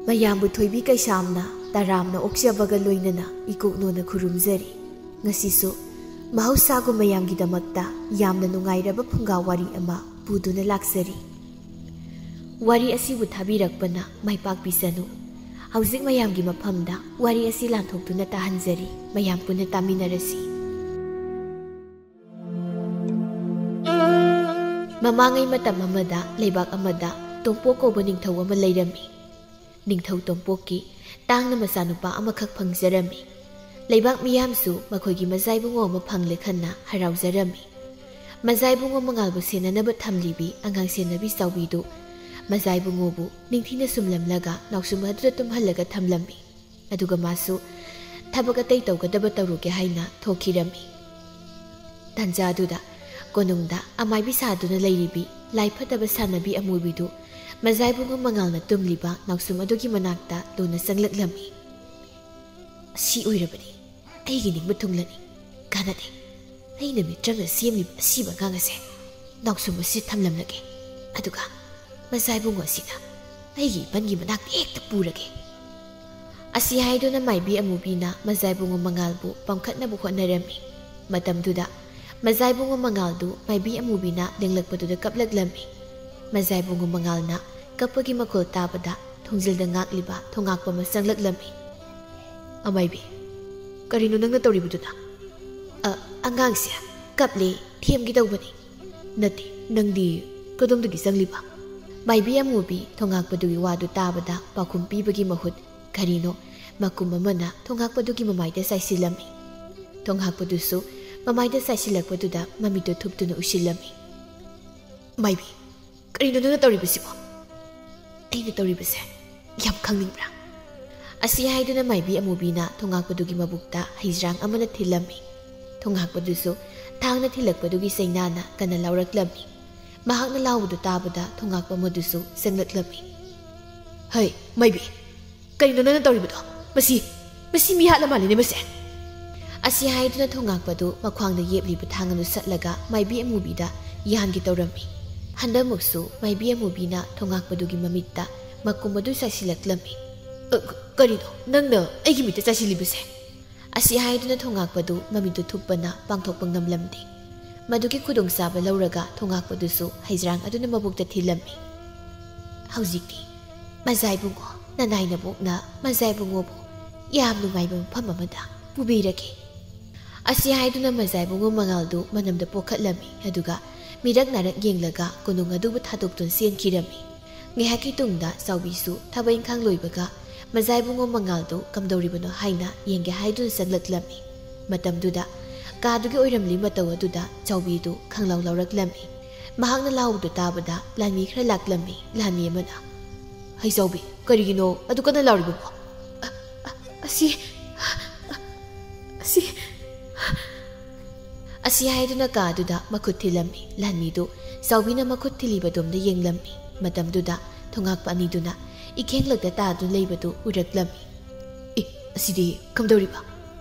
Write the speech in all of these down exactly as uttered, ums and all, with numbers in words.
ꯃꯌꯥꯝꯕꯨ ꯊꯣꯏꯕꯤ ꯀꯩꯁꯥꯝꯅ ꯇꯔꯥꯝꯅ ꯑꯣꯛꯆꯕꯒ ꯂꯣꯏꯅꯅ ꯏꯀꯣꯛꯅꯣꯅ ꯈꯨꯔꯨꯝꯖꯔꯤ꯫ ꯉꯁꯤꯁꯨ ꯃꯍꯧꯁꯥꯒꯨꯝ ꯃꯌꯥꯝꯒꯤꯗꯃꯛꯇ ꯌꯥꯝꯅ ꯅꯨꯡꯉꯥꯏꯔꯕ ꯐꯨꯡꯒꯥ ꯋꯥꯔꯤ ꯑꯃ ꯄꯨꯗꯨꯅ ꯂꯥꯛꯆꯔꯤ꯫ ꯋꯥꯔꯤ ꯑꯁꯤꯕꯨ ꯊꯥꯕꯤꯔꯛꯄꯅ ꯃꯥꯏ ꯄꯥꯛꯄꯤꯁꯅꯨ꯫ ꯍꯧꯖꯤꯛ ꯃꯌꯥꯝꯒꯤ ꯃꯐꯝꯗ ꯋꯥꯔꯤ ꯑꯁꯤ ꯂꯥꯟꯊꯣꯛꯇꯨꯅ ꯇꯥꯍꯟꯖꯔꯤ, ꯃꯌꯥꯝ ꯄꯨꯟꯅ ꯇꯥꯃꯤꯟꯅꯔꯁꯤ꯫ ꯃꯃꯥꯡꯉꯩ ꯃꯇꯝ ꯑꯃꯗ ꯂꯩꯕꯥꯛ ꯑꯃꯗ ꯇꯣꯝꯄꯣꯛ ꯀꯧꯕ ꯅꯤꯡꯊꯧ ꯑꯃ ꯂꯩꯔꯝꯃꯤ꯫ ꯅꯤꯡꯊꯧ ꯇꯣꯝꯄꯣꯛꯀꯤ ꯇꯥꯡꯅ ꯃꯆꯥꯅꯨꯄꯥ ꯑꯃꯈꯛ ꯐꯪꯖꯔꯝꯃꯤ꯫ ꯂꯩꯕꯥꯛ ꯃꯤꯌꯥꯝꯁꯨ ꯃꯈꯣꯏꯒꯤ ꯃꯆꯥ ꯏꯕꯨꯡꯉꯣ ꯑꯃ ꯐꯪꯂꯦ ꯈꯟꯅ ꯍꯔꯥꯎꯖꯔꯝꯃꯤ꯫ ꯃꯆꯥ ꯏꯕꯨꯡꯉꯣ ꯃꯉꯥꯜꯕꯨ ꯁꯦꯟꯅꯅꯕ ꯊꯝꯂꯤꯕꯤ ꯑꯉꯥꯡ ꯁꯦꯟꯅꯕꯤ ꯆꯥꯎꯕꯤꯗꯨ ꯃꯆꯥ ꯏꯕꯨꯡꯉꯣꯕꯨ ꯅꯤꯡꯊꯤꯅ ꯁꯨꯝꯂꯝꯂꯒ ꯅꯥꯎꯁꯨꯝ ꯑꯗꯨꯗ ꯇꯨꯝꯍꯜꯂꯒ ꯊꯝꯂꯝꯃꯤ꯫ ꯑꯗꯨꯒ ꯃꯥꯁꯨ ꯊꯕꯛ ꯑꯇꯩ ꯇꯧꯒꯗꯕ ꯇꯧꯔꯨꯒꯦ ꯍꯥꯏꯅ ꯊꯣꯛꯈꯤꯔꯝꯃꯤ꯫ ꯇꯥꯟꯖꯥ ꯑꯗꯨꯗ ꯀꯣꯅꯨꯡꯗ ꯑꯃꯥꯏꯕꯤ ꯁꯥꯗꯨꯅ ꯂꯩꯔꯤꯕꯤ ꯂꯥꯏ ꯐꯠꯇꯕ ꯁꯥꯟꯅꯕꯤ ꯑꯃꯨꯕꯤꯗꯨ ꯃꯖꯥꯏꯕꯨꯡꯉꯣ ꯃꯉꯥꯜꯅ ꯇꯨꯝꯂꯤꯕ ꯅꯥꯎꯁꯨꯝ ꯑꯗꯨꯒꯤ ꯃꯅꯥꯛꯇ ꯂꯣꯟꯅ ꯆꯪꯂꯛꯂꯝꯃꯤ꯫ "ꯑꯁꯤ ꯑꯣꯏꯔꯕꯗꯤ ꯑꯩꯒꯤ ꯅꯤꯡꯕ ꯊꯨꯡꯂꯅꯤ꯫ ꯀꯥꯟꯅꯗꯦ, ꯑꯩꯅ ꯃꯤꯇ꯭ꯔꯪꯅ ꯁꯦꯝꯂꯤꯕ ꯑꯁꯤꯕ ꯑꯉꯥꯡ ꯑꯁꯦ ꯅꯥꯎꯁꯨꯝ ꯑꯁꯤ ꯊꯝꯂꯝꯂꯒꯦ꯫ ꯑꯗꯨꯒ ꯃꯖꯥꯏꯕꯨꯡꯉꯣ ꯑꯁꯤꯅ ꯑꯩꯒꯤ ꯏꯄꯟꯒꯤ ꯃꯅꯥꯛꯇ ꯍꯦꯛꯇ ꯄꯨꯔꯒꯦ꯫" ꯑꯁꯤ ꯍꯥꯏꯗꯨꯅ ꯃꯥꯏꯕꯤ ꯑꯃꯨꯕꯤꯅ ꯃꯖꯥꯏꯕꯨꯡꯉꯣ ꯃꯉꯥꯜꯕꯨ ꯄꯝꯈꯠꯅꯕ ꯍꯣꯠꯅꯔꯝꯃꯤ꯫ ꯃꯇꯝꯗꯨꯗ ꯃꯖꯥꯏꯕꯨꯡꯉꯣ ꯃꯉꯥꯜꯗꯨ ꯃꯥꯏꯕꯤ ꯑꯃꯨꯕꯤꯅ ꯂꯦꯡꯂꯛꯄꯗꯨꯗ ꯀꯞꯂꯛꯂꯝꯃꯤ꯫ ꯃꯖꯥꯏꯕꯨꯡꯉꯣ ꯃꯉꯥꯜꯅ ꯀꯞꯄꯒꯤ ꯃꯈꯣꯜ ꯇꯥꯕꯗ ꯊꯣꯡꯖꯤꯜꯗ ꯉꯥꯛꯂꯤꯕ ꯊꯣꯉꯥꯛꯄ ꯑꯃ ꯆꯪꯂꯛꯂꯝꯃꯤ꯫ "ꯑꯃꯥꯏꯕꯤ, ꯀꯔꯤꯅꯣ ꯅꯪꯅ ꯇꯧꯔꯤꯕꯗꯨꯅ?" "ꯑ, ꯑꯉꯥꯡꯁꯦ ꯀꯞꯂꯦ, ꯊꯦꯝꯒꯦ ꯇꯧꯕꯅꯤ꯫" "ꯅꯠꯇꯦ, ꯅꯪꯗꯤ ꯀꯗꯣꯝꯗꯒꯤ ꯆꯪꯂꯤꯕ?" ꯃꯥꯏꯕꯤ ꯑꯃꯨꯕꯤ ꯊꯣꯉꯥꯛꯄꯗꯨꯒꯤ ꯋꯥꯗꯨ ꯇꯥꯕꯗ ꯄꯥꯎꯈꯨꯝ ꯄꯤꯕꯒꯤ ꯃꯍꯨꯠ ꯀꯔꯤꯅꯣ ꯃꯀꯨꯝ ꯑꯃꯅ ꯊꯣꯉꯥꯛꯄꯗꯨꯒꯤ ꯃꯃꯥꯏꯗ ꯆꯥꯏꯁꯤꯜꯂꯝꯃꯤ꯫ ꯊꯣꯉꯥꯛꯄꯗꯨꯁꯨ ꯃꯃꯥꯏꯗ ꯆꯥꯏꯁꯤꯜꯂꯛꯄꯗꯨꯗ ꯃꯃꯤꯠꯇꯨ ꯊꯨꯞꯇꯨꯅ ꯎꯏꯁꯤꯜꯂꯝꯃꯤ꯫ "ꯃꯥꯏꯕꯤ, ꯀꯔꯤꯅꯣ ꯅꯪꯅ ꯇꯧꯔꯤꯕꯁꯤꯕꯣ?" "ꯑꯩꯅ ꯇꯧꯔꯤꯕꯁꯦ ꯌꯥꯝ ꯈꯪꯅꯤꯡꯕ꯭ꯔꯥ?" ꯑꯁꯤ ꯍꯥꯏꯗꯨꯅ ꯃꯥꯏꯕꯤ ꯑꯃꯨꯕꯤꯅ ꯊꯣꯉꯥꯛꯄꯗꯨꯒꯤ ꯃꯕꯨꯛꯇ ꯍꯩꯖ꯭ꯔꯥꯡ ꯑꯃꯅ ꯊꯤꯜꯂꯝꯃꯤ꯫ ꯊꯣꯉꯥꯛꯄꯗꯨꯁꯨ ꯊꯥꯡꯅ ꯊꯤꯜꯂꯛꯄꯗꯨꯒꯤ ꯆꯩꯅꯥꯅ ꯀꯟꯅ ꯂꯥꯎꯔꯛꯂꯝꯃꯤ꯫ ꯃꯍꯥꯛꯅ ꯂꯥꯎꯕꯗꯨ ꯇꯥꯕꯗ ꯊꯣꯉꯥꯛꯄ ꯑꯃꯗꯨꯁꯨ ꯆꯪꯂꯛꯂꯝꯃꯤ꯫ "ꯍꯩ, ꯃꯥꯏꯕꯤ, ꯀꯔꯤꯅꯣ ꯅꯪꯅ ꯇꯧꯔꯤꯕꯗꯣ? ꯃꯁꯤ, ꯃꯁꯤ ꯃꯤ ꯍꯥꯠꯂ ꯃꯥꯜꯂꯤꯅꯦ ꯃꯁꯦ!" ꯑꯁꯤ ꯍꯥꯏꯗꯨꯅ ꯊꯣꯉꯥꯛꯄꯗꯨ ꯃꯈ꯭ꯋꯥꯡꯗ ꯌꯦꯞꯂꯤꯕ ꯊꯥꯡ ꯑꯗꯨ ꯁꯠꯂꯒ ꯃꯥꯏꯕꯤ ꯑꯃꯨꯕꯤꯗ ꯌꯥꯟꯒꯦ ꯇꯧꯔꯝꯃꯤ꯫ ꯍꯟꯗꯛꯃꯨꯛꯁꯨ ꯃꯥꯏꯕꯤ ꯑꯃꯨꯕꯤꯅ ꯊꯣꯉꯥꯛꯄꯗꯨꯒꯤ ꯃꯃꯤꯠꯇ ꯃꯀꯨꯝ ꯑꯗꯨ ꯆꯥꯏꯁꯤꯜꯂꯛꯂꯝꯃꯤ꯫ "ꯑ, ꯀ-, ꯀꯔꯤꯅꯣ ꯅꯪꯅ ꯑꯩꯒꯤ ꯃꯤꯠꯇ ꯆꯥꯏꯁꯤꯜꯂꯤꯕꯁꯦ?" ꯑꯁꯤ ꯍꯥꯏꯗꯨꯅ ꯊꯣꯉꯥꯛꯄꯗꯨ ꯃꯃꯤꯠꯇꯨ ꯊꯨꯞꯄꯅ ꯄꯥꯡꯊꯣꯛꯄ ꯉꯝꯂꯝꯗꯦ꯫ ꯃꯗꯨꯒꯤ ꯈꯨꯗꯣꯡꯆꯥꯕ ꯂꯧꯔꯒ ꯊꯣꯉꯥꯛꯄꯗꯨꯁꯨ ꯍꯩꯖ꯭ꯔꯥꯡ ꯑꯗꯨꯅ ꯃꯕꯨꯛꯇ ꯊꯤꯜꯂꯝꯃꯤ꯫ "ꯍꯧꯖꯤꯛꯇꯤ ꯃꯖꯥ ꯏꯕꯨꯡꯉꯣ, ꯅꯅꯥꯏ ꯅꯕꯣꯛꯅ ꯃꯖꯥ ꯏꯕꯨꯡꯉꯣꯕꯨ ꯌꯥꯝ ꯅꯨꯡꯉꯥꯏꯕ ꯃꯐꯝ ꯑꯃꯗ ꯄꯨꯕꯤꯔꯒꯦ꯫" ꯑꯁꯤ ꯍꯥꯏꯗꯨꯅ ꯃꯖꯥ ꯏꯕꯨꯡꯉꯣ ꯃꯉꯥꯜꯗꯨ ꯃꯅꯝꯗ ꯄꯣꯛꯈꯠꯂꯝꯃꯤ, ꯑꯗꯨꯒ ꯃꯤꯔꯛ ꯅꯥꯔꯛ ꯌꯦꯡꯂꯒ ꯀꯣꯅꯨꯡ ꯑꯗꯨꯕꯨ ꯊꯥꯗꯣꯛꯇꯨꯅ ꯆꯦꯟꯈꯤꯔꯝꯃꯤ꯫ ꯉꯥꯏꯍꯥꯛꯀꯤ ꯇꯨꯡꯗ ꯆꯥꯎꯕꯤꯁꯨ ꯊꯕꯛ ꯏꯪꯈꯥꯡ ꯂꯣꯏꯕꯒ ꯃꯖꯥ ꯏꯕꯨꯡꯉꯣ ꯃꯉꯥꯜꯗꯨ ꯀꯝꯗꯧꯔꯤꯕꯅꯣ ꯍꯥꯏꯅ ꯌꯦꯡꯒꯦ ꯍꯥꯏꯗꯨꯅ ꯆꯪꯂꯛꯂꯝꯃꯤ꯫ ꯃꯇꯝꯗꯨꯗ ꯀꯥꯗꯨꯒꯤ ꯑꯣꯏꯔꯝꯂꯤ ꯃꯇꯧ ꯑꯗꯨꯗ ꯆꯥꯎꯕꯤꯗꯨ ꯈꯪꯂꯥꯎ ꯂꯥꯎꯔꯛꯂꯝꯃꯤ꯫ ꯃꯍꯥꯛꯅ ꯂꯥꯎꯕꯗꯨ ꯇꯥꯕꯗ ꯂꯥꯟꯃꯤ ꯈꯔ ꯂꯥꯛꯂꯝꯃꯤ꯫ ꯂꯥꯟꯃꯤ ꯑꯃꯅ, "ꯍꯩ ꯆꯥꯎꯕꯤ, ꯀꯔꯤꯒꯤꯅꯣ ꯑꯗꯨ ꯀꯟꯅ ꯂꯥꯎꯔꯤꯕꯕꯣ?" "ꯑ-, ꯑ-, ꯑꯁꯤ, ꯑ-, ꯑꯁꯤ," ꯑꯁꯤ ꯍꯥꯏꯗꯨꯅ ꯀꯥꯗꯨꯗ ꯃꯈꯨꯠ ꯊꯤꯜꯂꯝꯃꯤ꯫ ꯂꯥꯟꯃꯤꯗꯨ ꯆꯥꯎꯕꯤꯅ ꯃꯈꯨꯠ ꯊꯤꯜꯂꯤꯕꯗꯣꯝꯗ ꯌꯦꯡꯂꯝꯃꯤ꯫ ꯃꯇꯝꯗꯨꯗ ꯊꯣꯉꯥꯛꯄ ꯑꯅꯤꯗꯨꯅ ꯏꯈꯦꯡꯂꯛꯇ ꯇꯥꯗꯨꯅ ꯂꯩꯕꯗꯨ ꯎꯔꯛꯂꯝꯃꯤ꯫ "ꯑꯦ, ꯑꯁꯤꯗꯤ ꯀꯝꯗꯧꯔꯤꯕ?"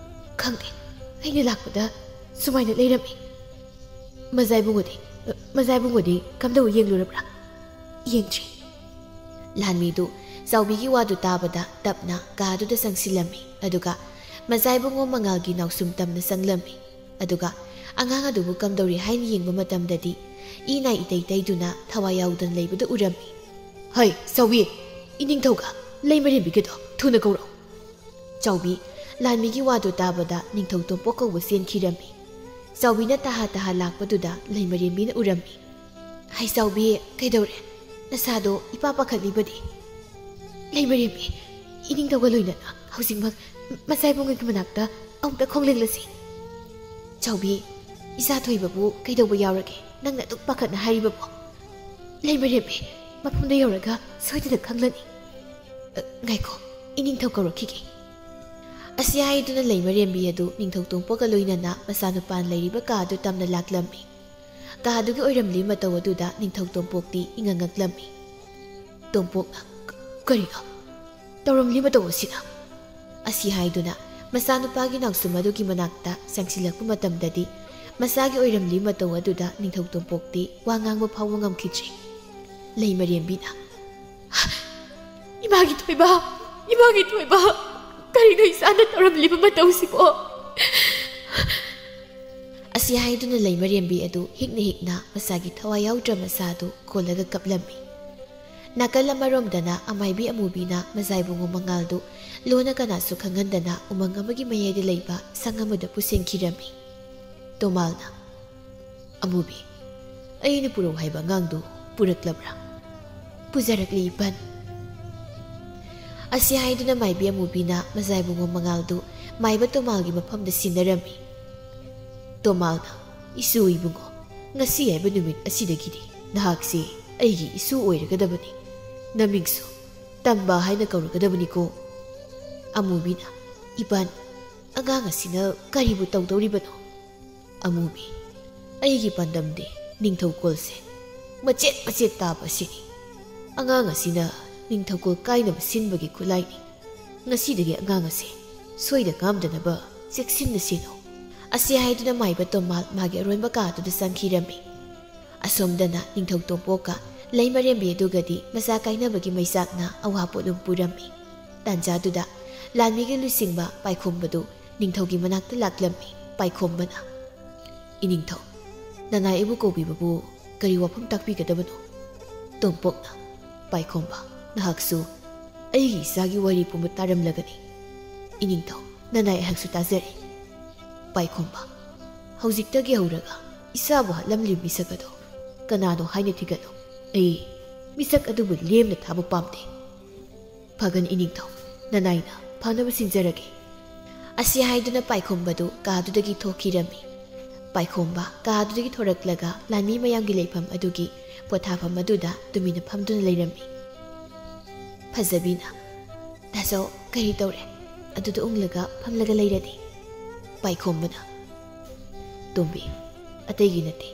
"ꯈꯪꯗꯦ, ꯑꯩꯅ ꯂꯥꯛꯄꯗ ꯁꯨꯃꯥꯏꯅ ꯂꯩꯔꯝꯃꯤ꯫" "ꯃꯖꯥ ꯏꯕꯨꯡꯉꯣꯗꯤ, ꯃꯖꯥ ꯏꯕꯨꯡꯉꯣꯗꯤ ꯀꯝꯗꯧ ꯌꯦꯡꯂꯨꯔꯕ꯭ꯔꯥ?" "ꯌꯦꯡꯗ꯭ꯔꯤ꯫" ꯂꯥꯟꯃꯤꯗꯨ ꯆꯥꯎꯕꯤꯒꯤ ꯋꯥꯗꯨ ꯇꯥꯕꯗ ꯇꯞꯅ ꯀꯥꯗꯨꯗ ꯆꯪꯁꯤꯜꯂꯝꯃꯤ, ꯑꯗꯨꯒ ꯃꯖꯥ ꯏꯕꯨꯡꯉꯣ ꯃꯉꯥꯜꯒꯤ ꯅꯥꯎꯁꯨꯝ ꯇꯝꯅ ꯆꯪꯂꯝꯃꯤ꯫ ꯑꯗꯨꯒ ꯑꯉꯥꯡ ꯑꯗꯨꯕꯨ ꯀꯝꯗꯧꯔꯤ ꯍꯥꯏꯅ ꯌꯦꯡꯕ ꯃꯇꯝꯗꯗꯤ ꯏ ꯅꯥꯏ ꯏꯇꯩ ꯇꯩꯗꯨꯅ ꯊꯋꯥꯏ ꯌꯥꯎꯗꯅ ꯂꯩꯕꯗꯨ ꯎꯔꯝꯃꯤ꯫ "ꯍꯩ ꯆꯥꯎꯕꯤ, ꯏꯅꯤꯡꯊꯧꯒ ꯂꯩꯃꯔꯦꯝꯕꯤꯒꯗꯣ ꯊꯨꯅ ꯀꯧꯔꯛꯎ꯫" ꯆꯥꯎꯕꯤ, ꯂꯥꯟꯃꯤꯒꯤ ꯋꯥꯗꯨ ꯇꯥꯕꯗ ꯅꯤꯡꯊꯧ ꯇꯣꯝꯄꯣꯛ ꯀꯧꯕ ꯆꯦꯟꯈꯤꯔꯝꯃꯤ꯫ ꯆꯥꯎꯕꯤꯅ ꯇꯍꯥ ꯇꯍꯥ ꯂꯥꯛꯄꯗꯨꯗ ꯂꯩꯃꯔꯦꯝꯕꯤꯅ ꯎꯔꯝꯃꯤ꯫ "ꯍꯩ ꯆꯥꯎꯕꯤ, ꯀꯩꯗꯧꯔꯦ? ꯅꯁꯥꯗꯣ ꯏꯄꯥ ꯄꯥꯈꯠꯂꯤꯕꯗꯤ?" "ꯂꯩꯃꯔꯦꯝꯕꯤ, ꯏꯅꯤꯡꯊꯧꯒ ꯂꯣꯏꯅꯅ ꯍꯧꯖꯤꯛꯃꯛ ꯃꯆꯥ ꯏꯕꯨꯡꯉꯣꯒꯤ ꯃꯅꯥꯛꯇ ꯑꯃꯨꯛꯇ ꯈꯣꯡꯂꯦꯡꯂꯁꯤ꯫" "ꯆꯥꯎꯕꯤ, ꯏꯆꯥ ꯊꯣꯏꯕꯕꯨ ꯀꯩꯗꯧꯕ ꯌꯥꯎꯔꯒꯦ? ꯅꯪꯅ ꯑꯗꯨꯛ ꯄꯥꯈꯠꯅ ꯍꯥꯏꯔꯤꯕꯕꯨ?" "ꯂꯩꯃꯔꯦꯝꯕꯤ, ꯃꯐꯝꯗ ꯌꯧꯔꯒ ꯁꯣꯏꯗꯅ ꯈꯪꯂꯅꯤ꯫" "ꯑ, ꯉꯥꯏꯈꯣ, ꯏꯅꯤꯡꯊꯧ ꯀꯧꯔꯛꯈꯤꯒꯦ꯫" ꯑꯁꯤ ꯍꯥꯏꯗꯨꯅ ꯂꯩꯃꯔꯦꯝꯕꯤ ꯑꯗꯨ ꯅꯤꯡꯊꯧ ꯇꯣꯝꯄꯣꯛꯀ ꯂꯣꯏꯅꯅ ꯃꯆꯥꯅꯨꯄꯥꯅ ꯂꯩꯔꯤꯕ ꯀꯥ ꯑꯗꯨ ꯇꯝꯅ ꯂꯥꯛꯂꯝꯃꯤ꯫ ꯀꯥ ꯑꯗꯨꯒꯤ ꯑꯣꯏꯔꯝꯂꯤ ꯃꯇꯧ ꯑꯗꯨꯗ ꯅꯤꯡꯊꯧ ꯇꯣꯝꯄꯣꯛꯇꯤ ꯏꯉꯛ ꯉꯛꯂꯝꯃꯤ꯫ ꯇꯣꯝꯄꯣꯛꯅ, "ꯀ-, ꯀꯔꯤꯅꯣ ꯇꯧꯔꯝꯂꯤ ꯃꯇꯧ ꯑꯁꯤꯅ?" ꯑꯁꯤ ꯍꯥꯏꯗꯨꯅ ꯃꯆꯥꯅꯨꯄꯥꯒꯤ ꯅꯥꯎꯁꯨꯝ ꯑꯗꯨꯒꯤ ꯃꯅꯥꯛꯇ ꯆꯪꯁꯤꯜꯂꯛꯄ ꯃꯇꯝꯗꯗꯤ ꯃꯆꯥꯒꯤ ꯑꯣꯏꯔꯝꯂꯤ ꯃꯇꯧ ꯑꯗꯨꯗ ꯅꯤꯡꯊꯧ ꯇꯣꯝꯄꯣꯛꯇꯤ ꯋꯥ ꯉꯥꯡꯕ ꯐꯥꯎꯕ ꯉꯝꯈꯤꯗ꯭ꯔꯦ꯫ ꯂꯩꯃꯔꯦꯝꯕꯤꯅ, "ꯏꯃꯥꯒꯤ ꯊꯣꯏꯕ, ꯏꯃꯥꯒꯤ ꯊꯣꯏꯕ, ꯀꯔꯤꯅꯣ ꯏꯆꯥꯅ ꯇꯧꯔꯝꯂꯤꯕ ꯃꯇꯧꯁꯤꯕꯣ?" ꯑꯁꯤ ꯍꯥꯏꯗꯨꯅ ꯂꯩꯃꯔꯦꯝꯕꯤ ꯑꯗꯨ ꯍꯤꯛꯅ ꯍꯤꯛꯅ ꯃꯁꯥꯒꯤ ꯊꯋꯥꯏ ꯌꯥꯎꯗ꯭ꯔ ꯃꯁꯥ ꯑꯗꯨ ꯀꯣꯜꯂꯒ ꯀꯞꯂꯝꯃꯤ꯫ ꯅꯥꯀꯜ ꯑꯃꯔꯣꯝꯗꯅ ꯑꯃꯥꯏꯕꯤ ꯑꯃꯨꯕꯤꯅ ꯃꯖꯥꯏꯕꯨꯡꯉꯣ ꯃꯉꯥꯜꯗꯨ ꯂꯣꯟꯅ ꯀꯅꯥꯁꯨ ꯈꯪꯍꯟꯗꯅ ꯎꯃꯪ ꯑꯃꯒꯤ ꯃꯌꯥꯏꯗ ꯂꯩꯕ ꯁꯪ ꯑꯃꯗ ꯄꯨꯁꯤꯟꯈꯤꯔꯝꯃꯤ꯫ ꯇꯣꯃꯥꯜꯅ, "ꯑꯃꯨꯕꯤ, ꯑꯩꯅ ꯄꯨꯔꯛꯎ ꯍꯥꯏꯕ ꯑꯉꯥꯡꯗꯨ ꯄꯨꯔꯛꯂꯕ꯭ꯔꯥ?" "ꯄꯨꯖꯔꯛꯂꯤ, ꯏꯄꯟ꯫" ꯑꯁꯤ ꯍꯥꯏꯗꯨꯅ ꯃꯥꯏꯕꯤ ꯑꯃꯨꯕꯤꯅ ꯃꯖꯥꯏꯕꯨꯡꯉꯣ ꯃꯉꯥꯜꯗꯨ ꯃꯥꯏꯕ ꯇꯣꯃꯥꯜꯒꯤ ꯃꯐꯝꯗ ꯁꯤꯟꯅꯔꯝꯃꯤ꯫ ꯇꯣꯃꯥꯜꯅ, "ꯏꯁꯨ ꯏꯕꯨꯡꯉꯣ, ꯉꯁꯤ ꯍꯥꯏꯕ ꯅꯨꯃꯤꯠ ꯑꯁꯤꯗꯒꯤꯗꯤ ꯅꯍꯥꯛꯁꯤ ꯑꯩꯒꯤ ꯏꯁꯨ ꯑꯣꯏꯔꯒꯗꯕꯅꯤ꯫ ꯅꯃꯤꯡꯁꯨ ꯇꯝꯕ ꯍꯥꯏꯅ ꯀꯧꯔꯒꯗꯕꯅꯤꯀꯣ꯫" ꯑꯃꯨꯕꯤꯅ, "ꯏꯄꯟ, ꯑꯉꯥꯡ ꯑꯁꯤꯅ ꯀꯔꯤꯕꯨ ꯇꯧꯗꯧꯔꯤꯕꯅꯣ?" ꯑꯃꯨꯕꯤ, "ꯑꯩꯒꯤ ꯄꯥꯟꯗꯝꯗꯤ ꯅꯤꯡꯊꯧꯀꯣꯜꯁꯦ ꯃꯆꯦꯠ ꯃꯆꯦꯠ ꯇꯥꯕ ꯑꯁꯤꯅꯤ꯫ ꯑꯉꯥꯡ ꯑꯁꯤꯅ ꯅꯤꯡꯊꯧꯀꯣꯜ ꯀꯥꯏꯅꯕ ꯁꯤꯟꯕꯒꯤ ꯈꯨꯠꯂꯥꯏꯅꯤ꯫ ꯉꯁꯤꯗꯒꯤ ꯑꯉꯥꯡ ꯑꯁꯦ ꯁꯣꯏꯗ ꯉꯥꯝꯗꯅꯕ ꯆꯦꯛꯁꯤꯟꯅ ꯁꯦꯟꯅꯧ꯫" ꯑꯁꯤ ꯍꯥꯏꯗꯨꯅ ꯃꯥꯏꯕ ꯇꯣꯃꯥꯜ ꯃꯥꯒꯤ ꯑꯔꯣꯟꯕ ꯀꯥ ꯑꯗꯨꯗ ꯆꯪꯈꯤꯔꯝꯃꯤ꯫ ꯑꯁꯣꯝꯗꯅ ꯅꯤꯡꯊꯧ ꯇꯣꯝꯄꯣꯛꯀ ꯂꯩꯃꯔꯦꯝꯕꯤ ꯑꯗꯨꯒꯗꯤ ꯃꯆꯥ ꯀꯥꯏꯅꯕꯒꯤ ꯃꯩꯆꯥꯛꯅ ꯑꯋꯥ ꯄꯣꯠꯂꯨꯝ ꯄꯨꯔꯝꯃꯤ꯫ ꯇꯥꯟꯖꯥꯗꯨꯗ ꯂꯥꯟꯃꯤꯒꯤ ꯂꯨꯆꯤꯡꯕ ꯄꯥꯏꯈꯣꯝꯕꯗꯨ ꯅꯤꯡꯊꯧꯒꯤ ꯃꯅꯥꯛꯇ ꯂꯥꯛꯂꯝꯃꯤ꯫ ꯄꯥꯏꯈꯣꯝꯕꯅ, "ꯏꯅꯤꯡꯊꯧ, ꯅꯅꯥꯏ ꯑꯩꯕꯨ ꯀꯧꯕꯤꯕꯕꯨ ꯀꯔꯤ ꯋꯥꯐꯝ ꯇꯥꯛꯄꯤꯒꯗꯕꯅꯣ?" ꯇꯣꯝꯄꯣꯛꯅ, "ꯄꯥꯏꯈꯣꯝꯕ, ꯅꯍꯥꯛꯁꯨ ꯑꯩꯒꯤ ꯏꯆꯥꯒꯤ ꯋꯥꯔꯤ ꯄꯨꯝꯕ ꯇꯥꯔꯝꯂꯒꯅꯤ꯫ ꯏꯅꯤꯡꯊꯧ, ꯅꯅꯥꯏ ꯑꯩꯍꯥꯛꯁꯨ ꯇꯥꯖꯔꯦ꯫" ꯄꯥꯏꯈꯣꯝꯕ, "ꯍꯧꯖꯤꯛꯇꯒꯤ ꯍꯧꯔꯒ ꯏꯆꯥꯕꯨ ꯍꯥꯠꯂꯝꯂꯤꯕ ꯃꯤꯁꯛ ꯑꯗꯣ ꯀꯅꯥꯅꯣ ꯍꯥꯏꯅ ꯊꯤꯒꯠꯂꯨ꯫ ꯑꯩ ꯃꯤꯁꯛ ꯑꯗꯨꯕꯨ ꯂꯦꯝꯅ ꯊꯥꯕ ꯄꯥꯝꯗꯦ꯫" "ꯐꯒꯅꯤ ꯏꯅꯤꯡꯊꯧ, ꯅꯅꯥꯏꯅ ꯐꯅꯕ ꯁꯤꯟꯖꯔꯒꯦ꯫" ꯑꯁꯤ ꯍꯥꯏꯗꯨꯅ ꯄꯥꯏꯈꯣꯝꯕꯗꯨ ꯀꯥꯗꯨꯗꯒꯤ ꯊꯣꯛꯈꯤꯔꯝꯃꯤ꯫ ꯄꯥꯏꯈꯣꯝꯕ ꯀꯥꯗꯨꯗꯒꯤ ꯊꯣꯔꯛꯂꯒ ꯂꯥꯟꯃꯤ ꯃꯌꯥꯝꯒꯤ ꯂꯩꯐꯝ ꯑꯗꯨꯒꯤ ꯄꯣꯊꯥꯐꯝ ꯑꯗꯨꯗ ꯇꯨꯃꯤꯟꯅ ꯐꯝꯗꯨꯅ ꯂꯩꯔꯝꯃꯤ꯫ ꯐꯖꯕꯤꯅ, "ꯇꯥꯆꯧ, ꯀꯔꯤ ꯇꯧꯔꯦ? ꯑꯗꯨꯗ ꯎꯪꯂꯒ ꯐꯝꯂꯒ ꯂꯩꯔꯗꯤ?" ꯄꯥꯏꯈꯣꯝꯕꯅ, "ꯇꯣꯝꯕꯤ, ꯑꯇꯩꯒꯤ ꯅꯠꯇꯦ꯫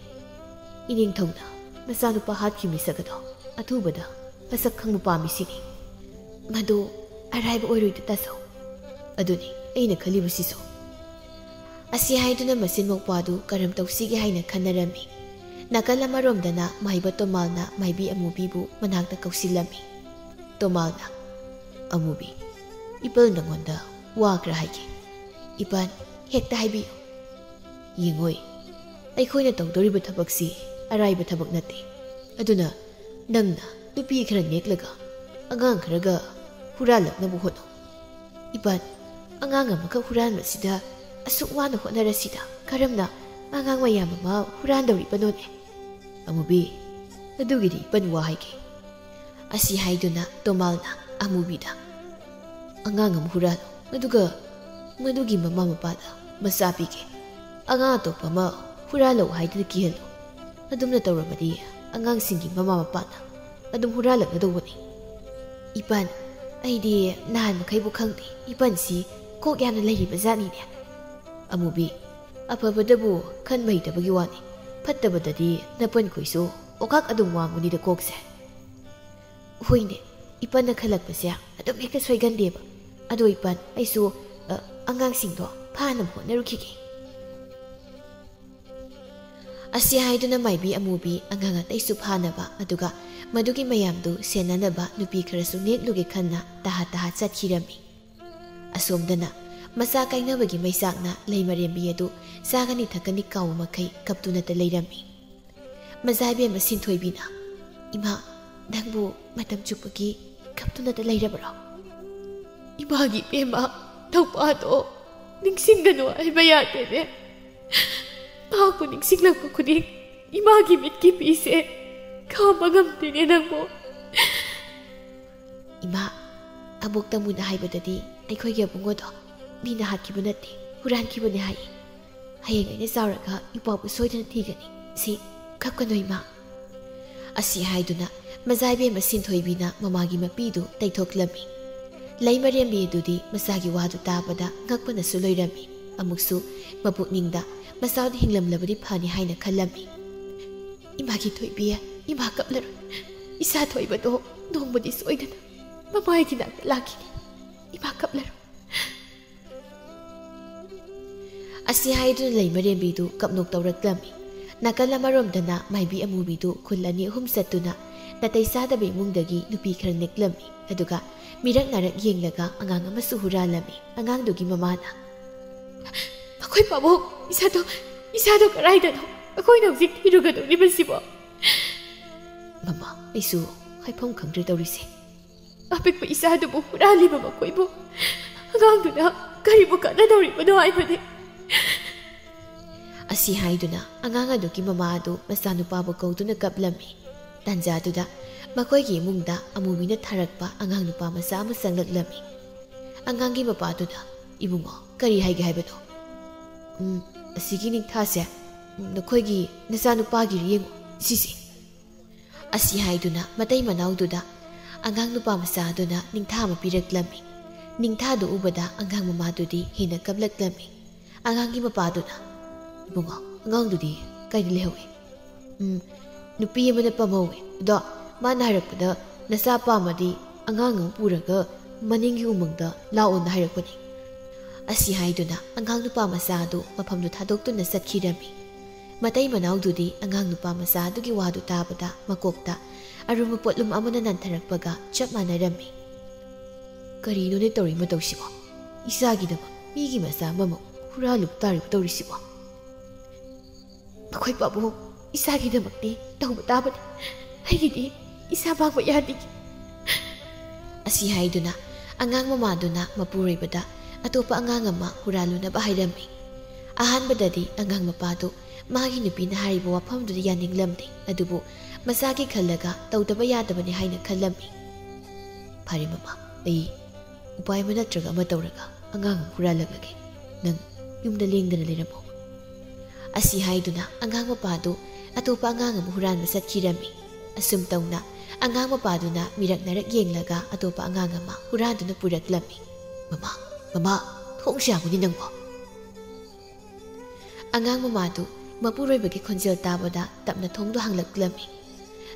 ꯏꯅꯤꯡꯊꯧꯅ ꯃꯆꯥꯅꯨꯄꯥ ꯍꯥꯠꯈꯤꯕ ꯃꯤꯁꯛ ꯑꯗꯣ ꯑꯊꯨꯕꯗ ꯃꯁꯛ ꯈꯪꯕ ꯄꯥꯝꯃꯤꯁꯤꯅꯤ꯫ ꯃꯗꯨ ꯑꯔꯥꯏꯕ ꯑꯣꯏꯔꯣꯏꯗ, ꯇꯥꯆꯧ꯫ ꯑꯗꯨꯅꯤ ꯑꯩꯅ ꯈꯜꯂꯤꯕꯁꯤꯁꯨ꯫" ꯑꯁꯤ ꯍꯥꯏꯗꯨꯅ ꯃꯆꯤꯟ ꯃꯧꯄ꯭ꯋꯥꯗꯨ ꯀꯔꯝ ꯇꯧꯁꯤꯒꯦ ꯍꯥꯏꯅ ꯈꯟꯅꯔꯝꯃꯤ꯫ ꯅꯥꯀꯜ ꯑꯃꯔꯣꯝꯗꯅ ꯃꯥꯏꯕ ꯇꯣꯃꯥꯜꯅ ꯃꯥꯏꯕꯤ ꯑꯃꯨꯕꯤꯕꯨ ꯃꯅꯥꯛꯇ ꯀꯧꯁꯤꯜꯂꯝꯃꯤ꯫ ꯇꯣꯃꯥꯜꯅ, ꯑꯃꯨꯕꯤ, ꯏꯄꯜ ꯅꯪꯉꯣꯟꯗ ꯋꯥ ꯈꯔ ꯍꯥꯏꯒꯦ꯫ ꯏꯄꯥꯟ, ꯍꯦꯛꯇ ꯍꯥꯏꯕꯤꯌꯨ꯫ ꯌꯦꯡꯉꯣꯏ, ꯑꯩꯈꯣꯏꯅ ꯇꯧꯗꯧꯔꯤꯕ ꯊꯕꯛꯁꯤ ꯑꯔꯥꯏꯕ ꯊꯕꯛ ꯅꯠꯇꯦ꯫ ꯑꯗꯨꯅ ꯅꯪꯅ ꯅꯨꯄꯤ ꯈꯔ ꯅꯦꯛꯂꯒ ꯑꯉꯥꯡ ꯈꯔꯒ ꯍꯨꯔꯥꯜꯂꯛꯅꯕ ꯍꯣꯠꯅꯧ꯫ ꯏꯄꯥꯟ, ꯑꯉꯥꯡ ꯑꯃꯈꯛ ꯍꯨꯔꯥꯟꯕꯁꯤꯗ ꯑꯁꯨꯛ ꯋꯥꯅ ꯍꯣꯠꯅꯔꯁꯤꯗ ꯀꯔꯝꯅ ꯑꯉꯥꯡ ꯃꯌꯥꯝ ꯑꯃ ꯍꯨꯔꯥꯟꯗꯧꯔꯤꯕꯅꯣꯅꯦ? ꯑꯃꯨꯕꯤ, ꯑꯗꯨꯒꯤꯗꯤ ꯏꯄꯟ ꯋꯥ ꯍꯥꯏꯒꯦ꯫ ꯑꯁꯤ ꯍꯥꯏꯗꯨꯅ ꯇꯣꯃꯥꯜꯅ ꯑꯃꯨꯕꯤꯗ, "ꯑꯉꯥꯡ ꯑꯃ ꯍꯨꯔꯥꯜꯂꯨ, ꯑꯗꯨꯒ ꯃꯗꯨꯒꯤ ꯃꯃꯥ ꯃꯄꯥꯗ ꯃꯆꯥ ꯄꯤꯒꯦ꯫ ꯑꯉꯥꯡ ꯑꯇꯣꯞꯄ ꯑꯃ ꯍꯨꯔꯥꯜꯂꯧ ꯍꯥꯏꯗꯨꯅ ꯀꯤꯍꯜꯂꯨ꯫ ꯑꯗꯨꯝꯅ ꯇꯧꯔꯕꯗꯤ ꯑꯉꯥꯡꯁꯤꯡꯒꯤ ꯃꯃꯥ ꯃꯄꯥꯅ ꯑꯗꯨꯝ ꯍꯨꯔꯥꯜꯂꯛꯅꯗꯧꯕꯅꯤ꯫" ꯏꯄꯟ, ꯑꯩꯗꯤ ꯅꯍꯥꯟ ꯃꯈꯩꯕꯨ ꯈꯪꯗꯦ, ꯏꯄꯟꯁꯤ ꯀꯣꯛ ꯌꯥꯝꯅ ꯂꯩꯔꯤꯕ ꯖꯥꯠꯅꯤꯅꯦ꯫ ꯑꯃꯨꯕꯤ, ꯑꯐꯕꯗꯕꯨ ꯈꯟꯕ ꯍꯩꯇꯕꯒꯤ ꯋꯥꯅꯤ, ꯐꯠꯇꯕꯗꯗꯤ ꯅꯄꯟꯈꯣꯏꯁꯨ ꯑꯣꯀꯥꯛ ꯑꯗꯨꯝ ꯋꯥꯡꯕꯅꯤꯗ ꯀꯣꯛꯁꯦ꯫ ꯍꯣꯏꯅꯦ, ꯏꯄꯟꯅ ꯈꯜꯂꯛꯄꯁꯦ ꯑꯗꯨꯝ ꯍꯦꯛꯇ ꯁꯣꯏꯒꯟꯗꯦꯕ꯫ ꯑꯗꯣ ꯏꯄꯟ, ꯑꯩꯁꯨ, ꯑ, ꯑꯉꯥꯡꯁꯤꯡꯗꯣ ꯐꯥꯅꯕ ꯍꯣꯠꯅꯔꯨꯈꯤꯒꯦ꯫ ꯑꯁꯤ ꯍꯥꯏꯗꯨꯅ ꯃꯥꯏꯕꯤ ꯑꯃꯨꯕꯤ ꯑꯉꯥꯡ ꯑꯇꯩꯁꯨ ꯐꯥꯅꯕ, ꯑꯗꯨꯒ ꯃꯗꯨꯒꯤ ꯃꯌꯥꯝꯗꯨ ꯁꯦꯟꯅꯅꯕ ꯅꯨꯄꯤ ꯈꯔꯁꯨ ꯅꯦꯛꯂꯨꯒꯦ ꯈꯟꯅ ꯇꯍꯥ ꯇꯍꯥ ꯆꯠꯈꯤꯔꯝꯃꯤ꯫ ꯑꯁꯣꯝꯗꯅ ꯃꯆꯥ ꯀꯥꯏꯅꯕꯒꯤ ꯃꯩꯆꯥꯛꯅ ꯂꯩꯃꯔꯦꯝꯕꯤ ꯑꯗꯨ ꯆꯥꯒꯅꯤ ꯊꯛꯀꯅꯤ ꯀꯥꯎꯕ ꯃꯈꯩ ꯀꯞꯇꯨꯅꯇ ꯂꯩꯔꯝꯃꯤ꯫ ꯃꯖꯥ ꯏꯕꯦꯝꯃ ꯁꯤꯟꯊꯣꯏꯕꯤꯅ, "ꯏꯃꯥ, ꯅꯪꯕꯨ ꯃꯇꯝ ꯆꯨꯞꯄꯒꯤ ꯀꯞꯇꯨꯅꯇ ꯂꯩꯔꯕꯔꯣ?" "ꯏꯃꯥꯒꯤ ꯏꯕꯦꯝꯃ, ꯅꯧꯄꯥꯗꯣ ꯅꯤꯡꯁꯤꯡꯒꯅꯨ ꯍꯥꯏꯕ ꯌꯥꯗꯦꯅꯦ꯫ ꯃꯍꯥꯛꯄꯨ ꯅꯤꯡꯁꯤꯡꯂꯛꯄ ꯈꯨꯗꯤꯡ ꯏꯃꯥꯒꯤ ꯃꯤꯠꯀꯤ ꯄꯤꯁꯦ ꯈꯥꯝꯕ ꯉꯝꯗꯦꯅꯦ ꯅꯪꯕꯨ꯫" "ꯏꯃꯥ, ꯑꯕꯣꯛ ꯇꯃꯨꯅ ꯍꯥꯏꯕꯗꯗꯤ ꯑꯩꯈꯣꯏꯒꯤ ꯑꯕꯨꯡꯉꯣꯗꯣ ꯃꯤꯅ ꯍꯥꯠꯈꯤꯕ ꯅꯠꯇꯦ, ꯍꯨꯔꯥꯟꯈꯤꯕꯅꯦ ꯍꯥꯏꯌꯦ꯫ ꯍꯌꯦꯡ ꯑꯩꯅ ꯆꯥꯎꯔꯒ ꯏꯄꯥꯕꯨ ꯁꯣꯏꯗꯅ ꯊꯤꯒꯅꯤ꯫ ꯁꯤ ꯀꯞꯀꯅꯨ ꯏꯃꯥ꯫" ꯑꯁꯤ ꯍꯥꯏꯗꯨꯅ ꯃꯖꯥ ꯏꯕꯦꯝꯃ ꯁꯤꯟꯊꯣꯏꯕꯤꯅ ꯃꯃꯥꯒꯤ ꯃꯄꯤꯗꯨ ꯇꯩꯊꯣꯛꯂꯝꯃꯤ꯫ ꯂꯩꯃꯔꯦꯝꯕꯤ ꯑꯗꯨꯗꯤ ꯃꯆꯥꯒꯤ ꯋꯥꯗꯨ ꯇꯥꯕꯗ ꯉꯛꯄꯅꯁꯨ ꯂꯣꯏꯔꯝꯃꯤ꯫ ꯑꯃꯨꯛꯁꯨ ꯃꯄꯨꯛꯅꯤꯡꯗ ꯃꯆꯥꯗꯨ ꯍꯤꯡꯂꯝꯂꯕꯗꯤ ꯐꯅꯤ ꯍꯥꯏꯅ ꯈꯜꯂꯝꯃꯤ꯫ "ꯏꯃꯥꯒꯤ ꯊꯣꯏꯕꯤ, ꯏꯃꯥ ꯀꯞꯂꯔꯣꯏ꯫ ꯏꯆꯥ ꯊꯣꯏꯕꯗꯣ ꯅꯣꯡꯃꯗꯤ ꯁꯣꯏꯗꯅ ꯃꯃꯥꯒꯤ ꯅꯥꯛꯇ ꯂꯥꯛꯈꯤꯅꯤ꯫ ꯏꯃꯥ ꯀꯞꯂꯔꯣꯏ꯫" ꯑꯁꯤ ꯍꯥꯏꯗꯨꯅ ꯂꯩꯃꯔꯦꯝꯕꯤꯗꯨ ꯀꯞꯅꯣꯛ ꯇꯧꯔꯛꯂꯝꯃꯤ꯫ ꯅꯥꯀꯜ ꯑꯃꯔꯣꯝꯗꯅ ꯃꯥꯏꯕꯤ ꯑꯃꯨꯕꯤꯗꯨ ꯈꯨꯜ ꯑꯅꯤ ꯑꯍꯨꯝ ꯆꯠꯇꯨꯅ ꯅꯥꯇꯩ ꯆꯥꯗꯕ ꯏꯃꯨꯡꯗꯒꯤ ꯅꯨꯄꯤ ꯈꯔ ꯅꯦꯛꯂꯝꯃꯤ꯫ ꯑꯗꯨꯒ ꯃꯤꯔꯛ ꯅꯥꯔꯛ ꯌꯦꯡꯂꯒ ꯑꯉꯥꯡ ꯑꯃꯁꯨ ꯍꯨꯔꯥꯜꯂꯝꯃꯤ ꯑꯉꯥꯡꯗꯨꯒꯤ ꯃꯃꯥꯅ꯫ "ꯃꯈꯣꯏ ꯄꯥꯕꯨꯡ, ꯏꯁꯥꯗꯣ, ꯏꯁꯥꯗꯣ ꯀꯗꯥꯏꯗꯅꯣ? ꯑꯩꯈꯣꯏꯅ ꯍꯧꯖꯤꯛ ꯊꯤꯔꯨꯒꯗꯧꯔꯤꯕꯁꯤꯕꯣ?" "ꯃꯃꯥ, ꯑꯩꯁꯨ ꯍꯥꯏꯐꯝ ꯈꯪꯗ꯭ꯔꯦ ꯇꯧꯔꯤꯁꯦ꯫ ꯑꯄꯤꯛꯄ ꯏꯆꯥꯗꯨꯕꯨ ꯍꯨꯔꯥꯜꯂꯤꯕ ꯃꯈꯣꯏꯕꯨ ꯑꯉꯥꯡꯗꯨꯅ ꯀꯔꯤꯕꯨ ꯀꯥꯟꯅꯗꯧꯔꯤꯕꯅꯣ ꯍꯥꯏꯕꯅꯤ?" ꯑꯁꯤ ꯍꯥꯏꯗꯨꯅ ꯑꯉꯥꯡ ꯑꯗꯨꯒꯤ ꯃꯃꯥ ꯑꯗꯨ ꯃꯆꯥꯅꯨꯄꯥꯕꯨ ꯀꯧꯗꯨꯅ ꯀꯞꯂꯝꯃꯤ꯫ ꯇꯥꯟꯖꯥꯗꯨꯗ ꯃꯈꯣꯏꯒꯤ ꯏꯃꯨꯡꯗ ꯑꯃꯨꯕꯤꯅ ꯊꯥꯔꯛꯄ ꯑꯉꯥꯡ ꯅꯨꯄꯥ ꯃꯆꯥ ꯑꯃ ꯆꯪꯂꯛꯂꯝꯃꯤ꯫ ꯑꯉꯥꯡꯒꯤ ꯃꯄꯥꯗꯨꯅ, "ꯏꯕꯨꯡꯉꯣ, ꯀꯔꯤ ꯍꯥꯏꯒꯦ ꯍꯥꯏꯕꯅꯣ?" "ꯎꯝ, ꯑꯁꯤꯒꯤ ꯅꯤꯡꯊꯥꯁꯦ ꯅꯈꯣꯏꯒꯤ ꯅꯆꯥꯅꯨꯄꯥꯒꯤꯔ ꯌꯦꯡꯉꯣ, ꯁꯤꯁꯦ꯫" ꯑꯁꯤ ꯍꯥꯏꯗꯨꯅ ꯃꯇꯩ ꯃꯅꯥꯎꯗꯨꯗ ꯑꯉꯥꯡ ꯅꯨꯄꯥ ꯃꯆꯥ ꯑꯗꯨꯅ ꯅꯤꯡꯊꯥ ꯑꯃ ꯄꯤꯔꯛꯂꯝꯃꯤ꯫ ꯅꯤꯡꯊꯥꯗꯨ ꯎꯕꯗ ꯑꯉꯥꯡ ꯃꯃꯥꯗꯨꯗꯤ ꯍꯦꯟꯅ ꯀꯞꯂꯛꯂꯝꯃꯤ꯫ ꯑꯉꯥꯡꯒꯤ ꯃꯄꯥꯗꯨꯅ, "ꯏꯕꯨꯡꯉꯣ, ꯑꯉꯥꯡꯗꯨꯗꯤ ꯀꯥꯏꯗ ꯂꯩꯍꯧꯏ?" "ꯎꯝ, ꯅꯨꯄꯤ ꯑꯃꯅ ꯄꯝꯍꯧꯏ꯫ ꯑꯗꯣ ꯃꯥꯅ ꯍꯥꯏꯔꯛꯄꯗ ꯅꯆꯥ ꯄꯥꯝꯃꯗꯤ ꯑꯉꯥꯡ ꯑꯃ ꯄꯨꯔꯒ ꯃꯅꯤꯡꯒꯤ ꯎꯃꯪꯗ ꯂꯥꯛꯑꯣꯅ ꯍꯥꯏꯔꯛꯄꯅꯤ꯫" ꯑꯁꯤ ꯍꯥꯏꯗꯨꯅ ꯑꯉꯥꯡ ꯅꯨꯄꯥ ꯃꯆꯥ ꯑꯗꯨ ꯃꯐꯝꯗꯨ ꯊꯥꯗꯣꯛꯇꯨꯅ ꯆꯠꯈꯤꯔꯝꯃꯤ꯫ ꯃꯇꯩ ꯃꯅꯥꯎꯗꯨꯗꯤ ꯑꯉꯥꯡ ꯅꯨꯄꯥ ꯃꯆꯥ ꯑꯗꯨꯒꯤ ꯋꯥꯗꯨ ꯇꯥꯕꯗ ꯃꯀꯣꯛꯇ ꯑꯔꯨꯝꯕ ꯄꯣꯠꯂꯨꯝ ꯑꯃꯅ ꯅꯟꯊꯔꯛꯄꯒ ꯆꯞ ꯃꯥꯟꯅꯔꯝꯃꯤ꯫ "ꯀꯔꯤꯅꯣꯅꯦ ꯇꯧꯔꯤ ꯃꯇꯧꯁꯤꯕꯣ? ꯏꯆꯥꯒꯤꯗꯃꯛ ꯃꯤꯒꯤ ꯃꯆꯥ ꯑꯃꯃꯨꯛ ꯍꯨꯔꯥꯜꯂꯨꯕ ꯇꯥꯔꯤꯕ ꯇꯧꯔꯤꯁꯤꯕꯣ?" "ꯃꯈꯣꯏ ꯄꯥꯕꯨꯡ, ꯏꯆꯥꯒꯤꯗꯃꯛꯇꯤ ꯇꯧꯕ ꯇꯥꯕꯅꯤ꯫ ꯑꯩꯒꯤꯗꯤ ꯏꯆꯥ ꯃꯥꯡꯕ ꯌꯥꯗꯦ꯫" ꯑꯁꯤ ꯍꯥꯏꯗꯨꯅ ꯑꯉꯥꯡ ꯃꯃꯥꯗꯨꯅ ꯃꯄꯨꯔꯣꯏꯕꯗ ꯑꯇꯣꯞꯄ ꯑꯉꯥꯡ ꯑꯃ ꯍꯨꯔꯥꯜꯂꯨꯅꯕ ꯍꯥꯏꯔꯝꯃꯤ꯫ ꯑꯍꯥꯟꯕꯗꯗꯤ ꯑꯉꯥꯡ ꯃꯄꯥꯗꯨ ꯃꯥꯒꯤ ꯅꯨꯄꯤꯅ ꯍꯥꯏꯔꯤꯕ ꯋꯥꯐꯝꯗꯨꯗ ꯌꯥꯅꯤꯡꯂꯝꯗꯦ, ꯑꯗꯨꯕꯨ ꯃꯆꯥꯒꯤ ꯈꯜꯂꯒ ꯇꯧꯗꯕ ꯌꯥꯗꯕꯅꯤ ꯍꯥꯏꯅ ꯈꯜꯂꯝꯃꯤ꯫ "ꯐꯔꯦ ꯃꯃꯥ, ꯑꯩ ꯎꯄꯥꯏ ꯑꯃ ꯅꯠꯇ꯭ꯔꯒ ꯑꯃ ꯇꯧꯔꯒ ꯑꯉꯥꯡ ꯑꯃ ꯍꯨꯔꯥꯜꯂꯛꯂꯒꯦ꯫ ꯅꯪ ꯌꯨꯝꯗ ꯂꯦꯡꯗꯅ ꯂꯩꯔꯝꯃꯣ꯫" ꯑꯁꯤ ꯍꯥꯏꯗꯨꯅ ꯑꯉꯥꯡ ꯃꯄꯥꯗꯨ ꯑꯇꯣꯞꯄ ꯑꯉꯥꯡ ꯑꯃ ꯍꯨꯔꯥꯟꯕ ꯆꯠꯈꯤꯔꯝꯃꯤ꯫ ꯑꯁꯨꯝ ꯇꯧꯅ ꯑꯉꯥꯡ ꯃꯄꯥꯗꯨꯅ ꯃꯤꯔꯛ ꯅꯥꯔꯛ ꯌꯦꯡꯂꯒ ꯑꯇꯣꯞꯄ ꯑꯉꯥꯡ ꯑꯃ ꯍꯨꯔꯥꯟꯗꯨꯅ ꯄꯨꯔꯛꯂꯝꯃꯤ꯫ "ꯃꯃꯥ, ꯃꯃꯥ, ꯊꯣꯡꯁꯦ ꯍꯥꯡꯉꯨꯅꯦ ꯅꯪꯕꯣ!" ꯑꯉꯥꯡ ꯃꯃꯥꯗꯨ ꯃꯄꯨꯔꯣꯏꯕꯒꯤ ꯈꯣꯟꯖꯦꯜ ꯇꯥꯕꯗ ꯇꯞꯅ ꯊꯣꯡꯗꯣ ꯍꯥꯡꯂꯛꯂꯝꯃꯤ꯫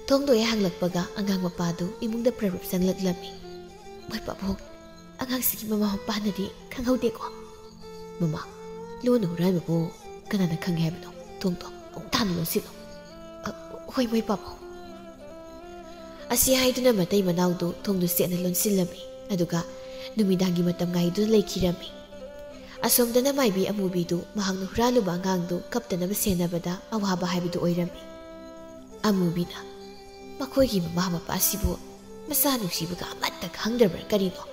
ꯊꯣꯡꯗꯣ ꯍꯦꯛ ꯍꯥꯡꯂꯛꯄꯒ ꯑꯉꯥꯡ ꯃꯄꯥꯗꯨ ꯏꯃꯨꯡꯗ ꯄ꯭ꯔꯞ ꯄ꯭ꯔꯞ ꯆꯪꯂꯛꯂꯝꯃꯤ꯫ "ꯃꯣꯏ ꯄꯥꯕꯨꯡ, ꯑꯉꯥꯡꯁꯤꯒꯤ ꯃꯃꯥ ꯃꯄꯥꯅꯗꯤ ꯈꯪꯍꯧꯗꯦꯀꯣ?" "ꯃꯃꯥ, ꯂꯣꯟꯅ ꯍꯨꯔꯥꯟꯕꯕꯨ ꯀꯅꯥꯅ ꯈꯪꯒꯦ ꯍꯥꯏꯕꯅꯣ? ꯊꯣꯡꯗꯣ ꯊꯥꯅ ꯂꯣꯟꯁꯤꯜꯂꯣ꯫ "ꯑ, ꯍꯣꯏ, ꯃꯣꯏ ꯄꯥꯕꯨꯡ"꯫ ꯑꯁꯤ ꯍꯥꯏꯗꯨꯅ ꯃꯇꯩ ꯃꯅꯥꯎꯗꯨ ꯊꯣꯡꯗꯨ ꯆꯦꯠꯅ ꯂꯣꯟꯁꯤꯜꯂꯝꯃꯤ, ꯑꯗꯨꯒ ꯅꯨꯃꯤꯗꯥꯡꯒꯤ ꯃꯇꯝ ꯉꯥꯏꯗꯨꯅ ꯂꯩꯈꯤꯔꯝꯃꯤ꯫ ꯑꯁꯣꯝꯗꯅ ꯃꯥꯏꯕꯤ ꯑꯃꯨꯕꯤꯗꯨ ꯃꯍꯥꯛꯅ ꯍꯨꯔꯥꯜꯂꯨꯕ ꯑꯉꯥꯡꯗꯨ ꯀꯞꯇꯅꯕ ꯁꯦꯟꯅꯕꯗ ꯑꯋꯥꯕ ꯍꯥꯏꯕꯗꯨ ꯑꯣꯏꯔꯝꯃꯤ꯫ ꯑꯃꯨꯕꯤꯅ, "ꯃꯈꯣꯏꯒꯤ ꯃꯃꯥ ꯃꯄꯥ ꯑꯁꯤꯕꯨ ꯃꯆꯥ ꯅꯨꯡꯁꯤꯕꯒ ꯑꯃꯠꯇ ꯈꯪꯗ꯭ꯔꯕ꯭ꯔꯥ ꯀꯔꯤꯅꯣ?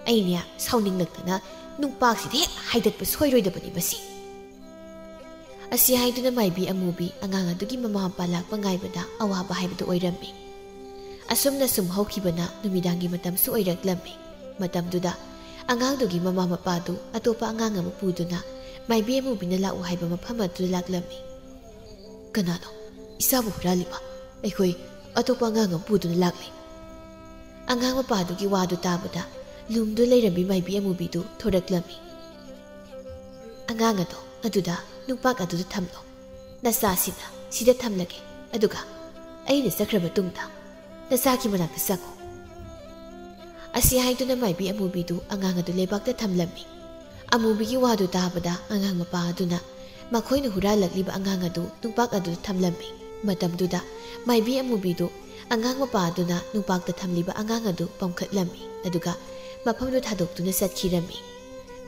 ꯑꯩꯅꯦ ꯁꯥꯎꯅꯤꯡꯂꯛꯇꯅ ꯅꯨꯡꯄꯥꯛꯁꯤꯗ ꯍꯦꯛ ꯍꯥꯏꯗꯠꯄ ꯁꯣꯏꯔꯣꯏꯗꯕꯅꯤ ꯃꯁꯤ"꯫ ꯑꯁꯤ ꯍꯥꯏꯗꯨꯅ ꯃꯥꯏꯕꯤ ꯑꯃꯨꯕꯤ ꯑꯉꯥꯡ ꯑꯗꯨꯒꯤ ꯃꯃꯥ ꯃꯄꯥ ꯂꯥꯛꯄ ꯉꯥꯏꯕꯗ ꯑꯋꯥꯕ ꯍꯥꯏꯕꯗꯨ ꯑꯣꯏꯔꯝꯃꯤ꯫ ꯑꯁꯨꯝꯅ ꯁꯨꯝ ꯍꯧꯈꯤꯕꯅ ꯅꯨꯃꯤꯗꯥꯡꯒꯤ ꯃꯇꯝꯁꯨ ꯑꯣꯏꯔꯛꯂꯝꯃꯤ꯫ ꯃꯇꯝꯗꯨꯗ ꯑꯉꯥꯡꯗꯨꯒꯤ ꯃꯃꯥ ꯃꯄꯥꯗꯨ ꯑꯇꯣꯞꯄ ꯑꯉꯥꯡ ꯑꯃ ꯄꯨꯗꯨꯅ ꯃꯥꯏꯕꯤ ꯑꯃꯨꯕꯤꯅ ꯂꯥꯛꯎ ꯍꯥꯏꯕ ꯃꯐꯝ ꯑꯗꯨꯗ ꯂꯥꯛꯂꯝꯃꯤ꯫ "ꯀꯅꯥꯅꯣ? ꯏꯆꯥꯕꯨ ꯍꯨꯔꯥꯜꯂꯤꯕ? ꯑꯩꯈꯣꯏ ꯑꯇꯣꯞꯄ ꯑꯉꯥꯡ ꯑꯃ ꯄꯨꯗꯨꯅ ꯂꯥꯛꯂꯤ"꯫ ꯑꯉꯥꯡ ꯃꯄꯥꯗꯨꯒꯤ ꯋꯥꯗꯨ ꯇꯥꯕꯗ ꯂꯨꯝꯗꯨ ꯂꯩꯔꯝꯕꯤ ꯃꯥꯏꯕꯤ ꯑꯃꯨꯕꯤꯗꯨ ꯊꯣꯔꯛꯂꯝꯃꯤ꯫ "ꯑꯉꯥꯡ ꯑꯗꯣ ꯑꯗꯨꯗ, ꯅꯨꯡꯄꯥꯛ ꯑꯗꯨꯗ ꯊꯝꯂꯣ꯫ ꯅꯆꯥꯁꯤꯅ ꯁꯤꯗ ꯊꯝꯂꯒꯦ, ꯑꯗꯨꯒ ꯑꯩꯅ ꯆꯠꯈ꯭ꯔꯕ ꯇꯨꯡꯗ ꯅꯆꯥꯒꯤ ꯃꯅꯥꯛꯇ ꯆꯪꯉꯨ"꯫ ꯑꯁꯤ ꯍꯥꯏꯗꯨꯅ ꯃꯥꯏꯕꯤ ꯑꯃꯨꯕꯤꯗꯨ ꯑꯉꯥꯡ ꯑꯗꯨ ꯂꯩꯕꯥꯛꯇ ꯊꯝꯂꯝꯃꯤ꯫ ꯑꯃꯨꯕꯤꯒꯤ ꯋꯥꯗꯨ ꯇꯥꯕꯗ ꯑꯉꯥꯡ ꯃꯄꯥ ꯑꯗꯨꯅ ꯃꯈꯣꯏꯅ ꯍꯨꯔꯥꯜꯂꯛꯂꯤꯕ ꯑꯉꯥꯡ ꯑꯗꯨ ꯅꯨꯡꯄꯥꯛ ꯑꯗꯨꯗ ꯊꯝꯂꯝꯃꯤ꯫ ꯃꯇꯝꯗꯨꯗ ꯃꯥꯏꯕꯤ ꯑꯃꯨꯕꯤꯗꯨ ꯑꯉꯥꯡ ꯃꯄꯥ ꯑꯗꯨꯅ ꯅꯨꯡꯄꯥꯛꯇ ꯊꯝꯂꯤꯕ ꯑꯉꯥꯡ ꯑꯗꯨ ꯄꯝꯈꯠꯂꯝꯃꯤ, ꯑꯗꯨꯒ ꯃꯐꯝꯗꯨ ꯊꯥꯗꯣꯛꯇꯨꯅ ꯆꯠꯈꯤꯔꯝꯃꯤ꯫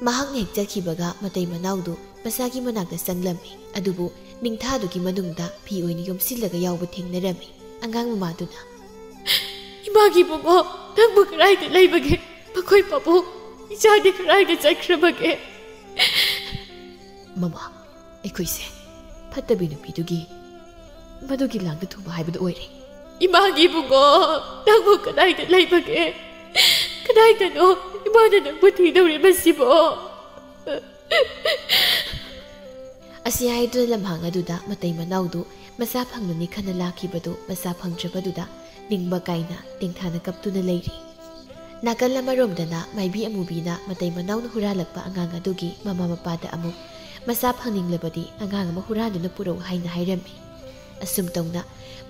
ꯃꯍꯥꯛꯅ ꯍꯦꯛ ꯆꯠꯈꯤꯕꯒ ꯃꯇꯩ ꯃꯅꯥꯎꯗꯨ ꯃꯆꯥꯒꯤ ꯃꯅꯥꯛꯇ ꯆꯪꯂꯝꯃꯤ, ꯑꯗꯨꯕꯨ ꯅꯤꯡꯊꯥꯗꯨꯒꯤ ꯃꯅꯨꯡꯗ ꯐꯤ ꯑꯣꯏꯅ ꯌꯣꯝꯁꯤꯜꯂꯒ ꯌꯥꯎꯕ ꯊꯦꯡꯅꯔꯝꯃꯤ꯫ ꯑꯉꯥꯡ ꯃꯃꯥꯗꯨꯅ, "ꯏꯃꯥꯒꯤ ꯏꯕꯨꯡꯉꯣ, ꯅꯪꯕꯨ ꯀꯗꯥꯏꯗ ꯂꯩꯕꯒꯦ? ꯃꯈꯣꯏ ꯄꯥꯕꯨꯡ, ꯏꯆꯥꯗꯤ ꯀꯗꯥꯏꯗ ꯆꯠꯈ꯭ꯔꯕꯒꯦ?" "ꯃꯃꯥ, ꯑꯩꯈꯣꯏꯁꯦ ꯐꯠꯇꯕꯤ ꯅꯨꯄꯤꯗꯨꯒꯤ, ꯃꯗꯨꯒꯤ ꯂꯥꯡꯗ ꯊꯨꯕ ꯍꯥꯏꯕꯗꯨ ꯑꯣꯏꯔꯦ"꯫ "ꯏꯃꯥꯒꯤ ꯏꯕꯨꯡꯉꯣ, ꯅꯪꯕꯨ ꯀꯗꯥꯏꯗ ꯂꯩꯕꯒꯦ? ꯀꯗꯥꯏꯗꯅꯣ ꯏꯃꯥꯅ ꯅꯪꯕꯨ ꯊꯤꯗꯧꯔꯤꯕꯁꯤꯕꯣ?" ꯑꯁꯤ ꯍꯥꯏꯗꯨꯅ ꯂꯝꯍꯥꯡ ꯑꯗꯨꯗ ꯃꯇꯩ ꯃꯅꯥꯎꯗꯨ ꯃꯆꯥ ꯐꯪꯂꯅꯤ ꯈꯟꯅ ꯂꯥꯛꯈꯤꯕꯗꯨ ꯃꯆꯥ ꯐꯪꯗ꯭ꯔꯕꯗꯨꯗ ꯅꯤꯡꯕ ꯀꯥꯏꯅ ꯇꯦꯡꯊꯥꯅ ꯀꯞꯇꯨꯅ ꯂꯩꯔꯤ꯫ ꯅꯥꯀꯜ ꯑꯃꯔꯣꯝꯗꯅ ꯃꯥꯏꯕꯤ ꯑꯃꯨꯕꯤꯅ ꯃꯇꯩ ꯃꯅꯥꯎꯅ ꯍꯨꯔꯥꯜꯂꯛꯄ ꯑꯉꯥꯡ ꯑꯗꯨꯒꯤ ꯃꯃꯥ ꯃꯄꯥꯗ ꯑꯃꯨꯛ ꯃꯆꯥ ꯐꯪꯅꯤꯡꯂꯕꯗꯤ ꯑꯉꯥꯡ ꯑꯃ ꯍꯨꯔꯥꯟꯗꯨꯅ ꯄꯨꯔꯛꯎ ꯍꯥꯏꯅ ꯍꯥꯏꯔꯝꯃꯤ꯫ ꯑꯁꯨꯝ ꯇꯧꯅ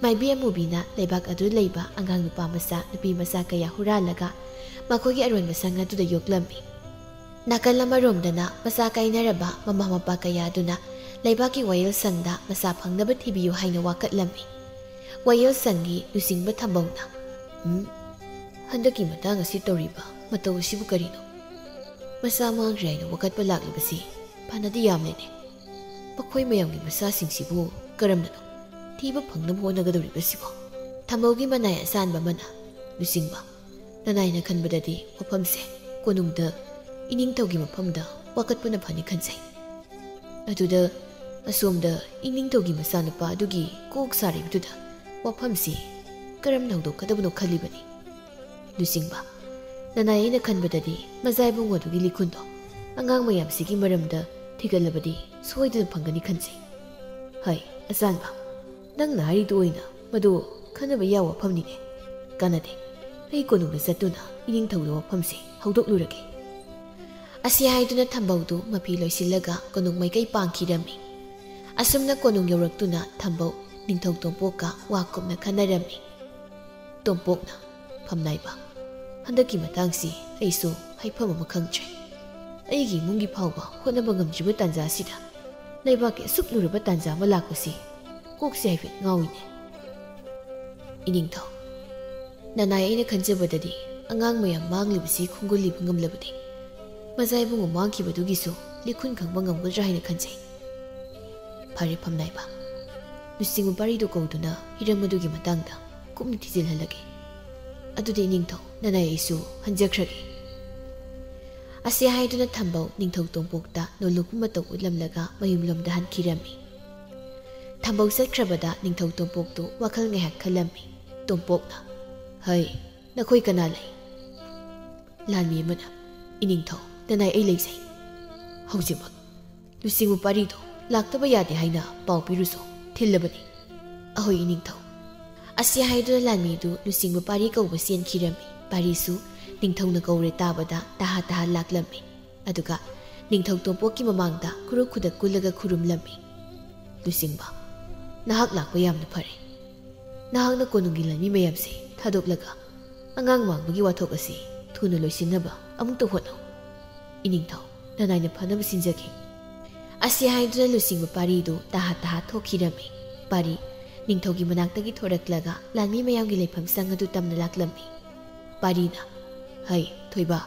ꯃꯥꯏꯕꯤ ꯑꯃꯨꯕꯤꯅ ꯂꯩꯕꯥꯛ ꯑꯗꯨꯗ ꯂꯩꯕ ꯑꯉꯥꯡ ꯅꯨꯄꯥ ꯃꯆꯥ, ꯅꯨꯄꯤ ꯃꯆꯥ ꯀꯌꯥ ꯍꯨꯔꯥꯜꯂꯒ ꯃꯈꯣꯏꯒꯤ ꯑꯔꯣꯟꯕ ꯁꯪ ꯑꯗꯨꯗ ꯌꯣꯛꯂꯝꯃꯤ꯫ ꯅꯥꯀꯜ ꯑꯃꯔꯣꯝꯗꯅ ꯃꯆꯥ ꯀꯥꯏꯅꯔꯕ ꯃꯃꯥ ꯃꯄꯥ ꯀꯌꯥ ꯑꯗꯨꯅ ꯂꯩꯕꯥꯛꯀꯤ ꯋꯥꯌꯦꯜꯁꯪꯗ ꯃꯆꯥ ꯐꯪꯅꯕ ꯊꯤꯕꯤꯌꯨ ꯍꯥꯏꯅ ꯋꯥꯀꯠꯂꯝꯃꯤ꯫ ꯋꯥꯌꯦꯜꯁꯪꯒꯤ ꯂꯨꯆꯤꯡꯕ ꯊꯝꯕꯧꯅ, "ꯎꯝ, ꯍꯟꯗꯛꯀꯤ ꯃꯇꯥꯡ ꯑꯁꯤ ꯇꯧꯔꯤꯕ ꯃꯇꯧ ꯑꯁꯤꯕꯨ ꯀꯔꯤꯅꯣ? ꯃꯆꯥ ꯃꯥꯡꯈ꯭ꯔꯦ ꯍꯥꯏꯅ ꯋꯥꯀꯠꯄ ꯂꯥꯛꯂꯤꯕꯁꯤ ꯐꯅꯗꯤ ꯌꯥꯝꯂꯦꯅꯦ꯫ ꯃꯈꯣꯏ ꯃꯌꯥꯝꯒꯤ ꯃꯆꯥꯁꯤꯡꯁꯤꯕꯨ ꯀꯔꯝꯅꯅꯣ ꯊꯤꯕ ꯐꯪꯅꯕ ꯍꯣꯠꯅꯒꯗꯧꯔꯤꯕꯁꯤꯕꯣ?" ꯊꯝꯕꯧꯒꯤ ꯃꯅꯥꯏ ꯑꯁꯥꯟꯕ ꯑꯃꯅ, "ꯂꯨꯆꯤꯡꯕ, ꯅꯅꯥꯏꯅ ꯈꯟꯕꯗꯗꯤ ꯋꯥꯐꯝꯁꯦ ꯀꯣꯅꯨꯡꯗ ꯏꯅꯤꯡꯊꯧꯒꯤ ꯃꯐꯝꯗ ꯋꯥꯀꯠꯄꯅ ꯐꯅꯤ ꯈꯟꯖꯩ꯫ ꯑꯗꯨꯗ ꯑꯁꯣꯝꯗ ꯏꯅꯤꯡꯊꯧꯒꯤ ꯃꯆꯥꯅꯨꯄꯥ ꯑꯗꯨꯒꯤ ꯀꯣꯛ ꯁꯥꯔꯤꯕꯗꯨꯗ ꯋꯥꯐꯝꯁꯤ ꯀꯔꯝꯅ ꯍꯧꯗꯣꯛꯀꯗꯕꯅꯣ ꯈꯜꯂꯤꯕꯅꯤ꯫ ꯂꯨꯆꯤꯡꯕ, ꯅꯅꯥꯏ ꯑꯩꯅ ꯈꯟꯕꯗꯗꯤ ꯃꯖꯥ ꯏꯕꯨꯡꯉꯣ ꯑꯗꯨꯒꯤ ꯂꯤꯈꯨꯟꯗꯣ ꯑꯉꯥꯡ ꯃꯌꯥꯝꯁꯤꯒꯤ ꯃꯔꯝꯗ ꯊꯤꯒꯠꯂꯕꯗꯤ ꯁꯣꯏꯗꯅ ꯐꯪꯒꯅꯤ ꯈꯟꯖꯩ꯫ ꯍꯩ, ꯑꯆꯥꯟꯕ, ꯅꯪꯅ ꯍꯥꯏꯔꯤꯗꯨ ꯑꯣꯏꯅ ꯃꯗꯨ ꯈꯟꯅꯕ ꯌꯥꯕ ꯋꯥꯐꯝꯅꯤꯅꯦ꯫ ꯀꯥꯟꯅꯗꯦ, ꯑꯩ ꯀꯣꯅꯨꯡꯗ ꯆꯠꯇꯨꯅ ꯏꯅꯤꯡꯊꯧꯗ ꯋꯥꯐꯝꯁꯦ ꯍꯧꯗꯣꯛꯂꯨꯔꯒꯦ꯫" ꯑꯁꯤ ꯍꯥꯏꯗꯨꯅ ꯊꯝꯕꯧꯗꯨ ꯃꯐꯤ ꯂꯣꯏꯁꯤꯜꯂꯒ ꯀꯣꯅꯨꯡ ꯃꯥꯏꯀꯩ ꯄꯥꯡꯈꯤꯔꯝꯃꯤ꯫ ꯑꯁꯨꯝꯅ ꯀꯣꯅꯨꯡ ꯌꯧꯔꯛꯇꯨꯅ ꯊꯝꯕꯧ ꯅꯤꯡꯊꯧ ꯇꯣꯝꯄꯣꯛꯀ ꯋꯥ ꯀꯨꯞꯅ ꯈꯟꯅꯔꯝꯃꯤ꯫ ꯇꯣꯝꯄꯣꯛꯅ, "ꯐꯝꯅꯥꯏꯕ, ꯍꯟꯗꯛꯀꯤ ꯃꯇꯥꯡꯁꯤ ꯑꯩꯁꯨ ꯍꯥꯏꯐꯝ ꯑꯃ ꯈꯪꯗ꯭ꯔꯦ꯫ ꯑꯩꯒꯤ ꯏꯃꯨꯡꯒꯤ ꯐꯥꯎꯕ ꯍꯣꯠꯅꯕ ꯉꯝꯗ꯭ꯔꯤꯕ ꯇꯥꯟꯖꯥꯁꯤꯗ ꯂꯩꯕꯥꯛꯀꯤ ꯑꯁꯨꯛ ꯂꯨꯔꯕ ꯇꯥꯟꯖꯥ ꯑꯃ ꯂꯥꯛꯄꯁꯤ ꯀꯣꯛꯁꯦ ꯍꯥꯏꯐꯦꯠ ꯉꯥꯎꯏꯅꯦ꯫" ꯏꯅꯤꯡꯊꯧ, ꯅꯅꯥꯏ ꯑꯩꯅ ꯈꯟꯖꯕꯗꯗꯤ ꯑꯉꯥꯡ ꯃꯌꯥꯝ ꯃꯥꯡꯂꯤꯕꯁꯤ ꯈꯣꯡꯒꯨꯜꯂꯤꯕ ꯉꯝꯂꯕꯗꯤ ꯃꯖꯥ ꯏꯕꯨꯡꯉꯣ ꯃꯥꯡꯈꯤꯕꯗꯨꯒꯤꯁꯨ ꯂꯤꯈꯨꯟ ꯈꯪꯕ ꯉꯝꯒꯗ꯭ꯔꯥ ꯍꯥꯏꯅ ꯈꯟꯖꯩ꯫ ꯐꯔꯦ ꯐꯝꯅꯥꯏꯕ, ꯂꯨꯆꯤꯡꯕ ꯄꯥꯔꯤꯗꯨ ꯀꯧꯗꯨꯅ ꯍꯤꯔꯝ ꯑꯗꯨꯒꯤ ꯃꯇꯥꯡꯗ ꯀꯨꯞꯅ ꯊꯤꯖꯤꯜꯍꯜꯂꯒꯦ꯫ ꯑꯗꯨꯗꯤ ꯏꯅꯤꯡꯊꯧ, ꯅꯅꯥꯏ ꯑꯩꯁꯨ ꯍꯟꯖꯈ꯭ꯔꯒꯦ꯫ ꯑꯁꯤ ꯍꯥꯏꯗꯨꯅ ꯊꯝꯕꯧ ꯅꯤꯡꯊꯧ ꯇꯣꯝꯄꯣꯛꯇ ꯅꯣꯂꯨꯛꯄ ꯃꯇꯧ ꯎꯠꯂꯝꯂꯒ ꯃꯌꯨꯝꯂꯣꯝꯗ ꯍꯟꯈꯤꯔꯝꯃꯤ꯫ ꯊꯝꯕꯧ ꯆꯠꯈ꯭ꯔꯕꯗ ꯅꯤꯡꯊꯧ ꯇꯣꯝꯄꯣꯛꯇꯨ ꯋꯥꯈꯜ ꯉꯥꯏꯍꯥꯛ ꯈꯜꯂꯝꯃꯤ꯫ ꯇꯣꯝꯄꯣꯛꯅ, "ꯍꯩ, ꯅꯈꯣꯏ ꯀꯅꯥ ꯂꯩ?" ꯂꯥꯟꯃꯤ ꯑꯃꯅ, "ꯏꯅꯤꯡꯊꯧ, ꯅꯅꯥꯏ ꯑꯩ ꯂꯩꯖꯩ꯫ ꯍꯧꯖꯤꯛꯃꯛ ꯂꯨꯆꯤꯡꯕ ꯄꯥꯔꯤꯗꯣ ꯂꯥꯛꯇꯕ ꯌꯥꯗꯦ ꯍꯥꯏꯅ ꯄꯥꯎ ꯄꯤꯔꯨꯁꯨ, ꯊꯤꯜꯂꯕꯅꯤ꯫" "ꯑꯍꯣꯏ ꯏꯅꯤꯡꯊꯧ꯫" ꯑꯁꯤ ꯍꯥꯏꯗꯨꯅ ꯂꯥꯟꯃꯤꯗꯨ ꯂꯨꯆꯤꯡꯕ ꯄꯥꯔꯤ ꯀꯧꯕ ꯆꯦꯟꯈꯤꯔꯝꯃꯤ꯫ ꯄꯥꯔꯤꯁꯨ ꯅꯤꯡꯊꯧꯅ ꯀꯧꯔꯦ ꯇꯥꯕꯗ ꯇꯍꯥ ꯇꯍꯥ ꯂꯥꯛꯂꯝꯃꯤ꯫ ꯑꯗꯨꯒ ꯅꯤꯡꯊꯧ ꯇꯣꯝꯄꯣꯛꯀꯤ ꯃꯃꯥꯡꯗ ꯈꯨꯔꯨ ꯈꯨꯗꯛ ꯀꯨꯜꯂꯒ ꯈꯨꯔꯨꯝꯂꯝꯃꯤ꯫ "ꯂꯨꯆꯤꯡꯕ, ꯅꯍꯥꯛ ꯂꯥꯛꯄ ꯌꯥꯝꯅ ꯐꯔꯦ꯫ ꯅꯍꯥꯛꯅ ꯀꯣꯅꯨꯡꯒꯤ ꯂꯥꯟꯃꯤ ꯃꯌꯥꯝꯁꯦ ꯊꯥꯗꯣꯛꯂꯒ ꯑꯉꯥꯡ ꯃꯥꯡꯕꯒꯤ ꯋꯥꯊꯣꯛ ꯑꯁꯤ ꯊꯨꯅ ꯂꯣꯏꯁꯤꯟꯅꯕ ꯑꯃꯨꯛꯇ ꯍꯣꯠꯅꯧ꯫ ꯏꯅꯤꯡꯊꯧ, ꯅꯅꯥꯏꯅ ꯐꯅꯕ ꯁꯤꯟꯖꯒꯦ꯫" ꯑꯁꯤ ꯍꯥꯏꯗꯨꯅ ꯂꯨꯆꯤꯡꯕ ꯄꯥꯔꯤꯗꯨ ꯇꯍꯥ ꯇꯍꯥ ꯊꯣꯛꯈꯤꯔꯝꯃꯤ꯫ ꯄꯥꯔꯤ ꯅꯤꯡꯊꯧꯒꯤ ꯃꯅꯥꯛꯇꯒꯤ ꯊꯣꯔꯛꯂꯒ ꯂꯥꯟꯃꯤ ꯃꯌꯥꯝꯒꯤ ꯂꯩꯐꯝ ꯁꯪ ꯑꯗꯨ ꯇꯝꯅ ꯂꯥꯛꯂꯝꯃꯤ꯫ ꯄꯥꯔꯤꯅ, "ꯍꯩ, ꯊꯣꯏꯕ,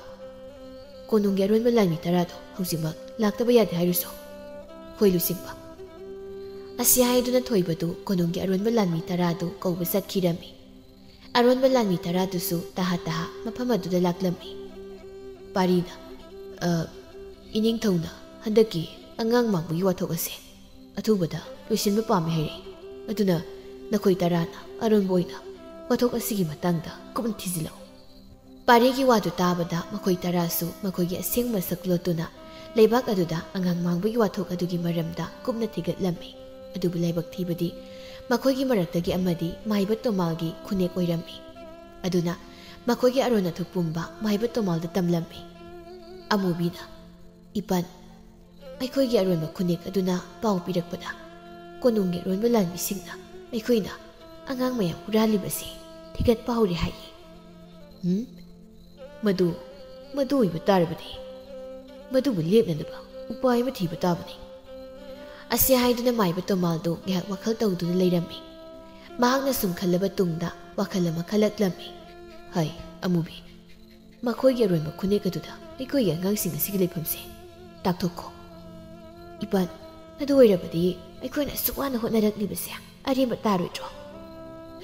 ꯀꯣꯅꯨꯡꯒꯤ ꯑꯔꯣꯟꯕ ꯂꯥꯟꯃꯤ ꯇꯔꯥꯗꯣ ꯍꯧꯖꯤꯛꯃꯛ ꯂꯥꯛꯇꯕ ꯌꯥꯗꯦ ꯍꯥꯏꯔꯨꯁꯣ꯫" "ꯍꯣꯏ, ꯂꯨꯆꯤꯡꯕ꯫" ꯑꯁꯤ ꯍꯥꯏꯗꯨꯅ ꯊꯣꯏꯕꯗꯨ ꯀꯣꯅꯨꯡꯒꯤ ꯑꯔꯣꯟꯕ ꯂꯥꯟꯃꯤ ꯇꯔꯥꯗꯨ ꯀꯧꯕ ꯆꯠꯈꯤꯔꯝꯃꯤ꯫ ꯑꯔꯣꯟꯕ ꯂꯥꯟꯃꯤ ꯇꯔꯥꯗꯨꯁꯨ ꯇꯍꯥ ꯇꯍꯥ ꯃꯐꯝ ꯑꯗꯨꯗ ꯂꯥꯛꯂꯝꯃꯤ꯫ ꯄꯥꯔꯤꯅ, "ꯑ, ꯏꯅꯤꯡꯊꯧꯅ ꯍꯟꯗꯛꯀꯤ ꯑꯉꯥꯡ ꯃꯥꯡꯕꯒꯤ ꯋꯥꯊꯣꯛ ꯑꯁꯦ ꯑꯊꯨꯕꯗ ꯂꯣꯏꯁꯤꯟꯕ ꯄꯥꯝꯃꯤ ꯍꯥꯏꯔꯛꯏ꯫ ꯑꯗꯨꯅ ꯅꯈꯣꯏ ꯇꯔꯥꯅ ꯑꯔꯣꯟꯕ ꯑꯣꯏꯅ ꯋꯥꯊꯣꯛ ꯑꯁꯤꯒꯤ ꯃꯇꯥꯡꯗ ꯀꯨꯞꯅ ꯊꯤꯖꯤꯜꯂꯛꯎ꯫" ꯄꯥꯔꯤꯒꯤ ꯋꯥꯗꯨ ꯇꯥꯕꯗ ꯃꯈꯣꯏ ꯇꯔꯥꯁꯨ ꯃꯈꯣꯏꯒꯤ ꯑꯁꯦꯡꯕ ꯁꯛ ꯂꯣꯠꯇꯨꯅ ꯂꯩꯕꯥꯛ ꯑꯗꯨꯗ ꯑꯉꯥꯡ ꯃꯥꯡꯕꯒꯤ ꯋꯥꯊꯣꯛ ꯑꯗꯨꯒꯤ ꯃꯔꯝꯗ ꯀꯨꯞꯅ ꯊꯤꯒꯠꯂꯝꯃꯤ꯫ ꯑꯗꯨꯕꯨ ꯂꯥꯏꯕꯛ ꯊꯤꯕꯗꯤ ꯃꯈꯣꯏꯒꯤ ꯃꯔꯛꯇꯒꯤ ꯑꯃꯗꯤ ꯃꯥꯏꯕ ꯇꯣꯃꯥꯜꯒꯤ ꯈꯨꯅꯦꯛ ꯑꯣꯏꯔꯝꯃꯤ꯫ ꯑꯗꯨꯅ ꯃꯈꯣꯏꯒꯤ ꯑꯔꯣꯟ ꯑꯊꯨꯞ ꯄꯨꯝꯕ ꯃꯥꯏꯕ ꯇꯣꯃꯥꯜꯗ ꯇꯝꯂꯝꯃꯤ꯫ ꯑꯃꯨꯕꯤꯅ, "ꯏꯄꯟ, ꯑꯩꯈꯣꯏꯒꯤ ꯑꯔꯣꯟꯕ ꯈꯨꯅꯦꯛ ꯑꯗꯨꯅ ꯄꯥꯎ ꯄꯤꯔꯛꯄꯗ ꯀꯣꯅꯨꯡꯒꯤ ꯑꯔꯣꯟꯕ ꯂꯥꯟꯃꯤꯁꯤꯡꯅ ꯑꯩꯈꯣꯏꯅ ꯑꯉꯥꯡ ꯃꯌꯥꯝ ꯍꯨꯔꯥꯜꯂꯤꯕꯁꯤ ꯊꯤꯒꯠꯄ ꯍꯧꯔꯦ ꯍꯥꯏꯌꯦ꯫" "ꯎꯝ? ꯃꯗꯨ, ꯃꯗꯨ ꯑꯣꯏꯕ ꯇꯥꯔꯕꯗꯤ ꯃꯗꯨꯕꯨ ꯂꯦꯞꯅꯅꯕ ꯎꯄꯥꯏ ꯑꯃ ꯊꯤꯕ ꯇꯥꯕꯅꯤ꯫" ꯑꯁꯤ ꯍꯥꯏꯗꯨꯅ ꯃꯥꯏꯕ ꯇꯣꯃꯥꯜꯗꯨ ꯉꯥꯏꯍꯥꯛ ꯋꯥꯈꯜ ꯇꯧꯗꯨꯅ ꯂꯩꯔꯝꯃꯤ꯫ ꯃꯍꯥꯛꯅ ꯁꯨꯝ ꯈꯜꯂꯕ ꯇꯨꯡꯗ ꯋꯥꯈꯜ ꯑꯃ ꯈꯜꯂꯛꯂꯝꯃꯤ꯫ "ꯍꯩ, ꯑꯃꯨꯕꯤ, ꯃꯈꯣꯏꯒꯤ ꯑꯔꯣꯟꯕ ꯈꯨꯅꯦꯛ ꯑꯗꯨꯗ ꯑꯩꯈꯣꯏꯒꯤ ꯑꯉꯥꯡꯁꯤꯡ ꯑꯁꯤꯒꯤ ꯂꯩꯐꯝꯁꯦ ꯇꯥꯛꯊꯣꯛꯈꯣ꯫" "ꯏꯄꯟ, ꯑꯗꯨ ꯑꯣꯏꯔꯕꯗꯤ ꯑꯩꯈꯣꯏꯅ ꯑꯁꯨꯛ ꯋꯥꯅ ꯍꯣꯠꯅꯔꯛꯂꯤꯕꯁꯦ ꯑꯔꯦꯝꯕ ꯇꯥꯔꯣꯏꯗ꯭ꯔꯣ?"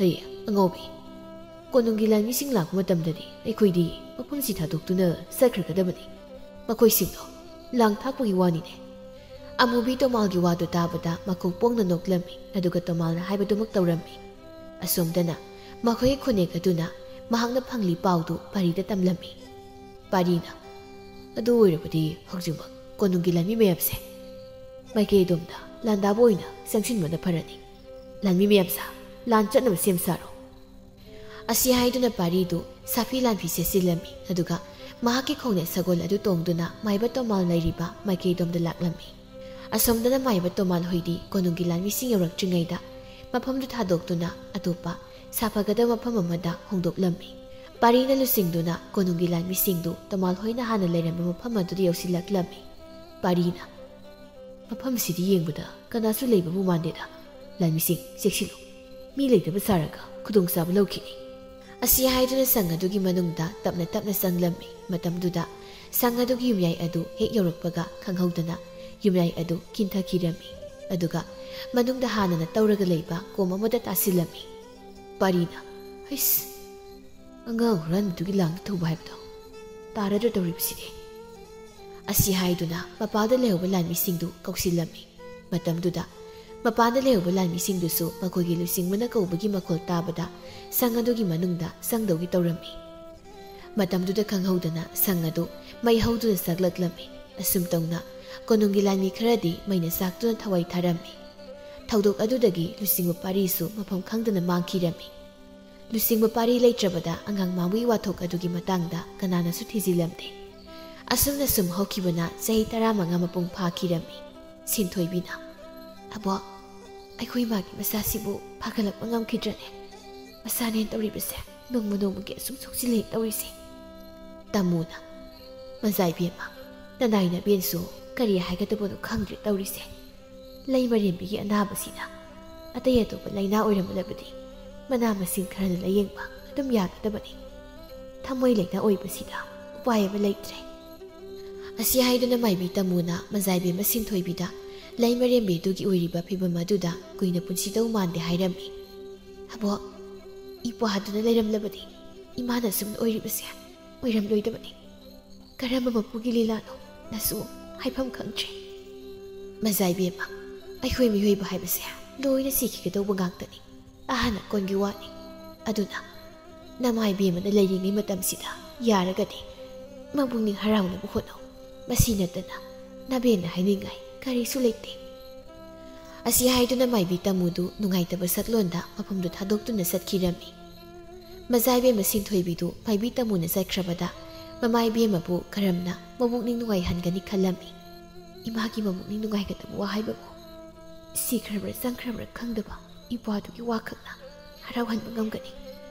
"ꯍꯩ, ꯑꯉꯧꯕꯤ, ꯀꯣꯅꯨꯡꯒꯤ ꯂꯥꯟꯃꯤꯁꯤꯡ ꯂꯥꯛꯄ ꯃꯇꯝꯗꯗꯤ ꯑꯩꯈꯣꯏꯗꯤ ꯃꯐꯝꯁꯤ ꯊꯥꯗꯣꯛꯇꯨꯅ ꯆꯠꯈ꯭ꯔꯒꯗꯕꯅꯤ꯫ ꯃꯈꯣꯏꯁꯤꯡꯗꯣ ꯂꯥꯡ ꯊꯥꯛꯄꯒꯤ ꯋꯥꯅꯤꯅꯦ꯫" ꯑꯃꯨꯕꯤ ꯇꯣꯃꯥꯜꯒꯤ ꯋꯥꯗꯨ ꯇꯥꯕꯗ ꯃꯀꯣꯛ ꯄꯣꯡꯅ ꯅꯣꯛꯂꯝꯃꯤ, ꯑꯗꯨꯒ ꯇꯣꯃꯥꯜꯅ ꯍꯥꯏꯕꯗꯨꯃꯛ ꯇꯧꯔꯝꯃꯤ꯫ ꯑꯁꯣꯝꯗꯅ ꯃꯈꯣꯏꯒꯤ ꯈꯨꯅꯦꯛ ꯑꯗꯨꯅ ꯃꯍꯥꯛꯅ ꯐꯪꯂꯤ ꯄꯥꯎꯗꯨ ꯄꯥꯔꯤꯗ ꯇꯝꯂꯝꯃꯤ꯫ ꯄꯥꯔꯤꯅ, "ꯑꯗꯨ ꯑꯣꯏꯔꯕꯗꯤ ꯍꯧꯖꯤꯛꯃꯛ ꯀꯣꯅꯨꯡꯒꯤ ꯂꯥꯟꯃꯤ ꯃꯌꯥꯝꯁꯦ ꯃꯥꯏꯀꯩ ꯑꯗꯣꯝꯗ ꯂꯥꯟꯗꯥꯕ ꯑꯣꯏꯅ ꯆꯪꯁꯤꯟꯕꯅ ꯐꯔꯅꯤ꯫ ꯂꯥꯟꯃꯤ ꯃꯌꯥꯝꯁꯥ, ꯂꯥꯟ ꯆꯠꯅꯕ ꯁꯦꯝ ꯁꯥꯔꯣ꯫" ꯑꯁꯤ ꯍꯥꯏꯗꯨꯅ ꯄꯥꯔꯤꯗꯨ ꯁꯥꯐꯤ ꯂꯥꯟꯐꯤ ꯁꯦꯠꯆꯤꯜꯂꯝꯃꯤ, ꯑꯗꯨꯒ ꯃꯍꯥꯛꯀꯤ ꯈꯣꯡꯅꯦꯠ ꯁꯒꯣꯜ ꯑꯗꯨ ꯇꯣꯡꯗꯨꯅ ꯃꯥꯏꯕ ꯇꯣꯃꯥꯜ ꯂꯩꯔꯤꯕ ꯃꯥꯏꯀꯩꯗꯣꯝꯗ ꯂꯥꯛꯂꯝꯃꯤ꯫ ꯑꯁꯣꯝꯗꯅ ꯃꯥꯏꯕ ꯇꯣꯃꯥꯜ ꯍꯣꯏꯗꯤ ꯀꯣꯅꯨꯡꯒꯤ ꯂꯥꯟꯃꯤꯁꯤꯡ ꯌꯧꯔꯛꯇ꯭ꯔꯤꯉꯩꯗ ꯃꯐꯝꯗꯨ ꯊꯥꯗꯣꯛꯇꯨꯅ ꯑꯇꯣꯞꯄ ꯁꯥꯐꯒꯗꯕ ꯃꯐꯝ ꯑꯃꯗ ꯍꯣꯡꯗꯣꯛꯂꯝꯃꯤ꯫ ꯄꯥꯔꯤꯅ ꯂꯨꯆꯤꯡꯗꯨꯅ ꯀꯣꯅꯨꯡꯒꯤ ꯂꯥꯟꯃꯤꯁꯤꯡꯗꯨ ꯇꯣꯃꯥꯜ ꯍꯣꯏꯅ ꯍꯥꯟꯅ ꯂꯩꯔꯝꯕ ꯃꯐꯝ ꯑꯗꯨꯗ ꯌꯧꯁꯤꯜꯂꯛꯂꯝꯃꯤ꯫ ꯄꯥꯔꯤꯅ, "ꯃꯐꯝꯁꯤꯗꯤ ꯌꯦꯡꯕꯗ ꯀꯅꯥꯁꯨ ꯂꯩꯕꯕꯨ ꯃꯥꯟꯗꯦꯗ꯫ ꯂꯥꯟꯃꯤꯁꯤꯡ, ꯆꯦꯛꯁꯤꯜꯂꯨ꯫ ꯃꯤ ꯂꯩꯇꯕ ꯁꯥꯔꯒ ꯈꯨꯗꯣꯡꯆꯥꯕ ꯂꯧꯈꯤꯅꯤ"꯫ ꯑꯁꯤ ꯍꯥꯏꯗꯨꯅ ꯁꯪ ꯑꯗꯨꯒꯤ ꯃꯅꯨꯡꯗ ꯇꯞꯅ ꯇꯞꯅ ꯆꯪꯂꯝꯃꯤ꯫ ꯃꯇꯝꯗꯨꯗ ꯁꯪ ꯑꯗꯨꯒꯤ ꯌꯨꯝꯌꯥꯏ ꯑꯗꯨ ꯍꯦꯛ ꯌꯧꯔꯛꯄꯒ ꯈꯪꯍꯧꯗꯅ ꯌꯨꯝꯌꯥꯏ ꯑꯗꯨ ꯀꯤꯟꯊꯈꯤꯔꯝꯃꯤ꯫ ꯑꯗꯨꯒ ꯃꯅꯨꯡꯗ ꯍꯥꯟꯅꯅ ꯇꯧꯔꯒ ꯂꯩꯕ ꯀꯣꯝ ꯑꯃꯗ ꯇꯥꯁꯤꯜꯂꯝꯃꯤ꯫ ꯄꯥꯔꯤꯅ, "ꯍꯩꯁ, ꯑꯉꯥꯡ ꯍꯨꯔꯥꯟꯕꯗꯨꯒꯤ ꯂꯥꯡꯗ ꯊꯨꯕ ꯍꯥꯏꯕꯗꯣ ꯇꯥꯔꯗ꯭ꯔ ꯇꯧꯔꯤꯕꯁꯤꯗꯤ?" ꯑꯁꯤ ꯍꯥꯏꯗꯨꯅ ꯃꯄꯥꯗ ꯂꯩꯍꯧꯕ ꯂꯥꯟꯃꯤꯁꯤꯡꯗꯨ ꯀꯧꯁꯤꯜꯂꯝꯃꯤ꯫ ꯃꯇꯝꯗꯨꯗ ꯃꯄꯥꯟꯗ ꯂꯩꯍꯧꯕ ꯂꯥꯟꯃꯤꯁꯤꯡꯗꯨꯁꯨ ꯃꯈꯣꯏꯒꯤ ꯂꯨꯆꯤꯡꯕꯅ ꯀꯧꯕꯒꯤ ꯃꯈꯣꯜ ꯇꯥꯕꯗ ꯁꯪ ꯑꯗꯨꯒꯤ ꯃꯅꯨꯡꯗ ꯆꯪꯗꯧꯒꯤ ꯇꯧꯔꯝꯃꯤ꯫ ꯃꯇꯝꯗꯨꯗ ꯈꯪꯍꯧꯗꯅ ꯁꯪ ꯑꯗꯨ ꯃꯩ ꯍꯧꯗꯨꯅ ꯆꯥꯛꯂꯛꯂꯝꯃꯤ꯫ ꯑꯁꯨꯝ ꯇꯧꯅ ꯀꯣꯅꯨꯡꯒꯤ ꯂꯥꯟꯃꯤ ꯈꯔꯗꯤ ꯃꯩꯅ ꯆꯥꯛꯇꯨꯅ ꯊꯋꯥꯏ ꯊꯥꯔꯝꯃꯤ꯫ ꯊꯧꯗꯣꯛ ꯑꯗꯨꯗꯒꯤ ꯂꯨꯆꯤꯡꯕ ꯄꯥꯔꯤꯁꯨ ꯃꯐꯝ ꯈꯪꯗꯅ ꯃꯥꯡꯈꯤꯔꯝꯃꯤ꯫ ꯂꯨꯆꯤꯡꯕ ꯄꯥꯔꯤ ꯂꯩꯇ꯭ꯔꯕꯗ ꯑꯉꯥꯡ ꯃꯥꯡꯕꯒꯤ ꯋꯥꯊꯣꯛ ꯑꯗꯨꯒꯤ ꯃꯇꯥꯡꯗ ꯀꯅꯥꯅꯁꯨ ꯊꯤꯖꯤꯜꯂꯝꯗꯦ꯫ ꯑꯁꯨꯝꯅ ꯁꯨꯝ ꯍꯧꯈꯤꯕꯅ ꯆꯍꯤ ꯇꯔꯥꯃꯉꯥ ꯃꯄꯨꯡ ꯐꯥꯈꯤꯔꯝꯃꯤ꯫ ꯁꯤꯟꯊꯣꯏꯕꯤꯅ, "ꯑꯕꯣ, ꯑꯩꯈꯣꯏ ꯏꯃꯥꯒꯤ ꯃꯁꯥꯁꯤꯕꯨ ꯐꯒꯠꯂꯛꯄ ꯉꯝꯈꯤꯗ꯭ꯔꯅꯦ? ꯃꯁꯥꯅꯦꯅ ꯇꯧꯔꯤꯕꯁꯦ ꯅꯣꯡꯃ ꯅꯣꯡꯃꯒꯤ ꯑꯁꯨꯝ ꯁꯣꯛꯆꯤꯜꯂꯦ ꯇꯧꯔꯤꯁꯦ"꯫ ꯇꯥꯃꯣꯅ, "ꯃꯖꯥ ꯏꯕꯦꯝꯃ, ꯅꯅꯥꯏ ꯅꯕꯦꯟꯁꯨ ꯀꯔꯤ ꯍꯥꯏꯒꯗꯕꯅꯣ ꯈꯪꯗ꯭ꯔꯦ ꯇꯧꯔꯤꯁꯦ꯫ ꯂꯩꯃꯔꯦꯝꯕꯤꯒꯤ ꯑꯅꯥꯕꯁꯤꯅ ꯑꯇꯩ ꯑꯇꯣꯞꯄ ꯂꯥꯏꯅꯥ ꯑꯣꯏꯔꯝꯂꯕꯗꯤ ꯃꯅꯥ ꯃꯁꯤꯡ ꯈꯔꯅ ꯂꯥꯌꯦꯡꯕ ꯑꯗꯨꯝ ꯌꯥꯒꯗꯕꯅꯤ꯫ ꯊꯃꯣꯏ ꯂꯥꯏꯅꯥ ꯑꯣꯏꯕꯁꯤꯗ ꯎꯄꯥꯏ ꯑꯃ ꯂꯩꯇ꯭ꯔꯦ"꯫ ꯑꯁꯤ ꯍꯥꯏꯗꯨꯅ ꯃꯥꯏꯕꯤ ꯇꯥꯃꯣꯅ ꯃꯖꯥ ꯏꯕꯦꯝꯃ ꯁꯤꯟꯊꯣꯏꯕꯤꯗ ꯂꯩꯃꯔꯦꯝꯕꯤꯗꯨꯒꯤ ꯑꯣꯏꯔꯤꯕ ꯐꯤꯕꯝ ꯑꯗꯨꯗ ꯀꯨꯏꯅ ꯄꯨꯟꯁꯤꯗꯧ ꯃꯥꯟꯗꯦ ꯍꯥꯏꯔꯝꯃꯤ꯫ "ꯑꯕꯣ, ꯏꯄ꯭ꯋꯥꯗꯨꯅ ꯂꯩꯔꯝꯂꯕꯗꯤ ꯏꯃꯥꯅ ꯁꯨꯝ ꯑꯣꯏꯔꯤꯕꯁꯦ ꯑꯣꯏꯔꯝꯂꯣꯏꯗꯕꯅꯤ꯫ ꯀꯔꯝꯕ ꯃꯄꯨꯒꯤ ꯂꯤꯂꯥꯅꯣ ꯅꯁꯨ ꯍꯥꯏꯐꯝ ꯈꯪꯗ꯭ꯔꯦ"꯫ "ꯃꯖꯥ ꯏꯕꯦꯝꯃ, ꯑꯩꯈꯣꯏ ꯃꯤꯑꯣꯏꯕ ꯍꯥꯏꯕꯁꯦ ꯂꯣꯏꯅ ꯁꯤꯈꯤꯒꯗꯧꯕ ꯉꯥꯛꯇꯅꯤ꯫ ꯑꯍꯥꯟ ꯑꯀꯣꯟꯒꯤ ꯋꯥꯅꯤ꯫ ꯑꯗꯨꯅ ꯅꯃꯥ ꯏꯕꯦꯝꯃꯅ ꯂꯩꯔꯤꯉꯩ ꯃꯇꯝꯁꯤꯗ ꯌꯥꯔꯒꯗꯤ ꯃꯄꯨꯛꯅꯤꯡ ꯍꯔꯥꯎꯅꯕ ꯍꯣꯠꯅꯧ꯫ ꯃꯁꯤ ꯅꯠꯇꯅ ꯅꯕꯦꯟꯅ ꯍꯥꯏꯅꯤꯡꯉꯥꯏ ꯀꯔꯤꯁꯨ ꯂꯩꯇꯦ"꯫ ꯑꯁꯤ ꯍꯥꯏꯗꯨꯅ ꯃꯥꯏꯕꯤ ꯇꯥꯃꯨꯗꯨ ꯅꯨꯡꯉꯥꯏꯇꯕ ꯁꯛꯂꯣꯟꯗ ꯃꯐꯝꯗꯨ ꯊꯥꯗꯣꯛꯇꯨꯅ ꯆꯠꯈꯤꯔꯝꯃꯤ꯫ ꯃꯖꯥ ꯏꯕꯦꯝꯃ ꯁꯤꯟꯊꯣꯏꯕꯤꯗꯨ ꯃꯥꯏꯕꯤ ꯇꯥꯃꯨꯅ ꯆꯠꯈ꯭ꯔꯕꯗ ꯃꯃꯥ ꯏꯕꯦꯝꯃꯕꯨ ꯀꯔꯝꯅ ꯃꯄꯨꯛꯅꯤꯡ ꯅꯨꯡꯉꯥꯏꯍꯟꯒꯅꯤ ꯈꯜꯂꯝꯃꯤ꯫ ꯏꯃꯥꯒꯤ ꯃꯄꯨꯛꯅꯤꯡ ꯅꯨꯡꯉꯥꯏꯒꯗꯕ ꯋꯥ ꯍꯥꯏꯕꯕꯨ ꯁꯤꯈ꯭ꯔꯕ꯭ꯔꯥ ꯆꯪꯈ꯭ꯔꯕ꯭ꯔꯥ ꯈꯪꯗꯕ ꯏꯄ꯭ꯋꯥꯗꯨꯒꯤ ꯋꯥꯈꯛꯅ ꯍꯔꯥꯎꯍꯟꯕ ꯉꯝꯒꯅꯤ꯫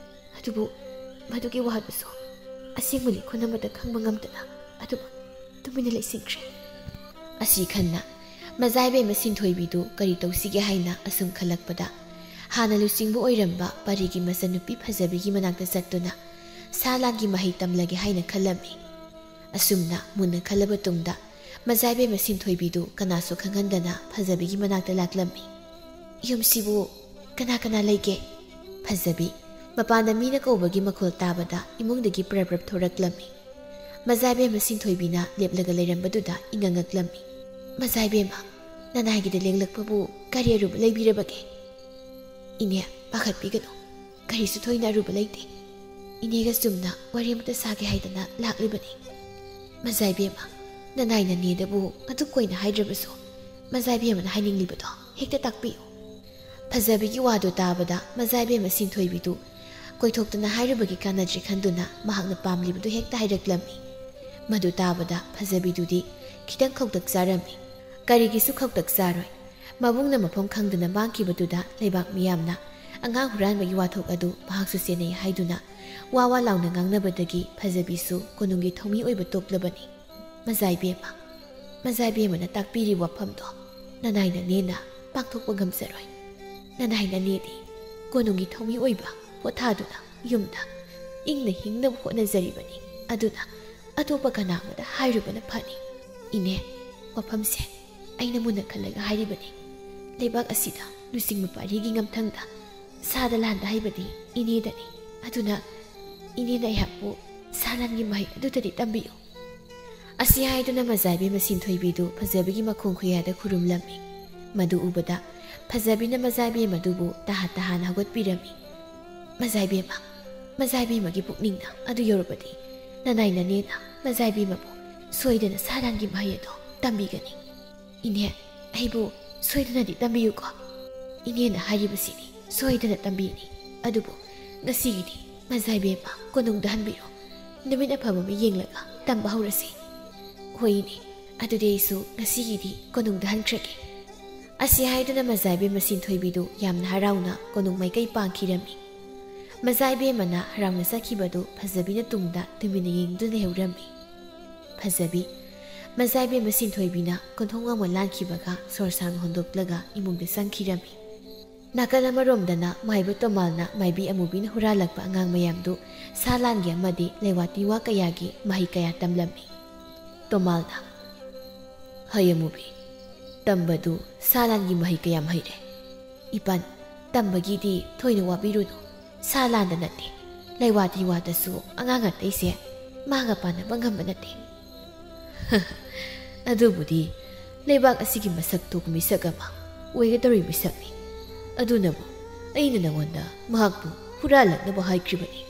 ꯑꯗꯨꯕꯨ ꯃꯗꯨꯒꯤ ꯋꯥꯗꯨꯁꯨ ꯑꯁꯦꯡꯕ ꯂꯤꯈꯨꯟ ꯑꯃꯠꯇ ꯈꯪꯕ ꯉꯝꯗꯅ ꯑꯗꯨꯃꯛ ꯇꯨꯃꯤꯟꯅ ꯂꯩꯁꯤꯟꯈ꯭ꯔꯦ꯫ ꯑꯁꯤ ꯈꯟꯅ ꯃꯖꯥꯏꯕꯦꯝꯃ ꯁꯤꯟꯊꯣꯏꯕꯤꯗꯨ ꯀꯔꯤ ꯇꯧꯁꯤꯒꯦ ꯍꯥꯏꯅ ꯑꯁꯨꯝ ꯈꯜꯂꯛꯄꯗ, ꯍꯥꯟꯅ ꯂꯨꯆꯤꯡꯕ ꯑꯣꯏꯔꯝꯕ ꯄꯔꯤꯒꯤ ꯃꯆꯟꯅꯨꯄꯤ ꯐꯖꯕꯤꯒꯤ ꯃꯅꯥꯛꯇ ꯆꯠꯇꯨꯅ ꯁꯥ ꯂꯥꯟꯒꯤ ꯃꯍꯩ ꯇꯝꯂꯒꯦ ꯍꯥꯏꯅ ꯈꯜꯂꯝꯃꯤ꯫ ꯑꯁꯨꯝꯅ ꯃꯨꯟꯅ ꯈꯜꯂꯕ ꯇꯨꯡꯗ, ꯃꯖꯥꯏꯕꯦꯝꯃ ꯁꯤꯟꯊꯣꯏꯕꯤꯗꯨ ꯀꯅꯥꯁꯨ ꯈꯪꯍꯟꯗꯅ ꯐꯖꯕꯤꯒꯤ ꯃꯅꯥꯛꯇ ꯂꯥꯛꯂꯝꯃꯤ꯫ "ꯌꯨꯝꯁꯤꯕꯨ ꯀꯅꯥ ꯀꯅꯥ ꯂꯩꯒꯦ?" ꯐꯖꯕꯤ, ꯃꯄꯥꯟꯗ ꯃꯤꯅ ꯀꯧꯕꯒꯤ ꯃꯈꯣꯜ ꯇꯥꯕꯗ ꯏꯃꯨꯡꯗꯒꯤ ꯄ꯭ꯔꯞ ꯄ꯭ꯔꯞ ꯊꯣꯔꯛꯂꯝꯃꯤ꯫ ꯃꯖꯥꯏꯕꯦꯝꯃ ꯁꯤꯟꯊꯣꯏꯕꯤꯅ ꯂꯦꯞꯂꯒ ꯂꯩꯔꯝꯕꯗꯨꯗ ꯏꯉꯛ ꯉꯛꯂꯝꯃꯤ꯫ "ꯃꯖꯥꯏꯕꯦꯝꯃ, ꯅꯅꯥꯏꯒꯤꯗ ꯂꯦꯡꯂꯛꯄꯕꯨ ꯀꯔꯤ ꯑꯔꯨꯕ ꯂꯩꯕꯤꯔꯕꯒꯦ?" "ꯏꯅꯦ, ꯄꯥꯈꯠꯄꯤꯒꯅꯨ, ꯀꯔꯤꯁꯨ ꯊꯣꯏꯅ ꯑꯔꯨꯕ ꯂꯩꯇꯦ꯫ ꯏꯅꯦꯒ ꯆꯨꯝꯅ ꯋꯥꯔꯤ ꯑꯃꯇ ꯁꯥꯒꯦ ꯍꯥꯏꯗꯅ ꯂꯥꯛꯂꯤꯕꯅꯤ꯫" "ꯃꯖꯥꯏꯕꯦꯝꯃ, ꯅꯅꯥꯏ ꯅꯅꯦꯗꯕꯨ ꯑꯗꯨꯛ ꯀꯣꯏꯅ ꯍꯥꯏꯗ꯭ꯔꯕꯁꯨ, ꯃꯖꯥꯏꯕꯦꯝꯃꯅ ꯍꯥꯏꯅꯤꯡꯂꯤꯕꯗꯣ ꯍꯦꯛꯇ ꯇꯥꯛꯄꯤꯌꯨ꯫" ꯐꯖꯕꯤꯒꯤ ꯋꯥꯗꯨ ꯇꯥꯕꯗ ꯃꯖꯥꯏꯕꯦꯝꯃ ꯁꯤꯟꯊꯣꯏꯕꯤꯗꯨ ꯀꯣꯏꯊꯣꯛꯇꯅ ꯍꯥꯏꯔꯨꯕꯒꯤ ꯀꯥꯟꯅꯗ꯭ꯔꯦ ꯈꯟꯗꯨꯅ ꯃꯍꯥꯛꯅ ꯄꯥꯝꯂꯤꯕꯗꯨ ꯍꯦꯛꯇ ꯍꯥꯏꯔꯛꯂꯝꯃꯤ꯫ ꯃꯗꯨ ꯇꯥꯕꯗ ꯐꯖꯕꯤꯗꯨꯗꯤ ꯈꯤꯇꯪ ꯈꯧꯇꯛ ꯆꯥꯔꯝꯃꯤ꯫ ꯀꯔꯤꯒꯤꯁꯨ ꯈꯧꯇꯛ ꯆꯥꯔꯣꯏ꯫ ꯃꯕꯨꯡꯅ ꯃꯐꯝ ꯈꯪꯗꯅ ꯃꯥꯡꯈꯤꯕꯗꯨꯗ ꯂꯩꯕꯥꯛ ꯃꯤꯌꯥꯝꯅ ꯑꯉꯥꯡ ꯍꯨꯔꯥꯟꯕꯒꯤ ꯋꯥꯊꯣꯛ ꯑꯗꯨ ꯃꯍꯥꯛꯁꯨ ꯆꯦꯟꯅꯩ ꯍꯥꯏꯗꯨꯅ ꯋꯥ ꯋꯥ ꯂꯥꯎꯅ ꯉꯥꯡꯅꯕꯗꯒꯤ ꯐꯖꯕꯤꯁꯨ ꯀꯣꯅꯨꯡꯒꯤ ꯊꯧꯃꯤ ꯑꯣꯏꯕ ꯇꯣꯛꯂꯕꯅꯤ꯫ "ꯃꯖꯥꯏꯕꯦꯝꯃ, ꯃꯖꯥꯏꯕꯦꯝꯃꯅ ꯇꯥꯛꯄꯤꯔꯤꯕ ꯋꯥꯐꯝꯗꯣ ꯅꯅꯥꯏ ꯅꯅꯦꯅ ꯄꯥꯡꯊꯣꯛꯄ ꯉꯝꯖꯔꯣꯏ꯫ ꯅꯅꯥꯏ ꯅꯅꯦꯗꯤ ꯀꯣꯅꯨꯡꯒꯤ ꯊꯧꯃꯤ ꯑꯣꯏꯕ ꯄꯣꯊꯥꯗꯨꯅ ꯌꯨꯝꯗ ꯏꯪꯅ ꯍꯤꯡꯅꯕ ꯍꯣꯠꯅꯖꯔꯤꯕꯅꯤ꯫ ꯑꯗꯨꯅ ꯑꯇꯣꯞꯄ ꯀꯅꯥ ꯑꯃꯗ ꯍꯥꯏꯔꯨꯕꯅ ꯐꯅꯤ꯫ ꯏꯅꯦ, ꯋꯥꯐꯝꯁꯦ ꯑꯩꯅ ꯃꯨꯟꯅ ꯈꯜꯂꯒ ꯍꯥꯏꯔꯤꯕꯅꯤ꯫ ꯂꯩꯕꯥꯛ ꯑꯁꯤꯗ ꯂꯨꯆꯤꯡꯕ ꯄꯥꯔꯤꯒꯤ ꯉꯝꯊꯪꯗ ꯁꯥꯗ ꯂꯥꯟꯗ ꯍꯩꯕꯗꯤ ꯏꯅꯦꯗꯅꯤ꯫ ꯑꯗꯨꯅ ꯏꯅꯦꯅ ꯑꯩꯍꯥꯛꯄꯨ ꯁꯥ ꯂꯥꯟꯒꯤ ꯃꯍꯩ ꯑꯗꯨꯗꯗꯤ ꯇꯝꯕꯤꯌꯨ꯫" ꯑꯁꯤ ꯍꯥꯏꯗꯨꯅ ꯃꯖꯥꯏꯕꯦꯝꯃ ꯁꯤꯟꯊꯣꯏꯕꯤꯗꯨ ꯐꯖꯕꯤꯒꯤ ꯃꯈꯣꯡ ꯈꯨꯌꯥꯗ ꯈꯨꯔꯨꯝꯂꯝꯃꯤ꯫ ꯃꯗꯨ ꯎꯕꯗ ꯐꯖꯕꯤꯅ ꯃꯖꯥꯏꯕꯦꯝꯃ ꯑꯗꯨꯕꯨ ꯇꯍꯥ ꯇꯍꯥꯅ ꯍꯧꯒꯠꯄꯤꯔꯝꯃꯤ꯫ "ꯃꯖꯥꯏꯕꯦꯝꯃ, ꯃꯖꯥꯏꯕꯦꯝꯃꯒꯤ ꯄꯨꯛꯅꯤꯡꯅ ꯑꯗꯨ ꯌꯧꯔꯕꯗꯤ ꯅꯅꯥꯏ ꯅꯅꯦꯅ ꯃꯖꯥꯏꯕꯦꯝꯃꯕꯨ ꯁꯣꯏꯗꯅ ꯁꯥ ꯂꯥꯟꯒꯤ ꯃꯍꯩ ꯑꯗꯣ ꯇꯝꯕꯤꯒꯅꯤ꯫ ꯏꯅꯦ, ꯑꯩꯕꯨ ꯁꯣꯏꯗꯅꯗꯤ ꯇꯝꯕꯤꯌꯨꯀꯣ꯫ ꯏꯅꯦꯅ ꯍꯥꯏꯔꯤꯕꯁꯤꯅꯤ, ꯁꯣꯏꯗꯅ ꯇꯝꯕꯤꯅꯤ꯫ ꯑꯗꯨꯕꯨ ꯉꯁꯤꯒꯤꯗꯤ ꯃꯖꯥꯏꯕꯦꯝꯃ ꯀꯣꯅꯨꯡꯗ ꯍꯟꯕꯤꯔꯣ꯫ ꯅꯨꯃꯤꯠ ꯑꯐꯕ ꯑꯃ ꯌꯦꯡꯂꯒ ꯇꯝꯕ ꯍꯧꯔꯁꯤ꯫" "ꯍꯣꯏ ꯏꯅꯦ, ꯑꯗꯨꯗꯤ ꯑꯩꯁꯨ ꯉꯁꯤꯒꯤꯗꯤ ꯀꯣꯅꯨꯡꯗ ꯍꯟꯈ꯭ꯔꯒꯦ꯫" ꯑꯁꯤ ꯍꯥꯏꯗꯨꯅ ꯃꯖꯥꯏꯕꯦꯝꯃ ꯁꯤꯟꯊꯣꯏꯕꯤꯗꯨ ꯌꯥꯝꯅ ꯍꯔꯥꯎꯅ ꯀꯣꯅꯨꯡ ꯃꯥꯏꯀꯩ ꯄꯥꯡꯈꯤꯔꯝꯃꯤ꯫ ꯃꯖꯥꯏꯕꯦꯝꯃꯅ ꯍꯔꯥꯎꯅ ꯆꯠꯈꯤꯕꯗꯨ ꯐꯖꯕꯤꯅ ꯇꯨꯡꯗ ꯇꯨꯃꯤꯟꯅ ꯌꯦꯡꯗꯨꯅ ꯂꯩꯍꯧꯔꯝꯃꯤ꯫ ꯐꯖꯕꯤ, ꯃꯆꯥꯏꯕꯦꯝꯃ ꯁꯤꯟꯊꯣꯏꯕꯤꯅ ꯀꯣꯟꯊꯣꯡ ꯋꯥꯡꯃ ꯂꯥꯟꯈꯤꯕꯒ ꯁꯣꯔ ꯁꯥꯡꯅ ꯍꯣꯟꯗꯣꯛꯂꯒ ꯏꯃꯨꯡꯗ ꯆꯪꯈꯤꯔꯝꯃꯤ꯫ ꯅꯥꯀꯜ ꯑꯃꯔꯣꯝꯗꯅ ꯃꯥꯏꯕ ꯇꯣꯃꯥꯜꯅ ꯃꯥꯏꯕꯤ ꯑꯃꯨꯕꯤꯅ ꯍꯨꯔꯥꯜꯂꯛꯄ ꯑꯉꯥꯡ ꯃꯌꯥꯝꯗꯨ ꯁꯥ ꯂꯥꯟꯒꯤ ꯑꯃꯗꯤ ꯂꯩꯋꯥ ꯇꯤꯋꯥ ꯀꯌꯥꯒꯤ ꯃꯍꯩ ꯀꯌꯥ ꯇꯝꯂꯝꯃꯤ꯫ ꯇꯣꯃꯥꯜꯅ, "ꯍꯩ ꯑꯃꯨꯕꯤ, ꯇꯝꯕꯗꯨ ꯁꯥ ꯂꯥꯟꯒꯤ ꯃꯍꯩ ꯀꯌꯥꯝ ꯍꯩꯔꯦ?" "ꯏꯄꯟ, ꯇꯝꯕꯒꯤꯗꯤ ꯊꯣꯏꯅ ꯋꯥꯕꯤꯔꯨꯅꯨ꯫ ꯁꯥ ꯂꯥꯟꯗ ꯅꯠꯇꯦ, ꯂꯩꯋꯥ ꯇꯤꯋꯥꯗꯁꯨ ꯑꯉꯥꯡ ꯑꯇꯩꯁꯦ ꯃꯥꯒ ꯄꯥꯟꯅꯕ ꯉꯝꯕ ꯅꯠꯇꯦ꯫" "ꯑꯗꯨꯕꯨꯗꯤ ꯂꯩꯕꯥꯛ ꯑꯁꯤꯒꯤ ꯃꯁꯛ ꯊꯣꯛꯄ ꯃꯤꯁꯛ ꯑꯃ ꯑꯣꯏꯒꯗꯧꯔꯤ ꯃꯤꯁꯛꯅꯤ꯫ ꯑꯗꯨꯅꯕꯨ ꯑꯩꯅ ꯅꯉꯣꯟꯗ ꯃꯍꯥꯛꯄꯨ ꯍꯨꯔꯥꯜꯂꯛꯅꯕ ꯍꯥꯏꯈ꯭ꯔꯤꯕꯅꯤ꯫"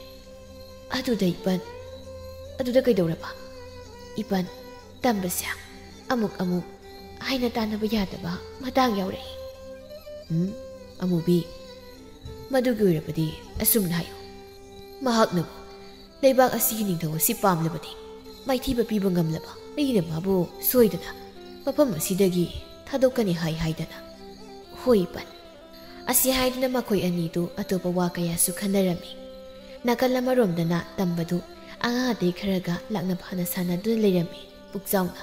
"ꯑꯗꯨꯗ ꯏꯄꯟ, ꯑꯗꯨꯗ ꯀꯩꯗꯧꯔꯕ?" "ꯏꯄꯟ, ꯇꯝꯕꯁꯦ ꯑꯃꯨꯛ ꯑꯃꯨꯛ ꯍꯥꯏꯅ ꯇꯥꯟꯅꯕ ꯌꯥꯗꯕ ꯃꯇꯥꯡ ꯌꯥꯎꯔꯛꯏ꯫" "ꯎꯝ, ꯑꯃꯨꯕꯤ, ꯃꯗꯨꯒꯤ ꯑꯣꯏꯔꯕꯗꯤ ꯑꯁꯨꯝꯅ ꯍꯥꯏꯌꯨ, ꯃꯍꯥꯛꯅꯕꯨ ꯂꯩꯕꯥꯛ ꯑꯁꯤꯒꯤ ꯅꯤꯡꯊꯧ ꯑꯁꯤ ꯄꯥꯝꯂꯕꯗꯤ, ꯃꯥꯏꯊꯤꯕ ꯄꯤꯕ ꯉꯝꯂꯕ ꯑꯩꯅ ꯃꯥꯕꯨ ꯁꯣꯏꯗꯅ ꯃꯐꯝ ꯑꯁꯤꯗꯒꯤ ꯊꯥꯗꯣꯛꯀꯅꯤ ꯍꯥꯏ ꯍꯥꯏꯗꯅ꯫" "ꯍꯣꯏ ꯏꯄꯟ꯫" ꯑꯁꯤ ꯍꯥꯏꯗꯨꯅ ꯃꯈꯣꯏ ꯑꯅꯤꯗꯨ ꯑꯇꯣꯞꯄ ꯋꯥ ꯀꯌꯥꯁꯨ ꯈꯟꯅꯔꯝꯃꯤ꯫ ꯅꯥꯀꯜ ꯑꯃꯔꯣꯝꯗꯅ ꯇꯝꯕꯗꯨ ꯑꯉꯥꯡ ꯑꯇꯩ ꯈꯔꯒ ꯂꯥꯛꯅ ꯐꯥꯅ ꯁꯥꯟꯅꯗꯨꯅ ꯂꯩꯔꯝꯃꯤ꯫ ꯄꯨꯛꯆꯥꯎꯅ,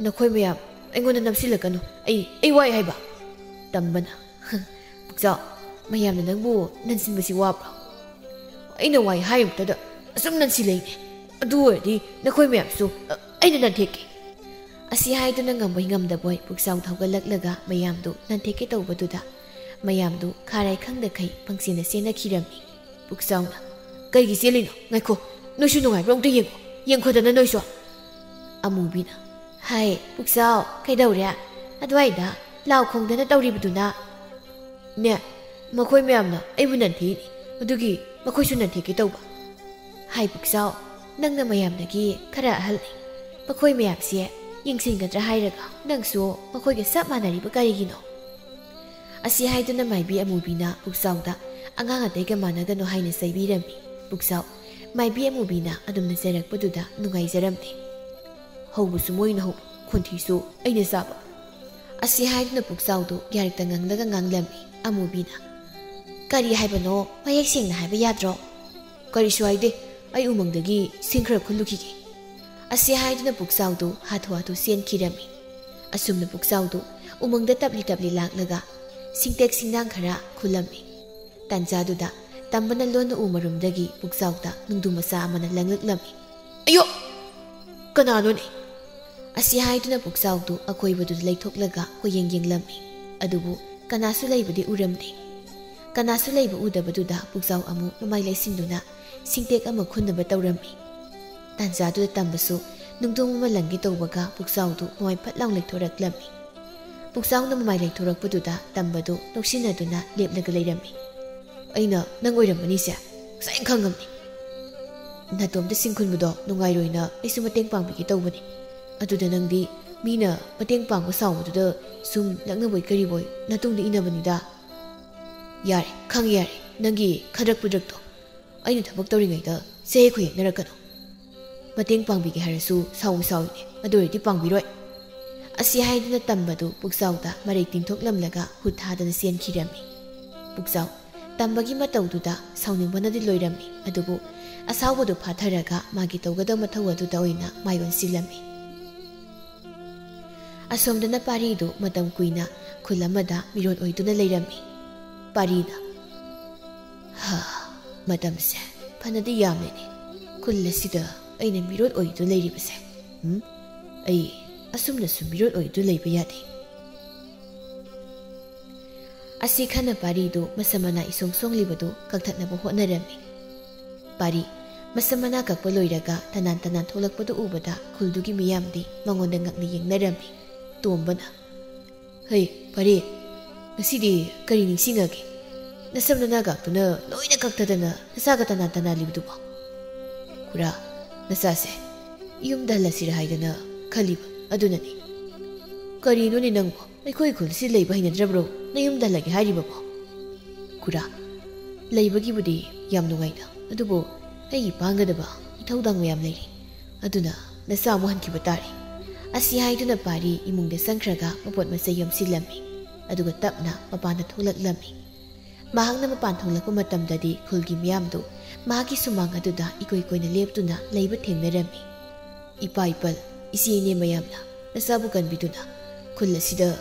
"ꯅꯈꯣꯏ ꯃꯌꯥꯝ ꯑꯩꯉꯣꯟꯗ ꯅꯞꯁꯤꯜꯂꯛꯀꯅꯨ, ꯑꯩ, ꯑꯩ ꯋꯥꯏ ꯍꯥꯏꯕ꯫" ꯇꯝꯕꯅ, "ꯄꯨꯛꯆꯥꯎ, ꯃꯌꯥꯝꯅ ꯅꯪꯕꯨ ꯅꯟꯁꯤꯟꯕꯁꯤ ꯋꯥꯕ꯭ꯔꯣ? ꯑꯩꯅ ꯋꯥꯏ ꯍꯥꯏꯔꯤꯃꯛꯇꯗ ꯑꯁꯨꯝ ꯅꯟꯁꯤꯜꯂꯛꯏꯅꯦ꯫ ꯑꯗꯨ ꯑꯣꯏꯔꯗꯤ ꯅꯈꯣꯏ ꯃꯌꯥꯝꯁꯨ, ꯑ, ꯑꯩꯅ ꯅꯟꯊꯦꯛꯀꯦ꯫" ꯑꯁꯤ ꯍꯥꯏꯗꯨꯅ ꯉꯝꯕꯣꯏ ꯉꯝꯗꯕꯣꯏ ꯄꯨꯛꯆꯥꯎꯗ ꯍꯧꯒꯠꯂꯛꯂꯒ ꯃꯌꯥꯝꯗꯨ ꯅꯟꯊꯦꯛꯀꯦ ꯇꯧꯕꯗꯨꯗ ꯃꯌꯥꯝꯗꯨ ꯈꯥꯔꯥꯏ ꯈꯪꯗꯈꯩ ꯄꯪꯆꯦꯟꯗ ꯆꯦꯟꯅꯈꯤꯔꯝꯃꯤ꯫ ꯄꯨꯛꯆꯥꯎꯅ, "ꯀꯩꯒꯤ ꯆꯦꯜꯂꯤꯅꯣ? ꯉꯥꯏꯈꯣ, ꯅꯣꯏꯁꯨ ꯅꯨꯡꯉꯥꯏꯕ꯭ꯔꯣ ꯑꯝꯇ ꯌꯦꯡꯉꯣ, ꯌꯦꯡꯈꯣꯗꯅ ꯅꯣꯏꯁꯨ꯫" ꯑꯃꯨꯕꯤꯅ, "ꯍꯥꯏ, ꯄꯨꯛꯆꯥꯎ, ꯀꯩꯗꯧꯔꯦ? ꯑꯗꯨꯋꯥꯏꯗ ꯂꯥꯎ ꯈꯣꯡꯗꯅ ꯇꯧꯔꯤꯕꯗꯨꯅ?" "ꯅꯦ, ꯃꯈꯣꯏ ꯃꯌꯥꯝꯅ ꯑꯩꯕꯨ ꯅꯟꯊꯦꯛꯏꯅꯤ, ꯑꯗꯨꯒꯤ ꯃꯈꯣꯏꯁꯨ ꯅꯟꯊꯦꯛꯀꯦ ꯇꯧꯕ꯫" "ꯍꯥꯏ ꯄꯨꯛꯆꯥꯎ, ꯅꯪꯅ ꯃꯌꯥꯝꯗꯒꯤ ꯈꯔ ꯑꯍꯜꯅꯤ꯫ ꯃꯈꯣꯏ ꯃꯌꯥꯝꯁꯦ ꯌꯦꯡꯁꯤꯟꯒꯗ꯭ꯔꯥ ꯍꯥꯏꯔꯒ ꯅꯪꯁꯨ ꯃꯈꯣꯏꯒ ꯆꯞ ꯃꯥꯟꯅꯔꯤꯕ ꯀꯔꯤꯒꯤꯅꯣ?" ꯑꯁꯤ ꯍꯥꯏꯗꯨꯅ ꯃꯥꯏꯕꯤ ꯑꯃꯨꯕꯤꯅ ꯄꯨꯛꯆꯥꯎꯗ ꯑꯉꯥꯡ ꯑꯇꯩꯒ ꯃꯥꯟꯅꯒꯅꯨ ꯍꯥꯏꯅ ꯆꯩꯕꯤꯔꯝꯃꯤ꯫ ꯄꯨꯛꯆꯥꯎ, ꯃꯥꯏꯕꯤ ꯑꯃꯨꯕꯤꯅ ꯑꯗꯨꯝꯅ ꯆꯩꯔꯛꯄꯗꯨꯗ ꯅꯨꯡꯉꯥꯏꯖꯔꯝꯗꯦ꯫ "ꯍꯧꯕꯁꯨ ꯃꯣꯏꯅ ꯍꯧꯕ, ꯈꯣꯟꯊꯤꯁꯨ ꯑꯩꯅ ꯆꯥꯕ꯫" ꯑꯁꯤ ꯍꯥꯏꯗꯨꯅ ꯄꯨꯛꯆꯥꯎꯗꯨ ꯌꯥꯔꯛꯇ ꯉꯥꯡꯂꯒ ꯉꯥꯡꯂꯝꯃꯤ꯫ ꯑꯃꯨꯕꯤꯅ, "ꯀꯔꯤ ꯍꯥꯏꯕꯅꯣ? ꯃꯌꯦꯛ ꯁꯦꯡꯅ ꯍꯥꯏꯕ ꯌꯥꯗ꯭ꯔꯣ?" "ꯀꯔꯤꯁꯨ ꯍꯥꯏꯗꯦ, ꯑꯩ ꯎꯃꯪꯗꯒꯤ ꯁꯤꯡ ꯈꯔ ꯈꯨꯜꯂꯨꯈꯤꯒꯦ꯫" ꯑꯁꯤ ꯍꯥꯏꯗꯨꯅ ꯄꯨꯛꯆꯥꯎꯗꯨ ꯍꯥꯊꯨ ꯍꯥꯊꯨ ꯆꯦꯟꯈꯤꯔꯝꯃꯤ꯫ ꯑꯁꯨꯝꯅ ꯄꯨꯛꯆꯥꯎꯗꯨ ꯎꯃꯪꯗ ꯇꯞꯂꯤ ꯇꯞꯂꯤ ꯂꯥꯛꯂꯒ ꯁꯤꯡꯇꯦꯛ ꯁꯤꯡꯅꯥꯡ ꯈꯔ ꯈꯨꯜꯂꯝꯃꯤ꯫ ꯇꯥꯟꯖꯥꯗꯨꯗ ꯇꯝꯕꯅ ꯂꯣꯟꯅ ꯎ ꯃꯔꯨꯝꯗꯒꯤ ꯄꯨꯛꯆꯥꯎꯗ ꯅꯨꯡꯗꯨ ꯃꯆꯥ ꯑꯃꯅ ꯂꯪꯂꯛꯂꯝꯃꯤ꯫ "ꯑꯌꯣ! ꯀꯅꯥꯅꯣꯅꯦ?" ꯑꯁꯤ ꯍꯥꯏꯗꯨꯅ ꯄꯨꯛꯆꯥꯎꯗꯨ ꯑꯀꯣꯏꯕꯗꯨꯗ ꯂꯩꯊꯣꯛꯂꯒ ꯀꯣꯏꯌꯦꯡ ꯌꯦꯡꯂꯝꯃꯤ꯫ ꯑꯗꯨꯕꯨ ꯀꯅꯥꯁꯨ ꯂꯩꯕꯗꯤ ꯎꯔꯝꯗꯦ꯫ ꯀꯅꯥꯁꯨ ꯂꯩꯕ ꯎꯗꯕꯗꯨꯗ ꯄꯨꯛꯆꯥꯎ ꯑꯃꯨꯛ ꯃꯃꯥꯏ ꯂꯩꯁꯤꯟꯗꯨꯅ ꯁꯤꯡꯇꯦꯛ ꯑꯃ ꯈꯨꯟꯅꯕ ꯇꯧꯔꯝꯃꯤ꯫ ꯇꯥꯟꯖꯥꯗꯨꯗ ꯇꯝꯕꯁꯨ ꯅꯨꯡꯗꯣꯡ ꯑꯃ ꯂꯪꯒꯦ ꯇꯧꯕꯒ ꯄꯨꯛꯆꯥꯎꯗꯨ ꯃꯃꯥꯏ ꯐꯠ ꯂꯥꯎ ꯂꯩꯊꯣꯔꯛꯂꯝꯃꯤ꯫ ꯄꯨꯛꯆꯥꯎꯅ ꯃꯃꯥꯏ ꯂꯩꯊꯣꯔꯛꯄꯗꯨꯗ ꯇꯝꯕꯗꯨ ꯅꯣꯛꯁꯤꯟꯅꯗꯨꯅ ꯂꯦꯞꯂꯒ ꯂꯩꯔꯝꯃꯤ꯫ "ꯑꯩꯅ ꯅꯪ ꯑꯣꯏꯔꯝꯃꯅꯤꯁꯦ, ꯉꯁꯥꯏꯅ ꯈꯪꯉꯝꯅꯤ꯫ ꯅꯥꯇꯣꯝꯇ ꯁꯤꯡꯈꯨꯟꯕꯗꯣ ꯅꯨꯡꯉꯥꯏꯔꯣꯏꯅ ꯑꯩꯁꯨ ꯃꯇꯦꯡ ꯄꯥꯡꯕꯤꯒꯦ ꯇꯧꯕꯅꯤ꯫ ꯑꯗꯨꯗ ꯅꯪꯗꯤ ꯃꯤꯅ ꯃꯇꯦꯡ ꯄꯥꯡꯕ ꯁꯥꯎꯕꯗꯨꯗ ꯁꯨꯝ ꯂꯛꯅꯕꯣꯏ ꯀꯔꯤꯕꯣꯏ ꯅꯇꯨꯡꯗ ꯏꯟꯅꯕꯅꯤꯗ꯫" "ꯌꯥꯔꯦ, ꯈꯪꯉꯦ, ꯌꯥꯔꯦ, ꯅꯪꯒꯤ ꯈꯗ꯭ꯔꯛ ꯄꯨꯗ꯭ꯔꯛꯇꯣ꯫ ꯑꯩꯅ ꯊꯕꯛ ꯇꯧꯔꯤꯉꯩꯗ ꯆꯌꯦꯠ ꯈꯨꯌꯦꯛꯅꯔꯛꯀꯅꯨ꯫ ꯃꯇꯦꯡ ꯄꯥꯡꯕꯤꯒꯦ ꯍꯥꯏꯔꯁꯨ ꯁꯥꯎꯏ ꯁꯥꯎꯏꯅꯦ, ꯑꯗꯨ ꯑꯣꯏꯔꯗꯤ ꯄꯥꯡꯕꯤꯔꯣꯏ꯫" ꯑꯁꯤ ꯍꯥꯏꯗꯨꯅ ꯇꯝꯕꯗꯨ ꯄꯨꯛꯆꯥꯎꯗ ꯃꯔꯩ ꯇꯤꯡꯊꯣꯛꯂꯝꯂꯒ ꯍꯨꯠ ꯊꯥꯗꯅ ꯆꯦꯟꯈꯤꯔꯝꯃꯤ꯫ ꯄꯨꯛꯆꯥꯎ ꯇꯝꯕꯒꯤ ꯃꯇꯧꯗꯨꯗ ꯁꯥꯎꯅꯤꯡꯕꯅꯗꯤ ꯂꯣꯏꯔꯝꯃꯤ, ꯑꯗꯨꯕꯨ ꯑꯁꯥꯎꯕꯗꯨ ꯐꯥꯊꯔꯒ ꯃꯥꯒꯤ ꯇꯧꯒꯗꯕ ꯃꯊꯧ ꯑꯗꯨꯗ ꯑꯣꯏꯅ ꯃꯥꯏ ꯑꯣꯟꯁꯤꯜꯂꯝꯃꯤ꯫ ꯑꯁꯣꯝꯗꯅ ꯄꯥꯔꯤꯗꯨ ꯃꯇꯝ ꯀꯨꯏꯅ ꯈꯨꯜ ꯑꯃꯗ ꯃꯤꯔꯣꯠ ꯑꯣꯏꯗꯨꯅ ꯂꯩꯔꯝꯃꯤ꯫ ꯄꯥꯔꯤꯅ, "ꯍꯥ, ꯃꯇꯝꯁꯦ ꯐꯅꯗꯤ ꯌꯥꯝꯂꯦꯅꯦ, ꯈꯨꯜ ꯑꯁꯤꯗ ꯑꯩꯅ ꯃꯤꯔꯣꯠ ꯑꯣꯏꯗꯨꯅ ꯂꯩꯔꯤꯕꯁꯦ꯫ ꯎꯝ, ꯑꯩ ꯑꯁꯨꯝꯅꯁꯨ ꯃꯤꯔꯣꯠ ꯑꯣꯏꯗꯨꯅ ꯂꯩꯕ ꯌꯥꯗꯦ꯫" ꯑꯁꯤ ꯈꯟꯅ ꯄꯥꯔꯤꯗꯨ ꯃꯁꯝ ꯃꯅꯥ ꯏꯁꯣꯡ ꯁꯣꯡꯂꯤꯕꯗꯨ ꯀꯛꯊꯠꯅꯕ ꯍꯣꯠꯅꯔꯝꯃꯤ꯫ ꯄꯥꯔꯤ ꯃꯁꯝ ꯃꯅꯥ ꯀꯛꯄ ꯂꯣꯏꯔꯒ ꯇꯅꯥꯟ ꯇꯅꯥꯟ ꯊꯣꯛꯂꯛꯄꯗꯨ ꯎꯕꯗ ꯈꯨꯜꯗꯨꯒꯤ ꯃꯤꯌꯥꯝꯗꯤ ꯃꯉꯣꯟꯗ ꯉꯛꯅ ꯌꯦꯡꯅꯔꯝꯃꯤ꯫ ꯇꯣꯝꯕꯅ, "ꯍꯩ, ꯄꯥꯔꯤ, ꯉꯁꯤꯗꯤ ꯀꯔꯤ ꯅꯤꯡꯁꯤꯡꯉꯒꯦ? ꯅꯁꯝ ꯅꯅꯥꯒꯥꯛꯇꯨꯅ ꯂꯣꯏꯅ ꯀꯛꯊꯗꯅ ꯅꯁꯥꯒ ꯇꯅꯥꯟ ꯇꯅꯥꯜꯂꯤꯕꯗꯨꯕꯣ?" "ꯈꯨꯔꯥ, ꯅꯆꯥꯁꯦ ꯌꯨꯝꯗ ꯍꯜꯂꯁꯤꯔ ꯍꯥꯏꯗꯅ ꯈꯜꯂꯤꯕ ꯑꯗꯨꯅꯅꯤ꯫" "ꯀꯔꯤꯅꯣꯅꯦ ꯅꯪꯕꯣ? ꯑꯩꯈꯣꯏ ꯈꯨꯜꯁꯤ ꯂꯩꯕ ꯍꯩꯅꯗ꯭ꯔꯕ꯭ꯔꯣ ꯅꯌꯨꯝꯗ ꯍꯜꯂꯒꯦ ꯍꯥꯏꯔꯤꯕꯕꯣ?" "ꯈꯨꯔꯥ, ꯂꯩꯕꯒꯤꯕꯨꯗꯤ ꯌꯥꯝ ꯅꯨꯡꯉꯥꯏꯗ, ꯑꯗꯨꯕꯨ ꯑꯩꯒꯤ ꯄꯥꯡꯒꯗꯕ ꯏꯊꯧꯗꯥꯡ ꯃꯌꯥꯝ ꯂꯩꯔꯤ꯫ ꯑꯗꯨꯅ ꯅꯆꯥ ꯑꯃꯨꯛ ꯍꯟꯈꯤꯕ ꯇꯥꯔꯦ꯫" ꯑꯁꯤ ꯍꯥꯏꯗꯨꯅ ꯄꯥꯔꯤ ꯏꯃꯨꯡꯗ ꯆꯪꯈ꯭ꯔꯒ ꯃꯄꯣꯠ ꯃꯆꯩ ꯌꯣꯝꯁꯤꯜꯂꯝꯃꯤ꯫ ꯑꯗꯨꯒ ꯇꯞꯅ ꯃꯄꯥꯟꯗ ꯊꯣꯛꯂꯛꯂꯝꯃꯤ꯫ ꯃꯍꯥꯛꯅ ꯃꯄꯥꯟ ꯊꯣꯛꯂꯛꯄ ꯃꯇꯝꯗꯗꯤ ꯈꯨꯜꯒꯤ ꯃꯤꯌꯥꯝꯗꯨ ꯃꯍꯥꯛꯀꯤ ꯁꯨꯃꯥꯡ ꯑꯗꯨꯗ ꯏꯀꯣꯏ ꯀꯣꯏꯅ ꯂꯦꯞꯇꯨꯅ ꯂꯩꯕ ꯊꯦꯡꯅꯔꯝꯃꯤ꯫ ꯏꯄꯥ ꯏꯄꯜ, ꯏꯆꯦ ꯏꯅꯦ ꯃꯌꯥꯝꯅ ꯅꯆꯥꯕꯨ ꯀꯟꯕꯤꯗꯨꯅ ꯈꯨꯜ ꯑꯁꯤꯗ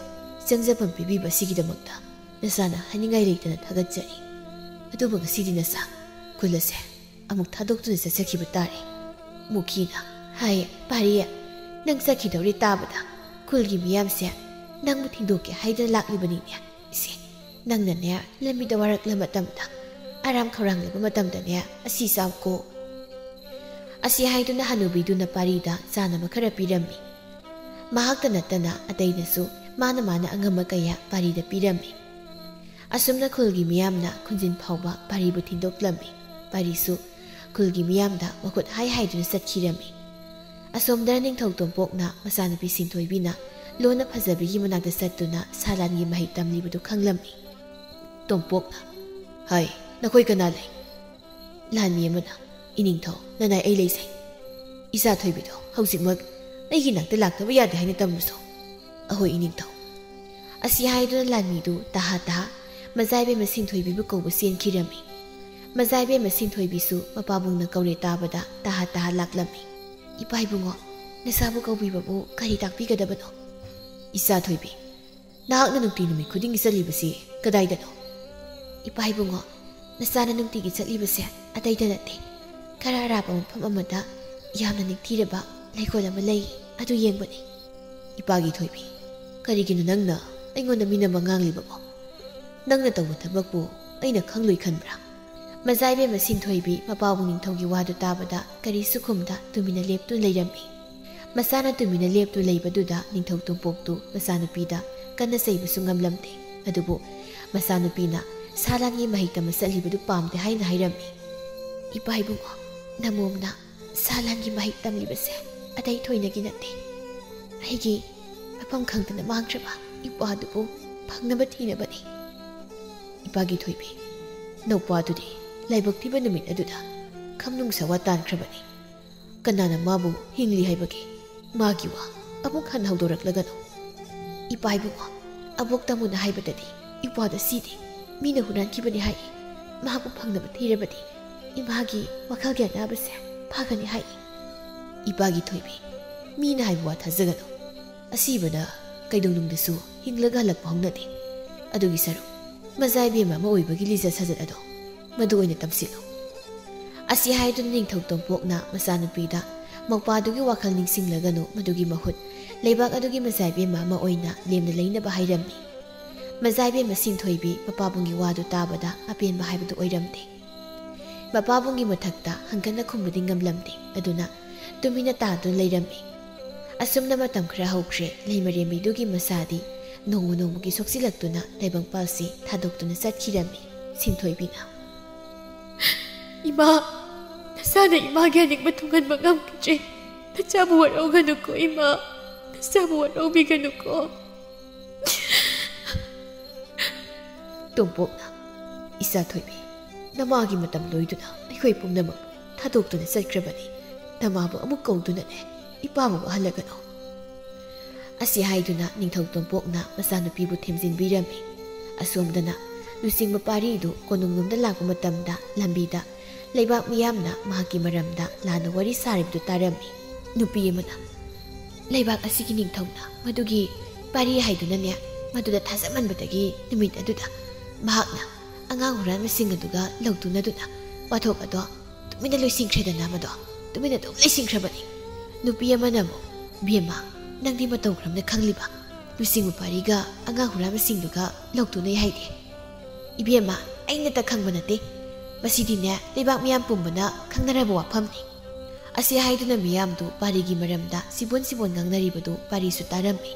ꯆꯪꯖꯐꯝ ꯄꯤꯕꯤꯕ ꯑꯁꯤꯒꯤꯗꯃꯛꯇ ꯅꯆꯥꯅ ꯍꯥꯏꯅꯤꯡꯉꯥꯏ ꯂꯩꯇꯅ ꯊꯥꯒꯠꯆꯔꯤ꯫ ꯑꯗꯨꯕꯨ ꯉꯁꯤꯗꯤ ꯅꯆꯥ ꯈꯨꯜ ꯑꯁꯦ ꯑꯃꯨꯛ ꯊꯥꯗꯣꯛꯇꯨꯅ ꯆꯠꯆꯈꯤꯕ ꯇꯥꯔꯦ꯫ ꯃꯨꯈꯤꯅ ꯍꯥꯏ, "ꯄꯥꯔꯤ, ꯅꯪ ꯆꯠꯈꯤꯗꯧꯔꯦ ꯇꯥꯕꯗ ꯈꯨꯜꯒꯤ ꯃꯤꯌꯥꯝꯁꯦ ꯅꯪꯕꯨ ꯊꯤꯡꯗꯣꯛꯀꯦ ꯍꯥꯏꯗꯅ ꯂꯥꯛꯂꯤꯕꯅꯤꯅꯦ꯫ ꯏꯆꯦ, ꯅꯪꯅꯅꯦ ꯂꯝꯕꯤꯗ ꯋꯥꯔꯛꯂ ꯃꯇꯝꯗ, ꯑꯔꯥꯝ ꯈꯧꯔꯥꯡꯂꯕ ꯃꯇꯝꯗꯅꯦ ꯑꯁꯤ ꯆꯥꯎꯀꯣ"꯫ ꯑꯁꯤ ꯍꯥꯏꯗꯨꯅ ꯍꯅꯨꯕꯤꯗꯨꯅ ꯄꯥꯔꯤꯗ ꯆꯥꯅꯕ ꯈꯔ ꯄꯤꯔꯝꯃꯤ꯫ ꯃꯍꯥꯛꯇ ꯅꯠꯇꯅ ꯑꯇꯩꯅꯁꯨ ꯃꯥꯅ ꯃꯥꯅ ꯑꯉꯝꯕ ꯀꯌꯥ ꯄꯥꯔꯤꯗ ꯄꯤꯔꯝꯃꯤ꯫ ꯑꯁꯨꯝꯅ ꯈꯨꯜꯒꯤ ꯃꯤꯌꯥꯝꯅ ꯈꯨꯟꯖꯤꯟ ꯐꯥꯎꯕ ꯄꯥꯔꯤꯕꯨ ꯊꯤꯟꯗꯣꯛꯂꯝꯃꯤ꯫ ꯄꯥꯔꯤꯁꯨ ꯈꯨꯜꯒꯤ ꯃꯤꯌꯥꯝꯗ ꯃꯈꯨꯠ ꯍꯥꯏ ꯍꯥꯏꯗꯨꯅ ꯆꯠꯈꯤꯔꯝꯃꯤ꯫ ꯑꯁꯣꯝꯗꯅ ꯅꯤꯡꯊꯧ ꯇꯣꯝꯄꯣꯛꯅ ꯃꯆꯥꯅꯨꯄꯤ ꯁꯤꯟꯊꯣꯏꯕꯤꯅ ꯂꯣꯟꯅ ꯐꯖꯕꯤꯒꯤ ꯃꯅꯥꯛꯇ ꯆꯠꯇꯨꯅ ꯁꯥꯂꯥꯟꯒꯤ ꯃꯍꯩ ꯇꯝꯂꯤꯕꯗꯨ ꯈꯪꯂꯝꯃꯤ꯫ ꯇꯣꯝꯄꯣꯛꯅ, "ꯍꯥꯏ, ꯅꯈꯣꯏ ꯀꯅꯥ ꯂꯩ?" ꯂꯥꯟꯃꯤ ꯑꯃꯅ, "ꯏꯅꯤꯡꯊꯧ, ꯅꯅꯥꯏ ꯑꯩ ꯂꯩꯖꯩ꯫ ꯏꯆꯥ ꯊꯣꯏꯕꯤꯗꯣ ꯍꯧꯖꯤꯛꯃꯛ ꯑꯩꯒꯤ ꯅꯥꯛꯇ ꯂꯥꯛꯇꯕ ꯌꯥꯗꯦ ꯍꯥꯏꯅ ꯇꯝꯂꯨꯁꯣ"꯫ "ꯑꯍꯣꯏ, ꯏꯅꯤꯡꯊꯧ"꯫ ꯑꯁꯤ ꯍꯥꯏꯗꯨꯅ ꯂꯥꯟꯃꯤꯗꯨ ꯇꯍꯥ ꯇꯍꯥ ꯃꯖꯥꯏꯕꯦꯝꯃ ꯁꯤꯟꯊꯣꯏꯕꯤꯕꯨ ꯀꯧꯕ ꯆꯦꯟꯈꯤꯔꯝꯃꯤ꯫ ꯃꯖꯥꯏꯕꯦꯝꯃ ꯁꯤꯟꯊꯣꯏꯕꯤꯁꯨ ꯃꯄꯥꯕꯨꯡꯅ ꯀꯧꯔꯦ ꯇꯥꯕꯗ ꯇꯍꯥ ꯇꯍꯥ ꯂꯥꯛꯂꯝꯃꯤ꯫ "ꯏꯄꯥ ꯏꯕꯨꯡꯉꯣ, ꯅꯆꯥꯕꯨ ꯀꯧꯕꯤꯕꯕꯨ ꯀꯔꯤ ꯇꯥꯛꯄꯤꯒꯗꯕꯅꯣ?" "ꯏꯆꯥ ꯊꯣꯏꯕꯤ, ꯅꯍꯥꯛꯅ ꯅꯨꯡꯇꯤ ꯅꯨꯃꯤꯠ ꯈꯨꯗꯤꯡꯒꯤ ꯆꯠꯂꯤꯕꯁꯤ ꯀꯗꯥꯏꯗꯅꯣ?" "ꯏꯄꯥ ꯏꯕꯨꯡꯉꯣ, ꯅꯆꯥꯅ ꯅꯨꯡꯇꯤꯒꯤ ꯆꯠꯂꯤꯕꯁꯦ ꯑꯇꯩꯗ ꯅꯠꯇꯦ꯫ ꯈꯔ ꯑꯔꯥꯞꯄ ꯃꯐꯝ ꯑꯃꯗ ꯌꯥꯝꯅ ꯅꯤꯡꯊꯤꯔꯕ ꯂꯩꯀꯣꯜ ꯑꯃ ꯂꯩ, ꯑꯗꯨ ꯌꯦꯡꯕꯅꯤ"꯫ "ꯏꯄꯥꯒꯤ ꯊꯣꯏꯕꯤ, ꯀꯔꯤꯒꯤꯅꯣ ꯅꯪꯅ ꯑꯩꯉꯣꯟꯗ ꯃꯤꯅꯝꯕ ꯉꯥꯡꯂꯤꯕꯕꯣ? ꯅꯪꯅ ꯇꯧꯕ ꯊꯕꯛꯄꯨ ꯑꯩꯅ ꯈꯪꯂꯣꯏ ꯈꯟꯕ꯭ꯔꯥ?" ꯃꯆꯥꯏꯕꯦꯝꯃ ꯁꯤꯟꯊꯣꯏꯕꯤ ꯃꯄꯥꯕꯨꯡ ꯅꯤꯡꯊꯧꯒꯤ ꯋꯥꯗꯨ ꯇꯥꯕꯗ ꯀꯔꯤꯁꯨ ꯈꯨꯝꯗ ꯇꯨꯃꯤꯟꯅ ꯂꯦꯞꯇꯨꯅ ꯂꯩꯔꯝꯃꯤ꯫ ꯃꯆꯥꯅ ꯇꯨꯃꯤꯟꯅ ꯂꯦꯞꯇꯨ ꯂꯩꯕꯗꯨꯗ ꯅꯤꯡꯊꯧ ꯇꯣꯝꯄꯣꯛꯇꯨ ꯃꯆꯥꯅꯨꯄꯤꯗ ꯀꯟꯅ ꯆꯩꯕꯁꯨ ꯉꯝꯂꯝꯗꯦ꯫ ꯑꯗꯨꯕꯨ ꯃꯆꯥꯅꯨꯄꯤꯅ ꯁꯥ ꯂꯥꯟꯒꯤ ꯃꯍꯩ ꯇꯝꯕ ꯆꯠꯂꯤꯕꯗꯨ ꯄꯥꯝꯗꯦ ꯍꯥꯏꯅ ꯍꯥꯏꯔꯝꯃꯤ꯫ "ꯏꯄꯥ ꯏꯕꯨꯡꯉꯣ, ꯅꯃꯣꯝꯅ ꯁꯥ ꯂꯥꯟꯒꯤ ꯃꯍꯩ ꯇꯝꯂꯤꯕꯁꯦ ꯑꯇꯩ ꯊꯣꯏꯅꯒꯤ ꯅꯠꯇꯦ꯫ ꯑꯩꯒꯤ ꯃꯐꯝ ꯈꯪꯗꯅ ꯃꯥꯡꯈ꯭ꯔꯕ ꯏꯄꯥꯗꯨꯕꯨ ꯐꯪꯅꯕ ꯊꯤꯅꯕꯅꯤ"꯫ "ꯏꯄꯥꯒꯤ ꯊꯣꯏꯕꯤ, ꯅꯧꯄꯥꯗꯨꯗꯤ ꯂꯥꯏꯕꯛ ꯊꯤꯕ ꯅꯨꯃꯤꯠ ꯑꯗꯨꯗ ꯈꯝꯅꯨꯡ ꯁꯋꯥ ꯇꯥꯟꯈ꯭ꯔꯕꯅꯤ꯫ ꯀꯅꯥꯅ ꯃꯥꯕꯨ ꯍꯤꯡꯂꯤ ꯍꯥꯏꯕꯒꯦ? ꯃꯥꯒꯤ ꯋꯥ ꯑꯃꯨꯛ ꯍꯟꯅ ꯍꯧꯗꯣꯔꯛꯂꯒꯅꯨ"꯫ "ꯏꯄꯥ ꯏꯕꯨꯡꯉꯣ, ꯑꯕꯣꯛ ꯇꯥꯃꯣꯅ ꯍꯥꯏꯕꯗꯗꯤ ꯏꯄꯥꯗꯣ ꯁꯤꯗꯦ, ꯃꯤꯅ ꯍꯨꯔꯥꯟꯈꯤꯕꯅꯤ ꯍꯥꯏ꯫ ꯃꯍꯥꯛꯄꯨ ꯐꯪꯅꯕ ꯊꯤꯔꯕꯗꯤ ꯏꯃꯥꯒꯤ ꯋꯥꯈꯜꯒꯤ ꯑꯅꯥꯕꯁꯦ ꯐꯒꯅꯤ ꯍꯥꯏ"꯫ "ꯏꯄꯥꯒꯤ ꯊꯣꯏꯕꯤ, ꯃꯤꯅ ꯍꯥꯏꯕ ꯋꯥ ꯊꯥꯖꯒꯅꯨ꯫ ꯑꯁꯤꯕꯅ ꯀꯩꯗꯧꯅꯨꯡꯗꯁꯨ ꯍꯤꯡꯂꯒ ꯍꯜꯂꯛꯄ ꯍꯧꯅꯗꯦ꯫ ꯑꯗꯨꯒꯤ ꯁꯔꯨꯛ ꯃꯖꯥ ꯏꯕꯦꯝꯃ ꯑꯃ ꯑꯣꯏꯕꯒꯤ ꯂꯤꯆꯠ ꯁꯥꯖꯠ ꯑꯗꯣ ꯃꯗꯨ ꯑꯣꯏꯅ ꯇꯝꯁꯤꯜꯂꯨ"꯫ ꯑꯁꯤ ꯍꯥꯏꯗꯨꯅ ꯅꯤꯡꯊꯧ ꯇꯣꯝꯄꯣꯛꯅ ꯃꯆꯥꯅꯨꯄꯤꯗ ꯃꯧꯄꯥꯗꯨꯒꯤ ꯋꯥꯈꯜ ꯅꯤꯡꯁꯤꯡꯂꯒꯅꯨ, ꯃꯗꯨꯒꯤ ꯃꯍꯨꯠ ꯂꯩꯕꯥꯛ ꯑꯗꯨꯒꯤ ꯃꯆꯥ ꯏꯕꯦꯝꯃ ꯑꯃ ꯑꯣꯏꯅ ꯂꯦꯝꯅ ꯂꯩꯅꯕ ꯍꯥꯏꯔꯝꯃꯤ꯫ ꯃꯆꯥ ꯏꯕꯦꯝꯃ ꯁꯤꯡꯊꯣꯏꯕꯤ ꯃꯄꯥꯕꯨꯡꯒꯤ ꯋꯥꯗꯨ ꯇꯥꯕꯗ ꯑꯄꯦꯟꯕ ꯍꯥꯏꯕꯗꯨ ꯑꯣꯏꯔꯝꯗꯦ꯫ ꯃꯄꯥꯕꯨꯡꯒꯤ ꯃꯊꯛꯇ ꯍꯪꯒꯠꯅ ꯈꯨꯝꯕꯗꯤ ꯉꯝꯂꯝꯗꯦ, ꯑꯗꯨꯅ ꯇꯨꯃꯤꯟꯅ ꯇꯥꯗꯨꯅ ꯂꯩꯔꯝꯃꯤ꯫ ꯑꯁꯨꯝꯅ ꯃꯇꯝ ꯈꯔ ꯍꯧꯈ꯭ꯔꯦ꯫ ꯂꯩꯃꯔꯦꯝꯕꯤꯗꯨꯒꯤ ꯃꯁꯥꯗꯤ ꯅꯣꯡꯃ ꯅꯣꯡꯃꯒꯤ ꯁꯣꯛꯆꯤꯜꯂꯛꯇꯨꯅ ꯇꯥꯏꯕꯪꯄꯥꯜꯁꯤ ꯊꯥꯗꯣꯛꯇꯨꯅ ꯆꯠꯈꯤꯔꯝꯃꯤ꯫ ꯁꯤꯡꯊꯣꯏꯕꯤꯅ, "ꯏꯃꯥ, ꯅꯁꯥꯅ ꯏꯃꯥꯒꯤ ꯑꯅꯤꯡꯕ ꯊꯨꯡꯍꯟꯕ ꯉꯝꯈꯤꯗ꯭ꯔꯦ꯫ ꯅꯆꯥꯕꯨ ꯋꯥꯔꯧꯒꯅꯨꯀꯣ ꯏꯃꯥ, ꯅꯆꯥꯕꯨ ꯋꯥꯔꯧꯕꯤꯒꯅꯨꯀꯣ"꯫ ꯇꯣꯝꯄꯣꯛꯅ, "ꯏꯆꯥ ꯊꯣꯏꯕꯤ, ꯅꯃꯥꯒꯤ ꯃꯇꯝ ꯂꯣꯏꯗꯨꯅ ꯑꯩꯈꯣꯏ ꯄꯨꯝꯅꯃꯛ ꯊꯥꯗꯣꯛꯇꯨꯅ ꯆꯠꯈ꯭ꯔꯕꯅꯤ꯫ ꯅꯃꯥꯕꯨ ꯑꯃꯨꯛ ꯀꯧꯗꯨꯅꯅꯦ ꯏꯄꯥꯕꯨ ꯋꯥꯍꯜꯂꯒꯅꯨ"꯫ ꯑꯁꯤ ꯍꯥꯏꯗꯨꯅ ꯅꯤꯡꯊꯧ ꯇꯣꯝꯄꯣꯛꯅ ꯃꯆꯥꯅꯨꯄꯤꯕꯨ ꯊꯦꯝꯖꯤꯟꯕꯤꯔꯝꯃꯤ꯫ ꯑꯁꯣꯝꯗꯅ ꯂꯨꯆꯤꯡꯕ ꯄꯥꯔꯤꯗꯨ ꯀꯣꯅꯨꯡꯂꯣꯝꯗ ꯂꯥꯛꯄ ꯃꯇꯝꯗ ꯂꯝꯕꯤꯗ ꯂꯩꯕꯥꯛ ꯃꯤꯌꯥꯝꯅ ꯃꯍꯥꯛꯀꯤ ꯃꯔꯝꯗ ꯂꯥꯟꯅ ꯋꯥꯔꯤ ꯁꯥꯔꯤꯕꯗꯨ ꯇꯥꯔꯝꯃꯤ꯫ ꯅꯨꯄꯤ ꯑꯃꯅ, "ꯂꯩꯕꯥꯛ ꯑꯁꯤꯒꯤ ꯅꯤꯡꯊꯧꯅ ꯃꯗꯨꯒꯤ ꯄꯥꯔꯤ ꯍꯥꯏꯗꯨꯅꯅꯦ, ꯃꯗꯨꯗ ꯊꯥꯖꯃꯟꯕꯗꯒꯤ ꯅꯨꯃꯤꯠ ꯑꯗꯨꯗ ꯃꯍꯥꯛꯅ ꯑꯉꯥꯡ ꯍꯨꯔꯥꯟꯕꯁꯤꯡ ꯑꯗꯨꯒ ꯂꯧꯇꯨꯅꯗꯨꯅ ꯋꯥꯊꯣꯛ ꯑꯗꯣ ꯇꯨꯃꯤꯟꯅ ꯂꯣꯏꯁꯤꯟꯈ꯭ꯔꯦꯗꯅ, ꯃꯗꯣ ꯇꯨꯃꯤꯟꯅ ꯑꯗꯨꯝ ꯂꯣꯏꯁꯤꯟꯈ꯭ꯔꯕꯅꯤ"꯫ ꯅꯨꯄꯤ ꯑꯃꯅ ꯑꯃꯨꯛ, "ꯕꯦꯝꯃ, ꯅꯪꯗꯤ ꯃꯇꯧ ꯀꯔꯝꯅ ꯈꯪꯂꯤꯕ? ꯂꯨꯆꯤꯡꯕ ꯄꯥꯔꯤꯒ ꯑꯉꯥꯡ ꯍꯨꯔꯥꯟꯕꯁꯤꯡꯗꯨꯒ ꯂꯧꯇꯨꯅꯩ ꯍꯥꯏꯗꯤ?" "ꯏꯕꯦꯝꯃ, ꯑꯩꯅꯇ ꯈꯪꯕ ꯅꯠꯇꯦ, ꯃꯁꯤꯗꯤꯅꯦ ꯂꯩꯕꯥꯛ ꯃꯤꯌꯥꯝ ꯄꯨꯝꯕꯅ ꯈꯪꯅꯔꯕ ꯋꯥꯐꯝꯅꯤ"꯫ ꯑꯁꯤ ꯍꯥꯏꯗꯨꯅ ꯃꯤꯌꯥꯝꯗꯨ ꯄꯥꯔꯤꯒꯤ ꯃꯔꯝꯗ ꯁꯤꯕꯣꯟ ꯁꯤꯕꯣꯟ ꯉꯥꯡꯅꯔꯤꯕꯗꯨ ꯄꯥꯔꯤꯁꯨ ꯇꯥꯔꯝꯃꯤ꯫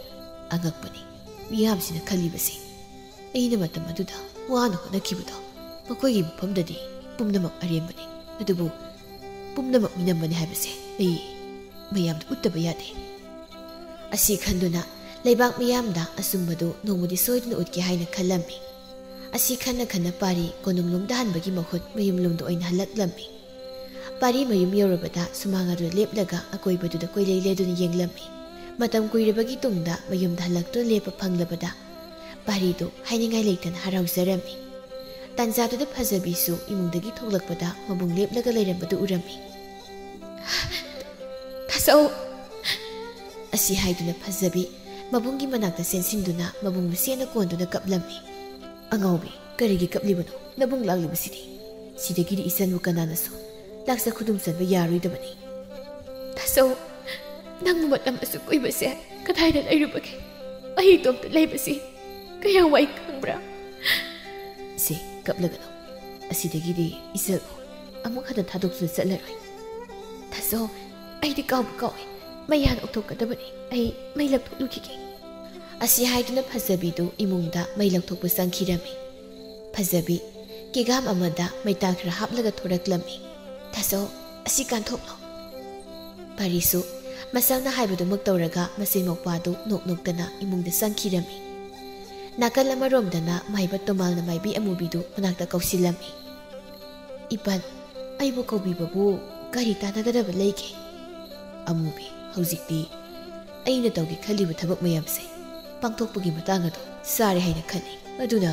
ꯑꯉꯛꯄꯅꯤ, ꯃꯤꯌꯥꯝꯁꯤꯅ ꯈꯜꯂꯤꯕꯁꯦ꯫ ꯑꯩꯅ ꯃꯇꯝ ꯑꯗꯨꯗ ꯋꯥꯅ ꯍꯣꯠꯅꯈꯤꯕꯗꯣ ꯃꯈꯣꯏꯒꯤ ꯃꯐꯝꯗꯗꯤ ꯄꯨꯝꯅꯃꯛ ꯑꯔꯦꯝꯕꯅꯤ, ꯑꯗꯨꯕꯨ ꯄꯨꯝꯅꯃꯛ ꯃꯤꯅꯝꯕꯅꯤ ꯍꯥꯏꯕꯁꯦ ꯑꯩ ꯃꯌꯥꯝꯗ ꯎꯠꯇꯕ ꯌꯥꯗꯦ꯫ ꯑꯁꯤ ꯈꯟꯗꯨꯅ ꯂꯩꯕꯥꯛ ꯃꯤꯌꯥꯝꯗ ꯑꯆꯨꯝꯕꯗꯨ ꯅꯣꯡꯃꯗꯤ ꯁꯣꯏꯗꯅ ꯎꯠꯀꯦ ꯍꯥꯏꯅ ꯈꯜꯂꯝꯃꯤ꯫ ꯑꯁꯤ ꯈꯟꯅ ꯈꯟꯅ ꯄꯥꯔꯤ ꯀꯣꯅꯨꯡꯂꯣꯝꯗ ꯍꯟꯕꯒꯤ ꯃꯍꯨꯠ ꯃꯌꯨꯝꯂꯣꯝꯗ ꯑꯣꯏꯅ ꯍꯜꯂꯛꯂꯝꯃꯤ꯫ ꯄꯥꯔꯤ ꯃꯌꯨꯝ ꯌꯧꯔꯕꯗ ꯁꯨꯃꯥꯡ ꯑꯗꯨꯗ ꯂꯦꯞꯂꯒ ꯑꯀꯣꯏꯕꯗꯨꯗ ꯀꯣꯏꯂꯩ ꯂꯩꯗꯨꯅ ꯌꯦꯡꯂꯝꯃꯤ꯫ ꯃꯇꯝ ꯀꯨꯏꯔꯕꯒꯤ ꯇꯨꯡꯗ ꯃꯌꯨꯝꯗ ꯍꯜꯂꯛꯇꯨꯅ ꯂꯦꯞꯄ ꯐꯪꯂꯕꯗ ꯄꯥꯔꯤꯗꯨ ꯍꯥꯏꯅꯤꯡꯉꯥꯏ ꯂꯩꯇꯅ ꯍꯔꯥꯎꯖꯔꯝꯃꯤ꯫ ꯇꯥꯟꯖꯥꯗꯨꯗ ꯐꯖꯕꯤꯁꯨ ꯏꯃꯨꯡꯗꯒꯤ ꯊꯣꯛꯂꯛꯄꯗ ꯃꯕꯨꯡ ꯂꯦꯞꯂꯒ ꯂꯩꯔꯝꯕꯗꯨ ꯎꯔꯝꯃꯤ꯫ ꯁꯧ! ꯑꯁꯤ ꯍꯥꯏꯗꯨꯅ ꯐꯖꯕꯤ ꯃꯕꯨꯡꯒꯤ ꯃꯅꯥꯛꯇ ꯆꯦꯟꯁꯤꯟꯗꯨꯅ ꯃꯕꯨꯡꯕꯨ ꯆꯦꯠꯅ ꯀꯣꯟꯗꯨꯅ ꯀꯞꯂꯝꯃꯤ꯫ "ꯑꯉꯥꯎꯕꯤ, ꯀꯔꯤꯒꯤ ꯀꯞꯂꯤꯕꯅꯣ? ꯅꯕꯨꯡ ꯂꯥꯛꯂꯤꯕꯁꯤꯗꯤ꯫ ꯁꯤꯗꯒꯤꯗꯤ ꯏꯆꯟꯕꯨ ꯀꯅꯥꯅꯁꯨ ꯂꯥꯛꯆ ꯈꯨꯗꯨꯝ ꯆꯟꯕ ꯌꯥꯔꯣꯏꯗꯕꯅꯤ꯫" "ꯇꯥꯆꯧ, ꯅꯪꯕꯨ ꯃꯇꯝ ꯑꯁꯨꯛ ꯀꯨꯏꯕꯁꯦ ꯀꯗꯥꯏꯗ ꯂꯩꯔꯨꯕꯒꯦ? ꯑꯩ ꯏꯇꯣꯝꯇ ꯂꯩꯕꯁꯤ ꯀꯌꯥꯝ ꯋꯥꯏ ꯈꯪꯕ꯭ꯔꯥ?" "ꯁꯦ, ꯀꯞꯂꯒꯅꯨ꯫ ꯑꯁꯤꯗꯒꯤꯗꯤ ꯏꯆꯜꯕꯨ ꯑꯃꯨꯛ ꯍꯟꯅ ꯊꯥꯗꯣꯛꯇꯨꯅ ꯆꯠꯂꯔꯣꯏ꯫" "ꯇꯥꯆꯧ, ꯑꯩꯗꯤ ꯀꯥꯎꯕꯨ ꯀꯥꯎꯏ꯫ ꯃꯩ ꯍꯥꯟꯅ ꯑꯣꯛꯊꯣꯛꯀꯗꯕꯅꯤ꯫ ꯑꯩ ꯃꯩ ꯂꯧꯊꯣꯛꯂꯨꯈꯤꯒꯦ꯫" ꯑꯁꯤ ꯍꯥꯏꯗꯨꯅ ꯐꯖꯕꯤꯗꯨ ꯏꯃꯨꯡꯗ ꯃꯩ ꯂꯧꯊꯣꯛꯄ ꯆꯪꯈꯤꯔꯝꯃꯤ꯫ ꯐꯖꯕꯤ ꯀꯦꯒꯥꯝ ꯑꯃꯗ ꯃꯩꯇꯥꯟ ꯈꯔ ꯍꯥꯞꯂꯒ ꯊꯣꯔꯛꯂꯝꯃꯤ꯫ "ꯇꯥꯆꯧ, ꯑꯁꯤ ꯀꯥꯟꯊꯣꯛꯂꯣ꯫" ꯄꯥꯔꯤꯁꯨ ꯃꯆꯥꯅ ꯍꯥꯏꯕꯗꯨꯃꯛ ꯇꯧꯔꯒ ꯃꯆꯦ ꯃꯧꯄꯥꯗꯨ ꯅꯣꯛ ꯅꯣꯛꯇꯅ ꯏꯃꯨꯡꯗ ꯆꯪꯈꯤꯔꯝꯃꯤ꯫ ꯅꯥꯀꯜ ꯑꯃꯔꯣꯝꯗꯅ ꯃꯥꯏꯕ ꯇꯣꯃꯥꯜꯅ ꯃꯥꯏꯕꯤ ꯑꯃꯨꯕꯤꯗꯨ ꯃꯅꯥꯛꯇ ꯀꯧꯁꯤꯜꯂꯝꯃꯤ꯫ "ꯏꯄꯟ, ꯑꯩꯕꯨ ꯀꯧꯕꯤꯕꯕꯨ ꯀꯔꯤ ꯇꯥꯟꯅꯒꯗꯕ ꯂꯩꯒꯦ?" "ꯑꯃꯨꯕꯤ, ꯍꯧꯖꯤꯛꯇꯤ ꯑꯩꯅ ꯇꯧꯒꯦ ꯈꯜꯂꯤꯕ ꯊꯕꯛ ꯃꯌꯥꯝꯁꯦ ꯄꯥꯡꯊꯣꯛꯄꯒꯤ ꯃꯇꯥꯡ ꯑꯗꯨ ꯆꯥꯔꯦ ꯍꯥꯏꯅ ꯈꯜꯂꯤ꯫ ꯑꯗꯨꯅ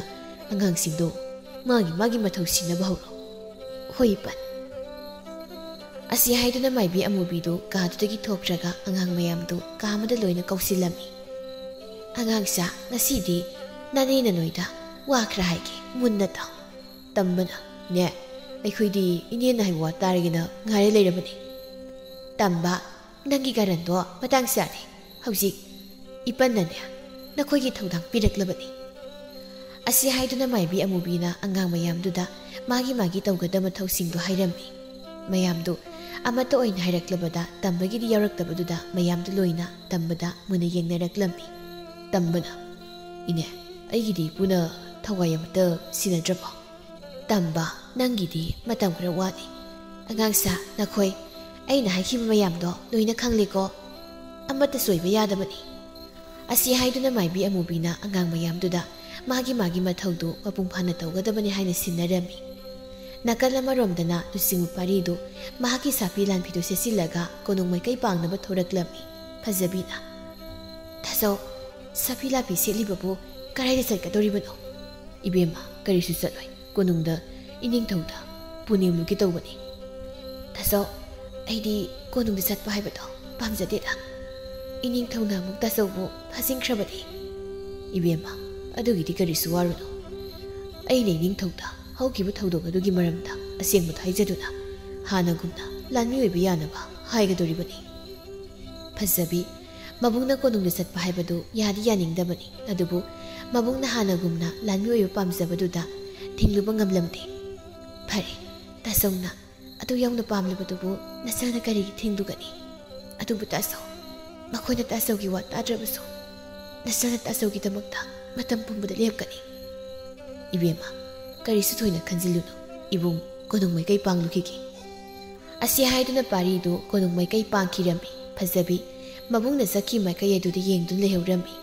ꯑꯉꯥꯡꯁꯤꯡꯗꯣ ꯃꯥꯒꯤ ꯃꯥꯒꯤ ꯃꯊꯧ ꯁꯤꯟꯅꯕ ꯍꯧꯔꯣ꯫" "ꯍꯣꯏ, ꯏꯄꯟ꯫" ꯑꯁꯤ ꯍꯥꯏꯗꯨꯅ ꯃꯥꯏꯕꯤ ꯑꯃꯨꯕꯤꯗꯨ ꯀꯥꯗꯨꯗꯒꯤ ꯊꯣꯛꯈ꯭ꯔꯒ ꯑꯉꯥꯡ ꯃꯌꯥꯝꯗꯨ ꯀꯥ ꯑꯃꯗ ꯂꯣꯏꯅ ꯀꯧꯁꯤꯜꯂꯝꯃꯤ꯫ "ꯑꯉꯥꯡꯁꯥ, ꯉꯁꯤꯗꯤ ꯅꯅꯦꯅ ꯅꯣꯏꯗ ꯋꯥ ꯈꯔ ꯍꯥꯏꯒꯦ, ꯃꯨꯟꯅ ꯇꯥꯎ꯫" ꯇꯝꯕꯅ, "ꯅꯦ, ꯑꯩꯈꯣꯏꯗꯤ ꯏꯅꯦꯅ ꯍꯥꯏꯕ ꯋꯥ ꯇꯥꯔꯒꯦꯅ ꯉꯥꯏꯔ ꯂꯩꯔꯕꯅꯤ꯫" "ꯇꯝꯕ, ꯅꯪꯒꯤ ꯀꯔꯟꯗꯣ ꯃꯇꯥꯡ ꯆꯥꯔꯦ꯫ ꯍꯧꯖꯤꯛ ꯏꯄꯟꯅꯅꯦ ꯅꯈꯣꯏꯒꯤ ꯊꯧꯗꯥꯡ ꯄꯤꯔꯛꯂꯕꯅꯤ꯫" ꯑꯁꯤ ꯍꯥꯏꯗꯨꯅ ꯃꯥꯏꯕꯤ ꯑꯃꯨꯕꯤꯅ ꯑꯉꯥꯡ ꯃꯌꯥꯝꯗꯨꯗ ꯃꯥꯒꯤ ꯃꯥꯒꯤ ꯇꯧꯒꯗꯕ ꯃꯊꯧꯁꯤꯡꯗꯨ ꯍꯥꯏꯔꯝꯃꯤ꯫ ꯃꯌꯥꯝꯗꯨ ꯑꯃꯠꯇ ꯑꯣꯏꯅ ꯍꯥꯏꯔꯛꯂꯕꯗ ꯇꯝꯕꯒꯤꯗꯤ ꯌꯥꯎꯔꯛꯇꯕꯗꯨꯗ ꯃꯌꯥꯝꯗꯨ ꯂꯣꯏꯅ ꯇꯝꯕꯗ ꯃꯨꯟꯅ ꯌꯦꯡꯅꯔꯛꯂꯝꯃꯤ꯫ ꯇꯝꯕꯅ, "ꯏꯅꯦ, ꯑꯩꯒꯤꯗꯤ ꯏꯄꯨꯅ ꯊꯋꯥꯏ ꯑꯃꯠꯇ ꯁꯤꯟꯅꯗ꯭ꯔꯕꯣ?" "ꯇꯝꯕ, ꯅꯪꯒꯤꯗꯤ ꯃꯇꯝ ꯈꯔ ꯋꯥꯠꯂꯤ꯫ ꯑꯉꯥꯡꯁꯥ, ꯅꯈꯣꯏ ꯑꯩꯅ ꯍꯥꯏꯈꯤꯕ ꯃꯌꯥꯝꯗꯣ ꯂꯣꯏꯅ ꯈꯪꯂꯦꯀꯣ? ꯑꯃꯠꯇ ꯁꯣꯏꯕ ꯌꯥꯗꯕꯅꯤ꯫" ꯑꯁꯤ ꯍꯥꯏꯗꯨꯅ ꯃꯥꯏꯕꯤ ꯑꯃꯨꯕꯤꯅ ꯑꯉꯥꯡ ꯃꯌꯥꯝꯗꯨꯗ ꯃꯥꯒꯤ ꯃꯥꯒꯤ ꯃꯊꯧꯗꯨ ꯃꯄꯨꯡ ꯐꯥꯅ ꯇꯧꯒꯗꯕꯅꯤ ꯍꯥꯏꯅ ꯁꯤꯟꯅꯔꯝꯃꯤ꯫ ꯅꯥꯀꯜ ꯑꯃꯔꯣꯝꯗꯅ ꯂꯨꯆꯤꯡꯕ ꯄꯥꯔꯤꯗꯨ ꯃꯍꯥꯛꯀꯤ ꯁꯥꯐꯤ ꯂꯥꯟꯐꯤꯗꯨ ꯁꯦꯠꯆꯤꯜꯂꯒ ꯀꯣꯅꯨꯡ ꯃꯥꯏꯀꯩ ꯄꯥꯡꯅꯕ ꯊꯣꯔꯛꯂꯝꯃꯤ꯫ ꯐꯖꯕꯤꯅ, "ꯇꯥꯆꯧ, ꯁꯥꯐꯤ ꯂꯥꯟꯐꯤ ꯁꯦꯠꯂꯤꯕꯕꯨ ꯀꯗꯥꯏꯗ ꯆꯠꯀꯗꯧꯔꯤꯕꯅꯣ?" "ꯏꯕꯦꯝꯃ, ꯀꯔꯤꯁꯨ ꯆꯠꯂꯣꯏ꯫ ꯀꯣꯅꯨꯡꯗ ꯏꯅꯤꯡꯊꯧꯗ ꯄꯨꯅꯦꯝꯂꯨꯒꯦ ꯇꯧꯕꯅꯤ꯫" "ꯇꯥꯆꯧ, ꯑꯩꯗꯤ ꯀꯣꯅꯨꯡꯗ ꯆꯠꯄ ꯍꯥꯏꯕꯗꯣ "ꯄꯥꯝꯖꯗꯦꯗ꯫ ꯏꯅꯤꯡꯊꯧꯅ ꯑꯃꯨꯛ ꯇꯥꯆꯧꯕꯨ ꯐꯥꯖꯤꯟꯈ꯭ꯔꯕꯗꯤ?" "ꯏꯕꯦꯝꯃ, ꯑꯗꯨꯒꯤꯗꯤ ꯀꯔꯤꯁꯨ ꯋꯥꯔꯨꯅꯨ꯫ ꯑꯩꯅ ꯏꯅꯤꯡꯊꯧꯗ ꯍꯧꯈꯤꯕ ꯊꯧꯗꯣꯛ ꯑꯗꯨꯒꯤ ꯃꯔꯝꯗ ꯑꯁꯦꯡꯕꯗꯨ ꯍꯥꯏꯖꯗꯨꯅ ꯍꯥꯟꯅꯒꯨꯝꯅ ꯂꯥꯟꯃꯤ ꯑꯣꯏꯕ ꯌꯥꯅꯕ ꯍꯥꯏꯒꯗꯧꯔꯤꯕꯅꯤ꯫" ꯐꯖꯕꯤ, ꯃꯕꯨꯡꯅ ꯀꯣꯅꯨꯡꯗ ꯆꯠꯄ ꯍꯥꯏꯕꯗꯨ ꯌꯥꯗꯤ ꯌꯥꯅꯤꯡꯗꯕꯅꯤ, ꯑꯗꯨꯕꯨ ꯃꯕꯨꯡꯅ ꯍꯥꯟꯅꯒꯨꯝꯅ ꯂꯥꯟꯃꯤ ꯑꯣꯏꯕ ꯄꯥꯝꯖꯕꯗꯨꯗ ꯊꯤꯡꯂꯨꯕ ꯉꯝꯂꯝꯗꯦ꯫ "ꯐꯔꯦ, ꯇꯥꯆꯧꯅ ꯑꯗꯨ ꯌꯧꯅ ꯄꯥꯝꯂꯕꯗꯨꯕꯨ ꯅꯆꯥꯅ ꯀꯔꯤꯒꯤ ꯊꯤꯡꯗꯨꯒꯅꯤ? ꯑꯗꯨꯕꯨ ꯇꯥꯆꯧ, ꯃꯈꯣꯏꯅ ꯇꯥꯆꯧꯒꯤ ꯋꯥ ꯇꯥꯗ꯭ꯔꯕꯁꯨ ꯅꯆꯥꯅ ꯇꯥꯆꯧꯒꯤꯗꯃꯛꯇ ꯃꯇꯝ ꯄꯨꯝꯕꯗ ꯂꯦꯞꯀꯅꯤ꯫" "ꯏꯕꯦꯝꯃ, ꯀꯔꯤꯁꯨ ꯊꯣꯏꯅ ꯈꯟꯖꯤꯜꯂꯨꯅꯨ꯫ ꯏꯕꯨꯡ ꯀꯣꯅꯨꯡ ꯃꯥꯏꯀꯩ ꯄꯥꯡꯂꯨꯈꯤꯒꯦ꯫" ꯑꯁꯤ ꯍꯥꯏꯗꯨꯅ ꯄꯥꯔꯤꯗꯨ ꯀꯣꯅꯨꯡ ꯃꯥꯏꯀꯩ ꯄꯥꯡꯈꯤꯔꯝꯃꯤ꯫ ꯐꯖꯕꯤ, ꯃꯕꯨꯡꯅ ꯆꯠꯈꯤ ꯃꯥꯏꯀꯩ ꯑꯗꯨꯗ ꯌꯦꯡꯗꯨꯅ ꯂꯩꯍꯧꯔꯝꯃꯤ꯫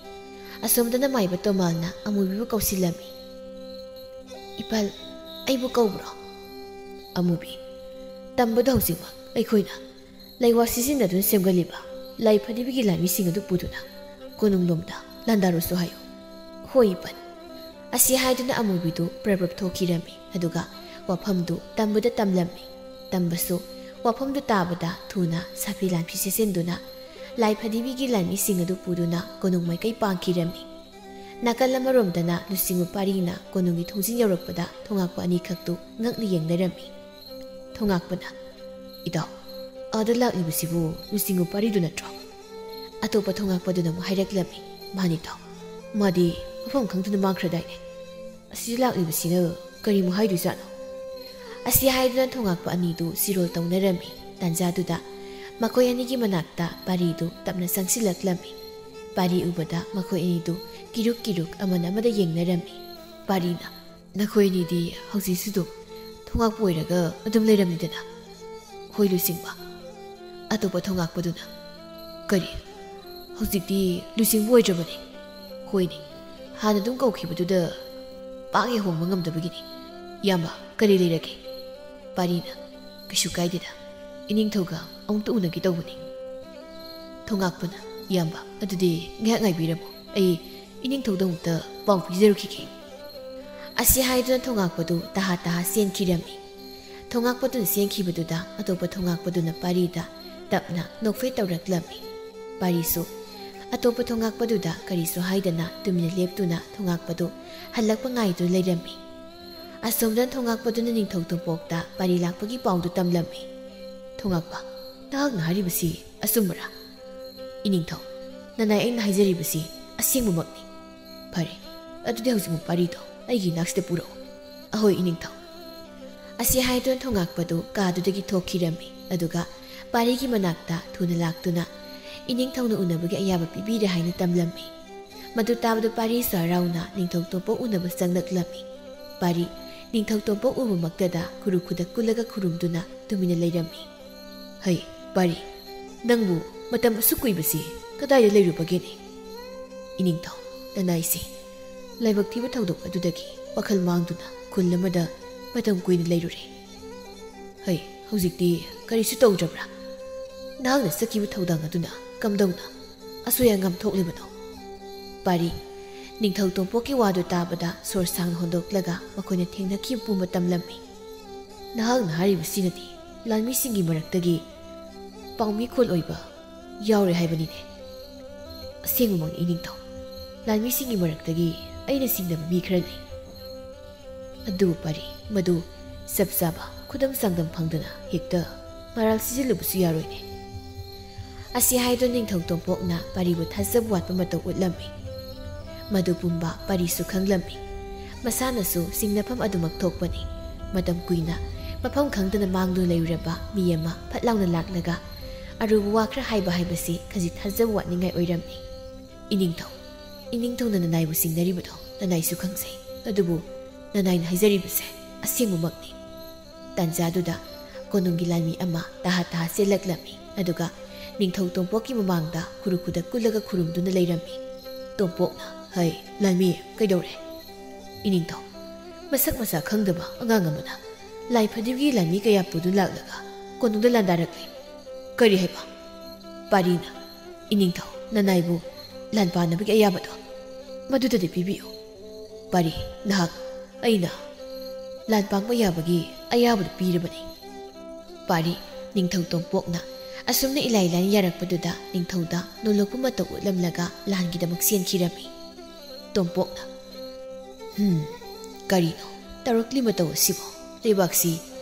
ꯑꯁꯣꯝꯗꯅ ꯃꯥꯏꯕ ꯇꯣꯃꯥꯜꯅ ꯑꯃꯨꯕꯤꯕꯨ ꯀꯧꯁꯤꯜꯂꯝꯃꯤ꯫ "ꯏꯄꯥꯜ, ꯑꯩꯕꯨ ꯀꯧꯕ꯭ꯔꯣ?" "ꯑꯃꯨꯕꯤ, ꯇꯝꯕꯗ ꯍꯧꯖꯤꯛꯃꯛ ꯑꯩꯈꯣꯏꯅ ꯂꯩꯋꯥ ꯁꯤꯖꯤꯟꯅꯗꯨꯅ ꯁꯦꯝꯒꯠꯂꯤꯕ ꯂꯥꯏ ꯐꯗꯤꯕꯤꯒꯤ ꯂꯥꯟꯃꯤꯁꯤꯡ ꯑꯗꯨ ꯄꯨꯗꯨꯅ ꯀꯣꯅꯨꯡꯂꯣꯝꯗ ꯂꯥꯟꯗꯥꯔꯨꯁꯨ ꯍꯥꯏꯌꯨ꯫" "ꯍꯣꯏ, ꯏꯄꯥꯜ꯫" ꯑꯁꯤ ꯍꯥꯏꯗꯨꯅ ꯑꯃꯨꯕꯤꯗꯨ ꯄ꯭ꯔꯞ ꯄ꯭ꯔꯞ ꯊꯣꯛꯈꯤꯔꯝꯃꯤ, ꯑꯗꯨꯒ ꯋꯥꯐꯝꯗꯨ ꯇꯝꯕꯗ ꯇꯝꯂꯝꯃꯤ꯫ ꯇꯝꯕꯁꯨ ꯋꯥꯐꯝꯗꯨ ꯇꯥꯕꯗ ꯊꯨꯅ ꯁꯥꯐꯤ ꯂꯥꯟꯐꯤ ꯁꯦꯠꯆꯤꯟꯗꯨꯅ ꯂꯥꯏ ꯐꯗꯤꯕꯤꯒꯤ ꯂꯥꯟꯃꯤꯁꯤꯡ ꯑꯗꯨ ꯄꯨꯗꯨꯅ ꯀꯣꯅꯨꯡ ꯃꯥꯏꯀꯩ ꯄꯥꯡꯈꯤꯔꯝꯃꯤ꯫ ꯅꯥꯀꯜ ꯑꯃꯔꯣꯝꯗꯅ ꯂꯨꯆꯤꯡꯕ ꯄꯥꯔꯤꯅ ꯀꯣꯅꯨꯡꯒꯤ ꯊꯣꯡꯖꯤꯟ ꯌꯧꯔꯛꯄꯗ ꯊꯣꯉꯥꯛꯄ ꯑꯅꯤꯈꯛꯇꯨ ꯉꯛꯅ ꯌꯦꯡꯅꯔꯝꯃꯤ꯫ ꯊꯣꯉꯥꯛꯄꯅ, "ꯏꯇꯥꯎ, ꯑꯥꯗ ꯂꯥꯛꯂꯤꯕꯁꯤꯕꯨ ꯂꯨꯆꯤꯡꯕ ꯄꯥꯔꯤꯗꯨ ꯅꯠꯇ꯭ꯔꯣ?" ꯑꯇꯣꯞꯄ ꯊꯣꯉꯥꯛꯄꯗꯨꯅ ꯑꯃꯨꯛ ꯍꯥꯏꯔꯛꯂꯝꯃꯤ, "ꯃꯥꯅꯤ ꯏꯇꯥꯎ, ꯃꯥꯗꯤ ꯃꯐꯝ ꯈꯪꯗꯅ ꯃꯥꯡꯈ꯭ꯔꯗꯥꯏꯅꯦ? ꯑꯁꯤꯗ ꯂꯥꯛꯂꯤꯕꯁꯤꯅ ꯀꯔꯤꯃꯨꯛ ꯍꯥꯏꯗꯣꯏꯖꯥꯠꯅꯣ?" ꯑꯁꯤ ꯍꯥꯏꯗꯨꯅ ꯊꯣꯉꯥꯛꯄ ꯑꯅꯤꯗꯨ ꯁꯤꯔꯣꯜ ꯇꯧꯅꯔꯝꯃꯤ꯫ ꯇꯥꯟꯖꯥꯗꯨꯗ ꯃꯈꯣꯏ ꯑꯅꯤꯒꯤ ꯃꯅꯥꯛꯇ ꯄꯥꯔꯤꯗꯨ ꯇꯞꯅ ꯆꯪꯁꯤꯜꯂꯛꯂꯝꯃꯤ꯫ ꯄꯥꯔꯤ ꯎꯕꯗ ꯃꯈꯣꯏ ꯑꯅꯤꯗꯨ ꯀꯤꯔꯨꯛ ꯀꯤꯔꯨꯛ ꯑꯃꯅ ꯑꯃꯗ ꯌꯦꯡꯅꯔꯝꯃꯤ꯫ ꯄꯥꯔꯤꯅ, "ꯅꯈꯣꯏ ꯑꯅꯤꯗꯤ ꯍꯧꯖꯤꯛꯁꯨ ꯑꯗꯨꯝ ꯊꯣꯉꯥꯛꯄ ꯑꯣꯏꯔꯒ ꯑꯗꯨꯝ ꯂꯩꯔꯝꯂꯤꯗꯅ?" "ꯍꯣꯏ ꯂꯨꯆꯤꯡꯕ꯫" ꯑꯇꯣꯞꯄ ꯊꯣꯉꯥꯛꯄꯗꯨꯅ, "ꯀꯔꯤ? ꯍꯧꯖꯤꯛꯇꯤ ꯂꯨꯆꯤꯡꯕ ꯑꯣꯏꯗ꯭ꯔꯕꯅꯤ?" "ꯍꯣꯏꯅꯦ, ꯍꯥꯟꯅ ꯑꯗꯨꯝ ꯀꯧꯈꯤꯕꯗꯨꯗ ꯄꯥꯛ ꯍꯦꯛ ꯍꯣꯡꯕ ꯉꯝꯗꯕꯒꯤꯅꯤ꯫ ꯏꯌꯥꯝꯕ, ꯀꯔꯤ ꯂꯩꯔꯒꯦ?" ꯄꯥꯔꯤꯅ, "ꯀꯩꯁꯨ ꯀꯥꯏꯗꯦꯗ, ꯏꯅꯤꯡꯊꯧꯒ ꯑꯃꯨꯛꯇ ꯎꯅꯒꯦ ꯇꯧꯕꯅꯤ꯫" ꯊꯣꯉꯥꯛꯄꯅ, "ꯏꯌꯥꯝꯕ, ꯑꯗꯨꯗꯤ ꯉꯥꯏꯍꯥꯛ ꯉꯥꯏꯕꯤꯔꯝꯃꯨ, ꯑꯩ ꯏꯅꯤꯡꯊꯧꯗ ꯑꯃꯨꯛꯇ ꯄꯥꯎ ꯄꯤꯖꯔꯨꯈꯤꯒꯦ꯫" ꯑꯁꯤ ꯍꯥꯏꯗꯨꯅ ꯊꯣꯉꯥꯛꯄꯗꯨ ꯇꯍꯥ ꯇꯍꯥ ꯆꯦꯟꯈꯤꯔꯝꯃꯤ꯫ ꯊꯣꯉꯥꯛꯄꯗꯨꯅ ꯆꯦꯟꯈꯤꯕꯗꯨꯗ ꯑꯇꯣꯞꯄ ꯊꯣꯉꯥꯛꯄꯗꯨꯅ ꯄꯥꯔꯤꯗ ꯇꯞꯅ ꯅꯣꯛꯐꯦꯠ ꯇꯧꯔꯛꯂꯝꯃꯤ꯫ ꯄꯥꯔꯤꯁꯨ ꯑꯇꯣꯞꯄ ꯊꯣꯉꯥꯛꯄꯗꯨꯗ ꯀꯔꯤꯁꯨ ꯍꯥꯏꯗꯅ ꯇꯨꯃꯤꯟꯅ ꯂꯦꯞꯇꯨꯅ ꯊꯣꯉꯥꯛꯄꯗꯨ ꯍꯜꯂꯛꯄ ꯉꯥꯏꯗꯨꯅ ꯂꯩꯔꯝꯃꯤ꯫ ꯑꯁꯣꯝꯗ ꯊꯣꯉꯥꯛꯄꯗꯨꯅ ꯅꯤꯡꯊꯧ ꯇꯣꯝꯄꯣꯛꯇ ꯄꯥꯔꯤ ꯂꯥꯛꯄꯒꯤ ꯄꯥꯎꯗꯨ ꯇꯝꯂꯝꯃꯤ꯫ "ꯊꯣꯉꯥꯛꯄ, ꯅꯍꯥꯛꯅ ꯍꯥꯏꯔꯤꯕꯁꯤ ꯑꯆꯨꯝꯕꯔꯥ?" "ꯏꯅꯤꯡꯊꯧ, ꯅꯅꯥꯏ ꯑꯩꯅ ꯍꯥꯏꯖꯔꯤꯕꯁꯤ ꯑꯁꯦꯡꯕꯃꯛꯅꯤ꯫" "ꯐꯔꯦ, ꯑꯗꯨꯗꯤ ꯍꯧꯖꯤꯛꯃꯛ ꯄꯥꯔꯤꯗꯣ ꯑꯩꯒꯤ ꯏꯅꯥꯛꯁꯤꯗ ꯄꯨꯔꯛꯎ꯫" "ꯑꯍꯣꯏ, ꯏꯅꯤꯡꯊꯧ꯫" ꯑꯁꯤ ꯍꯥꯏꯗꯨꯅ ꯊꯣꯉꯥꯛꯄꯗꯨ ꯀꯥꯗꯨꯗꯒꯤ ꯊꯣꯛꯈꯤꯔꯝꯃꯤ꯫ ꯑꯗꯨꯒ ꯄꯥꯔꯤꯒꯤ ꯃꯅꯥꯛꯇ ꯊꯨꯅ ꯂꯥꯛꯇꯨꯅ ꯏꯅꯤꯡꯊꯧꯅ ꯎꯅꯕꯒꯤ ꯑꯌꯥꯕ ꯄꯤꯕꯤꯔꯦ ꯍꯥꯏꯅ ꯇꯝꯂꯝꯃꯤ꯫ ꯃꯗꯨ ꯇꯥꯕꯗ ꯄꯥꯔꯤꯁꯨ ꯍꯔꯥꯎꯅ ꯅꯤꯡꯊꯧ ꯇꯣꯝꯄꯣꯛ ꯎꯅꯕ ꯆꯪꯂꯛꯂꯝꯃꯤ꯫ ꯄꯥꯔꯤ ꯅꯤꯡꯊꯧ ꯇꯣꯝꯄꯣꯛ ꯎꯕꯃꯛꯇꯗ ꯈꯨꯔꯨ ꯈꯨꯗ ꯀꯨꯜꯂꯒ ꯈꯨꯔꯨꯝꯗꯨꯅ ꯇꯨꯃꯤꯟꯅ ꯂꯩꯔꯝꯃꯤ꯫ "ꯍꯩ, ꯄꯥꯔꯤ, ꯅꯪꯕꯨ ꯃꯇꯝ ꯑꯁꯨꯛ ꯀꯨꯏꯕꯁꯤ ꯀꯗꯥꯏꯗ ꯂꯩꯔꯨꯕꯒꯦꯅꯦ?" "ꯏꯅꯤꯡꯊꯧ, ꯅꯅꯥꯏꯁꯦ ꯂꯥꯏꯕꯛ ꯊꯤꯕ ꯊꯧꯗꯣꯛ ꯑꯗꯨꯗꯒꯤ ꯋꯥꯈꯜ ꯃꯥꯡꯗꯨꯅ ꯈꯨꯜ ꯑꯃꯗ ꯃꯇꯝ ꯀꯨꯏꯅ ꯂꯩꯔꯨꯔꯦ꯫" "ꯍꯩ, ꯍꯧꯖꯤꯛꯇꯤ ꯀꯔꯤꯁꯨ ꯇꯧꯗ꯭ꯔꯕ꯭ꯔꯥ? ꯅꯍꯥꯛꯅ ꯆꯠꯈꯤꯕ ꯊꯧꯗꯥꯡ ꯑꯗꯨꯅ ꯀꯝꯗꯧꯅ ꯑꯁꯣꯏ ꯑꯉꯥꯝ ꯊꯣꯛꯂꯤꯕꯅꯣ?" ꯄꯥꯔꯤ ꯅꯤꯡꯊꯧ ꯇꯣꯝꯄꯣꯛꯀꯤ ꯋꯥꯗꯨ ꯇꯥꯕꯗ ꯁꯣꯔ ꯁꯥꯡꯅ ꯍꯣꯟꯗꯣꯛꯂꯒ ꯃꯈꯣꯏꯅ ꯊꯦꯡꯅꯈꯤꯕ ꯄꯨꯝꯕ ꯇꯝꯂꯝꯃꯤ꯫ "ꯅꯍꯥꯛꯅ ꯍꯥꯏꯔꯤꯕꯁꯤꯅꯗꯤ ꯂꯥꯟꯃꯤꯁꯤꯡꯒꯤ ꯃꯔꯛꯇꯒꯤ ꯄꯥꯎꯃꯤꯈꯣꯜ ꯑꯣꯏꯕ ꯌꯥꯎꯔꯦ ꯍꯥꯏꯕꯅꯤꯅꯦ?" "ꯑꯁꯦꯡꯕꯃꯛꯅꯤ, ꯏꯅꯤꯡꯊꯧ꯫ ꯂꯥꯟꯃꯤꯁꯤꯡꯒꯤ ꯃꯔꯛꯇꯒꯤ ꯑꯩꯅ ꯆꯤꯡꯅꯕ ꯃꯤ ꯈꯔ ꯂꯩ꯫ ꯑꯗꯨꯕꯨ ꯄꯥꯔꯤ, ꯃꯗꯨ ꯆꯞ ꯆꯥꯕ ꯈꯨꯗꯝ ꯆꯥꯡꯗꯝ ꯐꯪꯗꯅ ꯍꯦꯛꯇ ꯃꯔꯥꯜ ꯁꯤꯖꯤꯜꯂꯨꯕꯁꯨ ꯌꯥꯔꯣꯏꯅꯦ꯫" ꯑꯁꯤ ꯍꯥꯏꯗꯨꯅ ꯅꯤꯡꯊꯧ ꯇꯣꯝꯄꯣꯛꯅ ꯄꯥꯔꯤꯕꯨ ꯊꯥꯖꯕ ꯋꯥꯠꯄ ꯃꯇꯧ ꯎꯠꯂꯝꯃꯤ꯫ ꯃꯗꯨ ꯄꯨꯝꯕ ꯄꯥꯔꯤꯁꯨ ꯈꯪꯂꯝꯃꯤ꯫ ꯃꯁꯥꯅꯁꯨ ꯆꯤꯡꯅꯐꯝ ꯑꯗꯨꯃꯛ ꯊꯣꯛꯄꯅꯤ꯫ ꯃꯇꯝ ꯀꯨꯏꯅ ꯃꯐꯝ ꯈꯪꯗꯅ ꯃꯥꯡꯗꯨꯅ ꯂꯩꯔꯨꯔꯕ ꯃꯤ ꯑꯃ ꯐꯠ ꯂꯥꯎꯅ ꯂꯥꯛꯂꯒ ꯑꯔꯨꯕ ꯋꯥ ꯈꯔ ꯍꯥꯏꯕ ꯍꯥꯏꯕꯁꯤ ꯈꯖꯤꯛ ꯊꯥꯖꯕ ꯋꯥꯠꯅꯤꯡꯉꯥꯏ ꯑꯣꯏꯔꯝꯃꯤ꯫ "ꯏꯅꯤꯡꯊꯧ, ꯏꯅꯤꯡꯊꯧꯅ ꯅꯅꯥꯏꯕꯨ ꯆꯤꯡꯅꯔꯤꯕꯗꯣ ꯅꯅꯥꯏꯁꯨ ꯈꯪꯖꯩ꯫ ꯑꯗꯨꯕꯨ ꯅꯅꯥꯏꯅ ꯍꯥꯏꯖꯔꯤꯕꯁꯦ ꯑꯁꯦꯡꯕꯃꯛꯅꯤ꯫" ꯇꯥꯟꯖꯥꯗꯨꯗ ꯀꯣꯅꯨꯡꯒꯤ ꯂꯥꯟꯃꯤ ꯑꯃ ꯇꯍꯥ ꯇꯍꯥ ꯆꯦꯜꯂꯛꯂꯝꯃꯤ꯫ ꯑꯗꯨꯒ ꯅꯤꯡꯊꯧ ꯇꯣꯝꯄꯣꯛꯀꯤ ꯃꯃꯥꯡꯗ ꯈꯨꯔꯨ ꯈꯨꯗ ꯀꯨꯜꯂꯒ ꯈꯨꯔꯨꯝꯗꯨꯅ ꯂꯩꯔꯝꯃꯤ꯫ ꯇꯣꯝꯄꯣꯛꯅ, "ꯍꯩ, ꯂꯥꯟꯃꯤ, ꯀꯩꯗꯧꯔꯦ?" "ꯏꯅꯤꯡꯊꯧ, ꯃꯁꯛ ꯃꯁꯥ ꯈꯪꯗꯕ ꯑꯉꯥꯡ ꯑꯃꯅ ꯂꯥꯏ ꯐꯗꯤꯒꯤ ꯂꯥꯟꯃꯤ ꯀꯌꯥ ꯄꯨꯗꯨꯅ ꯂꯥꯛꯂꯒ ꯀꯣꯅꯨꯡꯗ ꯂꯥꯟꯗꯥꯔꯛꯂꯦ꯫" "ꯀꯔꯤ ꯍꯥꯏꯕ?" ꯄꯥꯔꯤꯅ, "ꯏꯅꯤꯡꯊꯧ, ꯅꯅꯥꯏꯕꯨ ꯂꯥꯟ ꯄꯥꯟꯅꯕꯒꯤ ꯑꯌꯥꯕꯗꯣ ꯃꯗꯨꯗꯗꯤ ꯄꯤꯕꯤꯌꯨ꯫" ꯄꯥꯔꯤ, "ꯅꯍꯥꯛ ꯑꯩꯅ ꯂꯥꯟ ꯄꯥꯡꯕ ꯌꯥꯕꯒꯤ ꯑꯌꯥꯕꯗꯨ ꯄꯤꯔꯕꯅꯤ꯫" ꯄꯥꯔꯤ ꯅꯤꯡꯊꯧ ꯇꯣꯝꯄꯣꯛꯅ ꯑꯁꯨꯝꯅ ꯏꯂꯥꯏ ꯂꯥꯏꯅ ꯌꯥꯔꯛꯄꯗꯨꯗ ꯅꯤꯡꯊꯧꯗ ꯅꯣꯂꯣꯛꯄ ꯃꯇꯧ ꯎꯠꯂꯝꯂꯒ ꯂꯥꯟꯒꯤꯗꯃꯛ ꯆꯦꯟꯈꯤꯔꯝꯃꯤ꯫ ꯇꯣꯝꯄꯣꯛꯅ, "ꯍꯝ, ꯀꯔꯤꯅꯣ ꯇꯧꯔꯛꯂꯤ ꯃꯇꯧ ꯑꯁꯤꯕꯣ? ꯂꯩꯕꯥꯛꯁꯤ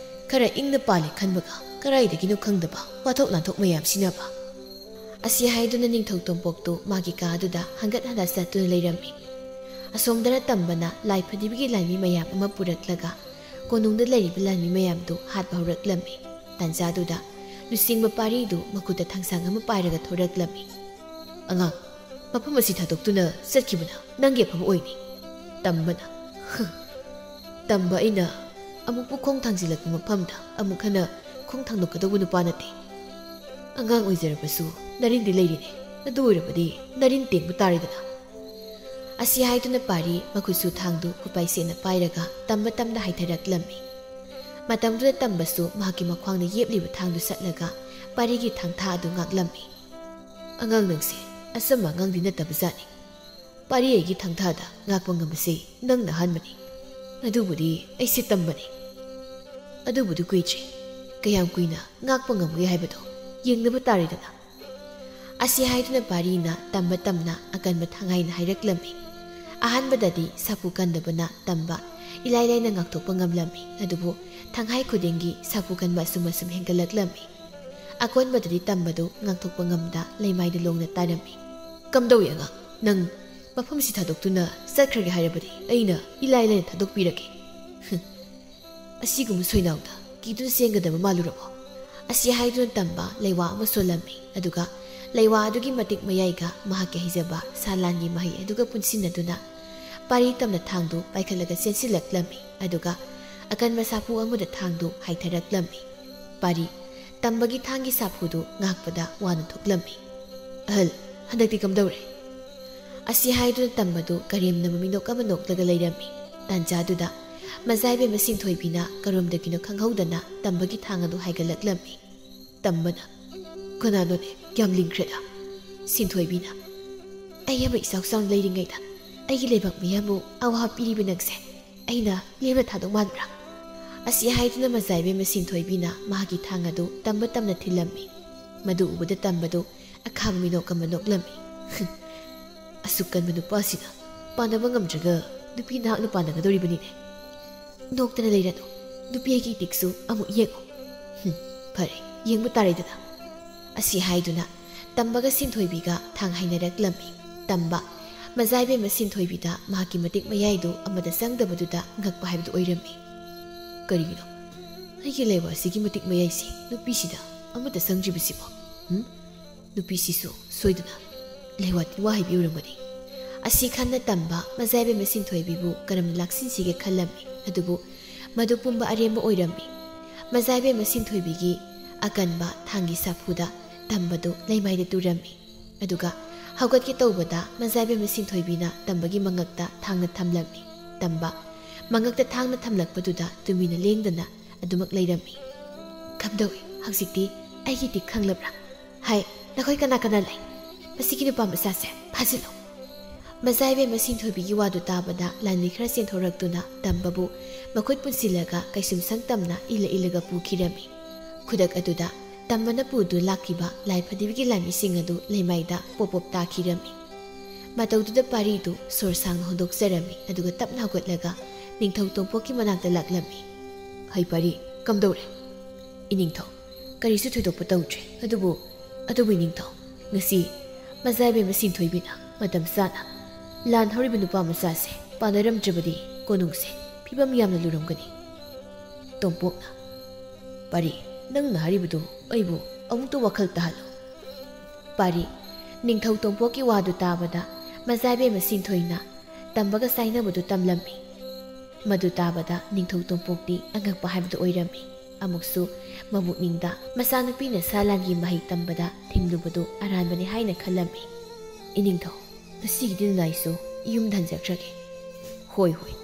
ꯈꯔ ꯏꯪꯅ ꯄꯥꯜꯂꯦ ꯈꯟꯕꯒ ꯀꯗꯥꯏꯗꯒꯤꯅꯣ ꯈꯪꯗꯕ ꯋꯥꯊꯣꯛ ꯂꯥꯟꯊꯣꯛ ꯃꯌꯥꯝꯁꯤꯅꯕ?" ꯑꯁꯤ ꯍꯥꯏꯗꯨꯅ ꯅꯤꯡꯊꯧ ꯇꯣꯝꯄꯣꯛꯇꯨ ꯃꯥꯒꯤ ꯀꯥ ꯑꯗꯨꯗ ꯍꯟꯒꯠ ꯍꯟꯗ ꯆꯠꯇꯨꯅ ꯂꯩꯔꯝꯃꯤ꯫ ꯑꯁꯣꯝꯗꯅ ꯇꯝꯕꯅ ꯂꯥꯏ ꯐꯗꯤꯕꯒꯤ ꯂꯥꯟꯃꯤ ꯃꯌꯥꯝ ꯑꯃ ꯄꯨꯔꯛꯂꯒ ꯀꯣꯅꯨꯡꯗ ꯂꯩꯔꯤꯕ ꯂꯥꯟꯃꯤ ꯃꯌꯥꯝꯗꯨ ꯍꯥꯠꯄ ꯍꯧꯔꯛꯂꯝꯃꯤ꯫ ꯇꯥꯟꯖꯥꯗꯨꯗ ꯂꯨꯆꯤꯡꯕ ꯄꯥꯔꯤꯗꯨ ꯃꯈꯨꯠꯇ ꯊꯥꯡꯁꯥꯡ ꯑꯃ ꯄꯥꯏꯔꯒ ꯊꯣꯔꯛꯂꯝꯃꯤ꯫ "ꯑꯉꯥꯡ, ꯃꯐꯝ ꯑꯁꯤ ꯊꯥꯗꯣꯛꯇꯨꯅ ꯆꯠꯈꯤꯕꯅ ꯅꯪꯒꯤ ꯑꯐꯕ ꯑꯣꯏꯅꯤ꯫" ꯇꯝꯕꯅ, "ꯍ, ꯇꯝꯕ ꯑꯩꯅ ꯑꯃꯨꯛꯄꯨ ꯈꯣꯡ ꯊꯥꯡꯖꯤꯜꯂꯛꯄ ꯃꯐꯝꯗ ꯑꯃꯨꯛ ꯍꯟꯅ ꯈꯣꯡ ꯊꯥꯡꯗꯣꯛꯀꯗꯧꯕ ꯅꯨꯄꯥ ꯅꯠꯇꯦ꯫ ꯑꯉꯥꯡ ꯑꯣꯏꯖꯔꯕꯁꯨ ꯅꯔꯤꯟꯗꯤ ꯂꯩꯔꯤꯅꯦ, ꯑꯗꯨ ꯑꯣꯏꯔꯕꯗꯤ ꯅꯔꯤꯟ ꯇꯦꯡꯕ ꯇꯥꯔꯦꯗꯅ꯫" ꯑꯁꯤ ꯍꯥꯏꯗꯨꯅ ꯄꯥꯔꯤ ꯃꯈꯨꯠꯁꯨ ꯊꯥꯡꯗꯨ ꯈꯨꯄꯥꯏ ꯁꯦꯠꯅ ꯄꯥꯏꯔꯒ ꯇꯝꯕ ꯇꯝꯅ ꯍꯥꯏꯊꯔꯛꯂꯝꯃꯤ꯫ ꯃꯇꯝꯗꯨꯗ ꯇꯝꯕꯁꯨ ꯃꯍꯥꯛꯀꯤ ꯃꯈ꯭ꯋꯥꯡꯗ ꯌꯦꯞꯂꯤꯕ ꯊꯥꯡꯗꯨ ꯁꯠꯂꯒ ꯄꯥꯔꯤꯒꯤ ꯊꯥꯡꯊꯥ ꯑꯗꯨ ꯉꯥꯛꯂꯝꯃꯤ꯫ "ꯑꯉꯥꯡ ꯅꯪꯁꯦ ꯑꯆꯝꯕ ꯑꯉꯥꯡꯗꯤ ꯅꯠꯇꯕ ꯖꯥꯠꯅꯤ꯫ ꯄꯥꯔꯤ ꯑꯩꯒꯤ ꯊꯥꯡꯊꯥꯗ ꯉꯥꯛꯄ ꯉꯝꯕꯁꯤ ꯅꯪꯅ ꯑꯍꯥꯟꯕꯅꯤ꯫ ꯑꯗꯨꯕꯨꯗꯤ ꯑꯩꯁꯦ ꯇꯝꯕꯅꯤ꯫ ꯑꯗꯨꯕꯨꯗꯤ ꯀꯨꯏꯗ꯭ꯔꯤ꯫ ꯀꯌꯥꯝ ꯀꯨꯏꯅ ꯉꯥꯛꯄ ꯉꯝꯒꯦ ꯍꯥꯏꯕꯗꯣ ꯌꯦꯡꯅꯕ ꯇꯥꯔꯦꯗꯅ꯫" ꯑꯁꯤ ꯍꯥꯏꯗꯨꯅ ꯄꯥꯔꯤꯅ ꯇꯝꯕ ꯇꯝꯅ ꯑꯀꯟꯕ ꯊꯥꯡ ꯍꯥꯏꯅ ꯍꯥꯏꯔꯛꯂꯝꯃꯤ꯫ ꯑꯍꯥꯟꯕꯗꯗꯤ ꯁꯥꯐꯨ ꯀꯟꯗꯕꯅ ꯇꯝꯕ ꯏꯂꯥꯏ ꯂꯥꯏꯅ ꯉꯥꯛꯊꯣꯛꯄ ꯉꯝꯂꯝꯃꯤ, ꯑꯗꯨꯕꯨ ꯊꯥꯡꯍꯥꯏ ꯈꯨꯗꯤꯡꯒꯤ ꯁꯥꯐꯨ ꯀꯟꯕ ꯑꯁꯨꯝ ꯑꯁꯨꯝ ꯍꯦꯟꯒꯠꯂꯛꯂꯝꯃꯤ꯫ ꯑꯀꯣꯟꯕꯗꯗꯤ ꯇꯝꯕꯗꯨ ꯉꯥꯛꯊꯣꯛꯄ ꯉꯝꯗ ꯂꯩꯃꯥꯏꯗ ꯂꯣꯡꯅ ꯇꯥꯔꯝꯃꯤ꯫ "ꯀꯝꯗꯧꯏ ꯑꯉꯥꯡ? ꯅꯪ ꯃꯐꯝꯁꯤ ꯊꯥꯗꯣꯛꯇꯨꯅ ꯆꯠꯈ꯭ꯔꯒꯦ ꯍꯥꯏꯔꯕꯗꯤ ꯑꯩꯅ ꯏꯂꯥꯏ ꯂꯥꯏꯅ ꯊꯥꯗꯣꯛꯄꯤꯔꯒꯦ꯫" "ꯍꯨꯝ, ꯑꯁꯤꯒꯨꯝꯕ ꯁꯣꯏꯅꯥꯎꯗ ꯀꯤꯗꯨꯅ ꯆꯦꯟꯒꯗꯕ ꯃꯥꯜꯂꯨꯔꯕꯣ?" ꯑꯁꯤ ꯍꯥꯏꯗꯨꯅ ꯇꯝꯕ ꯂꯩꯋꯥ ꯑꯃ ꯁꯣꯜꯂꯝꯃꯤ, ꯑꯗꯨꯒ ꯂꯩꯋꯥ ꯑꯗꯨꯒꯤ ꯃꯇꯤꯛ ꯃꯌꯥꯏꯒ ꯃꯍꯥꯛꯀꯤ ꯍꯩꯖꯕ ꯁꯥ ꯂꯥꯟꯒꯤ ꯃꯍꯩ ꯑꯗꯨꯒ ꯄꯨꯟꯁꯤꯟꯅꯗꯨꯅ ꯄꯥꯔꯤ ꯇꯝꯅ ꯊꯥꯡꯗꯨ ꯄꯥꯏꯈꯠꯂꯒ ꯆꯦꯟꯁꯤꯜꯂꯛꯂꯝꯃꯤ, ꯑꯗꯨꯒ ꯑꯀꯟꯕ ꯁꯥꯐꯨ ꯑꯃꯗ ꯊꯥꯡꯗꯨ ꯍꯥꯏꯊꯔꯛꯂꯝꯃꯤ꯫ ꯄꯥꯔꯤ ꯇꯝꯕꯒꯤ ꯊꯥꯡꯒꯤ ꯁꯥꯐꯨꯗꯨ ꯉꯥꯛꯄꯗ ꯋꯥꯅ ꯊꯣꯛꯂꯝꯃꯤ꯫ "ꯑꯍꯜ, ꯍꯟꯗꯛꯇꯤ ꯀꯝꯗꯧꯔꯦ?" ꯑꯁꯤ ꯍꯥꯏꯗꯨꯅ ꯇꯝꯕꯗꯨ ꯀꯔꯦꯝꯅꯕ ꯃꯤꯅꯣꯛ ꯑꯃ ꯅꯣꯛꯂꯒ ꯂꯩꯔꯝꯃꯤ꯫ ꯇꯥꯟꯖꯥꯗꯨꯗ ꯃꯖꯥꯏꯕꯦꯝꯃ ꯁꯤꯟꯊꯣꯏꯕꯤꯅ ꯀꯔꯣꯝꯗꯒꯤꯅꯣ ꯈꯪꯍꯧꯗꯅ ꯇꯝꯕꯒꯤ ꯊꯥꯡ ꯑꯗꯨ ꯍꯥꯏꯒꯠꯂꯛꯂꯝꯃꯤ꯫ ꯇꯝꯕꯅ, "ꯀꯅꯥꯅꯣꯅꯦ ꯌꯥꯝ ꯂꯤꯡꯈ꯭ꯔꯦꯗ?" ꯁꯤꯟꯊꯣꯏꯕꯤꯅ, "ꯑꯩ ꯑꯃ ꯏꯆꯥꯎ ꯆꯥꯎꯅ ꯂꯩꯔꯤꯉꯩꯗ ꯑꯩꯒꯤ ꯂꯩꯕꯥꯛ ꯃꯤꯌꯥꯝꯕꯨ ꯑꯋꯥꯕ ꯄꯤꯔꯤꯕ ꯅꯪꯁꯦ ꯑꯩꯅ ꯂꯦꯝꯅ ꯊꯥꯗꯣꯛ ꯃꯥꯟꯕ꯭ꯔꯥ?" ꯑꯁꯤ ꯍꯥꯏꯗꯨꯅ ꯃꯖꯥꯏꯕꯦꯝꯃ ꯁꯤꯟꯊꯣꯏꯕꯤꯅ ꯃꯍꯥꯛꯀꯤ ꯊꯥꯡ ꯑꯗꯨ ꯇꯝꯕ ꯇꯝꯅ ꯊꯤꯜꯂꯝꯃꯤ꯫ ꯃꯗꯨ ꯎꯕꯗ ꯇꯝꯕꯗꯨ ꯑꯈꯥꯕ ꯃꯤꯅꯣꯛ ꯑꯃ ꯅꯣꯛꯂꯝꯃꯤ꯫ "ꯑꯁꯨꯛ ꯀꯟꯕ ꯅꯨꯄꯥꯁꯤꯅ ꯄꯥꯟꯅꯕ ꯉꯝꯗ꯭ꯔꯒ ꯅꯨꯄꯤ ꯅꯍꯥꯛꯅ ꯄꯥꯟꯅꯒꯗꯧꯔꯤꯕꯅꯤꯅꯦ꯫ ꯅꯣꯛꯇꯅ ꯂꯩꯔꯅꯨ, ꯅꯨꯄꯤ ꯑꯩꯒꯤ ꯏꯇꯤꯛꯁꯨ ꯑꯃꯨꯛ ꯌꯦꯡꯉꯨ꯫ ꯍꯨꯝ, ꯐꯔꯦ, ꯌꯦꯡꯕ ꯇꯥꯔꯦꯗꯅ"꯫ ꯑꯁꯤ ꯍꯥꯏꯗꯨꯅ ꯇꯝꯕꯒ ꯁꯤꯟꯊꯣꯏꯕꯤꯒ ꯊꯥꯡ ꯍꯥꯏꯅꯔꯛꯂꯝꯃꯤ꯫ ꯇꯝꯕ, ꯃꯖꯥ ꯏꯕꯦꯝꯃ ꯁꯤꯟꯊꯣꯏꯕꯤꯗ ꯃꯍꯥꯛꯀꯤ ꯃꯇꯤꯛ ꯃꯌꯥꯏꯗꯨ ꯑꯃꯗ ꯆꯪꯗꯕꯗꯨꯗ ꯉꯛꯄ ꯍꯥꯏꯕꯗꯨ ꯑꯣꯏꯔꯝꯃꯤ꯫ "ꯀꯔꯤꯒꯤꯅꯣ ꯑꯩꯒꯤ ꯂꯩꯋꯥꯁꯤꯒꯤ ꯃꯇꯤꯛ ꯃꯌꯥꯏꯁꯤ ꯅꯨꯄꯤꯁꯤꯗ ꯑꯃꯠꯇ ꯆꯪꯗ꯭ꯔꯤꯕꯁꯤꯕꯣ? ꯎꯝ? ꯅꯨꯄꯤꯁꯤꯁꯨ ꯁꯣꯏꯗꯅ ꯂꯩꯋꯥ ꯇꯤꯟꯋꯥ ꯍꯩꯕꯤ ꯑꯣꯏꯔꯝꯒꯅꯤ"꯫ ꯑꯁꯤ ꯈꯟꯅ ꯇꯝꯕ ꯃꯖꯥ ꯏꯕꯦꯝꯃ ꯁꯤꯟꯊꯣꯏꯕꯤꯕꯨ ꯀꯔꯝꯅ ꯂꯥꯛꯁꯤꯟꯁꯤꯒꯦ ꯈꯜꯂꯝꯃꯤ꯫ ꯑꯗꯨꯕꯨ ꯃꯗꯨ ꯄꯨꯝꯕ ꯑꯔꯦꯝꯕ ꯑꯣꯏꯔꯝꯃꯤ꯫ ꯃꯖꯥ ꯏꯕꯦꯝꯃ ꯁꯤꯟꯊꯣꯏꯕꯤꯒꯤ ꯑꯀꯟꯕ ꯊꯥꯡꯒꯤ ꯁꯥꯐꯨꯗ ꯇꯝꯕꯗꯨ ꯂꯩꯃꯥꯏꯗ ꯇꯨꯔꯝꯃꯤ꯫ ꯑꯗꯨꯒ ꯍꯧꯒꯠꯀꯦ ꯇꯧꯕꯗ ꯃꯖꯥ ꯏꯕꯦꯝꯃ ꯁꯤꯟꯊꯣꯏꯕꯤꯅ ꯇꯝꯕꯒꯤ ꯃꯉꯛꯇ ꯊꯥꯡꯅ ꯊꯝꯂꯝꯃꯤ꯫ ꯇꯝꯕ ꯃꯉꯛꯇ ꯊꯥꯡꯅ ꯊꯝꯂꯛꯄꯗꯨꯗ ꯇꯨꯃꯤꯟꯅ ꯂꯦꯡꯗꯅ ꯑꯗꯨꯃꯛ ꯂꯩꯔꯝꯃꯤ꯫ "ꯀꯝꯗꯧꯏ? ꯍꯧꯖꯤꯛꯇꯤ ꯑꯩꯒꯤ ꯏꯇꯤꯛ ꯈꯪꯂꯕ꯭ꯔꯥ? ꯍꯥꯏ, ꯅꯈꯣꯏ ꯀꯅꯥ ꯀꯅꯥ ꯂꯩ? ꯃꯁꯤꯒꯤ ꯅꯨꯄꯥ ꯃꯆꯥꯁꯦ ꯐꯥꯖꯤꯜꯂꯨ"꯫ ꯃꯖꯥ ꯏꯕꯦꯝꯃ ꯁꯤꯟꯊꯣꯏꯕꯤꯒꯤ ꯋꯥꯗꯨ ꯇꯥꯕꯗ ꯂꯥꯟꯃꯤ ꯈꯔ ꯆꯦꯟꯊꯣꯔꯛꯇꯨꯅ ꯇꯝꯕꯕꯨ ꯃꯈꯨꯠ ꯄꯨꯟꯁꯤꯜꯂꯒ ꯀꯩꯁꯨꯝꯁꯪ ꯇꯝꯅ ꯏꯜꯂ ꯏꯜꯂꯒ ꯄꯨꯈꯤꯔꯝꯃꯤ꯫ ꯈꯨꯗꯛ ꯑꯗꯨꯗ ꯇꯝꯕꯅ ꯄꯨꯗꯨꯅ ꯂꯥꯛꯈꯤꯕ ꯂꯥꯏ ꯐꯗꯤꯕꯤꯒꯤ ꯂꯥꯟꯃꯤꯁꯤꯡ ꯑꯗꯨ ꯂꯩꯃꯥꯏꯗ ꯄꯣꯞ ꯄꯣꯞ ꯇꯥꯈꯤꯔꯝꯃꯤ꯫ ꯃꯇꯧꯗꯨꯗ ꯄꯥꯔꯤꯗꯨ ꯁꯣꯔ ꯁꯥꯡꯅ ꯍꯣꯟꯗꯣꯛꯆꯔꯝꯃꯤ, ꯑꯗꯨꯒ ꯇꯞꯅ ꯍꯧꯒꯠꯂꯒ ꯅꯤꯡꯊꯧ ꯇꯣꯝꯄꯣꯛꯀꯤ ꯃꯅꯥꯛꯇ ꯂꯥꯛꯂꯝꯃꯤ꯫ "ꯍꯩ ꯄꯥꯔꯤ, ꯀꯝꯗꯧꯔꯦ?" "ꯏꯅꯤꯡꯊꯧ, ꯀꯔꯤꯁꯨ ꯊꯣꯏꯗꯣꯛꯄ ꯇꯧꯗ꯭ꯔꯦ, ꯑꯗꯨꯕꯨ, ꯑꯗꯨꯕꯨ ꯏꯅꯤꯡꯊꯧ, ꯉꯁꯤ ꯃꯖꯥ ꯏꯕꯦꯝꯃ ꯁꯤꯟꯊꯣꯏꯕꯤꯅ ꯃꯇꯝ ꯆꯥꯅ ꯂꯥꯟ ꯍꯧꯔꯤꯕ ꯅꯨꯄꯥ ꯃꯆꯥꯁꯦ ꯄꯥꯟꯅꯔꯝꯗ꯭ꯔꯕꯗꯤ ꯀꯣꯅꯨꯡꯁꯦ ꯐꯤꯕꯝ ꯌꯥꯝꯅ ꯂꯨꯔꯝꯒꯅꯤ"꯫ ꯇꯣꯝꯄꯣꯛꯅ, "ꯄꯥꯔꯤ, ꯅꯪꯅ ꯍꯥꯏꯔꯤꯕꯗꯨ ꯑꯩꯕꯨ ꯑꯃꯨꯛꯇ ꯋꯥꯈꯜ ꯇꯥꯍꯜꯂꯨ"꯫ ꯄꯥꯔꯤ, ꯅꯤꯡꯊꯧ ꯇꯣꯝꯄꯣꯛꯀꯤ ꯋꯥꯗꯨ ꯇꯥꯕꯗ ꯃꯖꯥ ꯏꯕꯦꯝꯃ ꯁꯤꯟꯊꯣꯏꯅ ꯇꯝꯕꯒ ꯆꯥꯏꯅꯕꯗꯨ ꯇꯝꯂꯝꯃꯤ꯫ ꯃꯗꯨ ꯇꯥꯕꯗ ꯅꯤꯡꯊꯧ ꯇꯣꯝꯄꯣꯛꯇꯤ ꯑꯉꯛꯄ ꯍꯥꯏꯕꯗꯨ ꯑꯣꯏꯔꯝꯃꯤ꯫ ꯑꯃꯨꯛꯁꯨ ꯃꯕꯨꯛꯅꯤꯡꯗ ꯃꯆꯥꯅꯨꯄꯤꯅ ꯁꯥ ꯂꯥꯟꯒꯤ ꯃꯍꯩ ꯇꯝꯕꯗ ꯊꯤꯡꯂꯨꯕꯗꯨ ꯑꯔꯥꯟꯕꯅꯤ ꯍꯥꯏꯅ ꯈꯜꯂꯝꯃꯤ꯫ "ꯏꯅꯤꯡꯊꯧ, ꯉꯁꯤꯒꯤꯗꯤ ꯅꯅꯥꯏꯁꯨ ꯌꯨꯝꯗ ꯍꯟꯖꯈ꯭ꯔꯒꯦ"꯫ "ꯍꯣꯏ, ꯍꯣꯏ꯫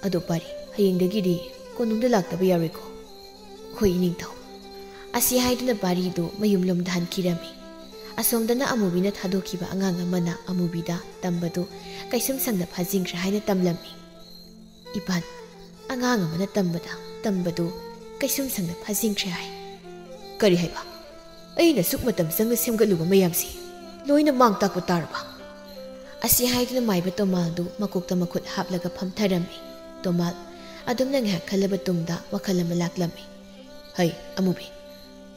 ꯑꯗꯣ ꯄꯥꯔꯤ, ꯍꯌꯦꯡꯗꯒꯤꯗꯤ ꯀꯣꯅꯨꯡꯗ ꯂꯥꯛꯇꯕ ꯌꯥꯔꯣꯏꯀꯣ"꯫ "ꯍꯣꯏ, ꯏꯅꯤꯡꯊꯧ"꯫ ꯑꯁꯤ ꯍꯥꯏꯗꯨꯅ ꯄꯥꯔꯤꯗꯨ ꯃꯌꯨꯝꯂꯣꯝꯗ ꯍꯟꯈꯤꯔꯝꯃꯤ꯫ ꯑꯁꯣꯝꯗꯅ ꯑꯃꯨꯕꯤꯅ ꯊꯥꯗꯣꯛꯈꯤꯕ ꯑꯉꯥꯡ ꯑꯃꯅ ꯑꯃꯨꯕꯤꯗ ꯇꯝꯕꯗꯨ ꯀꯩꯁꯨꯝꯁꯪꯗ ꯐꯥꯖꯤꯟꯈ꯭ꯔꯦ ꯍꯥꯏꯅ ꯇꯝꯂꯝꯃꯤ꯫ "ꯏꯄꯥꯟ, ꯑꯉꯥꯡ ꯑꯃꯅ ꯇꯝꯕꯗ ꯇꯝꯕꯗꯨ ꯀꯩꯁꯨꯝꯁꯪꯗ ꯐꯥꯖꯤꯟꯈ꯭ꯔꯦ ꯍꯥꯏ"꯫ "ꯀꯔꯤ ꯍꯥꯏꯕ?" ꯑꯩꯅ ꯁꯨꯛ ꯃꯇꯝ ꯆꯪꯅ ꯁꯦꯝꯒꯠꯂꯨꯕ ꯃꯌꯥꯝꯁꯤ ꯂꯣꯏꯅ ꯃꯥꯡ ꯇꯥꯛꯄ ꯇꯥꯔꯕ?" ꯑꯁꯤ ꯍꯥꯏꯗꯨꯅ ꯃꯥꯏꯕ ꯇꯣꯃꯥꯜꯗꯨ ꯃꯀꯣꯛꯇ ꯃꯈꯨꯠ ꯍꯥꯞꯂꯒ ꯐꯝꯊꯔꯝꯃꯤ꯫ ꯇꯣꯃꯥꯜ ꯑꯗꯨꯝꯅ ꯉꯥꯏꯍꯥꯛ ꯈꯜꯂꯕ ꯇꯨꯡꯗ ꯋꯥꯈꯜ ꯑꯃ ꯂꯥꯛꯂꯝꯃꯤ꯫ "ꯍꯩ, ꯑꯃꯨꯕꯤ,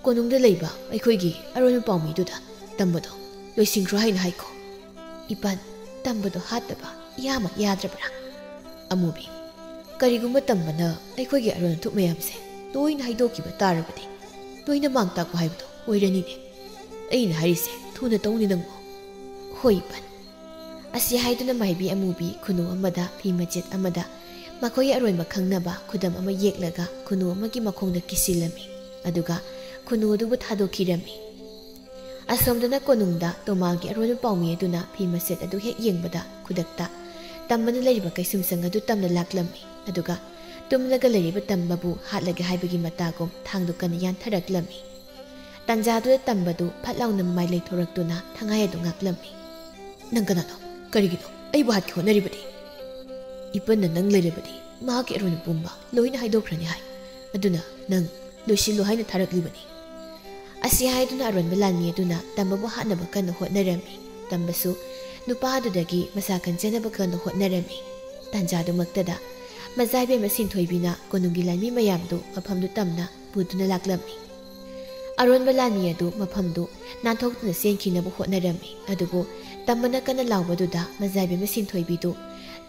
ꯀꯣꯅꯨꯡꯗ ꯂꯩꯕ ꯑꯩꯈꯣꯏꯒꯤ ꯑꯔꯣꯟꯕ ꯄꯥꯎꯃꯤꯗꯨꯗ ꯇꯝꯕꯗꯣ ꯂꯣꯏꯁꯤꯟꯈ꯭ꯔꯣ ꯍꯥꯏꯅ ꯍꯥꯏꯈꯣ꯫" "ꯏꯄꯟ, ꯇꯝꯕꯗꯣ ꯍꯥꯠꯇꯕ ꯏꯌꯥꯃꯛ ꯌꯥꯗ꯭ꯔꯕ꯭ꯔꯥ?" "ꯑꯃꯨꯕꯤ, ꯀꯔꯤꯒꯨꯝꯕ ꯇꯝꯕꯅ ꯑꯩꯈꯣꯏꯒꯤ ꯑꯔꯣꯟ ꯑꯊꯨꯞ ꯃꯌꯥꯝꯁꯦ ꯂꯣꯏꯅ ꯍꯥꯏꯗꯣꯛꯈꯤꯕ ꯇꯥꯔꯕꯗꯤ, ꯂꯣꯏꯅ ꯃꯥꯡ ꯇꯥꯛꯄ ꯍꯥꯏꯕꯗꯣ ꯑꯣꯏꯔꯅꯤꯅꯦ꯫ ꯑꯩꯅ ꯍꯥꯏꯔꯤꯁꯦ ꯊꯨꯅ ꯇꯧꯅꯦ ꯅꯪꯕꯨ꯫" "ꯍꯣꯏ, ꯏꯄꯟ꯫" ꯑꯁꯤ ꯍꯥꯏꯗꯨꯅ ꯃꯥꯏꯕꯤ ꯑꯃꯨꯕꯤ ꯈꯨꯅꯨ ꯑꯃꯗ ꯐꯤ ꯃꯆꯦꯠ ꯑꯃꯗ ꯃꯈꯣꯏꯒꯤ ꯑꯔꯣꯟꯕ ꯈꯪꯅꯕ ꯈꯨꯗꯝ ꯑꯃ ꯌꯦꯛꯂꯒ ꯈꯨꯅꯨ ꯑꯃꯒꯤ ꯃꯈꯣꯡꯗ ꯀꯤꯁꯤꯜꯂꯝꯃꯤ꯫ ꯑꯗꯨꯒ ꯈꯨꯅꯨ ꯑꯗꯨꯕꯨ ꯊꯥꯗꯣꯛꯈꯤꯔꯝꯃꯤ꯫ ꯑꯁꯣꯝꯗꯅ ꯀꯣꯅꯨꯡꯗ ꯇꯣꯃꯥꯜꯒꯤ ꯑꯔꯣꯟꯕ ꯄꯥꯎꯃꯤ ꯑꯗꯨꯅ ꯐꯤ ꯃꯆꯦꯠ ꯑꯗꯨ ꯍꯦꯛ ꯌꯦꯡꯕꯗ ꯈꯨꯗꯛꯇ ꯇꯝꯕꯅ ꯂꯩꯔꯤꯕ ꯀꯩꯁꯨꯝꯁꯪ ꯑꯗꯨ ꯇꯝꯅ ꯂꯥꯛꯂꯝꯃꯤ꯫ ꯑꯗꯨꯒ ꯇꯨꯝꯂꯒ ꯂꯩꯔꯤꯕ ꯇꯝꯕꯕꯨ ꯍꯥꯠꯂꯒꯦ ꯍꯥꯏꯕꯒꯤ ꯃꯇꯥꯒꯨꯝ ꯊꯥꯡꯗꯨ ꯀꯟꯅ ꯌꯥꯟꯊꯔꯛꯂꯝꯃꯤ꯫ ꯇꯟꯖꯥꯗꯨꯗ ꯇꯝꯕꯗꯨ ꯐꯠ ꯂꯥꯎꯅ ꯃꯃꯥꯏ ꯂꯩꯊꯣꯔꯛꯇꯨꯅ ꯊꯉꯥꯏ ꯑꯗꯨ ꯉꯥꯛꯂꯝꯃꯤ꯫ "ꯅꯪ ꯀꯅꯥꯅꯣ? ꯀꯔꯤꯒꯤꯅꯣ ꯑꯩꯕꯨ ꯍꯥꯠꯀꯦ ꯍꯣꯠꯅꯔꯤꯕꯗꯤ? ꯏꯄꯟꯅ ꯅꯪ ꯂꯩꯔꯕꯗꯤ ꯃꯍꯥꯛꯀꯤ ꯑꯔꯣꯟꯕ ꯄꯨꯝꯕ ꯂꯣꯏꯅ ꯍꯥꯏꯗꯣꯛꯈ꯭ꯔꯅꯤ ꯍꯥꯏ꯫ ꯑꯗꯨꯅ ꯅꯪ ꯂꯣꯏꯁꯤꯜꯂꯨ ꯍꯥꯏꯅ ꯊꯥꯔꯛꯂꯤꯕꯅꯤ꯫" ꯑꯁꯤ ꯍꯥꯏꯗꯨꯅ ꯑꯔꯣꯟꯕ ꯂꯥꯟꯃꯤ ꯑꯗꯨꯅ ꯇꯝꯕꯕꯨ ꯍꯥꯠꯅꯕ ꯀꯟꯅ ꯍꯣꯠꯅꯔꯝꯃꯤ꯫ ꯇꯝꯕꯁꯨ ꯅꯨꯄꯥ ꯑꯗꯨꯗꯒꯤ ꯃꯁꯥ ꯀꯟꯖꯅꯕ ꯀꯟꯅ ꯍꯣꯠꯅꯔꯝꯃꯤ꯫ ꯇꯟꯖꯥꯗꯨꯃꯛꯇꯗ ꯃꯖꯥꯏꯕꯦꯝꯃ ꯁꯤꯟꯊꯣꯏꯕꯤꯅ ꯀꯣꯅꯨꯡꯒꯤ ꯂꯥꯟꯃꯤ ꯃꯌꯥꯝꯗꯨ ꯃꯐꯝꯗꯨ ꯇꯝꯅ ꯄꯨꯗꯨꯅ ꯂꯥꯛꯂꯝꯃꯤ꯫ ꯑꯔꯣꯟꯕ ꯂꯥꯟꯃꯤ ꯑꯗꯨ ꯃꯐꯝꯗꯨ ꯅꯥꯟꯊꯣꯛꯇꯨꯅ ꯆꯦꯟꯈꯤꯅꯕ ꯍꯣꯠꯅꯔꯝꯃꯤ꯫ ꯑꯗꯨꯕꯨ ꯇꯝꯕꯅ ꯀꯟꯅ ꯂꯥꯎꯕꯗꯨꯗ ꯃꯖꯥꯏꯕꯦꯝꯃ ꯁꯤꯟꯊꯣꯏꯕꯤꯗꯨ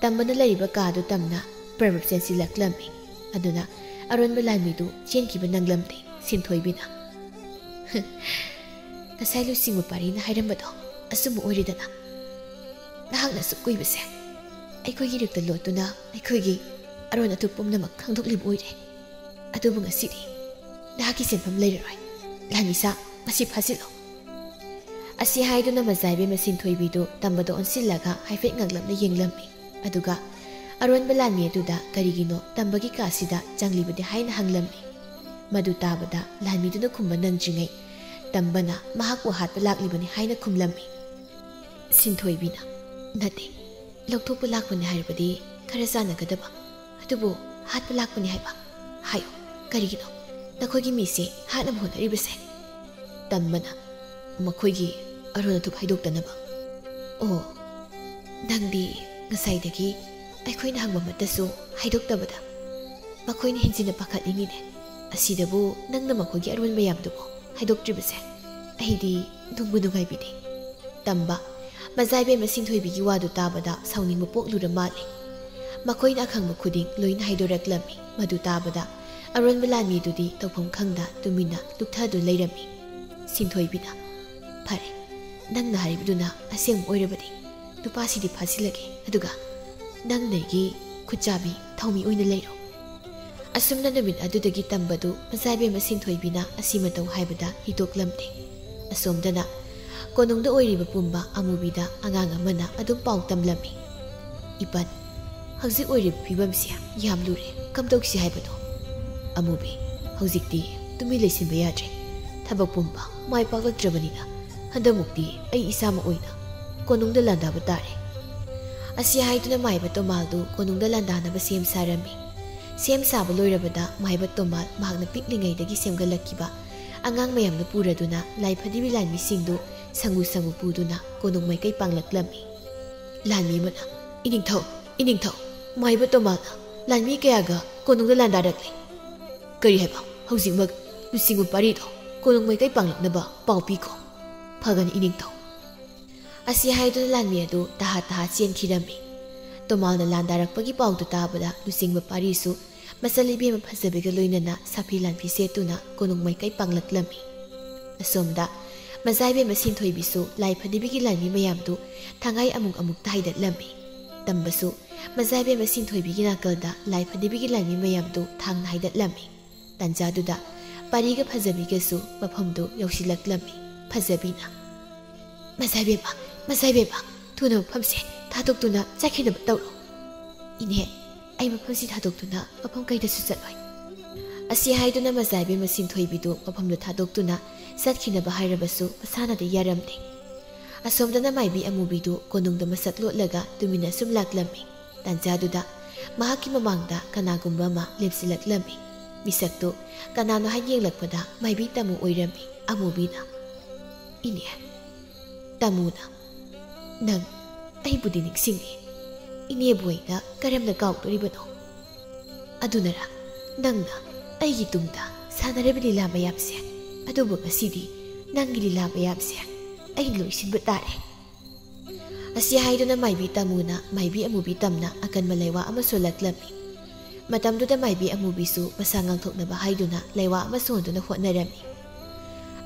ꯇꯝꯕꯅ ꯂꯩꯔꯤꯕ ꯀꯥꯗꯨ ꯇꯝꯅ ꯄ꯭ꯔꯞ ꯄ꯭ꯔꯞ ꯆꯦꯟꯁꯤꯜꯂꯛꯂꯝꯃꯤ꯫ ꯑꯗꯨꯅ ꯑꯔꯣꯟꯕ ꯂꯥꯟꯃꯤꯗꯨ ꯆꯦꯟꯈꯤꯕ ꯅꯪꯂꯝꯗꯦ꯫ ꯁꯤꯟꯊꯣꯏꯕꯤꯅ, "ꯉꯁꯥꯏ ꯂꯨꯆꯤꯡꯕ ꯄꯥꯔꯤꯅ ꯍꯥꯏꯔꯝꯕꯗꯣ ꯑꯆꯨꯝꯕ ꯑꯣꯏꯔꯦꯗꯅ꯫ ꯅꯍꯥꯛꯅ ꯑꯁꯨꯛ ꯀꯨꯏꯕꯁꯦ ꯑꯩꯈꯣꯏꯒꯤ ꯏꯔꯛꯇ ꯂꯣꯠꯇꯨꯅ ꯑꯩꯈꯣꯏꯒꯤ ꯑꯔꯣꯟ ꯑꯊꯨꯞ ꯄꯨꯝꯅꯃꯛ ꯈꯪꯗꯣꯛꯂꯤꯕ ꯑꯣꯏꯔꯦ꯫ ꯑꯗꯨꯕꯨ ꯉꯁꯤꯗꯤ ꯅꯍꯥꯛꯀꯤ ꯁꯤꯟꯐꯝ ꯂꯩꯔꯔꯣꯏ꯫ ꯂꯥꯟꯃꯤꯁꯥ, ꯃꯁꯤ ꯐꯥꯖꯤꯜꯂꯣ꯫" ꯑꯁꯤ ꯍꯥꯏꯗꯨꯅ ꯃꯖꯥꯏꯕꯦꯝꯃ ꯁꯤꯟꯊꯣꯏꯕꯤꯗꯨ ꯇꯝꯕꯗ ꯑꯣꯟꯁꯤꯜꯂꯒ ꯍꯥꯏꯐꯦꯠ ꯉꯛꯂꯞꯅ ꯌꯦꯡꯂꯝꯃꯤ꯫ ꯑꯗꯨꯒ ꯑꯔꯣꯟꯕ ꯂꯥꯟꯃꯤ ꯑꯗꯨꯗ ꯀꯔꯤꯒꯤꯅꯣ ꯇꯝꯕꯒꯤ ꯀꯥꯁꯤꯗ ꯆꯪꯂꯤꯕꯗꯤ ꯍꯥꯏꯅ ꯍꯪꯂꯝꯃꯤ꯫ ꯃꯗꯨ ꯇꯥꯕꯗ ꯂꯥꯟꯃꯤꯗꯨꯅ ꯈꯨꯝꯕ ꯅꯪꯗ꯭ꯔꯤꯉꯩ ꯇꯝꯕꯅ ꯃꯍꯥꯛꯄꯨ ꯍꯥꯠꯄ ꯂꯥꯛꯂꯤꯕꯅꯤ ꯍꯥꯏꯅ ꯈꯨꯝꯂꯝꯃꯤ꯫ ꯁꯤꯟꯊꯣꯏꯕꯤꯅ, "ꯅꯠꯇꯦ, ꯂꯧꯊꯣꯛꯄ ꯂꯥꯛꯄꯅꯤ ꯍꯥꯏꯔꯕꯗꯤ ꯈꯔ ꯆꯥꯟꯅꯒꯗꯕ, ꯑꯗꯨꯕꯨ ꯍꯥꯠꯄ ꯂꯥꯛꯄꯅꯤ ꯍꯥꯏꯕ? ꯍꯥꯏꯌꯨ, ꯀꯔꯤꯒꯤꯅꯣ ꯅꯈꯣꯏꯒꯤ ꯃꯤꯁꯦ ꯍꯥꯠꯅꯕ ꯍꯣꯠꯅꯔꯤꯕꯁꯦ?" ꯇꯝꯕꯅ ꯃꯈꯣꯏꯒꯤ ꯑꯔꯣꯟ ꯑꯊꯨꯞ ꯍꯥꯏꯗꯣꯛꯇꯅꯕ꯫ "ꯑꯣ, ꯅꯪꯗꯤ ꯉꯁꯥꯏꯗꯒꯤ ꯑꯩꯈꯣꯏꯅ ꯍꯪꯕ ꯑꯃꯠꯇꯁꯨ ꯍꯥꯏꯗꯣꯛꯇꯕꯗ ꯃꯈꯣꯏꯅ ꯍꯦꯟꯖꯤꯟꯅ ꯄꯥꯈꯠꯂꯤꯅꯤꯅꯦ꯫ ꯑꯁꯤꯗꯕꯨ ꯅꯪꯅ ꯃꯈꯣꯏꯒꯤ ꯑꯔꯣꯟ ꯃꯌꯥꯝꯗꯨꯕꯨ ꯍꯥꯏꯗꯣꯛꯇ꯭ꯔꯤꯕꯁꯦ ꯑꯩꯗꯤ ꯅꯨꯡꯕꯨ ꯅꯨꯡꯉꯥꯏꯕꯤꯗꯦ꯫" ꯇꯝꯕ, ꯃꯖꯥꯏꯕꯦꯝꯃ ꯁꯤꯟꯊꯣꯏꯕꯤꯒꯤ ꯋꯥꯗꯨ ꯇꯥꯕꯗ ꯁꯥꯎꯅꯤꯡꯕ ꯄꯣꯛꯂꯨꯔ ꯃꯥꯜꯂꯦ꯫ ꯃꯈꯣꯏꯅ ꯑꯈꯪꯕ ꯈꯨꯗꯤꯡ ꯂꯣꯏꯅ ꯍꯥꯏꯗꯣꯔꯛꯂꯝꯃꯤ꯫ ꯃꯗꯨ ꯇꯥꯕꯗ ꯑꯔꯣꯟꯕ ꯂꯥꯟꯃꯤꯗꯨꯗꯤ ꯇꯧꯐꯝ ꯈꯪꯗ ꯇꯨꯃꯤꯟꯅ ꯂꯨꯞꯊꯗꯨꯅ ꯂꯩꯔꯝꯃꯤ꯫ ꯁꯤꯟꯊꯣꯏꯕꯤꯅ, "ꯐꯔꯦ, ꯅꯪꯅ ꯍꯥꯏꯔꯤꯕꯗꯨꯅ ꯑꯁꯦꯡꯕ ꯑꯣꯏꯔꯕꯗꯤ ꯅꯨꯄꯥꯁꯤꯗꯤ ꯐꯥꯁꯤꯜꯂꯒꯦ, ꯑꯗꯨꯒ ꯅꯪꯅ ꯑꯩꯒꯤ ꯈꯨꯠꯆꯥꯕꯤ ꯊꯧꯃꯤ ꯑꯣꯏꯅ ꯂꯩꯔꯣ꯫" ꯑꯁꯨꯝꯅ ꯅꯨꯃꯤꯠ ꯑꯗꯨꯗꯒꯤ ꯇꯝꯕꯗꯨ ꯃꯖꯥꯏꯕꯦꯝꯃ ꯁꯤꯟꯊꯣꯏꯕꯤꯅ ꯑꯁꯤ ꯃꯇꯧ ꯍꯥꯏꯕꯗ ꯍꯤꯇꯣꯛꯂꯝꯗꯦ꯫ ꯑꯁꯣꯝꯗꯅ ꯀꯣꯅꯨꯡꯗ ꯑꯣꯏꯔꯤꯕ ꯄꯨꯝꯕ ꯑꯃꯨꯕꯤꯗ ꯑꯉꯥꯡ ꯑꯃꯅ ꯑꯗꯨꯝ ꯄꯥꯎ ꯇꯝꯂꯝꯃꯤ꯫ "ꯏꯄꯟ, ꯍꯧꯖꯤꯛ ꯑꯣꯏꯔꯤꯕ ꯐꯤꯕꯝꯁꯤ ꯌꯥꯝ ꯂꯨꯔꯦ꯫ ꯀꯝꯗꯧꯁꯤ ꯍꯥꯏꯕꯅꯣ?" "ꯑꯃꯨꯕꯤ, ꯍꯧꯖꯤꯛꯇꯤ ꯇꯨꯃꯤꯟ ꯂꯩꯁꯤꯟꯕ ꯌꯥꯗ꯭ꯔꯦ꯫ ꯊꯕꯛ ꯄꯨꯝꯕ ꯃꯥꯏ ꯄꯥꯛꯂꯛꯇ꯭ꯔꯕꯅꯤꯅ ꯍꯟꯗꯛꯃꯨꯛꯇꯤ ꯑꯩ ꯏꯁꯥꯃꯛ ꯑꯣꯏꯅ ꯀꯣꯅꯨꯡꯗ ꯂꯥꯟꯗꯥꯕ ꯇꯥꯔꯦ꯫" ꯑꯁꯤ ꯍꯥꯏꯗꯨꯅ ꯃꯥꯏꯕ ꯇꯣꯃꯥꯜꯗꯨ ꯀꯣꯅꯨꯡꯗ ꯂꯥꯟꯗꯥꯅꯕ ꯁꯦꯝ ꯁꯥꯔꯝꯃꯤ꯫ ꯁꯦꯝ ꯁꯥꯕ ꯂꯣꯏꯔꯕꯗ ꯃꯥꯏꯕ ꯇꯣꯃꯥꯜ ꯃꯍꯥꯛꯅ ꯄꯤꯛꯂꯤꯉꯩꯗꯒꯤ ꯁꯦꯝꯒꯠꯂꯛꯈꯤꯕ ꯑꯉꯥꯡ ꯃꯌꯥꯝꯗꯨ ꯄꯨꯔꯗꯨꯅ ꯂꯥꯏ ꯐꯗꯤꯕꯤ ꯂꯥꯟꯃꯤꯁꯤꯡꯗꯨ ꯁꯪꯒꯨ ꯁꯪꯒꯨ ꯄꯨꯗꯨꯅ ꯀꯣꯅꯨꯡ ꯃꯥꯏꯀꯩ ꯄꯥꯡꯂꯛꯂꯝꯃꯤ꯫ ꯂꯥꯟꯃꯤ ꯑꯃꯅ, "ꯏꯅꯤꯡꯊꯧ, ꯏꯅꯤꯡꯊꯧ, ꯃꯥꯏꯕ ꯇꯣꯃꯥꯜꯅ ꯂꯥꯟꯃꯤ ꯀꯌꯥꯒ ꯀꯣꯅꯨꯡꯗ ꯂꯥꯟꯗꯥꯔꯛꯂꯦ꯫" "ꯀꯔꯤ ꯍꯥꯏꯕ? ꯍꯧꯖꯤꯛꯃꯛ ꯂꯨꯆꯤꯡꯕ ꯄꯥꯔꯤꯗꯣ ꯀꯣꯅꯨꯡ ꯃꯥꯏꯀꯩ ꯄꯥꯡꯂꯛꯅꯕ ꯄꯥꯎ ꯄꯤꯈꯣ꯫" "ꯐꯒꯅꯤ, ꯏꯅꯤꯡꯊꯧ꯫" ꯑꯁꯤ ꯍꯥꯏꯗꯨꯅ ꯂꯥꯟꯃꯤ ꯑꯗꯨ ꯇꯍꯥ ꯇꯍꯥ ꯆꯦꯟꯈꯤꯔꯝꯃꯤ꯫ ꯇꯣꯃꯥꯜꯅ ꯂꯥꯟꯗꯥꯔꯛꯄꯒꯤ ꯄꯥꯎꯗꯨ ꯇꯥꯕꯗ ꯂꯨꯆꯤꯡꯕ ꯄꯥꯔꯤꯁꯨ ꯃꯆꯜ ꯏꯕꯦꯝꯃ ꯐꯖꯕꯤꯒ ꯂꯣꯏꯅꯅ ꯁꯥꯐꯤ ꯂꯥꯟꯐꯤ ꯁꯦꯠꯇꯨꯅ ꯀꯣꯅꯨꯡ ꯃꯥꯏꯀꯩ ꯄꯥꯡꯂꯛꯂꯝꯃꯤ꯫ ꯑꯁꯣꯝꯗ ꯃꯖꯥ ꯏꯕꯦꯝꯃ ꯁꯤꯟꯊꯣꯏꯕꯤꯁꯨ ꯂꯥꯏ ꯐꯗꯤꯕꯤꯒꯤ ꯂꯥꯟꯃꯤ ꯃꯌꯥꯝꯗꯨ ꯊꯥꯡꯉꯥꯏ ꯑꯃꯨꯛ ꯑꯃꯨꯛꯇ ꯍꯥꯏꯗꯠꯂꯝꯃꯤ꯫ ꯇꯝꯕꯁꯨ ꯃꯖꯥ ꯏꯕꯦꯝꯃ ꯁꯤꯟꯊꯣꯏꯕꯤꯒꯤ ꯅꯥꯀꯜꯗ ꯂꯥꯏ ꯐꯗꯤꯕꯤꯒꯤ ꯂꯥꯟꯃꯤ ꯃꯌꯥꯝꯗꯨ ꯊꯥꯡꯅ ꯍꯥꯏꯗꯠꯂꯝꯃꯤ꯫ ꯇꯥꯟꯖꯥꯗꯨꯗ ꯄꯥꯔꯤꯒ ꯐꯖꯕꯤꯒꯁꯨ ꯃꯐꯝꯗꯨ ꯌꯧꯁꯤꯜꯂꯛꯂꯝꯃꯤ꯫ ꯐꯖꯕꯤꯅ, "ꯃꯖꯥ ꯏꯕꯦꯝꯃ, ꯃꯖꯥ ꯏꯕꯦꯝꯃ, ꯊꯨꯅ ꯃꯐꯝꯁꯦ ꯊꯥꯗꯣꯛꯇꯨꯅ ꯆꯠꯈꯤꯅꯕ ꯇꯧꯔꯣ꯫" "ꯏꯅꯦ, ꯑꯩ ꯃꯐꯝꯁꯤ ꯊꯥꯗꯣꯛꯇꯨꯅ ꯃꯐꯝ ꯀꯩꯗꯁꯨ ꯆꯠꯂꯣꯏ꯫" ꯑꯁꯤ ꯍꯥꯏꯗꯨꯅ ꯃꯖꯥ ꯏꯕꯦꯝꯃ ꯁꯤꯟꯊꯣꯏꯕꯤꯗꯨ ꯃꯐꯝꯗꯨ ꯊꯥꯗꯣꯛꯇꯨꯅ ꯆꯠꯈꯤꯅꯕ ꯍꯥꯏꯔꯕꯁꯨ ꯃꯁꯥꯅꯗꯤ ꯌꯥꯔꯝꯗꯦ꯫ ꯑꯁꯣꯝꯗꯅ ꯃꯥꯏꯕꯤ ꯑꯃꯨꯕꯤꯗꯨ ꯀꯣꯅꯨꯡꯗ ꯃꯁꯛ ꯂꯣꯠꯂꯒ ꯇꯨꯃꯤꯟꯅ ꯁꯨꯝ ꯂꯥꯛꯂꯝꯃꯤ꯫ ꯇꯥꯟꯖꯥꯗꯨꯗ ꯃꯍꯥꯛꯀꯤ ꯃꯃꯥꯡꯗ ꯀꯅꯥꯒꯨꯝꯕ ꯑꯃ ꯂꯦꯞꯁꯤꯜꯂꯛꯂꯝꯃꯤ꯫ ꯃꯤꯁꯛꯇꯨ ꯀꯅꯥꯅꯣ ꯍꯥꯏꯅ ꯌꯦꯡꯂꯛꯄꯗ ꯃꯥꯏꯕꯤ ꯇꯥꯃꯨ ꯑꯣꯏꯔꯝꯃꯤ꯫ ꯑꯃꯨꯕꯤꯅ, "ꯏꯅꯦ, ꯇꯥꯃꯨꯅ, ꯅꯪ ꯑꯩꯕꯨꯗꯤ ꯅꯤꯡꯁꯤꯡꯉꯤ꯫ ꯏꯅꯦꯕꯨ ꯑꯩꯅ ꯀꯔꯝꯅ ꯀꯥꯎꯗꯣꯔꯤꯕꯅꯣ? ꯑꯗꯨꯅꯔ ꯅꯪꯅ ꯑꯩꯒꯤ ꯇꯨꯡꯗ ꯁꯥꯟꯅꯔꯤꯕ ꯂꯤꯂꯥ ꯃꯌꯥꯝꯁꯦ? ꯑꯗꯨꯕꯨ ꯉꯁꯤꯗꯤ ꯅꯪꯒꯤ ꯂꯤꯂꯥ ꯃꯌꯥꯝꯁꯦ ꯑꯩꯅ ꯂꯣꯏꯁꯤꯟꯕ ꯇꯥꯔꯦ"꯫ ꯑꯁꯤ ꯍꯥꯏꯗꯨꯅ ꯃꯥꯏꯕꯤ ꯇꯥꯃꯨꯅ ꯃꯥꯏꯕꯤ ꯑꯃꯨꯕꯤ ꯇꯝꯅ ꯑꯀꯟꯕ ꯂꯩꯋꯥ ꯑꯃ ꯁꯣꯜꯂꯛꯂꯝꯃꯤ꯫ ꯃꯇꯝꯗꯨꯗ ꯃꯥꯏꯕꯤ ꯑꯃꯨꯕꯤꯁꯨ ꯃꯁꯥ ꯉꯥꯡꯊꯣꯛꯅꯕ ꯍꯥꯏꯗꯨꯅ ꯂꯩꯋꯥ ꯑꯃ ꯁꯣꯟꯗꯨꯅ ꯍꯣꯠꯅꯔꯝꯃꯤ꯫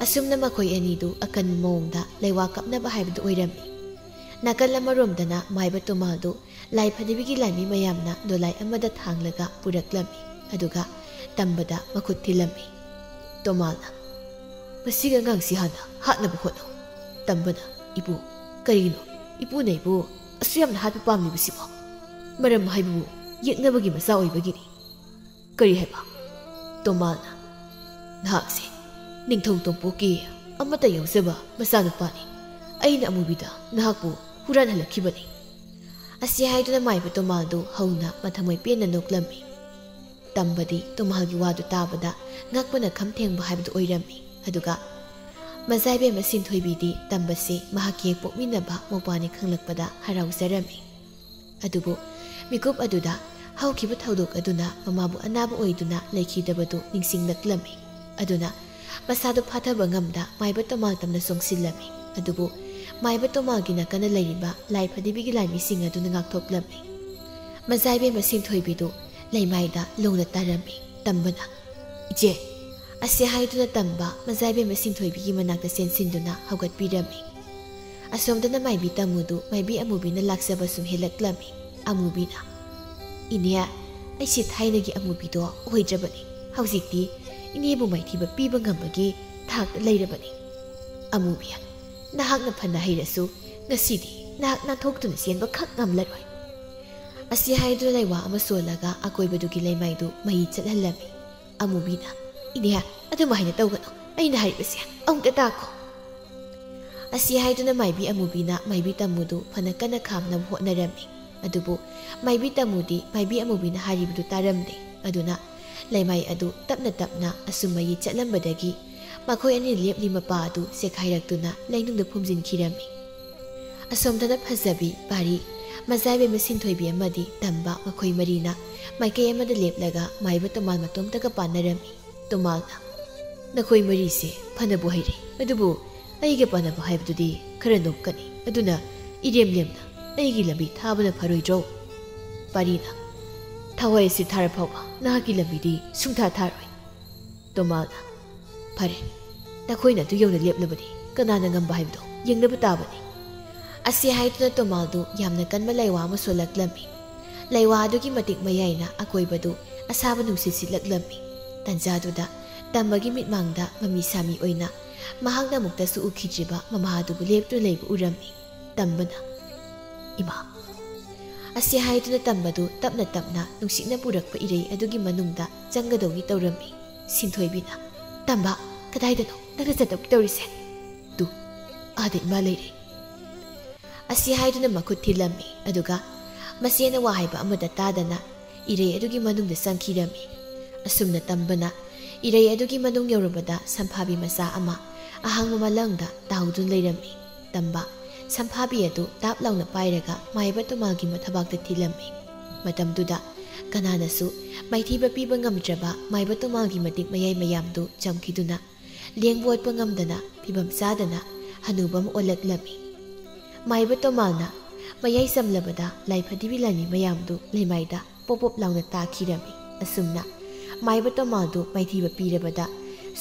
ꯑꯁꯨꯝꯅ ꯃꯈꯣꯏ ꯑꯅꯤꯗꯨ ꯑꯀꯟꯕ ꯃꯑꯣꯡꯗ ꯂꯩꯋꯥ ꯀꯞꯅꯕ ꯍꯥꯏꯕꯗꯨ ꯑꯣꯏꯔꯝꯃꯤ꯫ ꯅꯥꯀꯜ ꯑꯃꯔꯣꯝꯗꯅ ꯃꯥꯏꯕ ꯇꯣꯃꯥꯜꯗꯨ ꯂꯥꯏ ꯐꯗꯤꯕꯤꯒꯤ ꯂꯥꯟꯃꯤ ꯃꯌꯥꯝꯅ ꯗꯣꯂꯥꯏ ꯑꯃꯗ ꯊꯥꯡꯂꯒ ꯄꯨꯔꯛꯂꯝꯃꯤ, ꯑꯗꯨꯒ ꯇꯝꯕꯗ ꯃꯈꯨꯠ ꯊꯤꯜꯂꯝꯃꯤ꯫ ꯇꯣꯃꯥꯜꯅ, "ꯃꯁꯤꯒꯤ ꯑꯉꯥꯡꯁꯤ ꯍꯥꯟꯅ ꯍꯥꯠꯅꯕ ꯍꯣꯠꯅꯧ"꯫ ꯇꯝꯕꯅ, "ꯏꯄꯨ, ꯀꯔꯤꯅꯣ? ꯏꯄꯨꯅ ꯑꯩꯕꯨ ꯑꯁꯨꯛ ꯌꯥꯝꯅ ꯍꯥꯠꯄ ꯄꯥꯝꯂꯤꯕꯁꯤꯕꯣ? ꯃꯔꯝ ꯍꯥꯏꯕꯕꯨ ꯌꯦꯛꯅꯕꯒꯤ ꯃꯆꯥ ꯑꯣꯏꯕꯒꯤꯅꯤ"꯫ "ꯀꯔꯤ ꯍꯥꯏꯕ?" ꯇꯣꯃꯥꯜꯅ, "ꯅꯍꯥꯛꯁꯦ ꯅꯤꯡꯊꯧ ꯇꯣꯝꯄꯣꯛꯀꯤ ꯑꯃꯠꯇ ꯌꯥꯎꯖꯕ ꯃꯆꯥꯅꯨꯄꯥꯅꯤ꯫ ꯑꯩꯅ ꯑꯃꯨꯕꯤꯗ ꯅꯍꯥꯛꯄꯨ ꯍꯨꯔꯥꯟꯍꯜꯂꯛꯈꯤꯕꯅꯤ"꯫ ꯑꯁꯤ ꯍꯥꯏꯗꯨꯅ ꯃꯥꯏꯕ ꯇꯣꯃꯥꯜꯗꯨ ꯍꯧꯅ ꯃꯊꯃꯣꯏ ꯄꯦꯟꯅ ꯅꯣꯛꯂꯝꯃꯤ꯫ ꯇꯝꯕꯗꯤ ꯇꯣꯃꯥꯜꯒꯤ ꯋꯥꯗꯨ ꯇꯥꯕꯗ ꯉꯛꯄꯅ ꯈꯝ ꯊꯦꯡꯕ ꯍꯥꯏꯕꯗꯨ ꯑꯣꯏꯔꯝꯃꯤ꯫ ꯑꯗꯨꯒ ꯃꯖꯥꯏꯕꯦꯝꯃ ꯁꯤꯟꯊꯣꯏꯕꯤꯗꯤ ꯇꯝꯕꯁꯤ ꯃꯍꯥꯛꯀꯤ ꯍꯦꯛ ꯄꯣꯛꯃꯤꯟꯅꯕ ꯃꯧꯄ꯭ꯋꯥꯅꯤ ꯈꯪꯂꯛꯄꯗ ꯍꯔꯥꯎꯖꯔꯝꯃꯤ꯫ ꯑꯗꯨꯕꯨ ꯃꯤꯀꯨꯞ ꯑꯗꯨꯗ ꯍꯧꯈꯤꯕ ꯊꯧꯗꯣꯛ ꯑꯗꯨꯅ ꯃꯃꯥꯕꯨ ꯑꯅꯥꯕ ꯑꯣꯏꯗꯨꯅ ꯂꯩꯈꯤꯗꯕꯗꯨ ꯅꯤꯡꯁꯤꯡꯂꯛꯂꯝꯃꯤ꯫ ꯑꯗꯨꯅ ꯃꯁꯥꯗꯨ ꯐꯥꯊꯕ ꯉꯝꯗ ꯃꯥꯏꯕ ꯇꯣꯃꯥꯜ ꯇꯝꯅ ꯆꯣꯡꯁꯤꯜꯂꯝꯃꯤ꯫ ꯑꯗꯨꯕꯨ ꯃꯥꯏꯕ ꯇꯣꯃꯥꯜꯒꯤ ꯅꯥꯀꯟꯗ ꯂꯩꯔꯤꯕ ꯂꯥꯏ ꯐꯗꯤꯕꯤꯒꯤ ꯂꯥꯟꯃꯤꯁꯤꯡ ꯑꯗꯨꯅ ꯉꯥꯛꯊꯣꯛꯂꯝꯃꯤ꯫ ꯃꯖꯥꯏꯕꯦꯝꯃ ꯁꯤꯟꯊꯣꯏꯕꯤꯗꯨ ꯂꯩꯃꯥꯏꯗ ꯂꯣꯡꯅ ꯇꯥꯔꯝꯃꯤ꯫ ꯇꯝꯕꯅ, "ꯏꯆꯦ!" ꯑꯁꯤ ꯍꯥꯏꯗꯨꯅ ꯇꯝꯕ ꯃꯖꯥꯏꯕꯦꯝꯃ ꯁꯤꯟꯊꯣꯏꯕꯤꯒꯤ ꯃꯅꯥꯛꯇ ꯆꯦꯟꯁꯤꯟꯗꯨꯅ ꯍꯧꯒꯠꯄꯤꯔꯝꯃꯤ꯫ ꯑꯁꯣꯝꯗꯅ ꯃꯥꯏꯕꯤ ꯇꯥꯃꯨꯗꯨ ꯃꯥꯏꯕꯤ ꯑꯃꯨꯕꯤꯅ ꯂꯥꯛꯆꯕ ꯁꯨꯝ ꯍꯦꯜꯂꯛꯂꯝꯃꯤ꯫ ꯑꯃꯨꯕꯤꯅ, "ꯏꯅꯦ, ꯑꯩꯁꯦ ꯊꯥꯏꯅꯒꯤ ꯑꯃꯨꯕꯤꯗꯣ ꯑꯣꯏꯗ꯭ꯔꯕꯅꯤ꯫ ꯍꯧꯖꯤꯛꯇꯤ ꯏꯅꯦꯕꯨ ꯃꯥꯏꯊꯤꯕ ꯄꯤꯕ ꯉꯝꯕꯒꯤ ꯊꯥꯛꯇ ꯂꯩꯔꯕꯅꯤ꯫ ꯑꯃꯨꯕꯤ, ꯅꯍꯥꯛꯅ ꯐꯅ ꯍꯩꯔꯁꯨ ꯉꯁꯤꯗꯤ ꯅꯍꯥꯛ ꯅꯥꯟꯊꯣꯛꯇꯨꯅ ꯆꯦꯟꯕ ꯈꯛ ꯉꯝꯂꯔꯣꯏ"꯫ ꯑꯁꯤ ꯍꯥꯏꯗꯨꯅ ꯂꯩꯋꯥ ꯑꯃ ꯁꯣꯜꯂꯒ ꯑꯀꯣꯏꯕꯗꯨꯒꯤ ꯂꯩꯃꯥꯏꯗꯨ ꯃꯩ ꯆꯠꯍꯜꯂꯝꯃꯤ꯫ ꯑꯃꯨꯕꯤꯅ, "ꯏꯅꯦ, ꯑꯗꯨꯃꯥꯏꯅ ꯇꯧꯒꯅꯨ꯫ ꯑꯩꯅ ꯍꯥꯏꯔꯤꯕꯁꯦ ꯑꯃꯨꯛꯇ ꯇꯥꯈꯣ"꯫ ꯑꯁꯤ ꯍꯥꯏꯗꯨꯅ ꯃꯥꯏꯕꯤ ꯑꯃꯨꯕꯤꯅ ꯃꯥꯏꯕꯤ ꯇꯥꯃꯨꯗꯨ ꯐꯅ ꯀꯟꯅ ꯈꯥꯝꯅꯕ ꯍꯣꯠꯅꯔꯝꯃꯤ꯫ ꯑꯗꯨꯕꯨ ꯃꯥꯏꯕꯤ ꯇꯥꯃꯨꯗꯤ ꯃꯥꯏꯕꯤ ꯑꯃꯨꯕꯤꯅ ꯍꯥꯏꯔꯤꯕꯗꯨ ꯇꯥꯔꯝꯗꯦ꯫ ꯑꯗꯨꯅ ꯂꯩꯃꯥꯏ ꯑꯗꯨ ꯇꯞꯅ ꯇꯞꯅ ꯑꯁꯨꯝ ꯃꯌꯦ ꯆꯠꯂꯝꯕꯗꯒꯤ ꯃꯈꯣꯏ ꯑꯅꯤ ꯂꯦꯞꯂꯤ ꯃꯄꯥ ꯑꯗꯨ ꯆꯦꯈꯥꯏꯔꯛꯇꯨꯅ ꯂꯩꯅꯨꯡꯗ ꯐꯨꯝꯖꯤꯟꯈꯤꯔꯝꯃꯤ꯫ ꯑꯁꯣꯝꯗꯅ ꯐꯖꯕꯤ ꯄꯥꯔꯤ, ꯃꯖꯥꯏꯕꯦꯝꯃ ꯁꯤꯟꯊꯣꯏꯕꯤ ꯑꯃꯗꯤ ꯇꯝꯕ ꯃꯈꯣꯏ ꯃꯔꯤꯅ ꯃꯥꯏꯀꯩ ꯑꯃꯗ ꯂꯦꯞꯂꯒ ꯃꯥꯏꯕ ꯇꯣꯃꯥꯜ ꯃꯇꯣꯝꯇꯒ ꯄꯥꯟꯅꯔꯝꯃꯤ꯫ ꯇꯣꯃꯥꯜꯅ, "ꯅꯈꯣꯏ ꯃꯔꯤꯁꯦ ꯐꯅꯕꯨ ꯍꯩꯔꯦ, ꯑꯗꯨꯕꯨ ꯑꯩꯒ ꯄꯥꯟꯅꯕ ꯍꯥꯏꯕꯗꯨꯗꯤ ꯈꯔ ꯅꯣꯞꯀꯅꯤ, ꯑꯗꯨꯅ ꯏꯔꯦꯝ ꯂꯦꯝꯅ ꯑꯩꯒꯤ ꯂꯝꯕꯤ ꯊꯥꯕꯅ ꯐꯔꯣꯏꯗ꯭ꯔꯣ?" ꯄꯥꯔꯤꯅ, "ꯊꯋꯥꯏ ꯑꯁꯤ ꯊꯥꯔ ꯐꯥꯎꯕ ꯅꯍꯥꯛꯀꯤ ꯂꯝꯕꯤꯗꯤ ꯁꯨꯡꯊꯥ ꯊꯥꯔꯣꯏ꯫" ꯇꯣꯃꯥꯜꯅ, "ꯐꯔꯦ, ꯅꯈꯣꯏꯅ ꯑꯗꯨ ꯌꯧꯅ ꯂꯦꯞꯂꯕꯗꯤ ꯀꯅꯥꯅ ꯉꯝꯕ ꯍꯥꯏꯕꯗꯣ ꯌꯦꯡꯅꯕ ꯇꯥꯕꯅꯤ꯫" ꯑꯁꯤ ꯍꯥꯏꯗꯨꯅ ꯇꯣꯃꯥꯜꯗꯨ ꯌꯥꯝꯅ ꯀꯟꯕ ꯂꯩꯋꯥ ꯑꯃ ꯁꯣꯜꯂꯛꯂꯝꯃꯤ꯫ ꯂꯩꯋꯥ ꯑꯗꯨꯒꯤ ꯃꯇꯤꯛ ꯃꯌꯥꯏꯅ ꯑꯀꯣꯏꯕꯗꯨ ꯑꯁꯥꯕ ꯅꯨꯡꯁꯤꯠ ꯁꯤꯠꯂꯛꯂꯝꯃꯤ꯫ ꯇꯟꯖꯥꯗꯨꯗ ꯇꯝꯕꯒꯤ ꯃꯤꯠꯃꯥꯡꯗ ꯃꯃꯤ ꯁꯥꯃꯤ ꯑꯣꯏꯅ ꯃꯍꯥꯛꯅ ꯑꯃꯨꯛꯇꯁꯨ ꯎꯈꯤꯗ꯭ꯔꯤꯕ ꯃꯃꯥ ꯑꯗꯨꯕꯨ ꯂꯦꯞꯇꯨꯅ ꯂꯩꯕ ꯎꯔꯝꯃꯤ꯫ ꯇꯝꯕꯅ, "ꯏꯃꯥ!" ꯑꯁꯤ ꯍꯥꯏꯗꯨꯅ ꯇꯝꯕꯗꯨ ꯇꯞꯅ ꯇꯞꯅ ꯅꯨꯡꯁꯤꯠꯅ ꯄꯨꯔꯛꯄ ꯏꯔꯩ ꯑꯗꯨꯒꯤ ꯃꯅꯨꯡꯗ ꯆꯪꯒꯗꯧꯒꯤ ꯇꯧꯔꯝꯃꯤ꯫ ꯁꯤꯟꯊꯣꯏꯕꯤꯅ, "ꯇꯝꯕ, ꯀꯗꯥꯏꯗꯅꯣ ꯅꯪꯅ ꯆꯠꯇꯧꯒꯤ ꯇꯧꯔꯤꯁꯦ?" "ꯇꯨ, ꯑꯥꯗ ꯏꯃꯥ ꯂꯩꯔꯦ꯫" ꯑꯁꯤ ꯍꯥꯏꯗꯨꯅ ꯃꯈꯨꯠ ꯊꯤꯜꯂꯝꯃꯤ, ꯑꯗꯨꯒ ꯃꯆꯦꯅ ꯋꯥ ꯍꯥꯏꯕ ꯑꯃꯠꯇ ꯇꯥꯗꯅ ꯏꯔꯩ ꯑꯗꯨꯒꯤ ꯃꯅꯨꯡꯗ ꯆꯪꯈꯤꯔꯝꯃꯤ꯫ ꯑꯁꯨꯝꯅ ꯇꯝꯕꯅ ꯏꯔꯩ ꯑꯗꯨꯒꯤ ꯃꯅꯨꯡ ꯌꯧꯔꯕꯗ ꯁꯝꯐꯥꯕꯤ ꯃꯆꯥ ꯑꯃ ꯑꯍꯥꯡꯕ ꯃꯂꯪꯗ ꯇꯥꯎꯗꯨꯅ ꯂꯩꯔꯝꯃꯤ꯫ ꯇꯝꯕ ꯁꯝꯐꯥꯕꯤ ꯑꯗꯨ ꯇꯥꯞ ꯂꯥꯎꯅ ꯄꯥꯏꯔꯒ ꯃꯥꯏꯕ ꯇꯣꯃꯥꯜꯒꯤ ꯃꯊꯕꯥꯛꯇ ꯊꯤꯜꯂꯝꯃꯤ꯫ ꯃꯇꯝꯗꯨꯗ ꯀꯅꯥꯅꯁꯨ ꯃꯥꯏꯊꯤꯕ ꯄꯤꯕ ꯉꯝꯗ꯭ꯔꯕ ꯃꯥꯏꯕ ꯇꯣꯃꯥꯜꯒꯤ ꯃꯇꯤꯛ ꯃꯌꯥꯏ ꯃꯌꯥꯝꯗꯨ ꯆꯝꯈꯤꯗꯨꯅ ꯂꯦꯡꯕ ꯑꯣꯠꯄ ꯉꯝꯗꯅ ꯐꯤꯕꯝ ꯆꯥꯗꯅ ꯍꯅꯨꯕ ꯑꯃ ꯑꯣꯜꯂꯛꯂꯝꯃꯤ꯫ ꯃꯥꯏꯕ ꯇꯣꯃꯥꯜꯅ ꯃꯌꯥꯏ ꯆꯝꯂꯕꯗ ꯂꯥꯏꯐꯗꯤꯕꯤ ꯂꯥꯟꯃꯤ ꯃꯌꯥꯝꯗꯨ ꯂꯩꯃꯥꯏꯗ ꯄꯣꯞ ꯄꯣꯞ ꯂꯥꯎꯅ ꯇꯥꯈꯤꯔꯝꯃꯤ꯫ ꯑꯁꯨꯝꯅ ꯃꯥꯏꯕ ꯇꯣꯃꯥꯜꯗꯨ ꯃꯥꯏꯊꯤꯕ ꯄꯤꯔꯕꯗ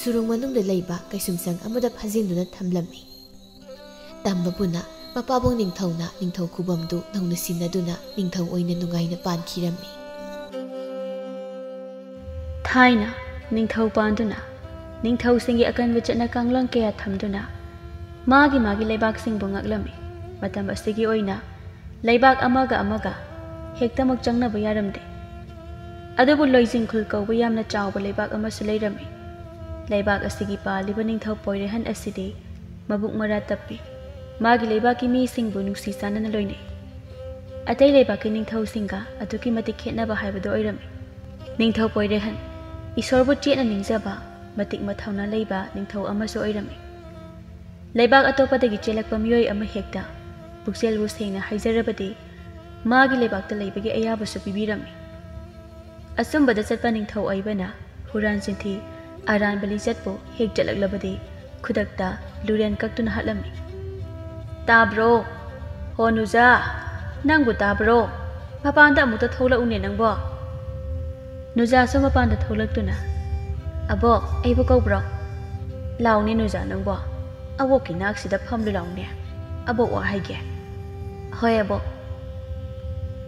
ꯁꯨꯔꯨꯡ ꯃꯅꯨꯡꯗ ꯂꯩꯕ ꯀꯩꯁꯨꯝꯁꯪ ꯑꯃꯗ ꯐꯥꯖꯤꯟꯗꯨꯅ ꯊꯝꯂꯝꯃꯤ꯫ ꯇꯝꯕꯕꯨꯅ ꯃꯄꯥꯕꯨꯡ ꯅꯤꯡꯊꯧꯅ ꯅꯤꯡꯊꯧ ꯈꯨꯕꯝꯗꯨ ꯅꯧꯅ ꯁꯤꯟꯅꯗꯨꯅ ꯅꯤꯡꯊꯧ ꯑꯣꯏꯅ ꯅꯨꯡꯉꯥꯏꯅ ꯄꯥꯟꯈꯤꯔꯝꯃꯤ꯫ ꯊꯥꯏꯅ ꯅꯤꯡꯊꯧ ꯄꯥꯟꯗꯨꯅ ꯅꯤꯡꯊꯧꯁꯤꯡꯒꯤ ꯑꯀꯟꯕ ꯆꯠꯅ ꯀꯥꯡꯂꯣꯟ ꯀꯌꯥ ꯊꯝꯗꯨꯅ ꯃꯥꯒꯤ ꯃꯥꯒꯤ ꯂꯩꯕꯥꯛꯁꯤꯡꯕꯨ ꯉꯥꯛꯂꯝꯃꯤ꯫ ꯃꯇꯝ ꯑꯁꯤꯒꯤ ꯑꯣꯏꯅ ꯂꯩꯕꯥꯛ ꯑꯃꯒ ꯑꯃꯒ ꯍꯦꯛꯇꯃꯛ ꯆꯪꯅꯕ ꯌꯥꯔꯝꯗꯦ꯫ ꯑꯗꯨꯕꯨ ꯂꯣꯏꯖꯤꯡꯈꯨꯜ ꯀꯧꯕ ꯌꯥꯝꯅ ꯆꯥꯎꯕ ꯂꯩꯕꯥꯛ ꯑꯃꯁꯨ ꯂꯩꯔꯝꯃꯤ꯫ ꯂꯩꯕꯥꯛ ꯑꯁꯤꯒꯤ ꯄꯥꯜꯂꯤꯕ ꯅꯤꯡꯊꯧ ꯄꯣꯏꯔꯦꯍꯟ ꯑꯁꯤꯗꯤ ꯃꯕꯨꯛ ꯃꯔꯥ ꯇꯞꯄꯤ꯫ ꯃꯥꯒꯤ ꯂꯩꯕꯥꯛꯀꯤ ꯃꯤꯁꯤꯡꯕꯨ ꯅꯨꯡꯁꯤ ꯆꯥꯟꯅꯅ ꯂꯣꯏꯅꯩ꯫ ꯑꯇꯩ ꯂꯩꯕꯥꯛꯀꯤ ꯅꯤꯡꯊꯧꯁꯤꯡꯒ ꯑꯗꯨꯛꯀꯤ ꯃꯇꯤꯛ ꯈꯦꯠꯅꯕ ꯍꯥꯏꯕꯗꯨ ꯑꯣꯏꯔꯝꯃꯤ꯫ ꯅꯤꯡꯊꯧ ꯄꯣꯏꯔꯦꯍꯟ ꯏꯁꯣꯔꯕꯨ ꯆꯦꯠꯅ ꯅꯤꯡꯖꯕ, ꯃꯇꯤꯛ ꯃꯊꯧꯅꯥ ꯂꯩꯕ ꯅꯤꯡꯊꯧ ꯑꯃꯁꯨ ꯑꯣꯏꯔꯝꯃꯤ꯫ ꯂꯩꯕꯥꯛ ꯑꯇꯣꯞꯄꯗꯒꯤ ꯆꯦꯜꯂꯛꯄ ꯃꯤꯑꯣꯏ ꯑꯃ ꯍꯦꯛꯇ ꯄꯨꯛꯆꯦꯜꯕꯨ ꯁꯦꯡꯅ ꯍꯥꯏꯖꯔꯕꯗꯤ ꯃꯥꯒꯤ ꯂꯩꯕꯥꯛꯇ ꯂꯩꯕꯒꯤ ꯑꯌꯥꯕꯁꯨ ꯄꯤꯕꯤꯔꯝꯃꯤ꯫ ꯑꯆꯨꯝꯕꯗ ꯆꯠꯄ ꯅꯤꯡꯊꯧ ꯑꯣꯏꯕꯅ ꯍꯨꯔꯥꯟ ꯆꯤꯟꯊꯤ ꯑꯔꯥꯟꯕ ꯂꯤꯆꯠꯄꯨ ꯍꯦꯛ ꯆꯠꯂꯛꯂꯕꯗꯤ ꯈꯨꯗꯛꯇ ꯂꯨꯔꯦꯟ ꯀꯛꯇꯨꯅ ꯍꯥꯠꯂꯝꯃꯤ꯫ "ꯇꯥꯕ꯭ꯔꯣ? ꯍꯣ ꯅꯨꯖꯥ, ꯅꯪꯕꯨ ꯇꯥꯕ꯭ꯔꯣ? ꯃꯄꯥꯟꯗ ꯑꯃꯨꯛꯇ ꯊꯣꯛꯂꯛꯎꯅꯦ ꯅꯪꯕꯣ!" ꯅꯨꯖꯥꯁꯨ ꯃꯄꯥꯟꯗ ꯊꯣꯛꯂꯛꯇꯨꯅ, "ꯑꯕꯣꯛ, ꯑꯩꯕꯨ ꯀꯧꯕ꯭ꯔꯣ? ꯂꯥꯎꯅꯦ ꯅꯨꯖꯥ ꯅꯪꯕꯣ, ꯑꯕꯣꯛꯀꯤ ꯅꯥꯛꯁꯤꯗ ꯐꯝꯂꯨ ꯂꯥꯎꯅꯦ, ꯑꯕꯣꯛ ꯋꯥ ꯍꯥꯏꯒꯦ꯫" "ꯍꯣꯏ ꯑꯕꯣꯛ꯫"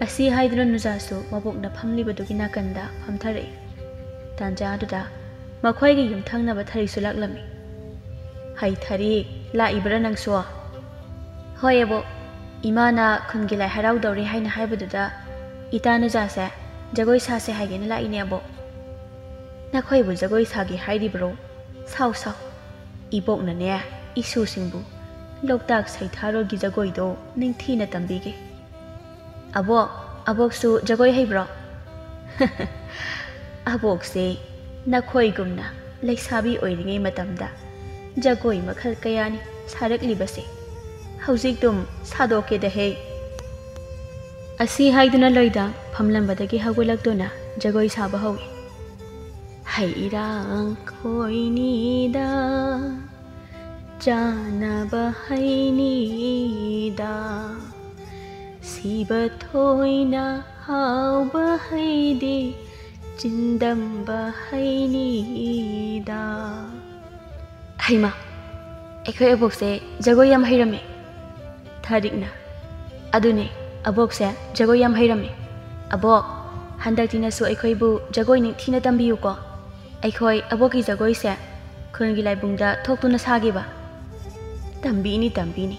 ꯑꯁꯤ ꯍꯥꯏꯗꯨꯅ ꯅꯨꯖꯥꯁꯨ ꯃꯕꯣꯛꯅ ꯐꯝꯂꯤꯕꯗꯨꯒꯤ ꯅꯥꯀꯟꯗ ꯐꯝꯊꯔꯛꯏ꯫ ꯇꯥꯟꯖꯥ ꯑꯗꯨꯗ ꯃꯈꯣꯏꯒꯤ ꯌꯨꯝꯊꯪꯅꯕ ꯊꯔꯤꯁꯨ ꯂꯥꯛꯂꯝꯃꯤ꯫ "ꯍꯩ ꯊꯔꯤ, ꯂꯥꯛꯏꯕ꯭ꯔꯥ ꯅꯪꯁꯨ?" "ꯍꯣꯏ ꯑꯕꯣꯛ, ꯏꯃꯥꯅ ꯈꯨꯟꯒꯤ ꯂꯥꯏ ꯍꯔꯥꯎꯗꯧꯔꯤ ꯍꯥꯏꯅ ꯍꯥꯏꯕꯗꯨꯗ ꯏꯇꯥ ꯅꯨꯖꯥꯁꯦ ꯖꯒꯣꯏ ꯁꯥꯁꯦ ꯍꯥꯏꯒꯦꯅ ꯂꯥꯛꯏꯅꯦ ꯑꯕꯣꯛ꯫" "ꯅꯈꯣꯏꯕꯨ ꯖꯒꯣꯏ ꯁꯥꯒꯦ ꯍꯥꯏꯔꯤꯕ꯭ꯔꯣ? ꯁꯥꯎ ꯁꯥꯎ, ꯏꯕꯣꯛꯅꯅꯦ ꯏꯁꯨꯁꯤꯡꯕꯨ ꯂꯣꯛꯇꯥꯛ ꯁꯩꯊꯥꯔꯣꯜꯒꯤ ꯖꯒꯣꯏꯗꯣ ꯅꯤꯡꯊꯤꯅ ꯇꯝꯕꯤꯒꯦ꯫" "ꯑꯕꯣꯛ, ꯑꯕꯣꯛꯁꯨ ꯖꯒꯣꯏ ꯍꯩꯕ꯭ꯔꯣ?" "ꯑꯕꯣꯛꯁꯦ ꯅꯈꯣꯏꯒꯨꯝꯅ ꯂꯩꯁꯥꯕꯤ ꯑꯣꯏꯔꯤꯉꯩ ꯃꯇꯝꯗ ꯖꯒꯣꯏ ꯃꯈꯜ ꯀꯌꯥꯅꯤ ꯁꯥꯔꯛꯂꯤꯕꯁꯦ, ꯍꯧꯖꯤꯛꯇꯨꯝ ꯁꯥꯗꯣꯛꯀꯦꯗꯍꯦ꯫" ꯑꯁꯤ ꯍꯥꯏꯗꯨꯅ ꯂꯣꯏꯗ ꯐꯝꯂꯝꯕꯗꯒꯤ ꯍꯧꯒꯠꯂꯛꯇꯨꯅ ꯖꯒꯣꯏ ꯁꯥꯕ ꯍꯧꯏ꯫ "ꯍꯩ ꯏꯔꯥꯡ ꯈꯣꯏꯅꯤꯗ, ꯆꯥꯅꯕ ꯍꯩꯅꯤꯗ, ꯁꯤꯕ ꯊꯣꯏꯅ ꯍꯥꯎꯕ ꯍꯩꯗꯤ, ꯆꯤꯟꯗꯝꯕ ꯍꯩꯅꯤꯗ꯫" "ꯍꯩꯃꯥ, ꯑꯩꯈꯣꯏ ꯑꯕꯣꯛꯁꯦ ꯖꯒꯣꯏ ꯌꯥꯝ ꯍꯩꯔꯝꯃꯦ꯫" ꯊꯥꯔꯤꯛꯅ, "ꯑꯗꯨꯅꯦ, ꯑꯕꯣꯛꯁꯦ ꯖꯒꯣꯏ ꯌꯥꯝ ꯍꯩꯔꯝꯃꯦ꯫ ꯑꯕꯣꯛ, ꯍꯟꯗꯛꯇꯤ ꯅꯁꯨ ꯑꯩꯈꯣꯏꯕꯨ ꯖꯒꯣꯏ ꯅꯤꯡꯊꯤꯅ ꯇꯝꯕꯤꯌꯨꯀꯣ꯫ ꯑꯩꯈꯣꯏ ꯑꯕꯣꯛꯀꯤ ꯖꯒꯣꯏꯁꯦ ꯈꯨꯜꯒꯤ ꯂꯥꯏꯕꯨꯡꯗ ꯊꯣꯛꯇꯨꯅ ꯁꯥꯒꯦꯕ꯫" "ꯇꯝꯕꯤꯅꯤ, ꯇꯝꯕꯤꯅꯤ꯫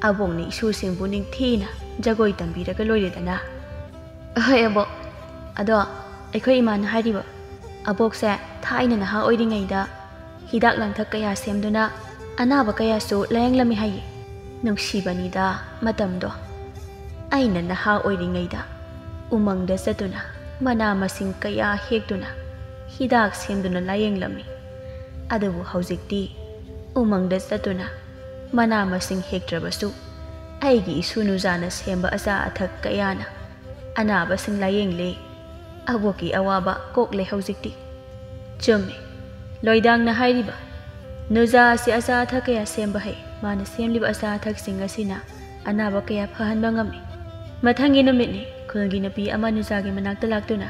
ꯑꯕꯣꯛꯅ ꯏꯁꯨꯁꯤꯡꯕꯨ ꯅꯤꯡꯊꯤꯅ ꯖꯒꯣꯏ ꯇꯝꯕꯤꯔꯒ ꯂꯣꯏꯔꯦꯗꯅ꯫" "ꯍꯣꯏ ꯑꯕꯣꯛ꯫ ꯑꯗꯣ ꯑꯩꯈꯣꯏ ꯏꯃꯥꯅ ꯍꯥꯏꯔꯤꯕ, ꯑꯕꯣꯛꯁꯦ ꯊꯥꯏꯅ ꯅꯍꯥ ꯑꯣꯏꯔꯤꯉꯩꯗ ꯍꯤꯗꯥꯛ ꯂꯥꯡꯊꯛ ꯀꯌꯥ ꯁꯦꯝꯗꯨꯅ ꯑꯅꯥꯕ ꯀꯌꯥꯁꯨ ꯂꯥꯌꯦꯡꯂꯝꯃꯤ ꯍꯥꯏꯌꯦ꯫ ꯅꯨꯡꯁꯤꯕꯅꯤꯗ ꯃꯇꯝꯗꯣ꯫ ꯑꯩꯅ ꯅꯍꯥ ꯑꯣꯏꯔꯤꯉꯩꯗ ꯎꯃꯪꯗ ꯆꯠꯇꯨꯅ ꯃꯅꯥ ꯃꯁꯤꯡ ꯀꯌꯥ ꯍꯦꯛꯇꯨꯅ ꯍꯤꯗꯥꯛ ꯁꯦꯝꯗꯨꯅ ꯂꯥꯌꯦꯡꯂꯝꯃꯤ꯫ ꯑꯗꯨꯕꯨ ꯍꯧꯖꯤꯛꯇꯤ ꯎꯃꯪꯗ ꯆꯠꯇꯨꯅ ꯃꯅꯥ ꯃꯁꯤꯡ ꯍꯦꯛꯇ꯭ꯔꯕꯁꯨ ꯑꯩꯒꯤ ꯏꯁꯨ ꯅꯨꯖꯥꯅ ꯁꯦꯝꯕ ꯑꯆꯥ ꯑꯊꯛ ꯀꯌꯥꯅ ꯑꯅꯥꯕꯁꯤꯡ ꯂꯥꯌꯦꯡꯂꯦ꯫ ꯑꯕꯣꯛꯀꯤ ꯑꯋꯥꯕ ꯀꯣꯛꯂꯦ ꯍꯧꯖꯤꯛꯇꯤ꯫ ꯆꯨꯝꯃꯤ, ꯂꯣꯏꯗꯥꯡꯅ ꯍꯥꯏꯔꯤꯕ꯫ ꯅꯨꯖꯥ ꯑꯁꯤ ꯑꯆꯥ ꯑꯊꯛ ꯀꯌꯥ ꯁꯦꯝꯕ ꯍꯩ꯫ ꯃꯥꯅ ꯁꯦꯝꯂꯤꯕ ꯑꯆꯥ ꯑꯊꯛꯁꯤꯡ ꯑꯁꯤꯅ ꯑꯅꯥꯕ ꯀꯌꯥ ꯐꯍꯟꯕ ꯉꯝꯃꯤ꯫ ꯃꯊꯪꯒꯤ ꯅꯨꯃꯤꯠꯅꯤ, ꯈꯨꯜꯒꯤ ꯅꯨꯄꯤ ꯑꯃ ꯅꯨꯖꯥꯒꯤ ꯃꯅꯥꯛꯇ ꯂꯥꯛꯇꯨꯅ,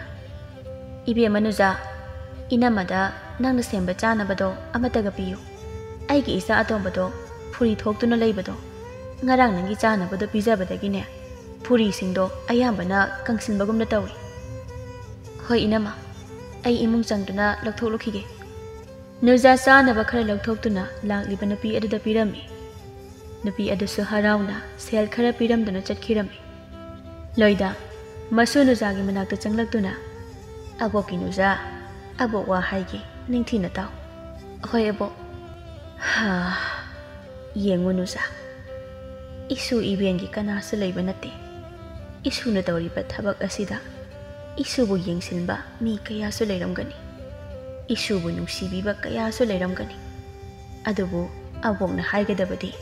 "ꯏꯕꯦꯝꯃ ꯅꯨꯖꯥ, ꯏꯅꯝꯃꯗ ꯅꯪꯅ ꯁꯦꯝꯕ ꯆꯥꯅꯕꯗꯣ ꯑꯃꯠꯇꯒ ꯄꯤꯌꯨ꯫ ꯑꯩꯒꯤ ꯏꯆꯥ ꯑꯇꯣꯝꯕꯗꯣ ꯐꯨꯔꯤ ꯊꯣꯛꯇꯨꯅ ꯂꯩꯕꯗꯣ, ꯉꯔꯥꯡ ꯅꯪꯒꯤ ꯆꯥꯅꯕꯗꯣ ꯄꯤꯖꯕꯗꯒꯤꯅꯦ, ꯐꯨꯔꯤꯁꯤꯡꯗꯣ ꯑꯌꯥꯝꯕꯅ ꯀꯪꯁꯤꯟꯕꯒꯨꯝꯅ ꯇꯧꯏ꯫" "ꯍꯣꯏ ꯏꯅꯝꯃ, ꯑꯩ ꯏꯃꯨꯡ ꯆꯪꯗꯨꯅ ꯂꯧꯊꯣꯛꯂꯨꯈꯤꯒꯦ꯫" ꯅꯨꯖꯥ ꯆꯥꯅꯕ ꯈꯔ ꯂꯧꯊꯣꯛꯇꯨꯅ ꯂꯥꯛꯂꯤꯕ ꯅꯨꯄꯤ ꯑꯗꯨꯗ ꯄꯤꯔꯝꯃꯤ꯫ ꯅꯨꯄꯤ ꯑꯗꯨꯁꯨ ꯍꯔꯥꯎꯅ ꯁꯦꯜ ꯈꯔ ꯄꯤꯔꯝꯗꯨꯅ ꯆꯠꯈꯤꯔꯝꯃꯤ꯫ ꯂꯣꯏꯗꯥ, ꯃꯁꯨ ꯅꯨꯖꯥꯒꯤ ꯃꯅꯥꯛꯇ ꯆꯪꯂꯛꯇꯨꯅ, "ꯑꯕꯣꯛꯀꯤ ꯅꯨꯖꯥ, ꯑꯕꯣꯛ ꯋꯥ ꯍꯥꯏꯒꯦ, ꯅꯤꯡꯊꯤꯅ ꯇꯥꯎ꯫" "ꯍꯣꯏ ꯑꯕꯣꯛ꯫" "ꯍꯥ, ꯌꯦꯡꯉꯨ ꯅꯨꯖꯥ, ꯏꯁꯨ ꯏꯕꯦꯟꯒꯤ ꯀꯅꯥꯁꯨ ꯂꯩꯕ ꯅꯠꯇꯦ꯫ ꯏꯁꯨꯅ ꯇꯧꯔꯤꯕ ꯊꯕꯛ ꯑꯁꯤꯗ ꯏꯁꯨꯕꯨ ꯌꯦꯡꯁꯤꯟꯕ ꯃꯤ ꯀꯌꯥꯁꯨ ꯂꯩꯔꯝꯒꯅꯤ, ꯏꯁꯨꯕꯨ ꯅꯨꯡꯁꯤꯕꯤꯕ ꯀꯌꯥꯁꯨ ꯂꯩꯔꯝꯒꯅꯤ꯫ ꯑꯗꯨꯕꯨ ꯑꯕꯣꯛꯅ ꯍꯥꯏꯒꯗꯕꯗꯤ,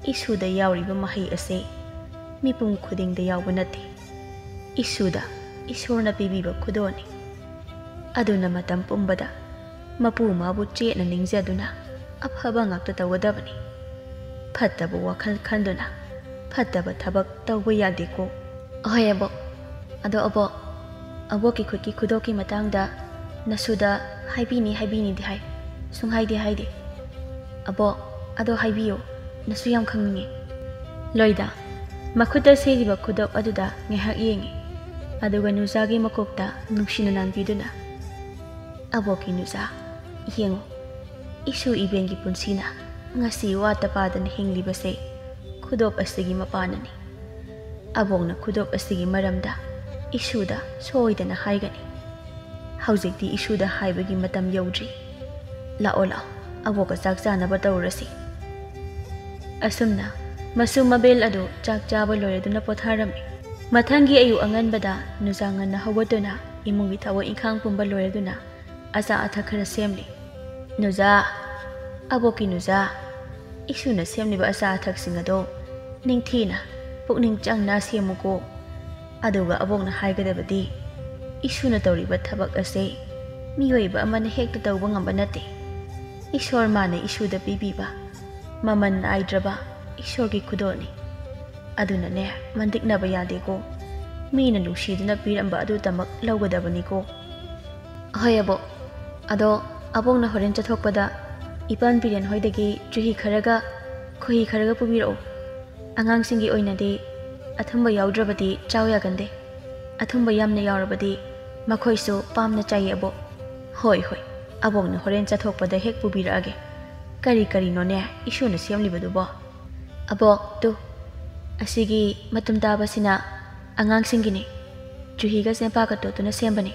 ꯏꯁꯨꯗ ꯌꯥꯎꯔꯤꯕ ꯃꯍꯩ ꯑꯁꯤ ꯃꯤꯄꯨꯝ ꯈꯨꯗꯤꯡꯗ ꯌꯥꯎꯕ ꯅꯠꯇꯦ꯫ ꯏꯁꯨꯗ ꯏꯁꯣꯔꯅ ꯄꯤꯕꯤꯕ ꯈꯨꯗꯣꯜꯅꯤ꯫ ꯑꯗꯨꯅ ꯃꯇꯝ ꯄꯨꯝꯕꯗ ꯃꯄꯨ ꯃꯥꯕꯨ ꯆꯦꯠꯅ ꯅꯤꯡꯖꯗꯨꯅ ꯑꯐꯕ ꯉꯥꯛꯇ ꯇꯧꯒꯗꯕꯅꯤ꯫ ꯐꯠꯇꯕ ꯋꯥꯈꯜ ꯈꯟꯗꯨꯅ ꯐꯠꯇꯕ ꯊꯕꯛ ꯇꯧꯕ ꯌꯥꯗꯦꯀꯣ꯫" "ꯍꯣꯏ ꯑꯕꯣꯛ꯫ ꯑꯗꯣ ꯑꯕꯣꯛ, ꯑꯕꯣꯛꯀꯤ ꯈꯨꯠꯀꯤ ꯈꯨꯗꯣꯞꯀꯤ ꯃꯇꯥꯡꯗ ꯅꯁꯨꯗ ꯍꯥꯏꯕꯤꯅꯤ ꯍꯥꯏꯕꯤꯅꯤꯗꯤ ꯍꯥꯏ, ꯁꯨꯡꯍꯥꯏꯗꯤ ꯍꯥꯏꯗꯦ꯫ ꯑꯕꯣꯛ, ꯑꯗꯣ ꯍꯥꯏꯕꯤꯌꯨ, ꯅꯁꯨ ꯌꯥꯝ ꯈꯪꯅꯤꯡꯉꯦ꯫" ꯂꯣꯏꯗꯥ ꯃꯈꯨꯠꯇ ꯁꯦꯠꯂꯤꯕ ꯈꯨꯗꯣꯞ ꯑꯗꯨꯗ ꯉꯥꯏꯍꯥꯛ ꯌꯦꯡꯉꯤ꯫ ꯑꯗꯨꯒ ꯅꯨꯖꯥꯒꯤ ꯃꯀꯣꯛꯇ ꯅꯨꯡꯁꯤꯅ ꯅꯥꯟꯕꯤꯗꯨꯅ, "ꯑꯕꯣꯛꯀꯤ ꯅꯨꯖꯥ, ꯌꯦꯡꯉꯨ, ꯏꯁꯨ ꯏꯕꯦꯟꯒꯤ ꯄꯨꯟꯁꯤꯅ ꯉꯁꯤ ꯋꯥꯠꯇ ꯄꯥꯗꯅ ꯍꯤꯡꯂꯤꯕꯁꯦ ꯈꯨꯗꯣꯞ ꯑꯁꯤꯒꯤ ꯃꯄꯥꯟꯅꯅꯤ꯫ ꯑꯕꯣꯛꯅ ꯈꯨꯗꯣꯞ ꯑꯁꯤꯒꯤ ꯃꯔꯝꯗ ꯏꯁꯨꯗ ꯁꯣꯏꯗꯅ ꯍꯥꯏꯒꯅꯤ꯫ ꯍꯧꯖꯤꯛꯇꯤ ꯏꯁꯨꯗ ꯍꯥꯏꯕꯒꯤ ꯃꯇꯝ ꯌꯧꯗ꯭ꯔꯤ꯫ ꯂꯥꯛꯑꯣ, ꯂꯥꯛꯑꯣ, ꯑꯕꯣꯛꯀ ꯆꯥꯛ ꯆꯥꯅꯕ ꯇꯧꯔꯁꯤ꯫" ꯑꯁꯨꯝꯅ ꯃꯁꯨ ꯃꯕꯦꯜ ꯑꯗꯨ ꯆꯥꯛ ꯆꯥꯕ ꯂꯣꯏꯔꯗꯨꯅ ꯄꯣꯊꯥꯔꯝꯃꯤ꯫ ꯃꯊꯪꯒꯤ ꯑꯌꯨꯛ ꯑꯉꯟꯕꯗ ꯅꯨꯖꯥ ꯉꯟꯅ ꯍꯧꯒꯠꯇꯨꯅ ꯏꯃꯨꯡꯒꯤ ꯊꯕꯛ ꯏꯪꯈꯥꯡ ꯄꯨꯝꯕ ꯂꯣꯏꯔꯗꯨꯅ ꯑꯆꯥ ꯑꯊꯛ ꯈꯔ ꯁꯦꯝꯂꯤ꯫ "ꯅꯨꯖꯥ, ꯑꯕꯣꯛꯀꯤ ꯅꯨꯖꯥ, ꯏꯁꯨꯅ ꯁꯦꯝꯂꯤꯕ ꯑꯆꯥ ꯑꯊꯛꯁꯤꯡ ꯑꯗꯣ ꯅꯤꯡꯊꯤꯅ ꯄꯨꯛꯅꯤꯡ ꯆꯪꯅ ꯁꯦꯝꯃꯨꯀꯣ꯫ ꯑꯗꯨꯒ ꯑꯕꯣꯛꯅ ꯍꯥꯏꯒꯗꯕꯗꯤ, ꯏꯁꯨꯅ ꯇꯧꯔꯤꯕ ꯊꯕꯛ ꯑꯁꯦ ꯃꯤꯑꯣꯏꯕ ꯑꯃꯅ ꯍꯦꯛꯇ ꯇꯧꯕ ꯉꯝꯕ ꯅꯠꯇꯦ꯫ ꯏꯁꯣꯔ ꯃꯥꯅ ꯏꯁꯨꯗ ꯄꯤꯕꯤꯕ ꯃꯃꯜ ꯅꯥꯏꯗ꯭ꯔꯕ ꯏꯁꯣꯔꯒꯤ ꯈꯨꯗꯣꯜꯅꯤ꯫ ꯑꯗꯨꯅꯅꯦ, ꯃꯟꯗꯤꯛꯅꯕ ꯌꯥꯗꯦꯀꯣ꯫ ꯃꯤꯅ ꯅꯨꯡꯁꯤꯗꯨꯅ ꯄꯤꯔꯝꯕ ꯑꯗꯨꯇꯃꯛ ꯂꯧꯒꯗꯕꯅꯤꯀꯣ꯫" "ꯍꯣꯏ ꯑꯕꯣꯛ꯫ ꯑꯗꯣ ꯑꯕꯣꯛꯅ ꯍꯣꯔꯦꯟ ꯆꯠꯊꯣꯛꯄꯗ ꯏꯄꯥꯟ ꯕꯤꯔꯦꯟ ꯍꯣꯏꯗꯒꯤ ꯆꯨꯍꯤ ꯈꯔꯒ ꯈꯣꯏꯍꯤ ꯈꯔꯒ ꯄꯨꯕꯤꯔꯛꯎ꯫ ꯑꯉꯥꯡꯁꯤꯡꯒꯤ ꯑꯣꯏꯅꯗꯤ ꯑꯊꯨꯝꯕ ꯌꯥꯎꯗ꯭ꯔꯕꯗꯤ ꯆꯥꯎ ꯌꯥꯒꯟꯗꯦ꯫ ꯑꯊꯨꯝꯕ ꯌꯥꯝꯅ ꯌꯥꯎꯔꯕꯗꯤ ꯃꯈꯣꯏꯁꯨ ꯄꯥꯝꯅ ꯆꯥꯏꯌꯦ ꯑꯕꯣꯛ꯫" "ꯍꯣꯏ, ꯍꯣꯏ, ꯑꯕꯣꯛꯅ ꯍꯣꯔꯦꯟ ꯆꯠꯊꯣꯛꯄꯗ ꯍꯦꯛ ꯄꯨꯕꯤꯔꯛꯑꯒꯦ꯫ ꯀꯔꯤ ꯀꯔꯤꯅꯣꯅꯦ ꯏꯁꯨꯅ ꯁꯦꯝꯂꯤꯕꯗꯨꯕꯣ?" "ꯑꯕꯣꯛ, ꯇꯨ, ꯑꯁꯤꯒꯤ ꯃꯇꯨꯝ ꯇꯥꯕꯁꯤꯅ ꯑꯉꯥꯡꯁꯤꯡꯒꯤꯅꯤ꯫ ꯆꯨꯍꯤꯒ ꯆꯦꯡꯄꯥꯛꯀ ꯇꯣꯠꯇꯨꯅ ꯁꯦꯝꯕꯅꯤ꯫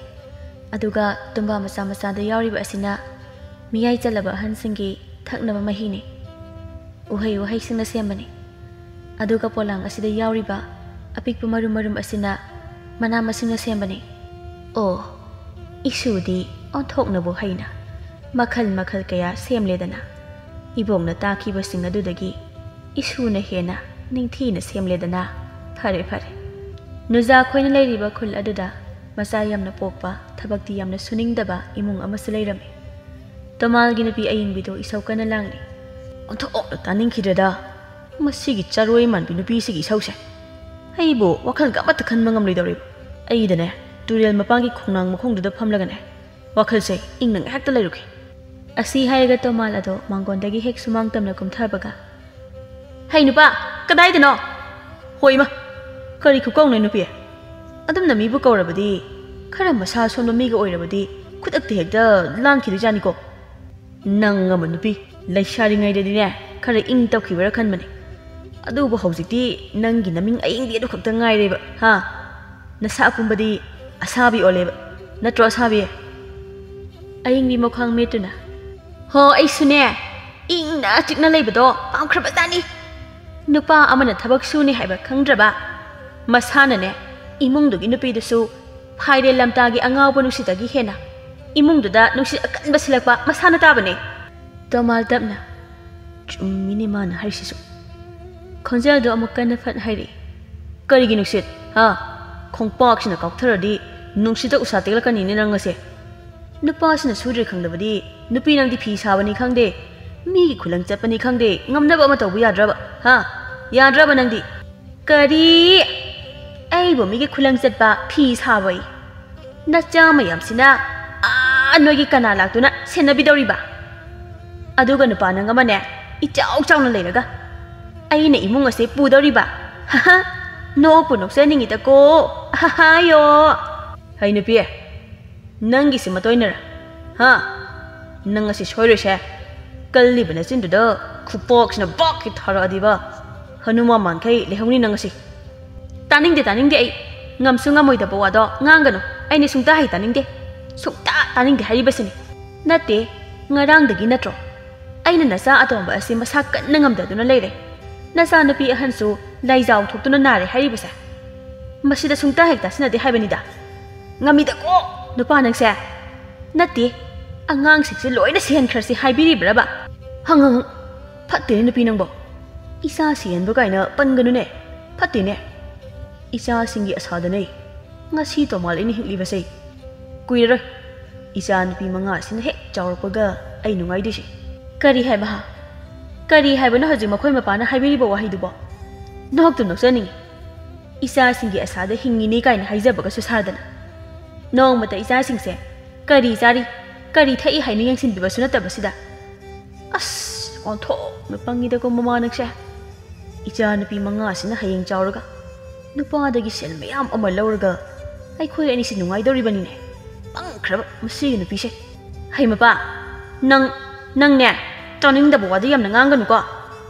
ꯑꯗꯨꯒ ꯇꯨꯝꯕꯥ ꯃꯆꯥ ꯃꯆꯥꯗ ꯌꯥꯎꯔꯤꯕ ꯑꯁꯤꯅ ꯃꯤꯌꯥꯏ ꯆꯜꯂꯕ ꯑꯍꯟꯁꯤꯡꯒꯤ ꯊꯛꯅꯕ ꯃꯍꯤꯅꯤ꯫ ꯎꯍꯩ ꯋꯥꯍꯩꯁꯤꯡꯅ ꯁꯦꯝꯕꯅꯤ꯫ ꯑꯗꯨꯒ ꯄꯣꯂꯥꯡ ꯑꯁꯤꯗ ꯌꯥꯎꯔꯤꯕ ꯑꯄꯤꯛꯄ ꯃꯔꯨꯝ ꯃꯔꯨꯝ ꯑꯁꯤꯅ ꯃꯅꯥ ꯃꯁꯤꯡꯅ ꯁꯦꯝꯕꯅꯤ꯫ ꯑꯣ, ꯏꯁꯨꯗꯤ ꯑꯣꯟꯊꯣꯛꯅꯕꯨ ꯍꯩꯅ ꯃꯈꯜ ꯃꯈꯜ ꯀꯌꯥ ꯁꯦꯝꯂꯦꯗꯅ꯫ ꯏꯕꯣꯛꯅ ꯇꯥꯛꯈꯤꯕꯁꯤꯡ ꯑꯗꯨꯗꯒꯤ ꯏꯁꯨꯅ ꯍꯦꯟꯅ ꯅꯤꯡꯊꯤꯅ ꯁꯦꯝꯂꯦꯗꯅ꯫ ꯐꯔꯦ, ꯐꯔꯦ꯫ ꯅꯨꯖꯥ ꯈꯣꯏꯅ ꯂꯩꯔꯤꯕ ꯈꯨꯜ ꯑꯗꯨꯗ ꯃꯆꯥ ꯌꯥꯝꯅ ꯄꯣꯛꯄ, ꯊꯕꯛꯇꯤ ꯌꯥꯝꯅ ꯁꯨꯅꯤꯡꯗꯕ ꯏꯃꯨꯡ ꯑꯃꯁꯨ ꯂꯩꯔꯝꯃꯤ꯫ ꯇꯣꯃꯥꯜꯒꯤ ꯅꯨꯄꯤ ꯑꯌꯤꯡꯕꯤꯗꯨ ꯏꯁꯧ ꯀꯟꯅ ꯂꯥꯡꯂꯤ꯫ "ꯑꯣꯟꯊꯣꯛꯅ ꯇꯥꯅꯤꯡꯈꯤꯗ꯭ꯔꯦꯗ, ꯃꯁꯤꯒꯤ ꯆꯔꯣꯏ ꯃꯥꯟꯕꯤ ꯅꯨꯄꯤꯁꯤꯒꯤ ꯏꯁꯧꯁꯦ꯫ ꯑꯩꯕꯨ ꯋꯥꯈꯜꯒ ꯑꯃꯠꯇ ꯈꯟꯕ ꯉꯝꯂꯣꯏꯗꯧꯔꯤꯕ꯫ ꯑꯩꯗꯅꯦ, ꯇꯨꯔꯦꯜ ꯃꯄꯥꯟꯒꯤ ꯈꯣꯡꯅꯥꯡ ꯃꯈꯣꯡꯗꯨꯗ ꯐꯝꯂꯒꯅꯦ, ꯋꯥꯈꯜꯁꯦ ꯏꯪꯅ ꯉꯥꯏꯍꯥꯛꯇ ꯂꯩꯔꯨꯒꯦ꯫" ꯑꯁꯤ ꯍꯥꯏꯔꯒ ꯇꯣꯃꯥꯜ ꯑꯗꯣ ꯃꯥꯡꯒꯣꯟꯗꯒꯤ ꯍꯦꯛ ꯁꯨꯃꯥꯡ ꯇꯝꯅ ꯀꯨꯝꯊꯕꯒ, "ꯍꯩ ꯅꯨꯄꯥ, ꯀꯗꯥꯏꯗꯅꯣ? ꯍꯣꯏꯃ, ꯀꯔꯤ ꯈꯨꯀꯧꯅꯣ ꯅꯨꯄꯤ? ꯑꯗꯨꯝꯅ ꯃꯤꯕꯨ ꯀꯧꯔꯕꯗꯤ ꯈꯔ ꯃꯁꯥ ꯁꯣꯟꯕ ꯃꯤꯒ ꯑꯣꯏꯔꯕꯗꯤ ꯈꯨꯗꯛꯇ ꯍꯦꯛꯇ ꯂꯥꯡꯈꯤꯗꯣꯏꯖꯥꯠꯅꯤꯀꯣ꯫ ꯅꯪ ꯑꯃ ꯅꯨꯄꯤ, ꯂꯩꯁꯥꯔꯤꯉꯩꯗꯗꯤꯅꯦ ꯈꯔ ꯏꯪ ꯇꯞꯈꯤꯕ꯭ꯔꯥ ꯈꯟꯕꯅꯦ꯫ ꯑꯗꯨꯕꯨ ꯍꯧꯖꯤꯛꯇꯤ ꯅꯪꯒꯤ ꯅꯃꯤꯡ ꯑꯌꯤꯡꯕꯤ ꯑꯗꯨ ꯈꯛꯇ ꯉꯥꯏꯔꯦꯕ, ꯍꯥ? ꯅꯁꯥ ꯄꯨꯝꯕꯗꯤ ꯑꯁꯥꯕꯤ ꯑꯣꯜꯂꯦꯕ, ꯅꯠꯇ꯭ꯔꯣ ꯑꯁꯥꯕꯤ?" ꯑꯌꯤꯡꯕꯤ ꯃꯈ꯭ꯋꯥꯡ ꯃꯦꯠꯇꯨꯅ, "ꯍꯣ, ꯑꯩꯁꯨꯅꯦ ꯏꯪꯅ ꯆꯤꯛꯅ ꯂꯩꯕꯗꯣ ꯄꯥꯝꯈ꯭ꯔꯕꯖꯥꯠꯅꯤ꯫ ꯅꯨꯄꯥ ꯑꯃꯅ ꯊꯕꯛ ꯁꯨꯅꯤ ꯍꯥꯏꯕ ꯈꯪꯗ꯭ꯔꯕ? ꯃꯁꯥꯅꯅꯦ ꯏꯃꯨꯡꯗꯨꯒꯤ ꯅꯨꯄꯤꯗꯨꯁꯨ ꯐꯥꯏꯔꯦꯜ ꯂꯝꯇꯥꯒꯤ ꯑꯉꯥꯎꯕ ꯅꯨꯡꯁꯤꯠꯇꯒꯤ ꯍꯦꯟꯅ ꯏꯃꯨꯡꯗꯨꯗ ꯅꯨꯡꯁꯤꯠ ꯑꯀꯟꯕ ꯁꯤꯜꯂꯛꯄ ꯃꯁꯥꯅ ꯇꯥꯕꯅꯦ꯫ ꯇꯃꯥꯜ ꯇꯞꯅ, "ꯆꯨꯝꯃꯤꯅꯦ ꯃꯥꯅ ꯍꯥꯏꯔꯤꯁꯤꯁꯨ"꯫ ꯈꯣꯟꯖꯦꯜꯗꯣ ꯑꯃꯨꯛ ꯀꯟꯅ ꯐꯠ ꯍꯥꯏꯔꯛꯏ꯫ "ꯀꯔꯤꯒꯤ ꯅꯨꯡꯁꯤꯠ? ꯍꯥ? ꯈꯣꯡꯄꯥꯛꯁꯤꯅ ꯀꯥꯎꯊꯔꯗꯤ ꯅꯨꯡꯁꯤꯠꯇ ꯎꯁꯥ ꯇꯦꯛꯂꯛꯀꯅꯤꯅꯦ ꯅꯪ ꯑꯁꯦ꯫ ꯅꯨꯄꯥꯁꯤꯅ ꯁꯨꯗ꯭ꯔꯦ ꯈꯪꯗꯕꯗꯤ ꯅꯨꯄꯤ ꯅꯪꯗꯤ ꯐꯤ ꯁꯥꯕꯅꯤ ꯈꯪꯗꯦ, ꯃꯤꯒꯤ ꯈꯨꯂꯪ ꯆꯠꯄꯅꯤ ꯈꯪꯗꯦ, ꯉꯝꯅꯕ ꯑꯃ ꯇꯧꯕ ꯌꯥꯗ꯭ꯔꯕ? ꯍꯥ? ꯌꯥꯗ꯭ꯔꯕ ꯅꯪꯗꯤ?" "ꯀꯔꯤ? ꯑꯩꯕꯨ ꯃꯤꯒꯤ ꯈꯨꯂꯪ ꯆꯠꯄ, ꯐꯤ ꯁꯥꯕ ꯑꯩ? ꯅꯆꯥ ꯃꯌꯥꯝꯁꯤꯅ ꯑꯥ ꯅꯣꯏꯒꯤ ꯀꯅꯥ ꯂꯥꯛꯇꯨꯅ ꯁꯦꯟꯅꯕꯤꯗꯧꯔꯤꯕ? ꯑꯗꯨꯒ ꯅꯨꯄꯥ ꯅꯪ ꯑꯃꯅꯦ, ꯏꯆꯥꯎ ꯆꯥꯎꯅ ꯂꯩꯔꯒ ꯑꯩꯅ ꯏꯃꯨꯡ ꯑꯁꯦ ꯄꯨꯗꯧꯔꯤꯕ? ꯍꯥꯍꯥ, ꯅꯣꯛꯄꯨ ꯅꯣꯛꯆꯅꯤꯡꯉꯤꯗꯀꯣ꯫ ꯍꯥꯍꯥ, ꯌꯣ꯫ ꯍꯩ ꯅꯨꯄꯤ, ꯅꯪꯒꯤꯁꯤ ꯃꯇꯣꯏꯅꯔ? ꯍꯥ? ꯅꯪ ꯉꯁꯤ ꯁꯣꯏꯔꯣꯏꯁꯦ꯫ ꯀꯜꯂꯤꯕ ꯅꯆꯤꯟꯗꯨꯗ ꯈꯨꯄꯣꯛꯁꯤꯅ ꯕꯛ ꯍꯦꯛ ꯊꯥꯔꯛꯑꯗꯤꯕ, ꯍꯅꯨꯃꯥꯟ ꯃꯥꯟꯈꯩ ꯂꯩꯍꯧꯅꯤ ꯅꯪ ꯉꯁꯤ꯫ ꯇꯥꯅꯤꯡꯗꯦ, ꯇꯥꯅꯤꯡꯗꯦ ꯑꯩ꯫ ꯉꯝꯁꯨ ꯉꯝꯃꯣꯏꯗꯕ ꯋꯥꯗꯣ ꯉꯥꯡꯒꯅꯨ꯫ ꯑꯩꯅ ꯁꯨꯡꯇꯥ ꯍꯩ ꯇꯥꯅꯤꯡꯗꯦ꯫ ꯁꯨꯡꯇꯥ ꯇꯥꯅꯤꯡꯗꯦ ꯍꯥꯏꯔꯤꯕꯁꯤꯅꯤ꯫ ꯅꯠꯇꯦ, ꯉꯔꯥꯡꯗꯒꯤ ꯅꯠꯇ꯭ꯔꯣ ꯑꯩꯅ ꯅꯆꯥ ꯑꯇꯣꯝꯕ ꯑꯁꯤ ꯃꯁꯥ ꯀꯟꯅ ꯉꯝꯗꯗꯨꯅ ꯂꯩꯔꯦ꯫ ꯅꯆꯥꯅꯨꯄꯤ ꯑꯍꯟꯁꯨ ꯂꯥꯏꯖꯥꯎ ꯊꯣꯛꯇꯨꯅ ꯅꯥꯔꯦ ꯍꯥꯏꯔꯤꯕꯁꯦ꯫ ꯃꯁꯤꯗ ꯁꯨꯡꯇꯥ ꯍꯦꯛ ꯇꯥꯁꯤꯟꯅꯗꯦ ꯍꯥꯏꯕꯅꯤꯗ꯫ ꯉꯝꯃꯤꯗꯀꯣ, ꯅꯨꯄꯥ ꯅꯪꯁꯦ꯫ ꯅꯠꯇꯦ, ꯑꯉꯥꯡꯁꯤꯡꯁꯦ ꯂꯣꯏꯅ ꯁꯤꯍꯟꯈ꯭ꯔꯁꯤ ꯍꯥꯏꯕꯤꯔꯤꯕ꯭ꯔꯕ? ꯍꯪ, ꯍꯪ, ꯍꯪ꯫ ꯐꯠꯇꯦꯅꯦ ꯅꯨꯄꯤ ꯅꯪꯕꯣ꯫ ꯏꯆꯥ ꯁꯤꯍꯟꯕ ꯀꯥꯏꯅ ꯄꯟꯒꯅꯨꯅꯦ꯫ ꯐꯠꯇꯦꯅꯦ꯫ ꯏꯆꯥꯁꯤꯡꯒꯤ ꯑꯁꯥꯗꯅꯦ ꯉꯁꯤ ꯇꯣꯃꯥꯜ ꯑꯩꯅ ꯍꯤꯡꯂꯤꯕꯁꯦ꯫ ꯀꯨꯏꯔꯔꯣꯏ ꯏꯆꯥ ꯅꯨꯄꯤ ꯃꯉꯥꯁꯤꯅ ꯍꯦꯛ ꯆꯥꯎꯔꯛꯄꯒ ꯑꯩ ꯅꯨꯡꯉꯥꯏꯗꯣꯏꯁꯦ꯫ ꯀꯔꯤ ꯍꯥꯏꯕ ꯍꯥ? ꯀꯔꯤ ꯍꯥꯏꯕꯅꯣ ꯍꯧꯖꯤꯛ ꯃꯈꯣꯏ ꯃꯄꯥꯅ ꯍꯥꯏꯕꯤꯔꯤꯕ ꯋꯥꯍꯩꯗꯨꯕꯣ? ꯅꯣꯛꯇꯨ ꯅꯣꯛꯆꯅꯤꯡꯉꯤ꯫ ꯏꯆꯥꯁꯤꯡꯒꯤ ꯑꯁꯥꯗ ꯍꯤꯡꯉꯤꯅꯤ ꯀꯥꯏꯅ ꯍꯥꯏꯖꯕꯒꯁꯨ ꯁꯥꯗꯅ꯫ ꯅꯣꯡꯃꯇ ꯏꯆꯥꯁꯤꯡꯁꯦ ꯀꯔꯤ ꯆꯥꯔꯤ, ꯀꯔꯤ ꯊꯛꯏ ꯍꯥꯏꯅ ꯌꯦꯡꯁꯤꯟꯕꯤꯕꯁꯨ ꯅꯠꯇꯕꯁꯤꯗ꯫ ꯑꯁ, ꯑꯣꯟꯊꯣꯛꯅ ꯄꯪꯉꯤꯗꯀꯣ ꯃꯃꯥ ꯅꯪꯁꯦ꯫ ꯏꯆꯥ ꯅꯨꯄꯤ ꯃꯉꯥꯁꯤꯅ ꯍꯌꯦꯡ ꯆꯥꯎꯔꯒ ꯅꯨꯄꯥꯗꯒꯤ ꯁꯦꯜ ꯃꯌꯥꯝ ꯑꯃ ꯂꯧꯔꯒ ꯑꯩꯈꯣꯏ ꯑꯅꯤꯁꯤ ꯅꯨꯡꯉꯥꯏꯗꯧꯔꯤꯕꯅꯤꯅꯦ꯫ ꯄꯪꯈ꯭ꯔꯕ ꯃꯁꯤꯒꯤ ꯅꯨꯄꯤꯁꯦ꯫ ꯍꯩ ꯃꯄꯥ, ꯅꯪ, ꯅꯪꯅꯦ, ꯇꯥꯅꯤꯡꯗꯕ ꯋꯥꯗꯤ ꯌꯥꯝꯅ ꯉꯥꯡꯒꯅꯨꯀꯣ꯫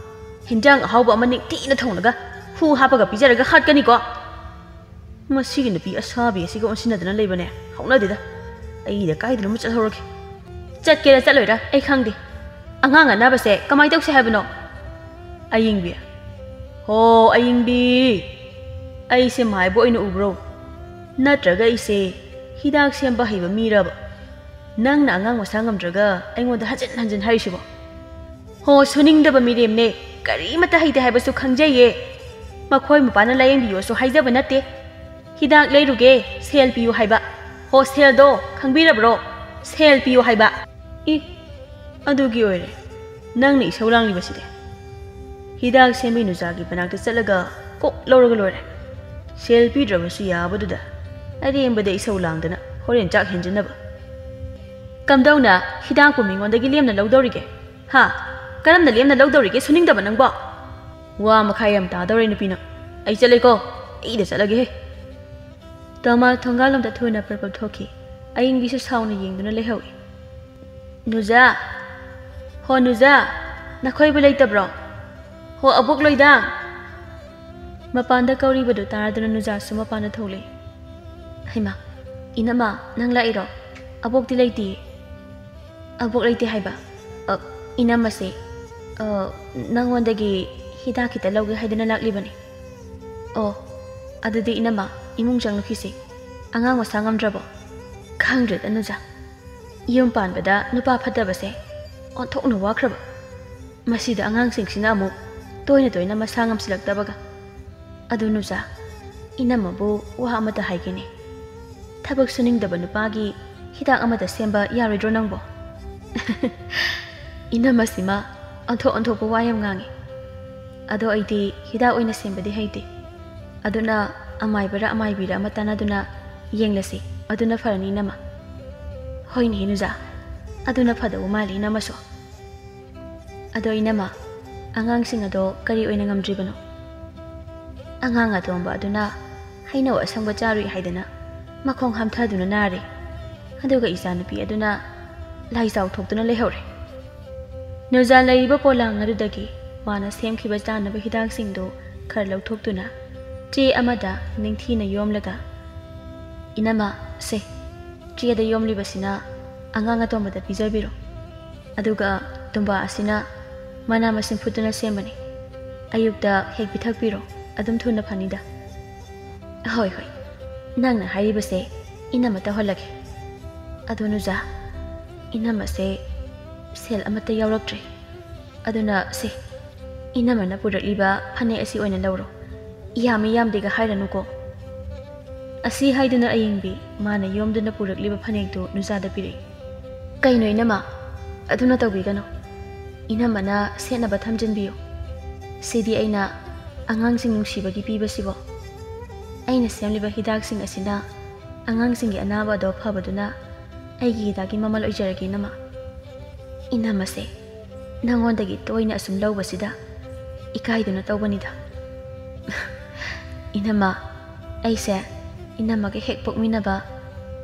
ꯍꯤꯟꯖꯥꯡ ꯑꯍꯥꯎꯕ ꯑꯃ ꯅꯤꯡꯊꯤꯅ ꯊꯣꯡꯂꯒ ꯍꯨ ꯍꯥꯞꯄꯒ ꯄꯤꯖꯔꯒ ꯍꯥꯠꯀꯅꯤꯀꯣ꯫ ꯃꯁꯤꯒꯤ ꯅꯨꯄꯤ ꯑꯁꯥꯕꯤ ꯑꯁꯤꯒ ꯑꯣꯟꯁꯤꯟꯅꯗꯅ ꯂꯩꯕꯅꯦ ꯍꯧꯅꯗꯦꯗ꯫ ꯑꯩꯗ ꯀꯥꯏꯗꯅꯣꯃ ꯆꯠꯍꯧꯔꯒꯦ꯫ ꯆꯠꯀꯦꯔꯥ ꯆꯠꯂꯣꯏꯔꯥ ꯑꯩ ꯈꯪꯗꯦ꯫ ꯑꯉꯥꯡ ꯑꯅꯥꯕꯁꯦ ꯀꯃꯥꯏ ꯇꯧꯁꯦ ꯍꯥꯏꯕꯅꯣ? ꯑꯌꯤꯡꯕꯤ꯫ ꯍꯣ, ꯑꯌꯤꯡꯕꯤ꯫ ꯑꯩꯁꯦ ꯃꯥꯏꯕ ꯑꯣꯏꯅ ꯎꯕ꯭ꯔꯣ? ꯅꯠꯇ꯭ꯔꯒ ꯑꯩꯁꯦ ꯍꯤꯗꯥꯛ ꯁꯦꯝꯕ ꯍꯩꯕ ꯃꯤꯔꯕ? ꯅꯪꯅ ꯑꯉꯥꯡ ꯃꯁꯥ ꯉꯝꯗ꯭ꯔꯒ ꯑꯩꯉꯣꯟꯗ ꯍꯟꯖꯤꯟ ꯍꯟꯖꯤꯟ ꯍꯥꯏꯔꯤꯁꯤꯕꯣ? ꯍꯣ, ꯁꯨꯅꯤꯡꯗꯕ ꯃꯤꯔꯦꯝꯅꯦ, ꯀꯔꯤꯃꯠꯇ ꯍꯩꯇꯦ ꯍꯥꯏꯕꯁꯨ ꯈꯪꯖꯩꯌꯦ꯫ ꯃꯈꯣꯏ ꯃꯄꯥꯅ ꯂꯥꯌꯦꯡꯕꯤꯌꯣꯁꯨ ꯍꯥꯏꯖꯕ ꯅꯠꯇꯦ꯫ ꯍꯤꯗꯥꯛ ꯂꯩꯔꯨꯒꯦ, ꯁꯦꯜ ꯄꯤꯌꯨ ꯍꯥꯏꯕ꯫ ꯍꯣ, ꯁꯦꯜꯗꯣ ꯈꯪꯕꯤꯔꯕ꯭ꯔꯣ? ꯁꯦꯜ ꯄꯤꯌꯨ ꯍꯥꯏꯕ꯫ ꯏ, ꯑꯗꯨꯒꯤ ꯑꯣꯏꯔꯦ ꯅꯪꯅ ꯏꯁꯧ ꯂꯥꯡꯂꯤꯕꯁꯤꯗꯤ꯫ ꯍꯤꯗꯥꯛ ꯁꯦꯝꯕꯤ ꯅꯨꯖꯥꯒꯤ ꯃꯅꯥꯛꯇ ꯆꯠꯂꯒ ꯀꯣꯛ ꯂꯧꯔꯒ ꯂꯣꯏꯔꯦ꯫ ꯁꯦꯜ ꯄꯤꯗ꯭ꯔꯕꯁꯨ ꯌꯥꯕꯗꯨꯗ ꯑꯔꯦꯝꯕꯗ ꯏꯁꯧ ꯂꯥꯡꯗꯅ ꯍꯣꯔꯦꯟ ꯆꯥꯛ ꯍꯦꯟꯖꯤꯟꯅꯕ꯫ ꯀꯝꯗꯧꯅ ꯍꯤꯗꯥꯛꯄꯨ ꯃꯤꯉꯣꯟꯗꯒꯤ ꯂꯦꯝꯅ ꯂꯧꯗꯧꯔꯤꯒꯦ? ꯍꯥ? ꯀꯔꯝꯅ ꯂꯦꯝꯅ ꯂꯧꯗꯧꯔꯤꯒꯦ, ꯁꯨꯅꯤꯡꯗꯕ ꯅꯪꯕꯣ? ꯋꯥ ꯃꯈꯥ ꯌꯥꯝ ꯇꯥꯗꯧꯔꯦ ꯅꯨꯄꯤ ꯅꯪ꯫ ꯑꯩ ꯆꯠꯂꯦꯀꯣ, ꯑꯩꯗ ꯆꯠꯂꯒꯦꯍꯦ꯫ ꯇꯃꯥ ꯊꯣꯡꯒꯥꯜꯂꯣꯝꯗ ꯊꯨꯅ ꯄ꯭ꯔꯞ ꯄ꯭ꯔꯞ ꯊꯣꯛꯈꯤ꯫ ꯑꯌꯤꯡꯕꯤꯁꯨ ꯁꯥꯎꯅ ꯌꯦꯡꯗꯨꯅ ꯂꯩꯍꯧꯏ꯫ "ꯅꯨꯖꯥ! ꯍꯣ ꯅꯨꯖꯥ! ꯅꯈꯣꯏꯕꯨ ꯂꯩꯇꯕ꯭ꯔꯣ? ꯍꯣ ꯑꯕꯣꯛ ꯂꯣꯏꯗꯥ!" ꯃꯄꯥꯟꯗ ꯀꯧꯔꯤꯕꯗꯨ ꯇꯥꯗꯨꯅ ꯅꯨꯖꯥꯁꯨ ꯃꯄꯥꯟꯗ ꯊꯣꯛꯂꯛꯏ꯫ "ꯍꯩꯃꯥ, ꯏꯅꯝꯃ, ꯅꯪ ꯂꯥꯛꯏꯔꯣ? ꯑꯕꯣꯛꯇꯤ ꯂꯩꯇꯤꯌꯦ꯫" "ꯑꯕꯣꯛ ꯂꯩꯇꯦ ꯍꯥꯏꯕ?" "ꯑ, ꯏꯅꯝꯃꯁꯦ, ꯑ, ꯅꯪꯉꯣꯟꯗꯒꯤ ꯍꯤꯗꯥꯛ ꯈꯤꯇ ꯂꯧꯒꯦ ꯍꯥꯏꯗꯨꯅ ꯂꯥꯛꯂꯤꯕꯅꯤ꯫" "ꯑꯣ, ꯑꯗꯨꯗꯤ ꯏꯅꯝꯃ, ꯏꯃꯨꯡ ꯆꯪꯂꯛꯈꯤꯁꯦ꯫ ꯑꯉꯥꯡ ꯃꯁꯥ ꯉꯝꯗ꯭ꯔꯕꯣ?" "ꯈꯪꯗ꯭ꯔꯦꯗ ꯅꯨꯖꯥ꯫ ꯌꯨꯝ ꯄꯥꯟꯕꯗ ꯅꯨꯄꯥ ꯐꯠꯇꯕꯁꯦ ꯑꯣꯟꯊꯣꯛꯅ ꯋꯥꯈ꯭ꯔꯕ꯫ ꯃꯁꯤꯗ ꯑꯉꯥꯡꯁꯤꯡꯁꯤꯅ ꯑꯃꯨꯛ ꯇꯣꯏꯅ ꯇꯣꯏꯅ ꯃꯁꯥ ꯉꯝꯁꯤꯜꯂꯛꯇꯕꯒ꯫ ꯑꯗꯨ ꯅꯨꯖꯥ, ꯏꯅꯝꯃꯕꯨ ꯋꯥ ꯑꯃꯇ ꯍꯥꯏꯒꯦꯅꯦ꯫ ꯊꯕꯛ ꯁꯨꯅꯤꯡꯗꯕ ꯅꯨꯄꯥꯒꯤ ꯍꯤꯗꯥꯛ ꯑꯃꯇ ꯁꯦꯝꯕ ꯌꯥꯔꯣꯏꯗ꯭ꯔꯣ ꯅꯪꯕꯣ?" "ꯏꯅꯝꯃꯁꯤꯃ ꯑꯣꯟꯊꯣꯛ ꯑꯣꯟꯊꯣꯛꯄ ꯋꯥ ꯌꯥꯝ ꯉꯥꯡꯉꯤ꯫ ꯑꯗꯣ ꯑꯩꯗꯤ ꯍꯤꯗꯥꯛ ꯑꯣꯏꯅ ꯁꯦꯝꯕꯗꯤ ꯍꯩꯇꯦ꯫ ꯑꯗꯨꯅ ꯑꯃꯥꯏꯕꯔ ꯑꯃꯥꯏꯕꯤꯔ ꯑꯃ ꯇꯥꯟꯅꯗꯨꯅ ꯌꯦꯡꯂꯁꯤ꯫ ꯑꯗꯨꯅ ꯐꯔꯅꯤ ꯏꯅꯝꯃ꯫" "ꯍꯣꯏꯅꯦ ꯅꯨꯖꯥ, ꯑꯗꯨꯅ ꯐꯗꯧꯕ ꯃꯥꯜꯂꯤ ꯏꯅꯝꯃꯁꯨ꯫ ꯑꯗꯣ ꯏꯅꯝꯃ, ꯑꯉꯥꯡꯁꯤꯡ ꯑꯗꯣ ꯀꯔꯤ ꯑꯣꯏꯅ ꯉꯝꯗ꯭ꯔꯤꯕꯅꯣ?" "ꯑꯉꯥꯡ ꯑꯇꯣꯝꯕ ꯑꯗꯨꯅ ꯍꯩꯅꯧ ꯑꯁꯪꯕ ꯆꯥꯔꯨꯏ ꯍꯥꯏꯗꯅ ꯃꯈꯣꯡ ꯍꯥꯝꯊꯗꯨꯅ ꯅꯥꯔꯦ꯫ ꯑꯗꯨꯒ ꯏꯆꯥꯅꯨꯄꯤ ꯑꯗꯨꯅ ꯂꯥꯏꯖꯥꯎ ꯊꯣꯛꯇꯨꯅ ꯂꯩꯍꯧꯔꯦ꯫" ꯅꯨꯖꯥ ꯂꯩꯔꯤꯕ ꯄꯣꯂꯥꯡ ꯑꯗꯨꯗꯒꯤ ꯃꯥꯅ ꯁꯦꯝꯈꯤꯕ ꯆꯥꯅꯕ ꯍꯤꯗꯥꯛꯁꯤꯡꯗꯨ ꯈꯔ ꯂꯧꯊꯣꯛꯇꯨꯅ ꯆꯦ ꯑꯃꯗ ꯅꯤꯡꯊꯤꯅ ꯌꯣꯝꯂꯒ, "ꯏꯅꯝꯃ, ꯁꯦ, ꯆꯦꯗ ꯌꯣꯝꯂꯤꯕꯁꯤꯅ ꯑꯉꯥꯡ ꯑꯇꯣꯝꯕꯗ ꯄꯤꯖꯕꯤꯔꯣ꯫ ꯑꯗꯨꯒ ꯇꯨꯝꯕꯥ ꯑꯁꯤꯅ ꯃꯅꯥ ꯃꯁꯤꯡ ꯐꯨꯠꯇꯨꯅ ꯁꯦꯝꯕꯅꯤ꯫ ꯑꯌꯨꯛꯇ ꯍꯦꯛ ꯄꯤꯊꯛꯄꯤꯔꯣ, ꯑꯗꯨꯝ ꯊꯨꯅ ꯐꯅꯤꯗ꯫" "ꯍꯣꯏ, ꯍꯣꯏ꯫" ꯅꯪꯅ ꯍꯥꯏꯔꯤꯕꯁꯦ ꯏꯅꯝꯃ ꯇꯧꯍꯜꯂꯒꯦ꯫ ꯑꯗꯣ ꯅꯨꯖꯥ, ꯏꯅꯝꯃꯁꯦ ꯁꯦꯜ ꯑꯃꯠꯇ ꯌꯥꯎꯔꯛꯇ꯭ꯔꯦ꯫ ꯑꯗꯨꯅ ꯁꯦ, ꯏꯅꯝꯃꯅ ꯄꯨꯔꯛꯂꯤꯕ ꯐꯅꯦꯛ ꯑꯁꯤ ꯑꯣꯏꯅ ꯂꯧꯔꯣ꯫ ꯌꯥꯝꯃꯤ ꯌꯥꯝꯗꯦꯒ ꯍꯥꯏꯔꯅꯨꯀꯣ꯫ ꯑꯁꯤ ꯍꯥꯏꯗꯨꯅ ꯑꯌꯤꯡꯕꯤ ꯃꯥꯅ ꯌꯣꯝꯗꯨꯅ ꯄꯨꯔꯛꯂꯤꯕ ꯐꯅꯦꯛꯇꯨ ꯅꯨꯖꯥꯗ ꯄꯤꯔꯛꯏ꯫ "ꯀꯩꯅꯣ ꯏꯅꯝꯃ, ꯑꯗꯨꯅ ꯇꯧꯕꯤꯒꯅꯨ꯫ ꯏꯅꯝꯃꯅ ꯁꯦꯠꯅꯕ ꯊꯝꯖꯤꯟꯕꯤꯌꯨ꯫ ꯁꯤꯗꯤ ꯑꯩꯅ ꯑꯉꯥꯡꯁꯤꯡ ꯅꯨꯡꯁꯤꯕꯒꯤ ꯄꯤꯕꯁꯤꯕꯣ꯫ ꯑꯩꯅ ꯁꯦꯝꯂꯤꯕ ꯍꯤꯗꯥꯛꯁꯤꯡ ꯑꯁꯤꯅ ꯑꯉꯥꯡꯁꯤꯡꯒꯤ ꯑꯅꯥꯕ ꯑꯗꯣ ꯐꯕꯗꯨꯅ ꯑꯩꯒꯤ ꯍꯤꯗꯥꯛꯀꯤ ꯃꯃꯜ ꯑꯣꯏꯖꯔꯒꯦ ꯏꯅꯝꯃ꯫ ꯏꯅꯝꯃꯁꯦ ꯅꯉꯣꯟꯗꯒꯤ ꯇꯣꯏꯅ ꯑꯁꯨꯝ ꯂꯧꯕꯁꯤꯗ ꯏꯀꯥꯏꯗꯨꯅ ꯇꯧꯕꯅꯤꯗ꯫" "ꯏꯅꯝꯃ, ꯑꯩꯁꯦ ꯏꯅꯝꯃꯒ ꯍꯦꯛ ꯄꯣꯛꯃꯤꯟꯅꯕ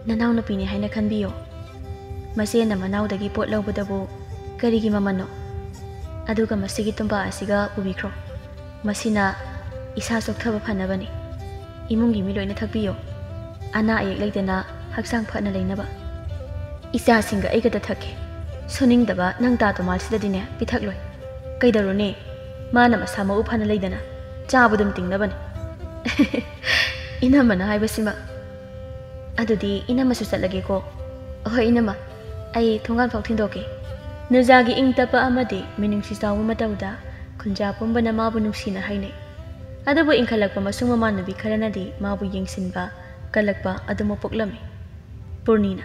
ꯅꯅꯥꯎꯅꯨꯄꯤꯅꯤ ꯍꯥꯏꯅ ꯈꯟꯕꯤꯌꯣ꯫ ꯃꯆꯦꯅ ꯃꯅꯥꯎꯗꯒꯤ ꯄꯣꯠ ꯂꯧꯕꯗꯕꯨ ꯀꯔꯤꯒꯤ ꯃꯃꯜꯅꯣ? ꯑꯗꯨꯒ ꯃꯁꯤꯒꯤ ꯇꯨꯝꯕꯥ ꯑꯁꯤꯒ ꯄꯨꯕꯤꯈ꯭ꯔꯣ꯫ ꯃꯁꯤꯅ ꯏꯁꯥ ꯆꯣꯛꯊꯕ ꯐꯅꯕꯅꯤ꯫ ꯏꯃꯨꯡꯒꯤ ꯃꯤ ꯂꯣꯏꯅ ꯊꯛꯄꯤꯌꯣ꯫ ꯑꯅꯥ ꯑꯌꯦꯛ ꯂꯩꯇꯅ ꯍꯛꯆꯥꯡ ꯐꯅ ꯂꯩꯅꯕ꯫" "ꯏꯆꯥꯁꯤꯡꯒ ꯑꯩꯒꯗ ꯊꯛꯀꯦ꯫ ꯁꯨꯅꯤꯡꯗꯕ ꯅꯪ ꯇꯥ ꯇꯣꯃꯥꯜꯁꯤꯗꯗꯤꯅꯦ ꯄꯤꯊꯛꯂꯣꯏ꯫ ꯀꯩꯗꯧꯔꯨꯅꯤ? ꯃꯥꯅ ꯃꯁꯥ ꯃꯎ ꯐꯅ ꯂꯩꯗꯅ ꯆꯥꯕꯗꯨꯝ ꯇꯤꯡꯅꯕꯅꯤ꯫" "ꯏꯅꯝꯃꯅ ꯍꯥꯏꯕꯁꯤꯃ꯫ ꯑꯗꯨꯗꯤ ꯏꯅꯝꯃꯁꯨ ꯆꯠꯂꯒꯦꯀꯣ꯫" "ꯍꯣꯏ ꯏꯅꯝꯃ, ꯑꯩ ꯊꯣꯡꯒꯥꯟ ꯐꯥꯎ ꯊꯤꯟꯗꯣꯛꯀꯦ꯫" ꯅꯨꯖꯥꯒꯤ ꯏꯪ ꯇꯞꯄ ꯑꯃꯗꯤ ꯃꯤꯅꯨꯡꯁꯤ ꯆꯥꯎꯕ ꯃꯇꯧꯗ ꯈꯨꯟꯖꯥ ꯄꯨꯝꯕꯅ ꯃꯥꯕꯨ ꯅꯨꯡꯁꯤꯅ ꯍꯥꯏꯅꯩ꯫ ꯑꯗꯨꯕꯨ ꯏꯟꯈꯠꯂꯛꯄ ꯃꯁꯨꯡ ꯃꯃꯥꯟꯅꯕꯤ ꯈꯔꯅꯗꯤ ꯃꯥꯕꯨ ꯌꯦꯡꯁꯤꯟꯕ ꯀꯜꯂꯛꯄ ꯑꯗꯨꯃꯛ ꯄꯣꯛꯂꯝꯃꯤ꯫ ꯄꯨꯔꯅꯤꯅ,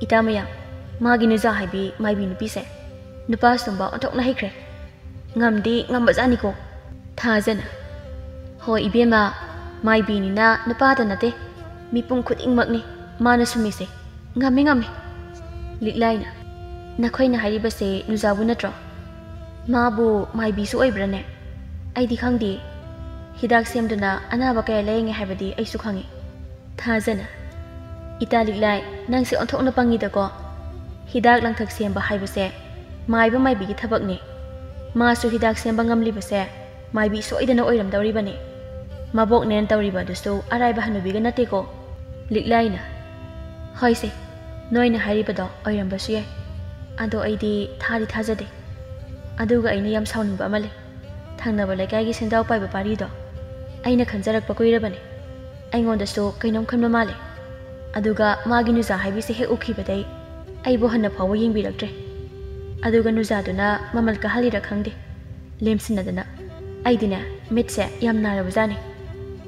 "ꯏꯇꯥ ꯃꯌꯥꯝ, ꯃꯥꯒꯤ ꯅꯨꯖꯥ ꯍꯥꯏꯕꯤ ꯃꯥꯏꯕꯤ ꯅꯨꯄꯤꯁꯦ ꯅꯨꯄꯥ ꯁꯨꯝꯕ ꯑꯣꯟꯊꯣꯛꯅ ꯍꯩꯈ꯭ꯔꯦ꯫ ꯉꯝꯗꯤ ꯉꯝꯕꯖꯥꯠꯅꯤꯀꯣ꯫" ꯊꯥꯖꯅ, "ꯍꯣꯏ ꯏꯕꯦꯝꯃ, ꯃꯥꯏꯕꯤꯅꯤꯅ ꯅꯨꯄꯥꯗ ꯅꯠꯇꯦ, ꯃꯤꯄꯨꯝ ꯈꯨꯗꯤꯡꯃꯛꯅꯤ ꯃꯥꯅ ꯁꯨꯝꯃꯤꯁꯦ꯫ ꯉꯝꯃꯤ ꯉꯝꯃꯤ꯫" ꯂꯤꯛꯂꯥꯏꯅ, "ꯅꯈꯣꯏꯅ ꯍꯥꯏꯔꯤꯕꯁꯦ ꯅꯨꯖꯥꯕꯨ ꯅꯠꯇ꯭ꯔꯣ? ꯃꯥꯕꯨ ꯃꯥꯏꯕꯤꯁꯨ ꯑꯣꯏꯕ꯭ꯔꯥꯅꯦ? ꯑꯩꯗꯤ ꯈꯪꯗꯦ꯫ ꯍꯤꯗꯥꯛ ꯁꯦꯝꯗꯨꯅ ꯑꯅꯥꯕ ꯀꯌꯥ ꯂꯥꯌꯦꯡꯉꯦ ꯍꯥꯏꯕꯗꯤ ꯑꯩꯁꯨ ꯈꯪꯉꯤ꯫" ꯊꯥꯖꯅ, "ꯏꯇꯥ ꯂꯤꯛꯂꯥꯏ, ꯅꯪꯁꯦ ꯑꯣꯟꯊꯣꯛꯅ ꯄꯪꯉꯤꯗꯀꯣ꯫ ꯍꯤꯗꯥꯛ ꯂꯥꯡꯊꯛ ꯁꯦꯝꯕ ꯍꯥꯏꯕꯁꯦ ꯃꯥꯏꯕ ꯃꯥꯏꯕꯤꯒꯤ ꯊꯕꯛꯅꯤ꯫ ꯃꯥꯁꯨ ꯍꯤꯗꯥꯛ ꯁꯦꯝꯕ ꯉꯝꯂꯤꯕꯁꯦ ꯃꯥꯏꯕꯤ ꯁꯣꯏꯗꯅ ꯑꯣꯏꯔꯝꯗꯧꯔꯤꯕꯅꯤ꯫ ꯃꯕꯣꯛꯅꯦꯅ ꯇꯧꯔꯤꯕ ꯑꯗꯨꯁꯨ ꯑꯔꯥꯏꯕ ꯍꯅꯨꯕꯤꯒ ꯅꯠꯇꯦꯀꯣ꯫" ꯂꯤꯛꯂꯥꯏꯅ, "ꯍꯣꯏꯁꯦ, ꯅꯣꯏꯅ ꯍꯥꯏꯔꯤꯕꯗꯣ ꯑꯣꯏꯔꯝꯕꯁꯨ ꯌꯥꯏ꯫ ꯑꯗꯣ ꯑꯩꯗꯤ ꯊꯥꯗꯤ ꯊꯥꯖꯗꯦ꯫ ꯑꯗꯨꯒ ꯑꯩꯅ ꯌꯥꯝ ꯁꯥꯎꯅꯤꯡꯕ ꯑꯃ ꯂꯩ꯫ ꯊꯪꯅꯕ ꯂꯩꯀꯥꯏꯒꯤ ꯁꯦꯟꯖꯥꯎ ꯄꯥꯏꯕ ꯄꯥꯔꯤꯗꯣ ꯑꯩꯅ ꯈꯟꯖꯔꯛꯄ ꯀꯨꯏꯔꯕꯅꯤ꯫ ꯑꯩꯉꯣꯟꯗꯁꯨ ꯀꯩꯅꯣꯝ ꯈꯟꯕ ꯃꯥꯜꯂꯦ꯫ ꯑꯗꯨꯒ ꯃꯥꯒꯤ ꯅꯨꯖꯥ ꯍꯥꯏꯕꯤꯁꯦ ꯍꯦꯛ ꯎꯈꯤꯕꯗꯩ ꯑꯩꯕꯨ ꯍꯟꯅ ꯐꯥꯎꯕ ꯌꯦꯡꯕꯤꯔꯛꯇ꯭ꯔꯦ꯫ ꯑꯗꯨꯒ ꯅꯨꯖꯥꯗꯨꯅ ꯃꯃꯜ ꯀꯥꯍꯜꯂꯤꯔ ꯈꯪꯗꯦ, ꯂꯦꯝꯁꯤꯟꯅꯗꯅ꯫ ꯑꯩꯗꯤꯅꯦ, ꯃꯤꯠꯁꯦ ꯌꯥꯝ ꯅꯥꯔꯕꯖꯥꯠꯅꯤ꯫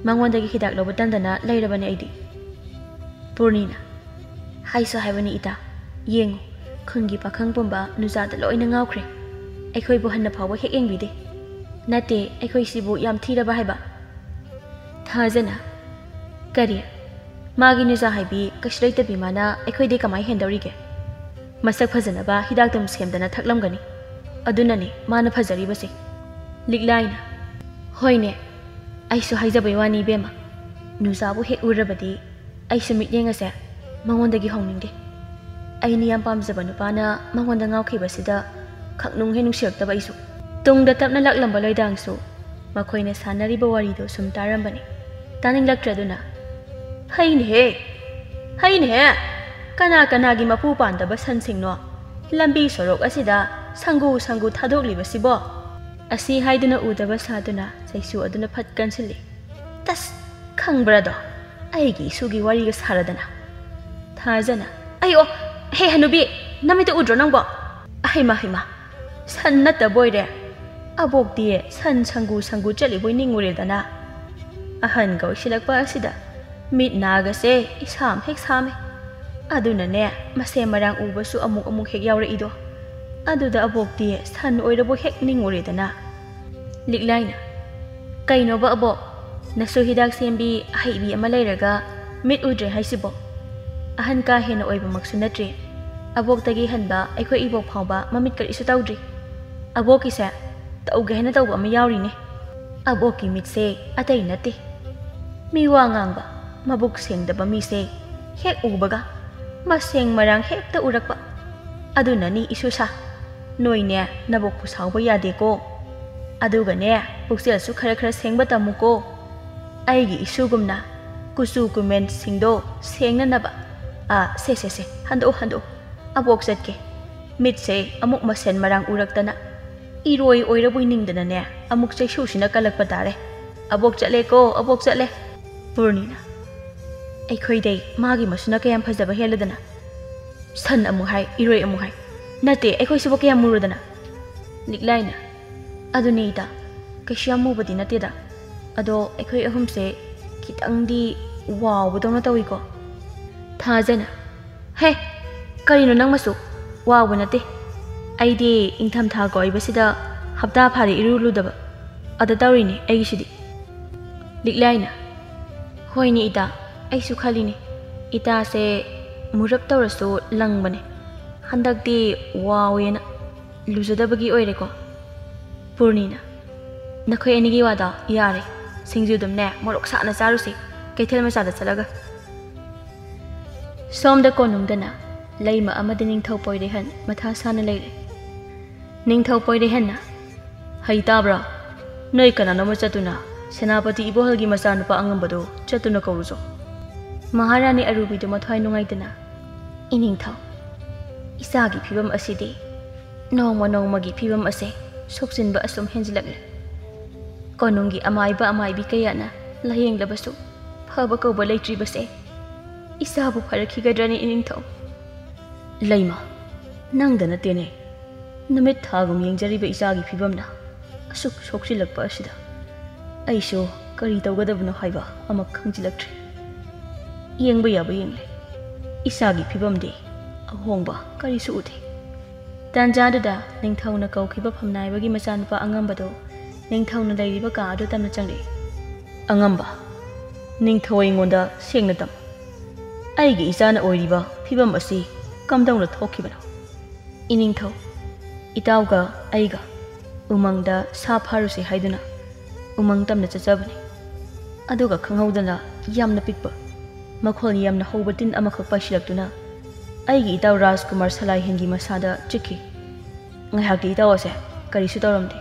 ꯃꯉꯣꯟꯗꯒꯤ ꯍꯤꯗꯥꯛ ꯂꯧꯕ ꯇꯟꯗꯅ ꯂꯩꯔꯕꯅꯦ ꯑꯩꯗꯤ꯫ ꯄꯨꯔꯅꯤꯅ, "ꯍꯥꯏꯁꯨ ꯍꯥꯏꯕꯅꯤ ꯏꯇꯥ, ꯌꯦꯡꯉꯨ, ꯈꯨꯟꯒꯤ ꯄꯥꯈꯪ ꯄꯨꯝꯕ ꯅꯨꯖꯥꯗ ꯂꯣꯏꯅ ꯉꯥꯎꯈ꯭ꯔꯦ꯫ ꯑꯩꯈꯣꯏꯕꯨ ꯍꯟꯅ ꯐꯥꯎꯕ ꯍꯦꯛ ꯌꯦꯡꯕꯤꯗꯦ꯫ ꯅꯠꯇꯦ, ꯑꯩꯈꯣꯏꯁꯤꯕꯨ ꯌꯥꯝ ꯊꯤꯔꯕ ꯍꯥꯏꯕ?" ꯊꯥꯖꯅ, "ꯀꯔꯤ? ꯃꯥꯒꯤ ꯅꯨꯖꯥ ꯍꯥꯏꯕꯤ ꯀꯩꯁꯨ ꯂꯩꯇꯕꯤ ꯃꯥꯅ ꯑꯩꯈꯣꯏꯗꯤ ꯀꯃꯥꯏ ꯍꯦꯟꯗꯧꯔꯤꯒꯦ? ꯃꯁꯛ ꯐꯖꯅꯕ ꯍꯤꯗꯥꯛꯇꯨꯝ ꯁꯦꯝꯗꯅ ꯊꯛꯂꯝꯒꯅꯤ꯫ ꯑꯗꯨꯅꯅꯦ ꯃꯥꯅ ꯐꯖꯔꯤꯕꯁꯦ꯫" ꯂꯤꯛꯂꯥꯏꯅ, "ꯍꯣꯏꯅꯦ, ꯑꯩꯁꯨ ꯍꯥꯏꯖꯕꯩ ꯋꯥꯅꯤ ꯏꯕꯦꯝꯃ꯫ ꯅꯨꯖꯥꯕꯨ ꯍꯦꯛ ꯎꯔꯕꯗꯤ ꯑꯩꯁꯨ ꯃꯤꯠꯌꯦꯡ ꯑꯁꯦ ꯃꯉꯣꯟꯗꯒꯤ ꯍꯧꯅꯤꯡꯗꯦ꯫ ꯑꯩꯅ ꯌꯥꯝ ꯄꯥꯝꯖꯕ ꯅꯨꯄꯥꯅ ꯃꯉꯣꯟꯗ ꯉꯥꯎꯈꯤꯕꯁꯤꯗ ꯈꯪꯅꯨꯡ ꯍꯦꯛ ꯅꯨꯡꯁꯤꯔꯛꯇꯕ ꯑꯩꯁꯨ꯫" ꯇꯨꯡꯗ ꯇꯞꯅ ꯂꯥꯛꯂꯝꯕ ꯂꯣꯏꯗꯥꯡꯁꯨ ꯃꯈꯣꯏꯅ ꯁꯥꯟꯅꯔꯤꯕ ꯋꯥꯔꯤꯗꯨ ꯁꯨꯝ ꯇꯥꯔꯝꯕꯅꯤ꯫ ꯇꯥꯅꯤꯡꯂꯛꯇ꯭ꯔꯗꯨꯅ, "ꯍꯩꯅꯦꯍꯦ, ꯍꯩꯅꯦꯍꯦ! ꯀꯅꯥ ꯀꯅꯥꯒꯤ ꯃꯄꯨ ꯄꯥꯟꯗꯕ ꯁꯟꯁꯤꯡꯅꯣ ꯂꯝꯕꯤ ꯁꯣꯔꯣꯛ ꯑꯁꯤꯗ ꯁꯪꯒꯨ ꯁꯪꯒꯨ ꯊꯥꯗꯣꯛꯂꯤꯕꯁꯤꯕꯣ?" ꯑꯁꯤ ꯍꯥꯏꯗꯨꯅ ꯎꯗꯕ ꯁꯥꯗꯨꯅ ꯆꯩꯁꯨ ꯑꯗꯨꯅ ꯐꯠ ꯀꯟꯁꯤꯜꯂꯤ꯫ "ꯇꯁ! ꯈꯪꯕ꯭ꯔꯥꯗꯣ? ꯑꯩꯒꯤ ꯏꯁꯨꯒꯤ ꯋꯥꯔꯤꯒ ꯁꯥꯔꯗꯅ꯫" ꯊꯥꯖꯅ, "ꯑꯩ ꯑꯣ, ꯍꯦ ꯍꯅꯨꯕꯤ, ꯅꯃꯤꯠꯇ ꯎꯗ꯭ꯔꯣ ꯅꯪꯕꯣ? ꯑꯍꯩꯃ ꯍꯩꯃ, ꯁꯟ ꯅꯠꯇꯕ ꯑꯣꯏꯔꯦ꯫ ꯑꯕꯣꯛꯇꯤ ꯁꯟ ꯁꯪꯒꯨ ꯁꯪꯒꯨ ꯆꯠꯂꯤꯕꯣꯏ ꯅꯤꯡꯉꯨꯔꯦꯗꯅ꯫" ꯑꯍꯟꯒ ꯑꯣꯏꯁꯤꯜꯂꯛꯄ ꯑꯁꯤꯗ ꯃꯤꯠ ꯅꯥꯒꯁꯦ ꯏꯁꯥꯝ ꯍꯦꯛ ꯁꯥꯝꯃꯦ꯫ ꯑꯗꯨꯅꯅꯦ, ꯃꯁꯦ ꯃꯔꯥꯡ ꯎꯕꯁꯨ ꯑꯃꯨꯛ ꯑꯃꯨꯛ ꯍꯦꯛ ꯌꯥꯎꯔꯛꯏꯗꯣ꯫ ꯑꯗꯨꯗ ꯑꯕꯣꯛꯇꯤ ꯁꯟ ꯑꯣꯏꯔꯕꯣꯏ ꯍꯦꯛ ꯅꯤꯡꯉꯨꯔꯦꯗꯅ꯫ ꯂꯤꯛꯂꯥꯏꯅ, "ꯀꯩꯅꯣꯕ ꯑꯕꯣꯛ, ꯅꯁꯨ ꯍꯤꯗꯥꯛ ꯁꯦꯝꯕꯤ ꯑꯍꯩꯕꯤ ꯑꯃ ꯂꯩꯔꯒ ꯃꯤꯠ ꯎꯗ꯭ꯔꯦ ꯍꯥꯏꯁꯤꯕꯣ?" ꯑꯍꯟ ꯀꯥ ꯍꯦꯟꯅ ꯑꯣꯏꯕꯃꯛꯁꯨ ꯅꯠꯇ꯭ꯔꯤ꯫ ꯑꯕꯣꯛꯇꯒꯤ ꯍꯟꯕ ꯑꯩꯈꯣꯏ ꯏꯕꯣꯛ ꯐꯥꯎꯕ ꯃꯃꯤꯠ ꯀꯔꯤꯁꯨ ꯇꯧꯗ꯭ꯔꯤ꯫ ꯑꯕꯣꯛꯀꯤꯁꯦ ꯇꯧꯒꯦ ꯍꯥꯏꯅ ꯇꯧꯕ ꯑꯃ ꯌꯥꯎꯔꯤꯅꯦ꯫ ꯑꯕꯣꯛꯀꯤ ꯃꯤꯠꯁꯦ ꯑꯇꯩ ꯅꯠꯇꯦ꯫ ꯃꯤ ꯋꯥ ꯉꯥꯡꯕ, ꯃꯕꯨꯛ ꯁꯦꯡꯗꯕ ꯃꯤꯁꯦ ꯍꯦꯛ ꯎꯕꯒ ꯃꯁꯦꯡ ꯃꯔꯥꯡ ꯍꯦꯛꯇ ꯎꯔꯛꯄ꯫ ꯑꯗꯨꯅꯅꯤ ꯏꯁꯨꯁꯥ, ꯅꯣꯏꯅꯦ ꯅꯕꯣꯛꯄꯨ ꯁꯥꯎꯕ ꯌꯥꯗꯦꯀꯣ꯫ ꯑꯗꯨꯒꯅꯦ, ꯄꯨꯛꯆꯦꯜꯁꯨ ꯈꯔ ꯈꯔ ꯁꯦꯡꯕ ꯇꯝꯃꯨꯀꯣ꯫ ꯑꯩꯒꯤ ꯏꯁꯨꯒꯨꯝꯅ ꯀꯨꯆꯨ ꯀꯨꯃꯦꯟꯁꯤꯡꯗꯣ ꯁꯦꯡꯅꯅꯕ꯫ ꯑꯥ, ꯁꯦ, ꯁꯦ, ꯁꯦ, ꯍꯟꯗꯣꯛꯑꯣ, ꯍꯟꯗꯣꯛꯑꯣ꯫ ꯑꯕꯣꯛ ꯆꯠꯀꯦ꯫ ꯃꯤꯠꯁꯦ ꯑꯃꯨꯛ ꯃꯁꯦꯟ ꯃꯔꯥꯡ ꯎꯔꯛꯇꯅ ꯏꯔꯣꯏ ꯑꯣꯏꯔꯕꯣꯏ ꯅꯤꯡꯗꯅꯅꯦ, ꯑꯃꯨꯛ ꯆꯩꯁꯨꯁꯤꯅ ꯀꯜꯂꯛꯄ ꯇꯥꯔꯦ꯫ "ꯑꯕꯣꯛ ꯆꯠꯂꯦꯀꯣ, ꯑꯕꯣꯛ ꯆꯠꯂꯦ꯫" ꯄꯨꯔꯅꯤꯅ, ꯑꯩꯈꯣꯏꯗꯩ ꯃꯥꯒꯤ ꯃꯁꯨꯅ ꯀꯌꯥꯝ ꯐꯖꯕ ꯍꯦꯜꯂꯗꯅ? ꯁꯟ ꯑꯃꯨꯛ ꯍꯥꯏ, ꯏꯔꯣꯏ ꯑꯃꯨꯛ ꯍꯥꯏ꯫ ꯅꯠꯇꯦ, ꯑꯩꯈꯣꯏꯁꯤꯕꯨ ꯀꯌꯥꯝ ꯃꯨꯔꯗꯅ? ꯂꯤꯛꯂꯥꯏꯅ, ꯑꯗꯨꯅꯦ ꯏꯇꯥ, ꯀꯩꯁꯨ ꯌꯥꯝ ꯃꯨꯕꯗꯤ ꯅꯠꯇꯦꯗ꯫ ꯑꯗꯣ ꯑꯩꯈꯣꯏ ꯑꯍꯨꯝꯁꯦ ꯈꯤꯇꯪꯗꯤ ꯋꯥꯎꯕꯗꯧꯅ ꯇꯧꯏꯀꯣ꯫ ꯊꯥꯖꯅ, ꯍꯦ, ꯀꯔꯤꯅꯣ ꯅꯪꯃꯁꯨ? ꯋꯥꯎꯕ ꯅꯠꯇꯦ꯫ ꯑꯩꯗꯤ ꯏꯪꯊꯝꯊꯥ ꯀꯣꯏꯕꯁꯤꯗ ꯍꯞꯇꯥ ꯐꯥꯔꯦ ꯏꯔꯨ ꯂꯨꯗꯕ꯫ ꯑꯗ ꯇꯧꯔꯤꯅꯦ ꯑꯩꯒꯤꯁꯤꯗꯤ꯫ ꯂꯤꯛꯂꯥꯏꯅ, ꯍꯣꯏꯅꯦ ꯏꯇꯥ, ꯑꯩꯁꯨ ꯈꯜꯂꯤꯅꯦ꯫ ꯏꯇꯥꯁꯦ ꯃꯨꯔꯞ ꯇꯧꯔꯁꯨ ꯂꯪꯕꯅꯦ꯫ ꯍꯟꯗꯛꯇꯤ ꯋꯥꯎꯋꯦꯅ ꯂꯨꯖꯗꯕꯒꯤ ꯑꯣꯏꯔꯦꯀꯣ꯫ ꯄꯨꯔꯅꯤꯅ, ꯅꯈꯣꯏ ꯑꯅꯤꯒꯤ ꯋꯥꯗꯣ ꯌꯥꯔꯦ꯫ ꯁꯤꯡꯖꯨꯗꯨꯝꯅꯦ ꯃꯣꯔꯣꯛ ꯁꯥꯅ ꯆꯥꯔꯨꯁꯤ, ꯀꯩꯊꯦꯜ ꯃꯆꯥꯗ ꯆꯠꯂꯒ꯫ ꯁꯣꯝꯗ ꯀꯣꯅꯨꯡꯗꯅ ꯂꯩꯃ ꯑꯃꯗꯤ ꯅꯤꯡꯊꯧ ꯄꯣꯏꯔꯦꯍꯟ ꯃꯊꯥ ꯁꯥꯅ ꯂꯩꯔꯦ꯫ ꯅꯤꯡꯊꯧ ꯄꯣꯏꯔꯦꯍꯟꯅ, ꯍꯩ ꯇꯥꯕ꯭ꯔꯥ? ꯅꯣꯏ ꯀꯅꯥꯅꯣꯝꯃ ꯆꯠꯇꯨꯅ ꯁꯦꯅꯥꯄꯇꯤ ꯏꯕꯣꯍꯜꯒꯤ ꯃꯆꯥꯅꯨꯄꯥ ꯑꯉꯝꯕꯗꯨ ꯆꯠꯇꯨꯅ ꯀꯧꯔꯨꯆꯣ꯫ ꯃꯍꯥꯔꯥꯅꯤ ꯑꯔꯨꯕꯤꯗꯨ ꯃꯊ꯭ꯋꯥꯏ ꯅꯨꯡꯉꯥꯏꯇꯅ, ꯏꯅꯤꯡꯊꯧ, ꯏꯆꯥꯒꯤ ꯐꯤꯕꯝ ꯑꯁꯤꯗꯤ ꯅꯣꯡꯃ ꯅꯣꯡꯃꯒꯤ ꯐꯤꯕꯝ ꯑꯁꯦ ꯁꯣꯛꯆꯤꯟꯕ ꯑꯁꯨꯝ ꯍꯦꯟꯖꯤꯜꯂꯛꯂꯦ꯫ ꯀꯣꯅꯨꯡꯒꯤ ꯑꯃꯥꯏꯕ ꯑꯃꯥꯏꯕꯤ ꯀꯌꯥꯅ ꯂꯥꯌꯦꯡꯂꯕꯁꯨ ꯐꯕ ꯀꯧꯕ ꯂꯩꯇ꯭ꯔꯤꯕꯁꯦ ꯏꯆꯥꯕꯨ ꯐꯔꯛꯈꯤꯒꯗ꯭ꯔꯅꯤ ꯏꯅꯤꯡꯊꯧ꯫ ꯂꯩꯃ, ꯅꯪꯗ ꯅꯠꯇꯦꯅꯦ, ꯅꯨꯃꯤꯠ ꯊꯥꯒꯨꯝ ꯌꯦꯡꯖꯔꯤꯕ ꯏꯆꯥꯒꯤ ꯐꯤꯕꯝꯅ ꯑꯁꯨꯛ ꯁꯣꯛꯆꯤꯜꯂꯛꯄ ꯑꯁꯤꯗ ꯑꯩꯁꯨ ꯀꯔꯤ ꯇꯧꯒꯗꯕꯅꯣ ꯍꯥꯏꯕ ꯑꯃ ꯈꯪꯖꯤꯜꯂꯛꯇ꯭ꯔꯦ꯫ ꯌꯦꯡꯕ ꯌꯥꯕ ꯌꯦꯡꯂꯦ, ꯏꯆꯥꯒꯤ ꯐꯤꯕꯝꯗꯤ ꯑꯍꯣꯡꯕ ꯀꯔꯤꯁꯨ ꯎꯗꯦ꯫ ꯇꯥꯟꯖꯥꯗꯨꯗ ꯅꯤꯡꯊꯧꯅ ꯀꯧꯈꯤꯕ ꯐꯝꯅꯥꯏꯕꯒꯤ ꯃꯆꯥꯅꯨꯄꯥ ꯑꯉꯝꯕꯗꯨ ꯅꯤꯡꯊꯧꯅ ꯂꯩꯔꯤꯕ ꯀꯥ ꯑꯗꯨ ꯇꯝꯅ ꯆꯪꯂꯛꯏ꯫ ꯑꯉꯝꯕ, ꯅꯤꯡꯊꯧ ꯑꯩꯉꯣꯟꯗ ꯁꯦꯡꯅ ꯇꯝ꯫ ꯑꯩꯒꯤ ꯏꯆꯥꯅ ꯑꯣꯏꯔꯤꯕ ꯐꯤꯕꯝ ꯑꯁꯤ ꯀꯝꯗꯧꯅ ꯊꯣꯛꯈꯤꯕꯅꯣ? ꯏꯅꯤꯡꯊꯧ, ꯏꯇꯥꯎꯒ ꯑꯩꯒ ꯎꯃꯪꯗ ꯁꯥ ꯐꯥꯔꯨꯁꯤ ꯍꯥꯏꯗꯨꯅ ꯎꯃꯪ ꯇꯝꯅ ꯆꯠꯆꯕꯅꯤ꯫ ꯑꯗꯨꯒ ꯈꯪꯍꯧꯗꯅ ꯌꯥꯝꯅ ꯄꯤꯛꯄ, ꯃꯈꯣꯜ ꯌꯥꯝꯅ ꯍꯧꯕ ꯇꯤꯟ ꯑꯃꯈꯛ ꯄꯥꯏꯁꯤꯜꯂꯛꯇꯨꯅ ꯑꯩꯒꯤ ꯏꯇꯥꯎ ꯔꯥꯖꯀꯨꯃꯥꯔ ꯁꯂꯥꯏꯍꯦꯟꯒꯤ ꯃꯁꯥꯗ ꯆꯤꯛꯈꯤ꯫ ꯉꯥꯏꯍꯥꯛꯇꯤ ꯏꯇꯥꯎ ꯑꯁꯦ ꯀꯔꯤꯁꯨ ꯇꯧꯔꯝꯗꯦ꯫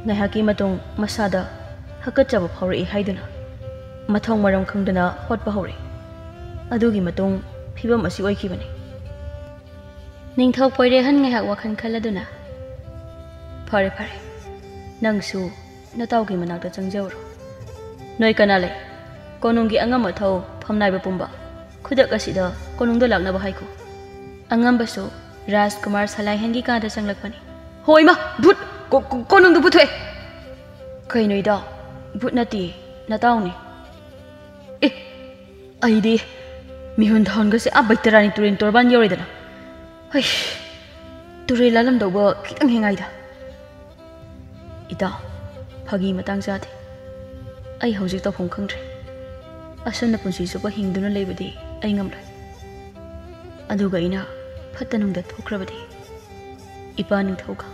ꯉꯥꯏꯍꯥꯛꯀꯤ ꯃꯇꯨꯡ ꯃꯁꯥꯗ ꯍꯥꯀꯠꯆꯕ ꯐꯥꯎꯔꯛꯏ ꯍꯥꯏꯗꯨꯅ ꯃꯊꯣꯡ ꯃꯔꯝ ꯈꯪꯗꯅ ꯍꯣꯠꯄ ꯍꯧꯔꯛꯏ꯫ ꯑꯗꯨꯒꯤ ꯃꯇꯨꯡ ꯐꯤꯕꯝ ꯑꯁꯤ ꯑꯣꯏꯈꯤꯕꯅꯤ꯫ ꯅꯤꯡꯊꯧ ꯄꯣꯏꯔꯦꯍꯟ ꯉꯥꯏꯍꯥꯛ ꯋꯥꯈꯜ ꯈꯜꯂꯗꯨꯅ, "ꯐꯔꯦ, ꯐꯔꯦ, ꯅꯪꯁꯨ ꯅꯇꯥꯎꯒꯤ ꯃꯅꯥꯛꯇ ꯆꯪꯖꯧꯔꯣ꯫ ꯅꯣꯏ ꯀꯅꯥ ꯂꯩ? ꯀꯣꯅꯨꯡꯒꯤ ꯑꯉꯝ ꯑꯊꯧ ꯐꯝꯅꯥꯏꯕ ꯄꯨꯝꯕ ꯈꯨꯗꯛ ꯑꯁꯤꯗ ꯀꯣꯅꯨꯡꯗ ꯂꯥꯛꯅꯕ ꯍꯥꯏꯈꯣ꯫ ꯑꯉꯝꯕꯁꯨ ꯔꯥꯖꯀꯨꯃꯥꯔ ꯁꯂꯥꯏꯍꯦꯟꯒꯤ ꯀꯥꯗ ꯆꯪꯂꯛꯄꯅꯤ꯫ ꯍꯣꯏ ꯏꯃꯥ! ꯚꯨꯠ! ꯀꯣ-, ꯀꯣ-, ꯀꯣꯅꯨꯡꯗ ꯄꯨꯊꯣꯛꯑꯦ! ꯀꯩꯅꯣ ꯏꯇꯥꯎ? ꯚꯨꯠ ꯅꯠꯇꯦ, ꯅꯇꯥꯎꯅꯤ꯫ ꯑꯦ, ꯑꯩꯗꯤ ꯃꯤꯍꯨꯟ ꯊꯥꯍꯨꯟꯒꯁꯦ ꯑꯥ ꯕꯩꯇꯔꯥꯅꯤ ꯇꯨꯔꯦꯟ ꯇꯣꯔꯕꯥꯟ ꯌꯧꯔꯦꯗꯅ꯫ ꯍꯩ, ꯇꯨꯔꯦꯜ ꯂꯥꯜꯂꯝꯗꯧꯕ ꯈꯤꯇꯪ ꯍꯦꯛ ꯉꯥꯏꯗ꯫ ꯏꯇꯥꯎ, ꯐꯥꯒꯤ ꯃꯇꯥꯡ ꯆꯥꯗꯦ꯫ ꯑꯩ ꯍꯧꯖꯤꯛ ꯇꯧꯐꯝ ꯈꯪꯗ꯭ꯔꯦ꯫ ꯑꯁꯨꯝꯅ ꯄꯨꯟꯁꯤ ꯆꯨꯞꯄ ꯍꯤꯡꯗꯨꯅ ꯂꯩꯕꯗꯤ ꯑꯩ ꯉꯝꯂꯣꯏ꯫ ꯑꯗꯨꯒ ꯑꯩꯅ ꯐꯠꯇ ꯅꯨꯡꯗ ꯊꯣꯛꯈ꯭ꯔꯕꯗꯤ ꯏꯄꯥ ꯅꯤꯡꯊꯧꯒ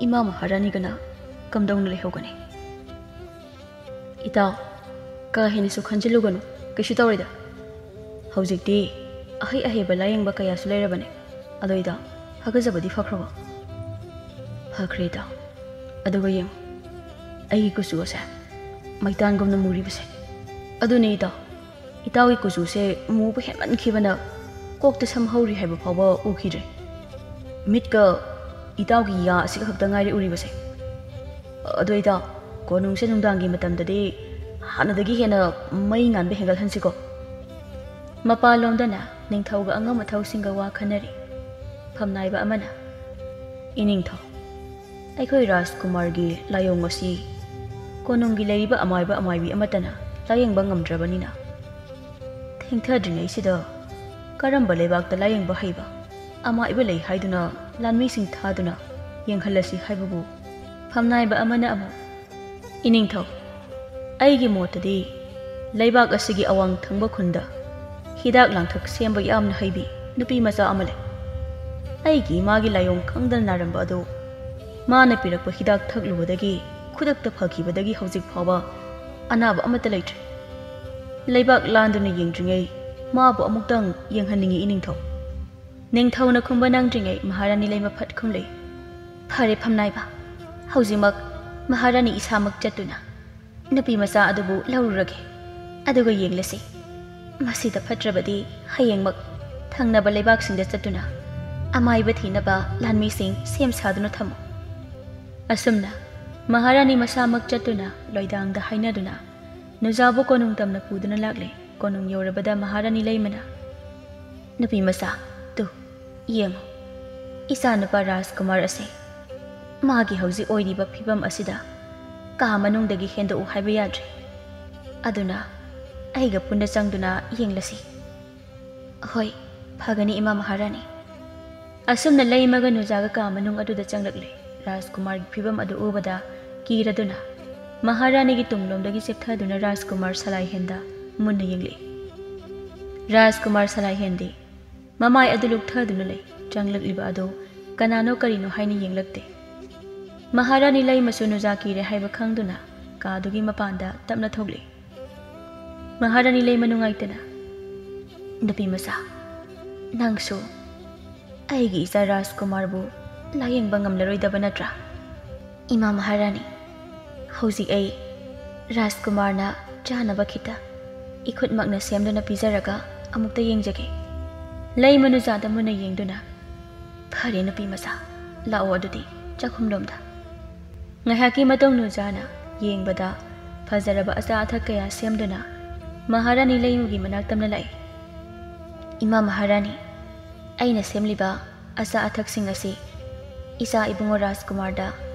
ꯏꯃꯥ ꯃꯍꯥꯔꯥꯅꯤꯒꯅ ꯀꯝꯗꯧꯅ ꯂꯩꯍꯧꯒꯅꯤ? ꯏꯇꯥꯎ, ꯀꯥ ꯍꯦꯟꯅꯁꯨ ꯈꯟꯖꯤꯜꯂꯨꯒꯅꯨ, ꯀꯩꯁꯨ ꯇꯧꯔꯣꯏꯗ꯫ ꯍꯧꯖꯤꯛꯇꯤ ꯑꯍꯩ ꯑꯍꯩꯕ ꯂꯥꯌꯦꯡꯕ ꯀꯌꯥꯁꯨ ꯂꯩꯔꯕꯅꯦ꯫ ꯑꯗꯣ ꯏꯇꯥꯎ, ꯍꯥꯀꯠꯆꯕꯗꯤ ꯐꯈ꯭ꯔꯕꯣ? ꯐꯈ꯭ꯔꯦ ꯏꯇꯥꯎ꯫ ꯑꯗꯨꯒ ꯌꯦꯡꯉꯨ, ꯑꯩꯒꯤ ꯀꯨꯆꯨ ꯑꯁꯦ ꯃꯩꯇꯥꯟꯒꯨꯝꯅ ꯃꯨꯔꯤꯕꯁꯦ꯫ ꯑꯗꯨꯅꯦ ꯏꯇꯥꯎ, ꯏꯇꯥꯎꯒꯤ ꯀꯨꯆꯨꯁꯦ ꯃꯨꯕ ꯍꯦꯟꯃꯟꯈꯤꯕꯅ ꯀꯣꯛꯇ ꯁꯝ ꯍꯧꯔꯤ ꯍꯥꯏꯕ ꯐꯥꯎꯕ ꯎꯈꯤꯗ꯭ꯔꯦ꯫ ꯃꯤꯠꯀ ꯏꯇꯥꯎꯒꯤ ꯌꯥ ꯑꯁꯤꯒ ꯈꯛꯇ ꯉꯥꯏꯔꯦ ꯎꯔꯤꯕꯁꯦ꯫ ꯑꯗꯣ ꯏꯇꯥꯎ, ꯀꯣꯅꯨꯡꯁꯦ ꯅꯨꯡꯗꯥꯡꯒꯤ ꯃꯇꯝꯗꯗꯤ ꯍꯥꯟꯅꯗꯒꯤ ꯍꯦꯟꯅ ꯃꯩ ꯉꯥꯟꯕ ꯍꯦꯟꯒꯠꯍꯟꯁꯤꯀꯣ꯫ ꯃꯄꯥꯟꯂꯣꯝꯗꯅ ꯅꯤꯡꯊꯧꯒ ꯑꯉꯝ ꯑꯊꯧꯁꯤꯡꯒ ꯋꯥ ꯈꯟꯅꯔꯤ꯫ ꯐꯝꯅꯥꯏꯕ ꯑꯃꯅ, "ꯏꯅꯤꯡꯊꯧ, ꯑꯩꯈꯣꯏ ꯔꯥꯖꯀꯨꯃꯥꯔꯒꯤ ꯂꯥꯏꯑꯣꯡ ꯑꯁꯤ ꯀꯣꯅꯨꯡꯒꯤ ꯂꯩꯔꯤꯕ ꯑꯃꯥꯏꯕ ꯑꯃꯥꯏꯕꯤ ꯑꯃꯠꯇꯅ ꯂꯥꯌꯦꯡꯕ ꯉꯝꯗ꯭ꯔꯕꯅꯤꯅ, ꯊꯦꯡꯊꯗ꯭ꯔꯤꯉꯩꯁꯤꯗ ꯀꯔꯝꯕ ꯂꯩꯕꯥꯛꯇ ꯂꯥꯌꯦꯡꯕ ꯍꯩꯕ ꯑꯃꯥꯏꯕ ꯂꯩ ꯍꯥꯏꯗꯨꯅ ꯂꯥꯟꯃꯤꯁꯤꯡ ꯊꯥꯗꯨꯅ ꯌꯦꯡꯍꯜꯂꯁꯤ ꯍꯥꯏꯕꯕꯨ ꯐꯝꯅꯥꯏꯕ ꯑꯃꯅ ꯑꯃꯨꯛ, ꯏꯅꯤꯡꯊꯧ, ꯑꯩꯒꯤ ꯃꯣꯠꯇꯗꯤ ꯂꯩꯕꯥꯛ ꯑꯁꯤꯒꯤ ꯑꯋꯥꯡ ꯊꯪꯕ ꯈꯨꯟꯗ ꯍꯤꯗꯥꯛ ꯂꯥꯡꯊꯛ ꯁꯦꯝꯕ ꯌꯥꯝꯅ ꯍꯩꯕꯤ ꯅꯨꯄꯤ ꯃꯆꯥ ꯑꯃ ꯂꯩ꯫ ꯑꯩꯒꯤ ꯏꯃꯥꯒꯤ ꯂꯥꯏꯑꯣꯡ ꯈꯪꯗꯅ ꯅꯥꯔꯝꯕ ꯑꯗꯨ ꯃꯥꯅ ꯄꯤꯔꯛꯄ ꯍꯤꯗꯥꯛ ꯊꯛꯂꯨꯕꯗꯒꯤ ꯈꯨꯗꯛꯇ ꯐꯈꯤꯕꯗꯒꯤ ꯍꯧꯖꯤꯛ ꯐꯥꯎꯕ ꯑꯅꯥꯕ ꯑꯃꯠꯇ ꯂꯩꯇ꯭ꯔꯤ꯫ ꯂꯩꯕꯥꯛ ꯂꯥꯟꯗꯨꯅ ꯌꯦꯡꯗ꯭ꯔꯤꯉꯩ ꯃꯥꯕꯨ ꯑꯃꯨꯛꯇꯪ ꯌꯦꯡꯍꯟꯅꯤꯡꯉꯤ ꯏꯅꯤꯡꯊꯧ꯫" ꯅꯤꯡꯊꯧꯅ ꯈꯨꯝꯕ ꯅꯪꯗ꯭ꯔꯤꯉꯩ ꯃꯍꯥꯔꯥꯅꯤ ꯂꯩꯃ ꯐꯠ ꯈꯨꯝꯂꯛꯏ, "ꯐꯔꯦ ꯐꯝꯅꯥꯏꯕ, ꯍꯧꯖꯤꯛꯃꯛ ꯃꯍꯥꯔꯥꯅꯤ ꯏꯁꯥꯃꯛ ꯆꯠꯇꯨꯅ ꯅꯨꯄꯤ ꯃꯆꯥ ꯑꯗꯨꯕꯨ ꯂꯧꯔꯨꯔꯒꯦ꯫ ꯑꯗꯨꯒ ꯌꯦꯡꯂꯁꯤ꯫ ꯃꯁꯤꯗ ꯐꯠꯇ꯭ꯔꯕꯗꯤ ꯍꯌꯦꯡꯃꯛ ꯊꯪꯅꯕ ꯂꯩꯕꯥꯛꯁꯤꯡꯗ ꯆꯠꯇꯨꯅ ꯑꯃꯥꯏꯕ ꯊꯤꯅꯕ ꯂꯥꯟꯃꯤꯁꯤꯡ ꯁꯦꯝ ꯁꯥꯗꯨꯅ ꯊꯝꯃꯨ꯫" ꯑꯁꯨꯝꯅ ꯃꯍꯥꯔꯥꯅꯤ ꯃꯁꯥꯃꯛ ꯆꯠꯇꯨꯅ ꯂꯣꯏꯗꯥꯡꯗ ꯍꯥꯏꯅꯗꯨꯅ ꯅꯨꯖꯥꯕꯨ ꯀꯣꯅꯨꯡ ꯇꯝꯅ ꯄꯨꯗꯨꯅ ꯂꯥꯛꯂꯦ꯫ ꯀꯣꯅꯨꯡ ꯌꯧꯔꯕꯗ ꯃꯍꯥꯔꯥꯅꯤ ꯂꯩꯃꯅ, "ꯅꯨꯄꯤ ꯃꯆꯥ, ꯇꯨ, ꯌꯦꯡꯉꯨ, ꯏꯆꯥꯅꯨꯄꯥ ꯔꯥꯖꯀꯨꯃꯥꯔ ꯑꯁꯦ ꯃꯥꯒꯤ ꯍꯧꯖꯤꯛ ꯑꯣꯏꯔꯤꯕ ꯐꯤꯕꯝ ꯑꯁꯤꯗ ꯀꯥ ꯃꯅꯨꯡꯗꯒꯤ ꯍꯦꯟꯗꯣꯛꯎ ꯍꯥꯏꯕ ꯌꯥꯗ꯭ꯔꯦ꯫ ꯑꯗꯨꯅ ꯑꯩꯒ ꯄꯨꯟꯅ ꯆꯪꯗꯨꯅ ꯌꯦꯡꯂꯁꯤ꯫" "ꯍꯣꯏ, ꯐꯒꯅꯤ ꯏꯃꯥ ꯃꯍꯥꯔꯥꯅꯤ꯫" ꯑꯁꯨꯝꯅ ꯂꯩꯃꯒ ꯅꯨꯖꯥꯒ ꯀꯥ ꯃꯅꯨꯡ ꯑꯗꯨꯗ ꯆꯪꯂꯛꯂꯦ꯫ ꯔꯥꯖꯀꯨꯃꯥꯔꯒꯤ ꯐꯤꯕꯝ ꯑꯗꯨ ꯎꯕꯗ ꯀꯤꯔꯗꯨꯅ ꯃꯍꯥꯔꯥꯅꯤꯒꯤ ꯇꯨꯡꯂꯣꯝꯗꯒꯤ ꯆꯦꯞꯊꯗꯨꯅ ꯔꯥꯖꯀꯨꯃꯥꯔ ꯁꯂꯥꯏꯍꯦꯟꯗ ꯃꯨꯟꯅ ꯌꯦꯡꯂꯛꯏ꯫ ꯔꯥꯖꯀꯨꯃꯥꯔ ꯁꯂꯥꯏꯍꯦꯟꯗꯤ ꯃꯃꯥꯏ ꯑꯗꯨ ꯂꯨꯞꯊꯗꯨꯅ ꯂꯩ꯫ ꯆꯪꯂꯛꯂꯤꯕ ꯑꯗꯨ ꯀꯅꯥꯅꯣ ꯀꯔꯤꯅꯣ ꯍꯥꯏꯅ ꯌꯦꯡꯂꯛꯇꯦ꯫ ꯃꯍꯥꯔꯥꯅꯤ ꯂꯩꯃꯁꯨ ꯅꯨꯖꯥ ꯀꯤꯔꯦ ꯍꯥꯏꯕ ꯈꯪꯗꯨꯅ ꯀꯥꯗꯨꯒꯤ ꯃꯄꯥꯟꯗ ꯇꯞꯅ ꯊꯣꯛꯂꯛꯏ꯫ ꯃꯍꯥꯔꯥꯅꯤ ꯂꯩꯃ ꯅꯨꯡꯉꯥꯏꯇꯅ, "ꯅꯨꯄꯤ ꯃꯆꯥ, ꯅꯪꯁꯨ ꯑꯩꯒꯤ ꯏꯆꯥ ꯔꯥꯖꯀꯨꯃꯥꯔꯕꯨ ꯂꯥꯌꯦꯡꯕ ꯉꯝꯂꯔꯣꯏꯗꯕ ꯅꯠꯇ꯭ꯔꯥ?" "ꯏꯃꯥ ꯃꯍꯥꯔꯥꯅꯤ, ꯍꯧꯖꯤꯛ ꯑꯩ ꯔꯥꯖꯀꯨꯃꯥꯔꯅ ꯆꯥꯅꯕ ꯈꯤꯇ ꯏꯈꯨꯠꯃꯛꯅ ꯁꯦꯝꯗꯨꯅ ꯄꯤꯖꯔꯒ ꯑꯃꯨꯛꯇ ꯌꯦꯡꯖꯒꯦ꯫" ꯂꯩꯃ ꯅꯨꯖꯥꯗ ꯃꯨꯟꯅ ꯌꯦꯡꯗꯨꯅ, "ꯐꯔꯦ ꯅꯨꯄꯤ ꯃꯆꯥ, ꯂꯥꯛꯑꯣ ꯑꯗꯨꯗꯤ ꯆꯥꯛꯈꯨꯝꯂꯣꯝꯗ꯫" ꯉꯥꯏꯍꯥꯛꯀꯤ ꯃꯇꯨꯡ ꯅꯨꯖꯥꯅ ꯌꯦꯡꯕꯗ ꯐꯖꯔꯕ ꯑꯆꯥ ꯑꯊꯛ ꯀꯌꯥ ꯁꯦꯝꯗꯨꯅ ꯃꯍꯥꯔꯥꯅꯤ ꯂꯩꯃꯒꯤ ꯃꯅꯥꯛ ꯇꯝꯅ ꯂꯥꯛꯏ꯫ "ꯏꯃꯥ ꯃꯍꯥꯔꯥꯅꯤ, ꯑꯩꯅ ꯁꯦꯝꯂꯤꯕ ꯑꯆꯥ ꯑꯊꯛꯁꯤꯡ ꯑꯁꯤ ꯏꯆꯥ ꯏꯕꯨꯡꯉꯣ ꯔꯥꯖꯀꯨꯃꯥꯔꯗ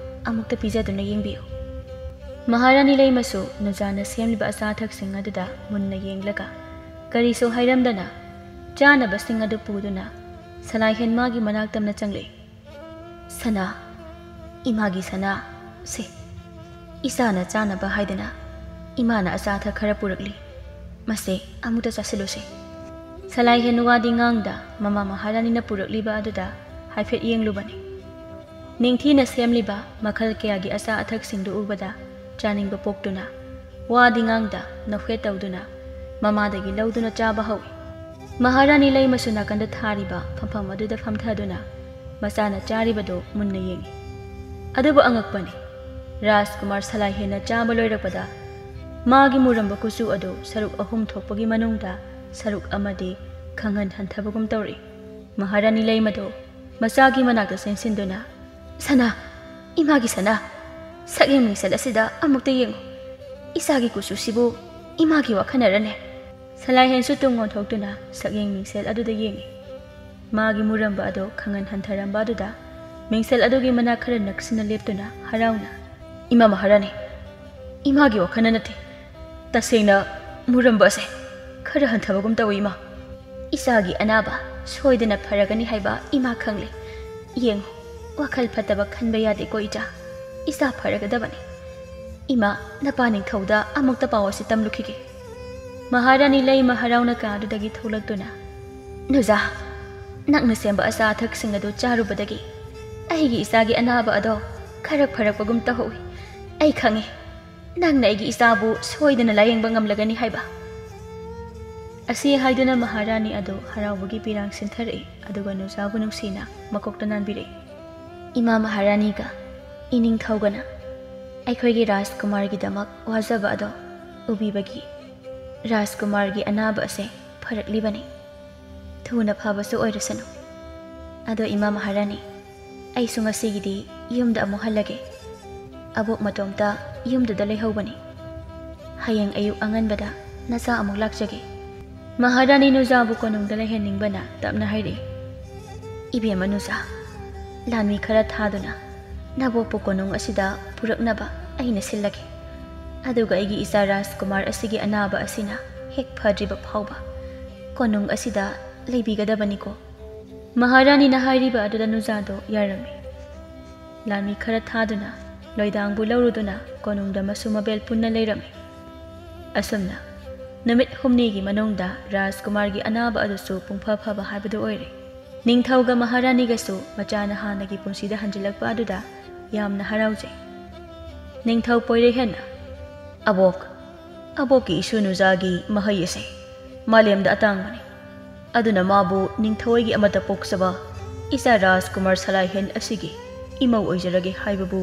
ꯑꯃꯨꯛꯇ ꯄꯤꯖꯗꯨꯅ ꯌꯦꯡꯕꯤꯌꯨ꯫" ꯃꯍꯥꯔꯥꯅꯤ ꯂꯩꯃꯁꯨ ꯅꯨꯖꯥꯅ ꯁꯦꯝꯂꯤꯕ ꯑꯆꯥ ꯑꯊꯛꯁꯤꯡ ꯑꯗꯨꯗ ꯃꯨꯟꯅ ꯌꯦꯡꯂꯒ ꯀꯔꯤꯁꯨ ꯍꯥꯏꯔꯝꯗꯅ ꯆꯥꯅꯕꯁꯤꯡ ꯑꯗꯨ ꯄꯨꯗꯨꯅ ꯁꯂꯥꯏꯍꯦꯟ ꯃꯥꯒꯤ ꯃꯅꯥꯛ ꯇꯝꯅ ꯆꯪꯂꯛꯏ꯫ "ꯁꯅꯥ, ꯏꯃꯥꯒꯤ ꯁꯅꯥ, ꯁꯦ, ꯏꯆꯥꯅ ꯆꯥꯅꯕ ꯍꯥꯏꯗꯅ ꯏꯃꯥꯅ ꯑꯆꯥ ꯑꯊꯛ ꯈꯔ ꯄꯨꯔꯛꯂꯤ꯫ ꯃꯁꯦ ꯑꯃꯨꯛꯇ ꯆꯥꯁꯤꯜꯂꯨꯁꯦ꯫" ꯁꯂꯥꯏꯍꯦꯟ ꯋꯥꯗꯤ ꯉꯥꯡꯗ ꯃꯃꯥ ꯃꯍꯥꯔꯥꯅꯤꯅ ꯄꯨꯔꯛꯂꯤꯕ ꯑꯗꯨꯗ ꯍꯥꯏꯐꯦꯠ ꯌꯦꯡꯂꯨꯕꯅꯤ꯫ ꯅꯤꯡꯊꯤꯅ ꯁꯦꯝꯂꯤꯕ ꯃꯈꯜ ꯀꯌꯥꯒꯤ ꯑꯆꯥ ꯑꯊꯛꯁꯤꯡꯗꯨ ꯎꯕꯗ ꯆꯥꯅꯤꯡꯕ ꯄꯣꯛꯇꯨꯅ ꯋꯥꯗꯤ ꯉꯥꯡꯗ ꯅꯣꯛꯐꯦꯠ ꯇꯧꯗꯨꯅ ꯃꯃꯥꯗꯒꯤ ꯂꯧꯗꯨꯅ ꯆꯥꯕ ꯍꯧꯏ꯫ ꯃꯍꯥꯔꯥꯅꯤ ꯂꯩꯃꯁꯨ ꯅꯥꯀꯟꯗ ꯊꯥꯔꯤꯕ ꯐꯝꯐꯝ ꯑꯗꯨꯗ ꯐꯝꯊꯗꯨꯅ ꯃꯆꯥꯅ ꯆꯥꯔꯤꯕꯗꯨ ꯃꯨꯟꯅ ꯌꯦꯡꯏ꯫ ꯑꯗꯨꯕꯨ ꯑꯉꯛꯄꯅꯤ, ꯔꯥꯖꯀꯨꯃꯥꯔ ꯁꯂꯥꯏꯍꯦꯟꯅ ꯆꯥꯕ ꯂꯣꯏꯔꯛꯄꯗ ꯃꯥꯒꯤ ꯃꯨꯔꯝꯕ ꯀꯨꯆꯨ ꯑꯗꯨ ꯁꯔꯨꯛ ꯑꯍꯨꯝ ꯊꯣꯛꯄꯒꯤ ꯃꯅꯨꯡꯗ ꯁꯔꯨꯛ ꯑꯃꯗꯤ ꯈꯪꯍꯟ ꯍꯟꯊꯕꯒꯨꯝ ꯇꯧꯔꯛꯏ꯫ ꯃꯍꯥꯔꯥꯅꯤ ꯂꯩꯃꯗꯨ ꯃꯆꯥꯒꯤ ꯃꯅꯥꯛꯇ ꯆꯦꯟꯁꯤꯟꯗꯨꯅ, "ꯁꯅꯥ, ꯏꯃꯥꯒꯤ ꯁꯅꯥ, ꯁꯛꯍꯦꯟ ꯃꯤꯡꯁꯦꯜ ꯑꯁꯤꯗ ꯑꯃꯨꯛꯇ ꯌꯦꯡꯉꯨ꯫ "ꯏꯆꯥꯒꯤ ꯀꯨꯆꯨꯁꯤꯕꯨ ꯏꯃꯥꯒꯤ ꯋꯥꯈꯜꯅꯔꯅꯦ?" ꯁꯂꯥꯏꯍꯦꯟꯁꯨ ꯇꯨꯡ ꯑꯣꯟꯊꯣꯛꯇꯨꯅ ꯁꯛꯌꯦꯡ ꯃꯤꯡꯁꯦꯜ ꯑꯗꯨꯗ ꯌꯦꯡꯉꯤ꯫ ꯃꯥꯒꯤ ꯃꯨꯔꯝꯕ ꯑꯗꯣ ꯈꯪꯍꯟ ꯍꯟꯊꯔꯝꯕ ꯑꯗꯨꯗ ꯃꯤꯡꯁꯦꯜ ꯑꯗꯨꯒꯤ ꯃꯅꯥꯛ ꯈꯔ ꯅꯛꯁꯤꯟꯅ ꯂꯦꯞꯇꯨꯅ ꯍꯔꯥꯎꯅ, "ꯏꯃꯥ ꯃꯍꯥꯔꯥꯅꯤ, ꯏꯃꯥꯒꯤ ꯋꯥꯈꯜꯅ ꯅꯠꯇꯦ꯫ ꯇꯁꯦꯡꯅ ꯃꯨꯔꯝꯕ ꯑꯁꯦ ꯈꯔ ꯍꯟꯊꯕꯒꯨꯝ ꯇꯧꯏ, ꯏꯃꯥ꯫ ꯏꯆꯥꯒꯤ ꯑꯅꯥꯕ ꯁꯣꯏꯗꯅ ꯐꯔꯒꯅꯤ ꯍꯥꯏꯕ ꯏꯃꯥ ꯈꯪꯂꯦ꯫ ꯌꯦꯡꯉꯨ, ꯋꯥꯈꯜ ꯐꯠꯇꯕ ꯈꯟꯕ ꯌꯥꯗꯦꯀꯣ ꯏꯆꯥ꯫ ꯏꯆꯥ ꯐꯔꯒꯗꯕꯅꯤ꯫ ꯏꯃꯥ, ꯅꯄꯥ ꯅꯤꯡꯊꯧꯗ ꯑꯃꯨꯛꯇ ꯄꯥꯎ ꯑꯁꯤ ꯇꯝꯂꯨꯈꯤꯒꯦ꯫" ꯃꯍꯥꯔꯥꯅꯤ ꯂꯩꯃ ꯍꯔꯥꯎꯅ ꯀꯥ ꯑꯗꯨꯗꯒꯤ ꯊꯣꯛꯂꯛꯇꯨꯅ, "ꯅꯨꯖꯥ, ꯅꯪꯅ ꯁꯦꯝꯕ ꯑꯆꯥ ꯑꯊꯛꯁꯤꯡ ꯑꯗꯨ ꯆꯥꯔꯨꯕꯗꯒꯤ ꯑꯩꯒꯤ ꯏꯆꯥꯒꯤ ꯑꯅꯥꯕ ꯑꯗꯣ ꯈꯔ ꯐꯔꯛꯄꯒꯨꯝ ꯇꯧꯍꯧꯏ꯫ ꯑꯩ ꯈꯪꯉꯤ, ꯅꯪꯅ ꯑꯩꯒꯤ ꯏꯆꯥꯕꯨ ꯁꯣꯏꯗꯅ ꯂꯥꯌꯦꯡꯕ ꯉꯝꯂꯒꯅꯤ ꯍꯥꯏꯕ꯫" ꯑꯁꯤ ꯍꯥꯏꯗꯨꯅ ꯃꯍꯥꯔꯥꯅꯤ ꯑꯗꯨ ꯍꯔꯥꯎꯕꯒꯤ ꯄꯤꯔꯥꯡ ꯁꯤꯟꯊꯔꯛꯏ, ꯑꯗꯨꯒ ꯅꯨꯖꯥꯕꯨ ꯅꯨꯡꯁꯤꯅ ꯃꯀꯣꯛꯇ ꯅꯥꯟꯕꯤꯔꯛꯏ꯫ "ꯏꯃꯥ ꯃꯍꯥꯔꯥꯅꯤꯒ ꯏꯅꯤꯡꯊꯧꯒꯅ ꯑꯩꯈꯣꯏꯒꯤ ꯔꯥꯖꯀꯨꯃꯥꯔꯒꯤꯗꯃꯛ ꯋꯥꯖꯕ ꯑꯗꯣ ꯎꯕꯤꯕꯒꯤ ꯔꯥꯖꯀꯨꯃꯥꯔꯒꯤ ꯑꯅꯥꯕ ꯑꯁꯦ ꯐꯔꯛꯂꯤꯕꯅꯤ꯫ ꯊꯨꯅ ꯐꯕꯁꯨ ꯑꯣꯏꯔꯁꯅꯨ꯫ ꯑꯗꯣ ꯏꯃꯥ ꯃꯍꯥꯔꯥꯅꯤ, ꯑꯩꯁꯨ ꯉꯁꯤꯒꯤꯗꯤ ꯌꯨꯝꯗ ꯑꯃꯨꯛ ꯍꯜꯂꯒꯦ꯫ ꯑꯕꯣꯛ ꯃꯇꯣꯝꯇ ꯌꯨꯝꯗꯨꯗ ꯂꯩꯍꯧꯕꯅꯤ꯫ ꯍꯌꯦꯡ ꯑꯌꯨꯛ ꯑꯉꯟꯕꯗ ꯅꯆꯥ ꯑꯃꯨꯛ ꯂꯥꯛꯆꯒꯦ꯫" ꯃꯍꯥꯔꯥꯅꯤ ꯅꯨꯖꯥꯕꯨ ꯀꯣꯅꯨꯡꯗ ꯂꯩꯍꯟꯅꯤꯡꯕꯅ ꯇꯞꯅ ꯍꯥꯏꯔꯛꯏ, "ꯏꯕꯦꯝꯃ ꯅꯨꯖꯥ, ꯂꯥꯟꯃꯤ ꯈꯔ ꯊꯥꯗꯨꯅ ꯅꯕꯣꯛꯄꯨ ꯀꯣꯅꯨꯡ ꯑꯁꯤꯗ ꯄꯨꯔꯛꯅꯕ ꯑꯩꯅ ꯁꯤꯜꯂꯒꯦ꯫ ꯑꯗꯨꯒ ꯑꯩꯒꯤ ꯏꯆꯥ ꯔꯥꯖꯀꯨꯃꯥꯔ ꯑꯁꯤꯒꯤ ꯑꯅꯥꯕ ꯑꯁꯤꯅ ꯍꯦꯛ ꯐꯗ꯭ꯔꯤꯕ ꯐꯥꯎꯕ ꯀꯣꯅꯨꯡ ꯑꯁꯤꯗ ꯂꯩꯕꯤꯒꯗꯕꯅꯤꯀꯣ꯫" ꯃꯍꯥꯔꯥꯅꯤꯅ ꯍꯥꯏꯔꯤꯕ ꯑꯗꯨꯗ ꯅꯨꯖꯥꯗꯣ ꯌꯥꯔꯝꯃꯤ꯫ ꯂꯥꯟꯃꯤ ꯈꯔ ꯊꯥꯗꯨꯅ ꯂꯣꯏꯗꯥꯡꯕꯨ ꯂꯧꯔꯨꯗꯨꯅ ꯀꯣꯅꯨꯡꯗ ꯃꯁꯨ ꯃꯕꯦꯜ ꯄꯨꯟꯅ ꯂꯩꯔꯝꯃꯤ꯫ ꯑꯁꯨꯝꯅ ꯅꯨꯃꯤꯠ ꯍꯨꯝꯅꯤꯒꯤ ꯃꯅꯨꯡꯗ ꯔꯥꯖꯀꯨꯃꯥꯔꯒꯤ ꯑꯅꯥꯕ ꯑꯗꯨꯁꯨ ꯄꯨꯡꯐ ꯐꯕ ꯍꯥꯏꯕꯗꯨ ꯑꯣꯏꯔꯦ꯫ ꯅꯤꯡꯊꯧꯒ ꯃꯍꯥꯔꯥꯅꯤꯒꯁꯨ ꯃꯆꯥꯅ ꯍꯥꯟꯅꯒꯤ ꯄꯨꯟꯁꯤꯗ ꯍꯟꯖꯤꯜꯂꯛꯄ ꯑꯗꯨꯗ ꯌꯥꯝꯅ ꯍꯔꯥꯎꯖꯩ꯫ ꯅꯤꯡꯊꯧ ꯄꯣꯏꯔꯩꯍꯦꯟꯅ, "ꯑꯕꯣꯛ, ꯑꯕꯣꯛꯀꯤ ꯏꯁꯨ ꯅꯨꯖꯥꯒꯤ ꯃꯍꯩ ꯑꯁꯦ ꯃꯥꯂꯦꯝꯗ ꯑꯇꯥꯡꯕꯅꯤ꯫ ꯑꯗꯨꯅ ꯃꯥꯕꯨ ꯅꯤꯡꯊꯧ ꯑꯩꯒꯤ ꯑꯃꯠꯇ ꯄꯣꯛꯆꯕ ꯏꯆꯥ ꯔꯥꯖꯀꯨꯃꯥꯔ ꯁꯂꯥꯏꯍꯦꯟ ꯑꯁꯤꯒꯤ ꯏꯃꯧ ꯑꯣꯏꯖꯔꯒꯦ ꯍꯥꯏꯕꯕꯨ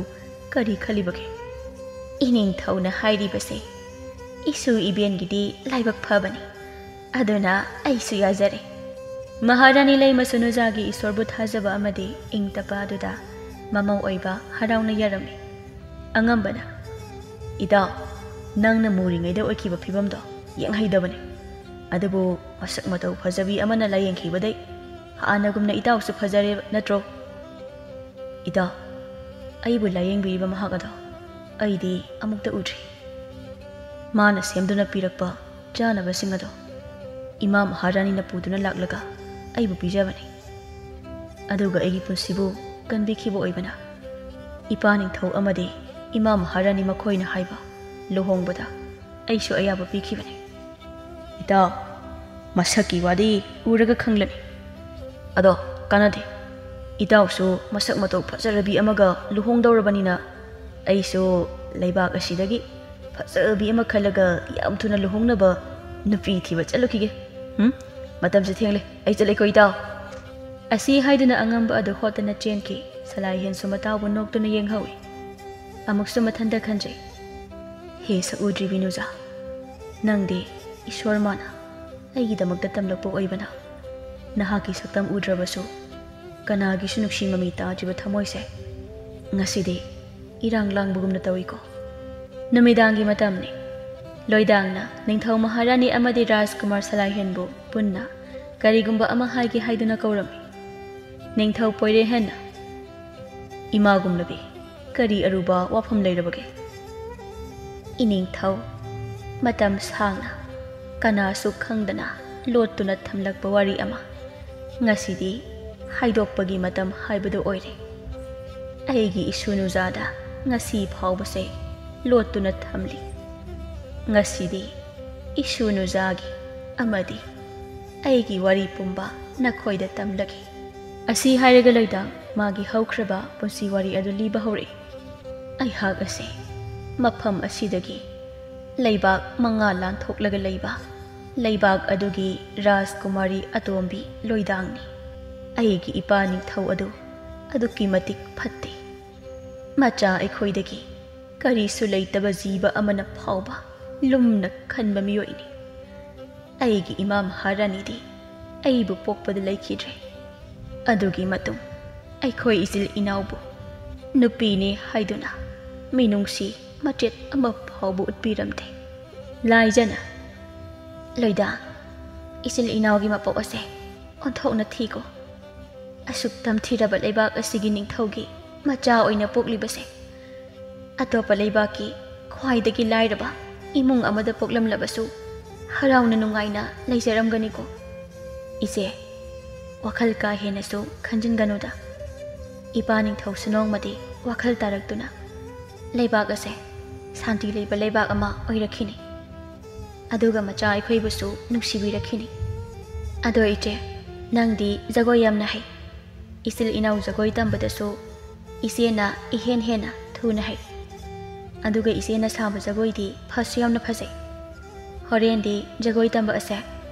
ꯀꯔꯤ ꯈꯜꯂꯤꯕꯒꯦ?" "ꯏꯅꯤꯡꯊꯧꯅ ꯍꯥꯏꯔꯤꯕꯁꯦ ꯏꯁꯨ ꯏꯕꯦꯟꯒꯤꯗꯤ ꯂꯥꯏꯕꯛ ꯐꯕꯅꯤ꯫ ꯑꯗꯨꯅ ꯑꯩꯁꯨ ꯌꯥꯖꯔꯦ꯫" ꯃꯍꯥꯔꯥꯅꯤ ꯂꯩꯃꯁꯨ ꯅꯨꯖꯥꯒꯤ ꯏꯁꯣꯔꯕꯨ ꯊꯥꯖꯕ ꯑꯃꯗꯤ ꯏꯪ ꯇꯞꯄ ꯑꯗꯨꯗ ꯃꯃꯧ ꯑꯣꯏꯕ ꯍꯔꯥꯎꯅ ꯌꯥꯔꯝꯃꯤ꯫ ꯑꯉꯝꯕꯅ, "ꯏꯇꯥꯎ, ꯅꯪꯅ ꯃꯨꯔꯤꯉꯩꯗ ꯑꯣꯏꯈꯤꯕ ꯐꯤꯕꯝꯗꯣ ꯌꯦꯡꯍꯩꯗꯕꯅꯤ꯫ ꯑꯗꯨꯕꯨ ꯃꯁꯛ ꯃꯇꯧ ꯐꯖꯕꯤ ꯑꯃꯅ ꯂꯥꯌꯦꯡꯈꯤꯕꯗꯩ ꯍꯥꯟꯅꯒꯨꯝꯅ ꯏꯇꯥꯎꯁꯨ ꯐꯖꯔꯦ ꯅꯠꯇ꯭ꯔꯣ? ꯏꯇꯥꯎ, ꯑꯩꯕꯨ ꯂꯥꯌꯦꯡꯕꯤꯔꯤꯕ ꯃꯍꯥꯛ ꯑꯗꯣ ꯑꯩꯗꯤ ꯑꯃꯨꯛꯇ ꯎꯗ꯭ꯔꯤ꯫ ꯃꯥꯅ ꯁꯦꯝꯗꯨꯅ ꯄꯤꯔꯛꯄ ꯆꯥꯅꯕꯁꯤꯡ ꯑꯗꯣ ꯏꯃꯥ ꯃꯍꯥꯔꯥꯅꯤꯅ ꯄꯨꯗꯨꯅ ꯂꯥꯛꯂꯒ ꯑꯩꯕꯨ ꯄꯤꯖꯕꯅꯤ꯫ ꯑꯗꯨꯒ ꯑꯩꯒꯤ ꯄꯨꯟꯁꯤꯕꯨ ꯀꯟꯕꯤꯈꯤꯕ ꯑꯣꯏꯕꯅ ꯏꯄꯥ ꯅꯤꯡꯊꯧ ꯑꯃꯗꯤ ꯏꯃꯥ ꯃꯍꯥꯔꯥꯅꯤ ꯃꯈꯣꯏꯅ ꯍꯥꯏꯕ ꯂꯨꯍꯣꯡꯕꯗ ꯑꯩꯁꯨ ꯑꯌꯥꯕ ꯄꯤꯈꯤꯕꯅꯤ꯫ ꯏꯇꯥꯎ, ꯃꯁꯛꯀꯤ ꯋꯥꯗꯤ ꯎꯔꯒ ꯈꯪꯂꯅꯤ꯫ ꯑꯗꯣ ꯀꯥꯟꯅꯗꯦ, ꯏꯇꯥꯎꯁꯨ ꯃꯁꯛ ꯃꯇꯧ ꯐꯖꯔꯕꯤ ꯑꯃꯒ ꯂꯨꯍꯣꯡꯗꯧꯔꯕꯅꯤꯅ ꯑꯩꯁꯨ ꯂꯩꯕꯥꯛ ꯑꯁꯤꯗꯒꯤ ꯐꯖꯕꯤ ꯑꯃ ꯈꯜꯂꯒ ꯌꯥꯝ ꯊꯨꯅ ꯂꯨꯍꯣꯡꯅꯕ ꯅꯨꯄꯤ ꯊꯤꯕ ꯆꯠꯂꯨꯈꯤꯒꯦ꯫ ꯎꯝ? ꯃꯇꯝꯁꯦ ꯊꯦꯡꯂꯦ, ꯑꯩ ꯆꯠꯂꯦꯀꯣ ꯏꯇꯥꯎ꯫ ꯑꯁꯤ ꯍꯥꯏꯗꯨꯅ ꯑꯉꯝꯕ ꯑꯗꯨ ꯍꯣꯠꯇꯅ ꯆꯦꯟꯈꯤ꯫ ꯁꯂꯥꯏꯍꯦꯟꯁꯨ ꯃꯇꯥꯎꯕꯨ ꯅꯣꯛꯇꯨꯅ ꯌꯦꯡꯍꯧꯏ꯫ ꯑꯃꯨꯛꯁꯨ ꯃꯊꯟꯇ ꯈꯟꯖꯩ, "ꯍꯦ ꯁꯛꯎꯗ꯭ꯔꯤꯕꯤ ꯅꯨꯖꯥ, ꯅꯪꯗꯤ ꯏꯁꯣꯔ ꯃꯥꯅ ꯑꯩꯒꯤꯗꯃꯛꯇ ꯇꯝꯂꯛꯄ ꯑꯣꯏꯕꯅ ꯅꯍꯥꯛꯀꯤ ꯁꯛꯇꯝ ꯎꯗ꯭ꯔꯕꯁꯨ ꯀꯅꯥꯒꯤꯁꯨ ꯅꯨꯡꯁꯤ ꯃꯃꯤ ꯇꯥꯗ꯭ꯔꯤꯕ ꯊꯃꯣꯏꯁꯦ ꯉꯁꯤꯗꯤ ꯏꯔꯥꯡ ꯂꯥꯡꯕꯒꯨꯝꯅ ꯇꯧꯏꯀꯣ"꯫ ꯅꯨꯃꯤꯗꯥꯡꯒꯤ ꯃꯇꯝꯅꯤ꯫ ꯂꯣꯏꯗꯥꯡꯅ ꯅꯤꯡꯊꯧ ꯃꯍꯥꯔꯥꯅꯤ ꯑꯃꯗꯤ ꯔꯥꯖꯀꯨꯃꯥꯔ ꯁꯂꯥꯏꯍꯦꯟꯕꯨ ꯄꯨꯟꯅ ꯀꯔꯤꯒꯨꯝꯕ ꯑꯃ ꯍꯥꯏꯒꯦ ꯍꯥꯏꯗꯨꯅ ꯀꯧꯔꯝꯃꯤ꯫ ꯅꯤꯡꯊꯧ ꯄꯣꯏꯔꯦꯍꯦꯟꯅ, "ꯏꯃꯥꯒꯨꯝꯂꯕꯤ, ꯀꯔꯤ ꯑꯔꯨꯕ ꯋꯥꯐꯝ ꯂꯩꯔꯕꯒꯦ?" "ꯏꯅꯤꯡꯊꯧ, ꯃꯇꯝ ꯁꯥꯡꯅ ꯀꯅꯥꯁꯨ ꯈꯪꯗꯅ ꯂꯣꯠꯇꯨꯅ ꯊꯝꯂꯛꯄ ꯋꯥꯔꯤ ꯑꯃ ꯉꯁꯤꯗꯤ ꯍꯥꯏꯗꯣꯛꯄꯒꯤ ꯃꯇꯝ ꯍꯥꯏꯕꯗꯨ ꯑꯣꯏꯔꯦ꯫ ꯑꯩꯒꯤ ꯏꯁꯨ ꯅꯨꯖꯥꯗ ꯉꯁꯤ ꯐꯥꯎꯕꯁꯦ ꯂꯣꯠꯇꯨꯅ ꯊꯝꯂꯤ꯫ ꯉꯁꯤꯗꯤ ꯏꯁꯨ ꯅꯨꯖꯥꯒꯤ ꯑꯃꯗꯤ ꯑꯩꯒꯤ ꯋꯥꯔꯤ ꯄꯨꯝꯕ ꯅꯈꯣꯏꯗ ꯇꯝꯂꯒꯦ"꯫ ꯑꯁꯤ ꯍꯥꯏꯔꯒ ꯂꯣꯏꯗꯥꯡ ꯃꯥꯒꯤ ꯍꯧꯈ꯭ꯔꯕ ꯄꯨꯟꯁꯤ ꯋꯥꯔꯤ ꯑꯗꯨ ꯂꯤꯕ ꯍꯧꯔꯛꯏ꯫ ꯑꯩꯍꯥꯛ ꯑꯁꯤ ꯃꯐꯝ ꯑꯁꯤꯗꯒꯤ ꯂꯩꯕꯥꯛ ꯃꯉꯥ ꯂꯥꯟꯊꯣꯛꯂꯒ ꯂꯩꯕ ꯂꯩꯕꯥꯛ ꯑꯗꯨꯒꯤ ꯔꯥꯖꯀꯨꯃꯥꯔꯤ ꯑꯇꯣꯝꯕꯤ ꯂꯣꯏꯗꯥꯡꯅꯤ꯫ ꯑꯩꯒꯤ ꯏꯄꯥ ꯅꯤꯡꯊꯧ ꯑꯗꯨ ꯑꯗꯨꯛꯀꯤ ꯃꯇꯤꯛ ꯐꯠꯇꯦ꯫ ꯃꯆꯥ ꯑꯩꯈꯣꯏꯗꯒꯤ ꯀꯔꯤꯁꯨ ꯂꯩꯇꯕ ꯖꯤꯕ ꯑꯃꯅ ꯐꯥꯎꯕ ꯂꯨꯝꯅ ꯈꯟꯕ ꯃꯤꯑꯣꯏꯅꯤ꯫ ꯑꯩꯒꯤ ꯏꯃꯥ ꯃꯍꯥꯔꯥꯅꯤꯗꯤ ꯑꯩꯕꯨ ꯄꯣꯛꯄꯗ ꯂꯩꯈꯤꯗ꯭ꯔꯦ꯫ ꯑꯗꯨꯒꯤ ꯃꯇꯨꯡ ꯑꯩꯈꯣꯏ ꯏꯆꯤꯜ ꯏꯅꯥꯎꯕꯨ ꯅꯨꯄꯤꯅꯤ ꯍꯥꯏꯗꯨꯅ ꯃꯤꯅꯨꯡꯁꯤ ꯃꯆꯦꯠ ꯑꯃ ꯐꯥꯎꯕ ꯎꯠꯄꯤꯔꯝꯗꯦ꯫ ꯂꯥꯏꯖꯅ, "ꯂꯣꯏꯗꯥ, ꯏꯆꯤꯜ ꯏꯅꯥꯎꯒꯤ ꯃꯄꯣꯛ ꯑꯁꯦ ꯑꯣꯟꯊꯣꯛꯅ ꯊꯤꯀꯣ꯫ ꯑꯁꯨꯛ ꯇꯝꯊꯤꯔꯕ ꯂꯩꯕꯥꯛ ꯑꯁꯤꯒꯤ ꯅꯤꯡꯊꯧꯒꯤ ꯃꯆꯥ ꯑꯣꯏꯅ ꯄꯣꯛꯂꯤꯕꯁꯦ ꯑꯇꯣꯞꯄ ꯂꯩꯕꯥꯛꯀꯤ ꯈ꯭ꯋꯥꯏꯗꯒꯤ ꯂꯥꯏꯔꯕ ꯏꯃꯨꯡ ꯑꯃꯗ ꯄꯣꯛꯂꯝꯂꯕꯁꯨ ꯍꯔꯥꯎꯅ ꯅꯨꯡꯉꯥꯏꯅ ꯂꯩꯖꯔꯝꯒꯅꯤꯀꯣ꯫ ꯏꯆꯦ, ꯋꯥꯈꯜ ꯀꯥ ꯍꯦꯟꯅꯁꯨ ꯈꯟꯖꯤꯟꯒꯅꯨꯗ꯫ ꯏꯄꯥ ꯅꯤꯡꯊꯧꯁꯨ ꯅꯣꯡꯃꯗꯤ ꯋꯥꯈꯜ ꯇꯥꯔꯛꯇꯨꯅ ꯂꯩꯕꯥꯛ ꯑꯁꯦ ꯁꯥꯟꯇꯤ ꯂꯩꯕ ꯂꯩꯕꯥꯛ ꯑꯃ ꯑꯣꯏꯔꯛꯈꯤꯅꯤ꯫ ꯑꯗꯨꯒ ꯃꯆꯥ ꯑꯩꯈꯣꯏꯕꯨꯁꯨ ꯅꯨꯡꯁꯤꯕꯤꯔꯛꯈꯤꯅꯤ꯫ ꯑꯗꯣ ꯏꯆꯦ, ꯅꯪꯗꯤ ꯖꯒꯣꯏ ꯌꯥꯝꯅ ꯍꯩ꯫ ꯏꯆꯤꯜ ꯏꯅꯥꯎ ꯖꯒꯣꯏ ꯇꯝꯕꯗꯁꯨ ꯏꯆꯦꯅ ꯏꯍꯦꯟ ꯍꯦꯟꯅ ꯊꯨꯅ ꯍꯩ꯫ ꯑꯗꯨꯒ ꯏꯆꯦꯅ ꯁꯥꯕ ꯖꯒꯣꯏꯗꯤ ꯐꯁꯨ ꯌꯥꯝꯅ ꯐꯖꯩ꯫ ꯍꯣꯔꯦꯟꯗꯤ ꯖꯒꯣꯏ ꯇꯝꯕ ꯑꯁꯦ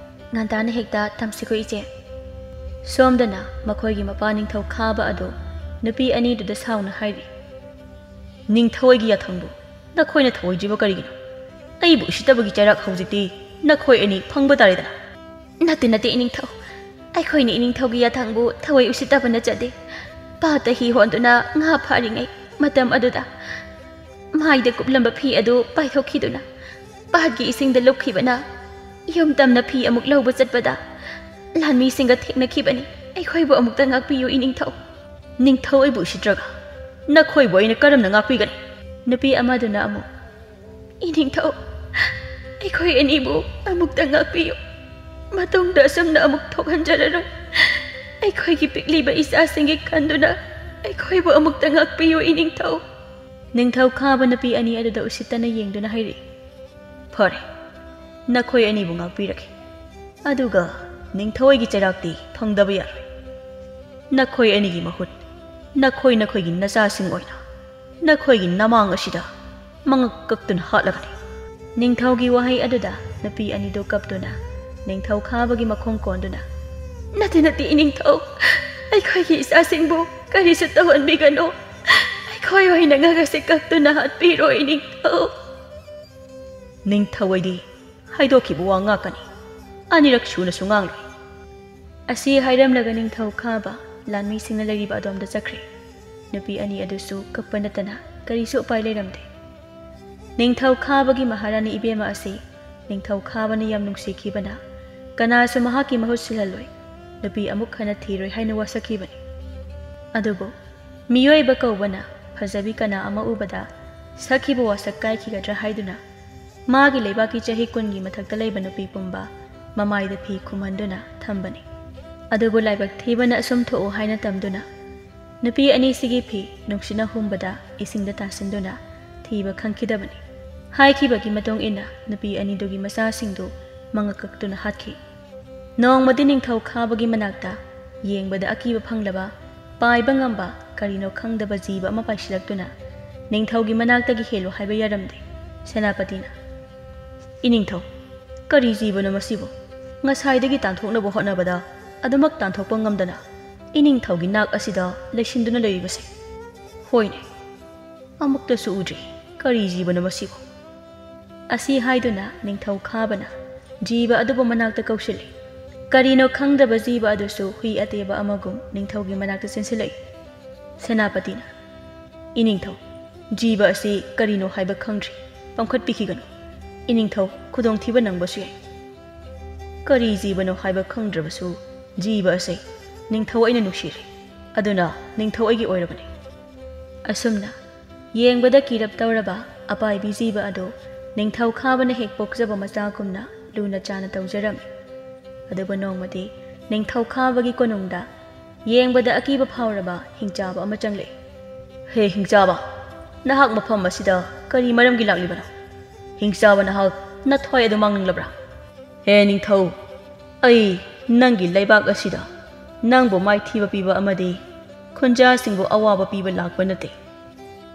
ꯉꯟꯇꯥꯅ ꯍꯦꯛꯇ ꯇꯝꯁꯤꯀꯣ ꯏꯆꯦ꯫" ꯁꯣꯝꯗꯅ ꯃꯈꯣꯏꯒꯤ ꯃꯄꯥ ꯅꯤꯡꯊꯧ ꯈꯥꯕ ꯑꯗꯨ ꯅꯨꯄꯤ ꯑꯅꯤꯗꯨꯗ ꯁꯥꯎꯅ ꯍꯥꯏꯔꯤ, "ꯅꯤꯡꯊꯧ ꯑꯩꯒꯤ ꯌꯥꯊꯪꯕꯨ ꯅꯈꯣꯏꯅ ꯊꯧꯑꯣꯏꯗ꯭ꯔꯤꯕ ꯀꯔꯤꯒꯤꯅꯣ? ꯑꯩꯕꯨ ꯎꯁꯤꯠꯇꯕꯒꯤ ꯆꯩꯔꯥꯛ ꯍꯧꯖꯤꯛꯇꯤ ꯅꯈꯣꯏ ꯑꯅꯤ ꯐꯪꯕ ꯇꯥꯔꯦꯗꯅ꯫" "ꯅꯠꯇꯦ, ꯅꯠꯇꯦ, ꯏꯅꯤꯡꯊꯧ꯫ ꯑꯩꯈꯣꯏꯅ ꯏꯅꯤꯡꯊꯧꯒꯤ ꯌꯥꯊꯪꯕꯨ ꯊꯋꯥꯏ ꯎꯁꯤꯠꯇꯕ ꯅꯠꯆꯗꯦ꯫ ꯄꯥꯠꯇ ꯍꯤ ꯍꯣꯟꯗꯨꯅ ꯉꯥ ꯐꯥꯔꯤꯉꯩ ꯃꯇꯝ ꯑꯗꯨꯗ ꯃꯥꯏꯗ ꯀꯨꯞꯂꯝꯕ ꯐꯤ ꯑꯗꯨ ꯄꯥꯏꯊꯣꯛꯈꯤꯗꯨꯅ ꯄꯥꯠꯀꯤ ꯏꯁꯤꯡꯗ ꯂꯨꯞꯈꯤꯕꯅ ꯌꯨꯝ ꯇꯝꯅ ꯐꯤ ꯑꯃꯨꯛ ꯂꯧꯕ ꯆꯠꯄꯗ ꯂꯥꯟꯃꯤꯁꯤꯡꯒ ꯊꯦꯡꯅꯈꯤꯕꯅꯤ꯫ ꯑꯩꯈꯣꯏꯕꯨ ꯑꯃꯨꯛꯇ ꯉꯥꯛꯄꯤꯌꯨ, ꯏꯅꯤꯡꯊꯧ꯫" "ꯅꯤꯡꯊꯧ ꯑꯩꯕꯨ ꯎꯁꯤꯠꯇ꯭ꯔꯒ ꯅꯈꯣꯏꯕꯨ ꯑꯩꯅ ꯀꯔꯝꯅ ꯉꯥꯛꯄꯤꯒꯅꯤ?" ꯅꯨꯄꯤ ꯑꯃꯗꯨꯅ ꯑꯃꯨꯛ, "ꯏꯅꯤꯡꯊꯧ, ꯑꯩꯈꯣꯏ ꯑꯅꯤꯕꯨ ꯑꯃꯨꯛꯇ ꯉꯥꯛꯄꯤꯌꯨ꯫ ꯃꯇꯨꯡꯗ ꯑꯁꯨꯝꯅ ꯑꯃꯨꯛ ꯊꯣꯛꯍꯟꯖꯔꯔꯣꯏ꯫ ꯑꯩꯈꯣꯏꯒꯤ ꯄꯤꯛꯂꯤꯕ ꯏꯆꯥꯁꯤꯡꯒꯤ ꯈꯟꯗꯨꯅ ꯑꯩꯈꯣꯏꯕꯨ ꯑꯃꯨꯛꯇ ꯉꯥꯛꯄꯤꯌꯨ, ꯏꯅꯤꯡꯊꯧ꯫" ꯅꯤꯡꯊꯧ ꯈꯥꯕ ꯅꯨꯄꯤ ꯑꯅꯤ ꯑꯗꯨꯗ ꯎꯁꯤꯠꯇꯅ ꯌꯦꯡꯗꯨꯅ ꯍꯥꯏꯔꯛꯏ, "ꯐꯔꯦ, ꯅꯈꯣꯏ ꯑꯅꯤꯕꯨ ꯉꯥꯛꯄꯤꯔꯒꯦ꯫ ꯑꯗꯨꯒ ꯅꯤꯡꯊꯧ ꯑꯩꯒꯤ ꯆꯩꯔꯥꯛꯇꯤ ꯐꯪꯗꯕ ꯌꯥꯔꯣꯏ꯫ ꯅꯈꯣꯏ ꯑꯅꯤꯒꯤ ꯃꯍꯨꯠ ꯅꯈꯣꯏ ꯅꯈꯣꯏꯒꯤ ꯅꯆꯥꯁꯤꯡ ꯑꯣꯏꯅ ꯅꯈꯣꯏꯒꯤ ꯅꯃꯥꯡ ꯑꯁꯤꯗ ꯃꯉꯛ ꯀꯛꯇꯨꯅ ꯍꯥꯠꯂꯒꯅꯤ꯫" ꯅꯤꯡꯊꯧꯒꯤ ꯋꯥꯍꯩ ꯑꯗꯨꯗ ꯅꯨꯄꯤ ꯑꯅꯤꯗꯨ ꯀꯞꯇꯨꯅ ꯅꯤꯡꯊꯧ ꯈꯥꯕꯒꯤ ꯃꯈꯣꯡ ꯀꯣꯟꯗꯨꯅ, "ꯅꯠꯇꯦ, ꯅꯠꯇꯦ, ꯏꯅꯤꯡꯊꯧ꯫ ꯑꯩꯈꯣꯏꯒꯤ ꯏꯆꯥꯁꯤꯡꯕꯨ ꯀꯔꯤꯁꯨ ꯇꯧꯍꯟꯕꯤꯒꯅꯨ꯫ ꯑꯩꯈꯣꯏ ꯑꯣꯏꯅ ꯉꯛ ꯑꯁꯤ ꯀꯛꯇꯨꯅ ꯍꯥꯠꯄꯤꯔꯣ, ꯏꯅꯤꯡꯊꯧ꯫" "ꯅꯤꯡꯊꯧ ꯑꯩꯗꯤ ꯍꯥꯏꯗꯣꯛꯈꯤꯕ ꯋꯥ ꯉꯥꯛꯀꯅꯤ꯫ ꯑꯅꯤꯔꯛ ꯁꯨꯅꯁꯨ ꯉꯥꯡꯂꯣꯏ꯫" ꯑꯁꯤ ꯍꯥꯏꯔꯝꯂꯒ ꯅꯤꯡꯊꯧ ꯈꯥꯕ ꯂꯥꯟꯃꯤꯁꯤꯡꯅ ꯂꯩꯔꯤꯕ ꯑꯗꯣꯝꯗ ꯆꯠꯈ꯭ꯔꯦ꯫ ꯅꯨꯄꯤ ꯑꯅꯤ ꯑꯗꯨꯁꯨ ꯀꯞꯄ ꯅꯠꯇꯅ ꯀꯔꯤꯁꯨ ꯎꯄꯥꯏ ꯂꯩꯔꯝꯗꯦ꯫ ꯅꯤꯡꯊꯧ ꯈꯥꯕꯒꯤ ꯃꯍꯥꯔꯥꯅꯤ ꯏꯕꯦꯝꯃ ꯑꯁꯤ ꯅꯤꯡꯊꯧ ꯈꯥꯕꯅ ꯌꯥꯝ ꯅꯨꯡꯁꯤꯈꯤꯕꯅ ꯀꯅꯥꯁꯨ ꯃꯍꯥꯛꯀꯤ ꯃꯍꯨꯠ ꯁꯤꯜꯍꯜꯂꯣꯏ, ꯅꯨꯄꯤ ꯑꯃꯨꯛ ꯍꯟꯅ ꯊꯤꯔꯣꯏ ꯍꯥꯏꯅ ꯋꯥꯁꯛꯈꯤꯕꯅꯤ꯫ ꯑꯗꯨꯕꯨ ꯃꯤꯑꯣꯏꯕ ꯀꯧꯕꯅ ꯐꯖꯕꯤ ꯀꯅꯥ ꯑꯃ ꯎꯕꯗ ꯁꯛꯈꯤꯕ ꯋꯥꯁꯛ ꯀꯥꯏꯈꯤꯒꯗ꯭ꯔꯥ ꯍꯥꯏꯗꯨꯅ ꯃꯥꯒꯤ ꯂꯩꯕꯥꯛꯀꯤ ꯆꯍꯤ ꯀꯨꯟꯒꯤ ꯃꯊꯛꯇ ꯂꯩꯕ ꯅꯨꯄꯤ ꯄꯨꯝꯕ ꯃꯃꯥꯏꯗ ꯐꯤ ꯈꯨꯝꯍꯟꯗꯨꯅ ꯊꯝꯕꯅꯤ꯫ ꯑꯗꯨꯕꯨ ꯂꯥꯏꯕꯛ ꯊꯤꯕꯅ ꯑꯁꯨꯝ ꯊꯣꯛꯎ ꯍꯥꯏꯅ ꯇꯝꯗꯨꯅ ꯅꯨꯄꯤ ꯑꯅꯤꯁꯤꯒꯤ ꯐꯤ ꯅꯨꯡꯁꯤꯠꯅ ꯍꯨꯝꯕꯗ ꯏꯁꯤꯡꯗ ꯇꯥꯁꯤꯟꯗꯨꯅ ꯊꯤꯕ ꯈꯪꯈꯤꯗꯕꯅꯤ꯫ ꯍꯥꯏꯈꯤꯕꯒꯤ ꯃꯇꯨꯡ ꯏꯟꯅ ꯅꯨꯄꯤ ꯑꯅꯤꯗꯨꯒꯤ ꯃꯆꯥꯁꯤꯡꯗꯨ ꯃꯉꯛ ꯀꯛꯇꯨꯅ ꯍꯥꯠꯈꯤ꯫ ꯅꯣꯡꯃꯗꯤ ꯅꯤꯡꯊꯧ ꯈꯥꯕꯒꯤ ꯃꯅꯥꯛꯇ ꯌꯦꯡꯕꯗ ꯑꯀꯤꯕ ꯐꯪꯂꯕ, ꯄꯥꯏꯕ ꯉꯝꯕ ꯀꯔꯤꯅꯣ ꯈꯪꯗꯕ ꯖꯤꯕ ꯑꯃ ꯄꯥꯏꯁꯤꯜꯂꯛꯇꯨꯅ ꯅꯤꯡꯊꯧꯒꯤ ꯃꯅꯥꯛꯇꯒꯤ ꯍꯦꯜꯂꯨ ꯍꯥꯏꯕ ꯌꯥꯔꯝꯗꯦ꯫ ꯁꯦꯅꯥꯄꯇꯤꯅ, "ꯏꯅꯤꯡꯊꯧ, ꯀꯔꯤ ꯖꯤꯕꯅꯣ ꯃꯁꯤꯕꯨ? ꯉꯁꯥꯏꯗꯒꯤ ꯇꯥꯟꯊꯣꯛꯅꯕ ꯍꯣꯠꯅꯕꯗ ꯑꯗꯨꯃꯛ ꯇꯥꯟꯊꯣꯛꯄ ꯉꯝꯗꯅ ꯏꯅꯤꯡꯊꯧꯒꯤ ꯅꯥꯛ ꯑꯁꯤꯗ ꯂꯩꯁꯤꯟꯗꯨꯅ ꯂꯩꯔꯤꯕꯁꯦ꯫ ꯍꯣꯏꯅꯦ, ꯑꯃꯨꯛꯇꯁꯨ ꯎꯗ꯭ꯔꯤ꯫ ꯀꯔꯤ ꯖꯤꯕꯅꯣ ꯃꯁꯤꯕꯨ?" ꯑꯁꯤ ꯍꯥꯏꯗꯨꯅ ꯅꯤꯡꯊꯧ ꯈꯥꯕꯅ ꯖꯤꯕ ꯑꯗꯨꯕꯨ ꯃꯅꯥꯛꯇ ꯀꯧꯁꯤꯜꯂꯤ꯫ ꯀꯔꯤꯅꯣ ꯈꯪꯗꯕ ꯖꯤꯕ ꯑꯗꯨꯁꯨ ꯍꯨꯏ ꯑꯇꯦꯕ ꯑꯃꯒꯨꯝ ꯅꯤꯡꯊꯧꯒꯤ ꯃꯅꯥꯛꯇ ꯆꯦꯟꯁꯤꯜꯂꯛꯏ꯫ ꯁꯦꯅꯥꯄꯇꯤꯅ, "ꯏꯅꯤꯡꯊꯧ, ꯖꯤꯕ ꯑꯁꯤ ꯀꯔꯤꯅꯣ ꯍꯥꯏꯕ ꯈꯪꯗ꯭ꯔꯤ, ꯄꯥꯡꯈꯠꯄꯤꯈꯤꯒꯅꯨ꯫ ꯏꯅꯤꯡꯊꯧ, ꯈꯨꯗꯣꯡꯊꯤꯕ ꯅꯪꯕꯁꯨ ꯌꯥꯏ꯫" "ꯀꯔꯤ ꯖꯤꯕꯅꯣ ꯍꯥꯏꯕ ꯈꯪꯗ꯭ꯔꯕꯁꯨ ꯖꯤꯕ ꯑꯁꯤ ꯅꯤꯡꯊꯧ ꯑꯩꯅ ꯅꯨꯡꯁꯤꯔꯦ, ꯑꯗꯨꯅ ꯅꯤꯡꯊꯧ ꯑꯩꯒꯤ ꯑꯣꯏꯔꯕꯅꯤ꯫" ꯑꯁꯨꯝꯅ ꯌꯦꯡꯕꯗ ꯀꯤꯔꯞ ꯇꯧꯔꯕ ꯑꯄꯥꯏꯕꯤ ꯖꯤꯕ ꯑꯗꯨ ꯅꯤꯡꯊꯧ ꯈꯥꯕꯅ ꯍꯦꯛ ꯄꯣꯛꯆꯕ ꯃꯆꯥꯒꯨꯝꯅ ꯂꯨꯅ ꯆꯥꯅ ꯇꯧꯖꯔꯝꯃꯤ꯫ ꯑꯗꯨꯕꯨ ꯅꯣꯡꯃꯗꯤ ꯅꯤꯡꯊꯧ ꯈꯥꯕꯒꯤ ꯀꯣꯅꯨꯡꯗ ꯌꯦꯡꯕꯗ ꯑꯀꯤꯕ ꯐꯥꯎꯔꯕ ꯍꯤꯡꯆꯥꯕ ꯑꯃ ꯆꯪꯂꯛꯏ꯫ "ꯍꯦ ꯍꯤꯡꯆꯥꯕ, ꯅꯍꯥꯛ ꯃꯐꯝ ꯑꯁꯤꯗ ꯀꯔꯤ ꯃꯔꯝꯒꯤ ꯂꯥꯛꯂꯤꯕꯅꯣ? ꯍꯤꯡꯆꯥꯕ, ꯅꯍꯥꯛ ꯅꯊ꯭ꯋꯥꯏ ꯑꯗꯨ ꯃꯥꯡꯅꯤꯡꯂꯕ꯭ꯔꯥ? ꯍꯦ ꯅꯤꯡꯊꯧ, ꯑꯩ ꯅꯪꯒꯤ ꯂꯩꯕꯥꯛ ꯑꯁꯤꯗ ꯅꯪꯕꯨ ꯃꯥꯏꯊꯤꯕ ꯄꯤꯕ ꯑꯃꯗꯤ ꯈꯨꯟꯖꯥꯁꯤꯡꯕꯨ ꯑꯋꯥꯕ ꯄꯤꯕ ꯂꯥꯛꯄ ꯅꯠꯇꯦ꯫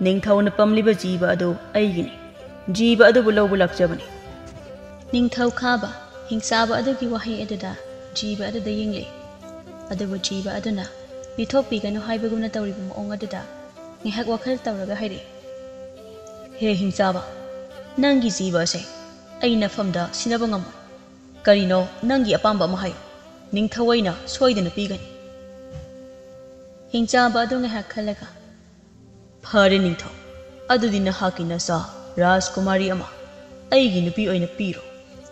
ꯅꯤꯡꯊꯧꯅ ꯄꯝꯂꯤꯕ ꯖꯤꯕ ꯑꯗꯨ ꯑꯩꯒꯤꯅꯤ꯫ ꯖꯤꯕ ꯑꯗꯨꯕꯨ ꯂꯧꯕ ꯂꯥꯛꯆꯕꯅꯤ꯫" ꯅꯤꯡꯊꯧ ꯈꯥꯕ ꯍꯤꯡꯆꯥꯕ ꯑꯗꯨꯒꯤ ꯋꯥꯍꯩ ꯑꯗꯨꯗ ꯖꯤꯕ ꯑꯗꯨꯗ ꯌꯦꯡꯂꯤ꯫ ꯑꯗꯨꯕꯨ ꯖꯤꯕ ꯑꯗꯨꯅ ꯄꯤꯊꯣꯛꯄꯤꯒꯅꯨ ꯍꯥꯏꯕꯒꯨꯝꯅ ꯇꯧꯔꯤꯕ ꯃꯑꯣꯡ ꯑꯗꯨꯗ ꯉꯥꯏꯍꯥꯛ ꯋꯥꯈꯜ ꯇꯧꯔꯒ ꯍꯥꯏꯔꯛꯏ, "ꯍꯦ ꯍꯤꯡꯆꯥꯕ, ꯅꯪꯒꯤ ꯖꯤꯕ ꯑꯁꯦ ꯑꯩ ꯅꯐꯝꯗ ꯁꯤꯟꯅꯕ ꯉꯝꯃꯣꯏ꯫ ꯀꯔꯤꯅꯣ ꯅꯪꯒꯤ ꯑꯄꯥꯝꯕ ꯑꯃ ꯍꯥꯏꯌꯨ, ꯅꯤꯡꯊꯧ ꯑꯩꯅ ꯁꯣꯏꯗꯅ ꯄꯤꯒꯅꯤ꯫" ꯍꯤꯡꯆꯥꯕ ꯑꯗꯨ ꯉꯥꯏꯍꯥꯛ ꯈꯜꯂꯒ, "ꯐꯔꯦ ꯅꯤꯡꯊꯧ, ꯑꯗꯨꯗꯤ ꯅꯍꯥꯛꯀꯤ ꯅꯆꯥ ꯔꯥꯖꯀꯨꯃꯥꯔꯤ ꯑꯃ ꯑꯩꯒꯤ ꯅꯨꯄꯤ ꯑꯣꯏꯅ ꯄꯤꯔꯣ꯫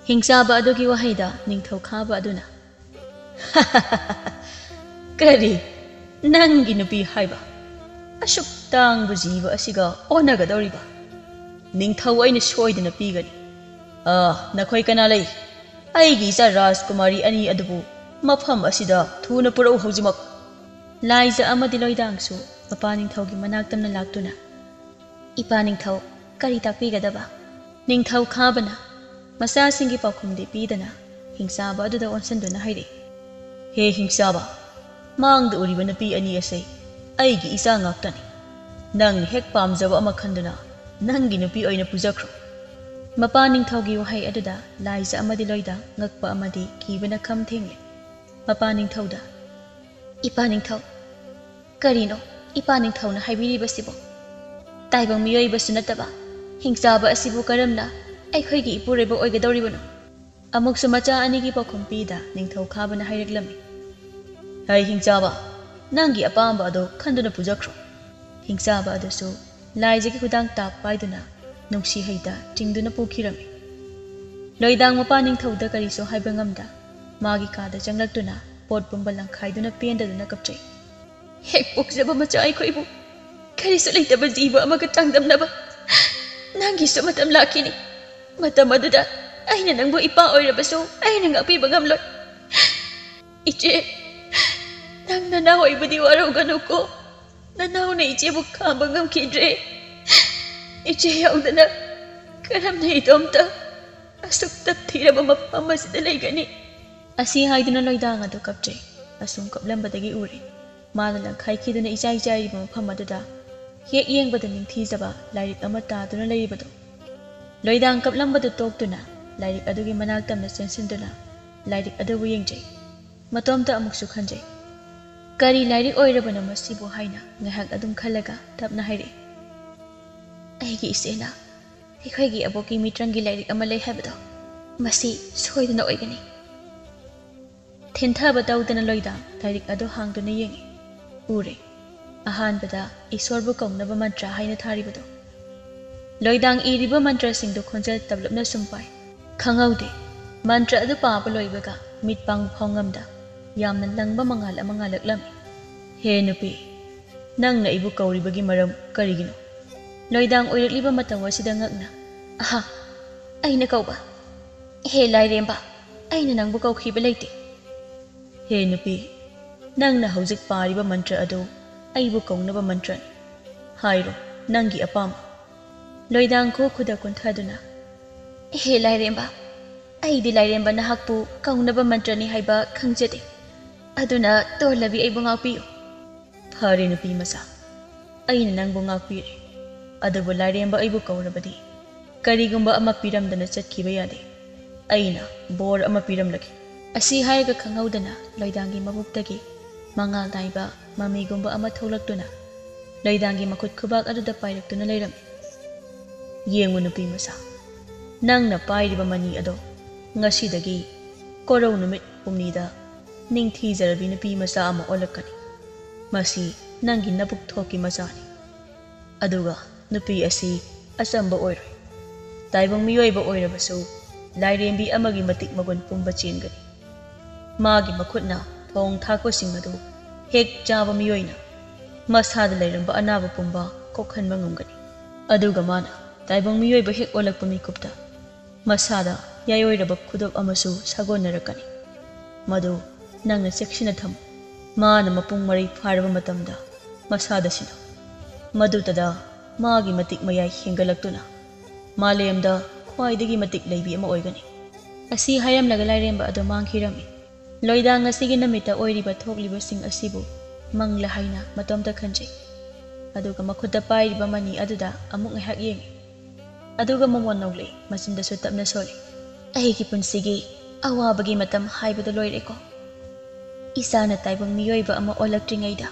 ꯍꯤꯡꯆꯥꯕ ꯑꯗꯨꯒꯤ ꯋꯥꯍꯩꯗ ꯅꯤꯡꯊꯧ ꯈꯥꯕ ꯑꯗꯨꯅ, "ꯀꯔꯤ? ꯅꯪꯒꯤ ꯅꯨꯄꯤ ꯍꯥꯏꯕ? ꯑꯁꯨꯛ ꯇꯥꯡꯕ ꯖꯤꯕ ꯑꯁꯤꯒ ꯑꯣꯟꯅꯒꯗꯧꯔꯤꯕ? ꯅꯤꯡꯊꯧ ꯑꯩꯅ ꯁꯣꯏꯗꯅ ꯄꯤꯒꯅꯤ꯫ ꯑꯥ, ꯅꯈꯣꯏ ꯀꯅꯥ ꯂꯩ? ꯑꯩꯒꯤ ꯏꯆꯥ ꯔꯥꯖꯀꯨꯃꯥꯔꯤ ꯑꯅꯤ ꯑꯗꯨꯕꯨ ꯃꯐꯝ ꯑꯁꯤꯗ ꯊꯨꯅ ꯄꯨꯔꯛꯎ ꯍꯧꯖꯤꯛꯃꯛ!" ꯂꯥꯏꯖ ꯑꯃꯗꯤ ꯂꯣꯏꯗꯥꯡꯁꯨ ꯃꯄꯥ ꯅꯤꯡꯊꯧꯒꯤ ꯃꯅꯥꯛ ꯇꯝꯅ ꯂꯥꯛꯇꯨꯅ, "ꯏꯄꯥ ꯅꯤꯡꯊꯧ, ꯀꯔꯤ ꯇꯥꯛꯄꯤꯒꯗꯕ?" ꯅꯤꯡꯊꯧ ꯈꯥꯕꯅ ꯃꯆꯥꯁꯤꯡꯒꯤ ꯄꯥꯎꯈꯨꯝꯗꯤ ꯄꯤꯗꯅ ꯍꯤꯡꯆꯥꯕ ꯑꯗꯨꯗ ꯑꯣꯟꯁꯤꯟꯗꯨꯅ ꯍꯥꯏꯔꯛꯏ, "ꯍꯦ ꯍꯤꯡꯆꯥꯕ, ꯃꯥꯡꯗ ꯎꯔꯤꯕ ꯅꯨꯄꯤ ꯑꯅꯤ ꯑꯁꯤ ꯑꯩꯒꯤ ꯏꯆꯥ ꯉꯥꯛꯇꯅꯤ꯫ ꯅꯪꯅ ꯍꯦꯛ ꯄꯥꯝꯖꯕ ꯑꯃ ꯈꯟꯗꯨꯅ ꯅꯪꯒꯤ ꯅꯨꯄꯤ ꯑꯣꯏꯅ ꯄꯨꯖꯈ꯭ꯔꯣ꯫" ꯃꯄꯥ ꯅꯤꯡꯊꯧꯒꯤ ꯋꯥꯍꯩ ꯑꯗꯨꯗ ꯂꯥꯏꯖ ꯑꯃꯗꯤ ꯂꯣꯏꯗꯥꯡ ꯉꯛꯄ ꯑꯃꯗꯤ ꯀꯤꯕꯅ ꯈꯝ ꯊꯦꯡꯂꯦ꯫ ꯃꯄꯥ ꯅꯤꯡꯊꯧꯗ, "ꯏꯄꯥ ꯅꯤꯡꯊꯧ, ꯀꯔꯤꯅꯣ ꯏꯄꯥ ꯅꯤꯡꯊꯧꯅ ꯍꯥꯏꯕꯤꯔꯤꯕꯁꯤꯕꯣ? ꯇꯥꯏꯕꯪ ꯃꯤꯑꯣꯏꯕꯁꯨ ꯅꯠꯇꯕ ꯍꯤꯡꯆꯥꯕ ꯑꯁꯤꯕꯨ ꯀꯔꯝꯅ ꯑꯩꯈꯣꯏꯒꯤ ꯏꯄꯨꯔꯣꯏꯕ ꯑꯣꯏꯒꯗꯧꯔꯤꯕꯅꯣ?" ꯑꯃꯨꯛꯁꯨ ꯃꯆꯥ ꯑꯅꯤꯒꯤ ꯄꯥꯎꯈꯨꯝ ꯄꯤꯗ ꯅꯤꯡꯊꯧ ꯈꯥꯕꯅ ꯍꯥꯏꯔꯛꯂꯝꯃꯤ, "ꯍꯩ ꯍꯤꯡꯆꯥꯕ, ꯅꯪꯒꯤ ꯑꯄꯥꯝꯕ ꯑꯗꯨ ꯈꯟꯗꯨꯅ ꯄꯨꯖꯈ꯭ꯔꯣ꯫" ꯍꯤꯡꯆꯥꯕ ꯑꯗꯨꯁꯨ ꯂꯥꯏꯖꯒꯤ ꯈꯨꯗꯥꯡ ꯇꯥꯞ ꯄꯥꯏꯗꯨꯅ ꯅꯨꯡꯁꯤ ꯍꯩꯗ ꯆꯤꯡꯗꯨꯅ ꯄꯨꯈꯤꯔꯝꯃꯤ꯫ ꯂꯣꯏꯗꯥꯡ ꯃꯄꯥ ꯅꯤꯡꯊꯧꯗ ꯀꯔꯤꯁꯨ ꯍꯥꯏꯕ ꯉꯝꯗ ꯃꯥꯒꯤ ꯀꯥꯗ ꯆꯪꯂꯛꯇꯨꯅ ꯄꯣꯠ ꯄꯨꯝꯕ ꯂꯪꯈꯥꯏꯗꯨꯅ ꯄꯦꯟꯗꯗꯨꯅ ꯀꯞꯆꯩ꯫ "ꯍꯦꯛ ꯄꯣꯛꯆꯕ ꯃꯆꯥ ꯑꯩꯈꯣꯏꯕꯨ ꯀꯔꯤꯁꯨ ꯂꯩꯇꯕ ꯖꯤꯕ ꯑꯃꯒ ꯆꯥꯡꯗꯝꯅꯕ ꯅꯪꯒꯤꯁꯨ ꯃꯇꯝ ꯂꯥꯛꯈꯤꯅꯤ꯫ ꯃꯇꯝ ꯑꯗꯨꯗ ꯑꯩꯅ ꯅꯪꯕꯨ ꯏꯄꯥ ꯑꯣꯏꯔꯕꯁꯨ ꯑꯩꯅ ꯉꯥꯛꯄꯤꯕ ꯉꯝꯂꯣꯏ꯫ ꯏꯆꯦ, ꯅꯪ ꯅꯅꯥꯎ ꯑꯣꯏꯕꯗꯤ ꯋꯥꯔꯧꯒꯅꯨꯀꯣ꯫ ꯅꯅꯥꯎꯅ ꯏꯆꯦꯕꯨ ꯈꯥꯝꯕ ꯉꯝꯈꯤꯗ꯭ꯔꯦ꯫ ꯏꯆꯦ ꯌꯥꯎꯗꯅ ꯀꯔꯝꯅ ꯏꯇꯣꯝꯇ ꯑꯁꯨꯛ ꯇꯞꯊꯤꯔꯕ ꯃꯐꯝ ꯑꯁꯤꯗ ꯂꯩꯒꯅꯤ?" ꯑꯁꯤ ꯍꯥꯏꯗꯨꯅ ꯂꯣꯏꯗꯥꯡ ꯑꯗꯨ ꯀꯞꯆꯩ꯫ ꯑꯁꯨꯝ ꯀꯞꯂꯝꯕꯗꯒꯤ ꯎꯔꯦ ꯃꯥꯅ ꯂꯪꯈꯥꯏꯈꯤꯗꯨꯅ ꯏꯆꯥꯏ ꯆꯥꯏꯔꯤꯕ ꯃꯐꯝ ꯑꯗꯨꯗ ꯍꯦꯛ ꯌꯦꯡꯕꯗ ꯅꯤꯡꯊꯤꯖꯕ ꯂꯥꯏꯔꯤꯛ ꯑꯃ ꯇꯥꯗꯨꯅ ꯂꯩꯔꯤꯕꯗꯨ꯫ ꯂꯣꯏꯗꯥꯡ ꯀꯞꯂꯝꯕꯗꯨ ꯇꯣꯛꯇꯨꯅ ꯂꯥꯏꯔꯤꯛ ꯑꯗꯨꯒꯤ ꯃꯅꯥꯛ ꯇꯝꯅ ꯆꯦꯟꯁꯤꯟꯗꯨꯅ ꯂꯥꯏꯔꯤꯛ ꯑꯗꯨꯕꯨ ꯌꯦꯡꯖꯩ꯫ ꯃꯇꯣꯝꯇ ꯑꯃꯨꯛꯁꯨ ꯈꯟꯖꯩ, "ꯀꯔꯤ ꯂꯥꯏꯔꯤꯛ ꯑꯣꯏꯔꯕꯅꯣ ꯃꯁꯤꯕꯨ?" ꯍꯥꯏꯅ ꯉꯥꯏꯍꯥꯛ ꯑꯗꯨꯝ ꯈꯜꯂꯒ ꯇꯞꯅ ꯍꯥꯏꯔꯛꯏ, "ꯑꯩꯒꯤ ꯏꯆꯦꯅ ꯑꯩꯈꯣꯏꯒꯤ ꯑꯕꯣꯛꯀꯤ ꯃꯤꯇ꯭ꯔꯪꯒꯤ ꯂꯥꯏꯔꯤꯛ ꯑꯃ ꯂꯩ ꯍꯥꯏꯕꯗꯣ, ꯃꯁꯤ ꯁꯣꯏꯗꯅ ꯑꯣꯏꯒꯅꯤ꯫" ꯊꯤꯟꯊꯕ ꯇꯧꯗꯅ ꯂꯣꯏꯗꯥꯡ ꯂꯥꯏꯔꯤꯛ ꯑꯗꯨ ꯍꯥꯡꯗꯨꯅ ꯌꯦꯡꯉꯤ꯫ ꯎꯔꯦ, ꯑꯍꯥꯟꯕꯗ ꯏꯁꯣꯔꯕꯨ ꯀꯧꯅꯕ ꯃꯟꯇ꯭ꯔ ꯍꯥꯏꯅ ꯊꯥꯔꯤꯕꯗꯣ꯫ ꯂꯣꯏꯗꯥꯡ ꯏꯔꯤꯕ ꯃꯟꯇ꯭ꯔꯁꯤꯡꯗꯨ ꯈꯣꯟꯖꯦꯜ ꯇꯞꯂꯞꯅ ꯁꯨꯝ ꯄꯥꯏ꯫ ꯈꯪꯍꯧꯗꯦ, ꯃꯟꯇ꯭ꯔ ꯑꯗꯨ ꯄꯥꯕ ꯂꯣꯏꯕꯒ ꯃꯤꯠ ꯄꯥꯡꯕ ꯐꯥꯎ ꯉꯝꯗ ꯌꯥꯝꯅ ꯂꯪꯕ ꯃꯉꯥꯜ ꯑꯃ ꯉꯥꯜꯂꯛꯂꯝꯃꯤ꯫ "ꯍꯦ ꯅꯨꯄꯤ, ꯅꯪꯅ ꯑꯩꯕꯨ ꯀꯧꯔꯤꯕꯒꯤ ꯃꯔꯝ ꯀꯔꯤꯒꯤꯅꯣ?" ꯂꯣꯏꯗꯥꯡ ꯑꯣꯏꯔꯛꯂꯤꯕ ꯃꯇꯧ ꯑꯁꯤꯗ ꯉꯛꯅ, "ꯑꯍꯥ, ꯑꯩꯅ ꯀꯧꯕ? ꯍꯦ ꯂꯥꯏꯔꯦꯝꯕ, ꯑꯩꯅ ꯅꯪꯕꯨ ꯀꯧꯈꯤꯕ ꯂꯩꯇꯦ꯫" "ꯍꯦ ꯅꯨꯄꯤ, ꯅꯪꯅ ꯍꯧꯖꯤꯛ ꯄꯥꯔꯤꯕ ꯃꯟꯇ꯭ꯔ ꯑꯗꯨ ꯑꯩꯕꯨ ꯀꯧꯅꯕ ꯃꯟꯇ꯭ꯔꯅꯤ꯫ ꯍꯥꯏꯔꯣ, ꯅꯪꯒꯤ ꯑꯄꯥꯝꯕ꯫" ꯂꯣꯏꯗꯥꯡ ꯈꯨ ꯈꯨꯗ ꯀꯨꯟꯊꯗꯨꯅ, "ꯍꯦ ꯂꯥꯏꯔꯦꯝꯕ, ꯑꯩꯗꯤ ꯂꯥꯏꯔꯦꯝꯕ ꯅꯍꯥꯛꯄꯨ ꯀꯧꯅꯕ ꯃꯟꯇ꯭ꯔꯅꯤ ꯍꯥꯏꯕ ꯈꯪꯖꯗꯦ꯫ ꯑꯗꯨꯅ ꯇꯣꯜꯂꯕꯤ ꯑꯩꯕꯨ ꯉꯥꯛꯄꯤꯌꯨ꯫" "ꯐꯔꯦ ꯅꯨꯄꯤ ꯃꯆꯥ, ꯑꯩꯅ ꯅꯪꯕꯨ ꯉꯥꯛꯄꯤꯔꯦ꯫ ꯑꯗꯨꯕꯨ ꯂꯥꯏꯔꯦꯝꯕ ꯑꯩꯕꯨ ꯀꯧꯔꯕꯗꯤ ꯀꯔꯤꯒꯨꯝꯕ ꯑꯃ ꯄꯤꯔꯝꯗꯅ ꯆꯠꯈꯤꯕ ꯌꯥꯗꯦ꯫ ꯑꯩꯅ ꯕꯣꯔ ꯑꯃ ꯄꯤꯔꯝꯂꯒꯦ꯫" ꯑꯁꯤ ꯍꯥꯏꯔꯒ ꯈꯪꯍꯧꯗꯅ ꯂꯣꯏꯗꯥꯡꯒꯤ ꯃꯕꯨꯛꯇꯒꯤ ꯃꯉꯥꯜ ꯅꯥꯏꯕ ꯃꯃꯤꯒꯨꯝꯕ ꯑꯃ ꯊꯣꯛꯂꯛꯇꯨꯅ ꯂꯣꯏꯗꯥꯡꯒꯤ ꯃꯈꯨꯠ ꯈꯨꯕꯥꯛ ꯑꯗꯨꯗ ꯄꯥꯏꯔꯛꯇꯨꯅ ꯂꯩꯔꯝꯃꯤ꯫ "ꯌꯦꯡꯉꯨ ꯅꯨꯄꯤ ꯃꯆꯥ, ꯅꯪꯅ ꯄꯥꯏꯔꯤꯕ ꯃꯅꯤ ꯑꯗꯣ ꯉꯁꯤꯗꯒꯤ ꯀꯣꯔꯧ ꯅꯨꯃꯤꯠ ꯍꯨꯝꯅꯤꯗ ꯅꯤꯡꯊꯤꯖꯔꯕꯤ ꯅꯨꯄꯤ ꯃꯆꯥ ꯑꯃ ꯑꯣꯜꯂꯛꯀꯅꯤ꯫ ꯃꯁꯤ ꯅꯪꯒꯤ ꯅꯕꯨꯛ ꯊꯣꯛꯀꯤ ꯃꯆꯥꯅꯤ꯫ ꯑꯗꯨꯒ ꯅꯨꯄꯤ ꯑꯁꯤ ꯑꯆꯝꯕ ꯑꯣꯏꯔꯣꯏ꯫ ꯇꯥꯏꯕꯪ ꯃꯤꯑꯣꯏꯕ ꯑꯣꯏꯔꯕꯁꯨ ꯂꯥꯏꯔꯦꯝꯕꯤ ꯑꯃꯒꯤ ꯃꯇꯤꯛ ꯃꯒꯨꯟ ꯄꯨꯝꯕ ꯆꯦꯟꯒꯅꯤ꯫ ꯃꯥꯒꯤ ꯃꯈꯨꯠꯅ ꯊꯣꯡ ꯊꯥꯛꯄꯁꯤꯡ ꯑꯗꯨ ꯍꯦꯛ ꯆꯥꯕ ꯃꯤꯑꯣꯏꯅ ꯃꯁꯥꯗ ꯂꯩꯔꯝꯕ ꯑꯅꯥꯕ ꯄꯨꯝꯕ ꯀꯣꯛꯍꯟꯕ ꯉꯝꯒꯅꯤ꯫ ꯑꯗꯨꯒ ꯃꯥꯅ ꯇꯥꯏꯕꯪ ꯃꯤꯑꯣꯏꯕ ꯍꯦꯛ ꯑꯣꯜꯂꯛꯄ ꯃꯤꯀꯨꯞꯇ ꯃꯁꯥꯗ ꯌꯥꯏꯑꯣꯏꯔꯕ ꯈꯨꯗꯣꯞ ꯑꯃꯁꯨ ꯁꯥꯒꯣꯟꯅꯔꯛꯀꯅꯤ꯫ ꯃꯗꯨ ꯅꯪꯅ ꯆꯦꯛꯁꯤꯟꯅ ꯊꯝꯃꯨ꯫ ꯃꯥꯅ ꯃꯄꯨꯡ ꯃꯔꯩ ꯐꯥꯔꯕ ꯃꯇꯝꯗ ꯃꯁꯥꯗ ꯁꯤꯟꯅꯧ꯫ ꯃꯗꯨꯇꯗ ꯃꯥꯒꯤ ꯃꯇꯤꯛ ꯃꯌꯥꯏ ꯍꯦꯟꯒꯠꯂꯛꯇꯨꯅ ꯃꯥꯂꯦꯝꯗ ꯈ꯭ꯋꯥꯏꯗꯒꯤ ꯃꯇꯤꯛ ꯂꯩꯕꯤ ꯑꯃ ꯑꯣꯏꯒꯅꯤ꯫" ꯑꯁꯤ ꯍꯥꯏꯔꯝꯂꯒ ꯂꯥꯏꯔꯦꯝꯕ ꯑꯗꯨ ꯃꯥꯡꯈꯤꯔꯝꯃꯤ꯫ ꯂꯣꯏꯗꯥꯡ ꯉꯁꯤꯒꯤ ꯅꯨꯃꯤꯠꯇ ꯑꯣꯏꯔꯤꯕ ꯊꯣꯛꯂꯤꯕꯁꯤꯡ ꯑꯁꯤꯕꯨ ꯃꯪꯂꯥ ꯍꯥꯏꯅ ꯃꯇꯣꯝꯇ ꯈꯟꯖꯩ꯫ ꯑꯗꯨꯒ ꯃꯈꯨꯠꯇ ꯄꯥꯏꯔꯤꯕ ꯃꯅꯤ ꯑꯗꯨꯗ ꯑꯃꯨꯛ ꯉꯥꯏꯍꯥꯛ ꯌꯦꯡꯉꯤ꯫ ꯑꯗꯨꯒ ꯃꯃꯣꯟ ꯅꯣꯛꯂꯛꯏ, ꯃꯆꯤꯟꯗꯁꯨ ꯇꯞꯅ ꯁꯣꯜꯂꯤ꯫ "ꯑꯩꯒꯤ ꯄꯨꯟꯁꯤꯒꯤ ꯑꯋꯥꯕꯒꯤ ꯃꯇꯝ ꯍꯥꯏꯕꯗꯨ ꯂꯣꯏꯔꯦꯀꯣ꯫ ꯏꯆꯥꯅ ꯇꯥꯏꯕꯪ ꯃꯤꯑꯣꯏꯕ ꯑꯃ ꯑꯣꯜꯂꯛꯇ꯭ꯔꯤꯉꯩꯗ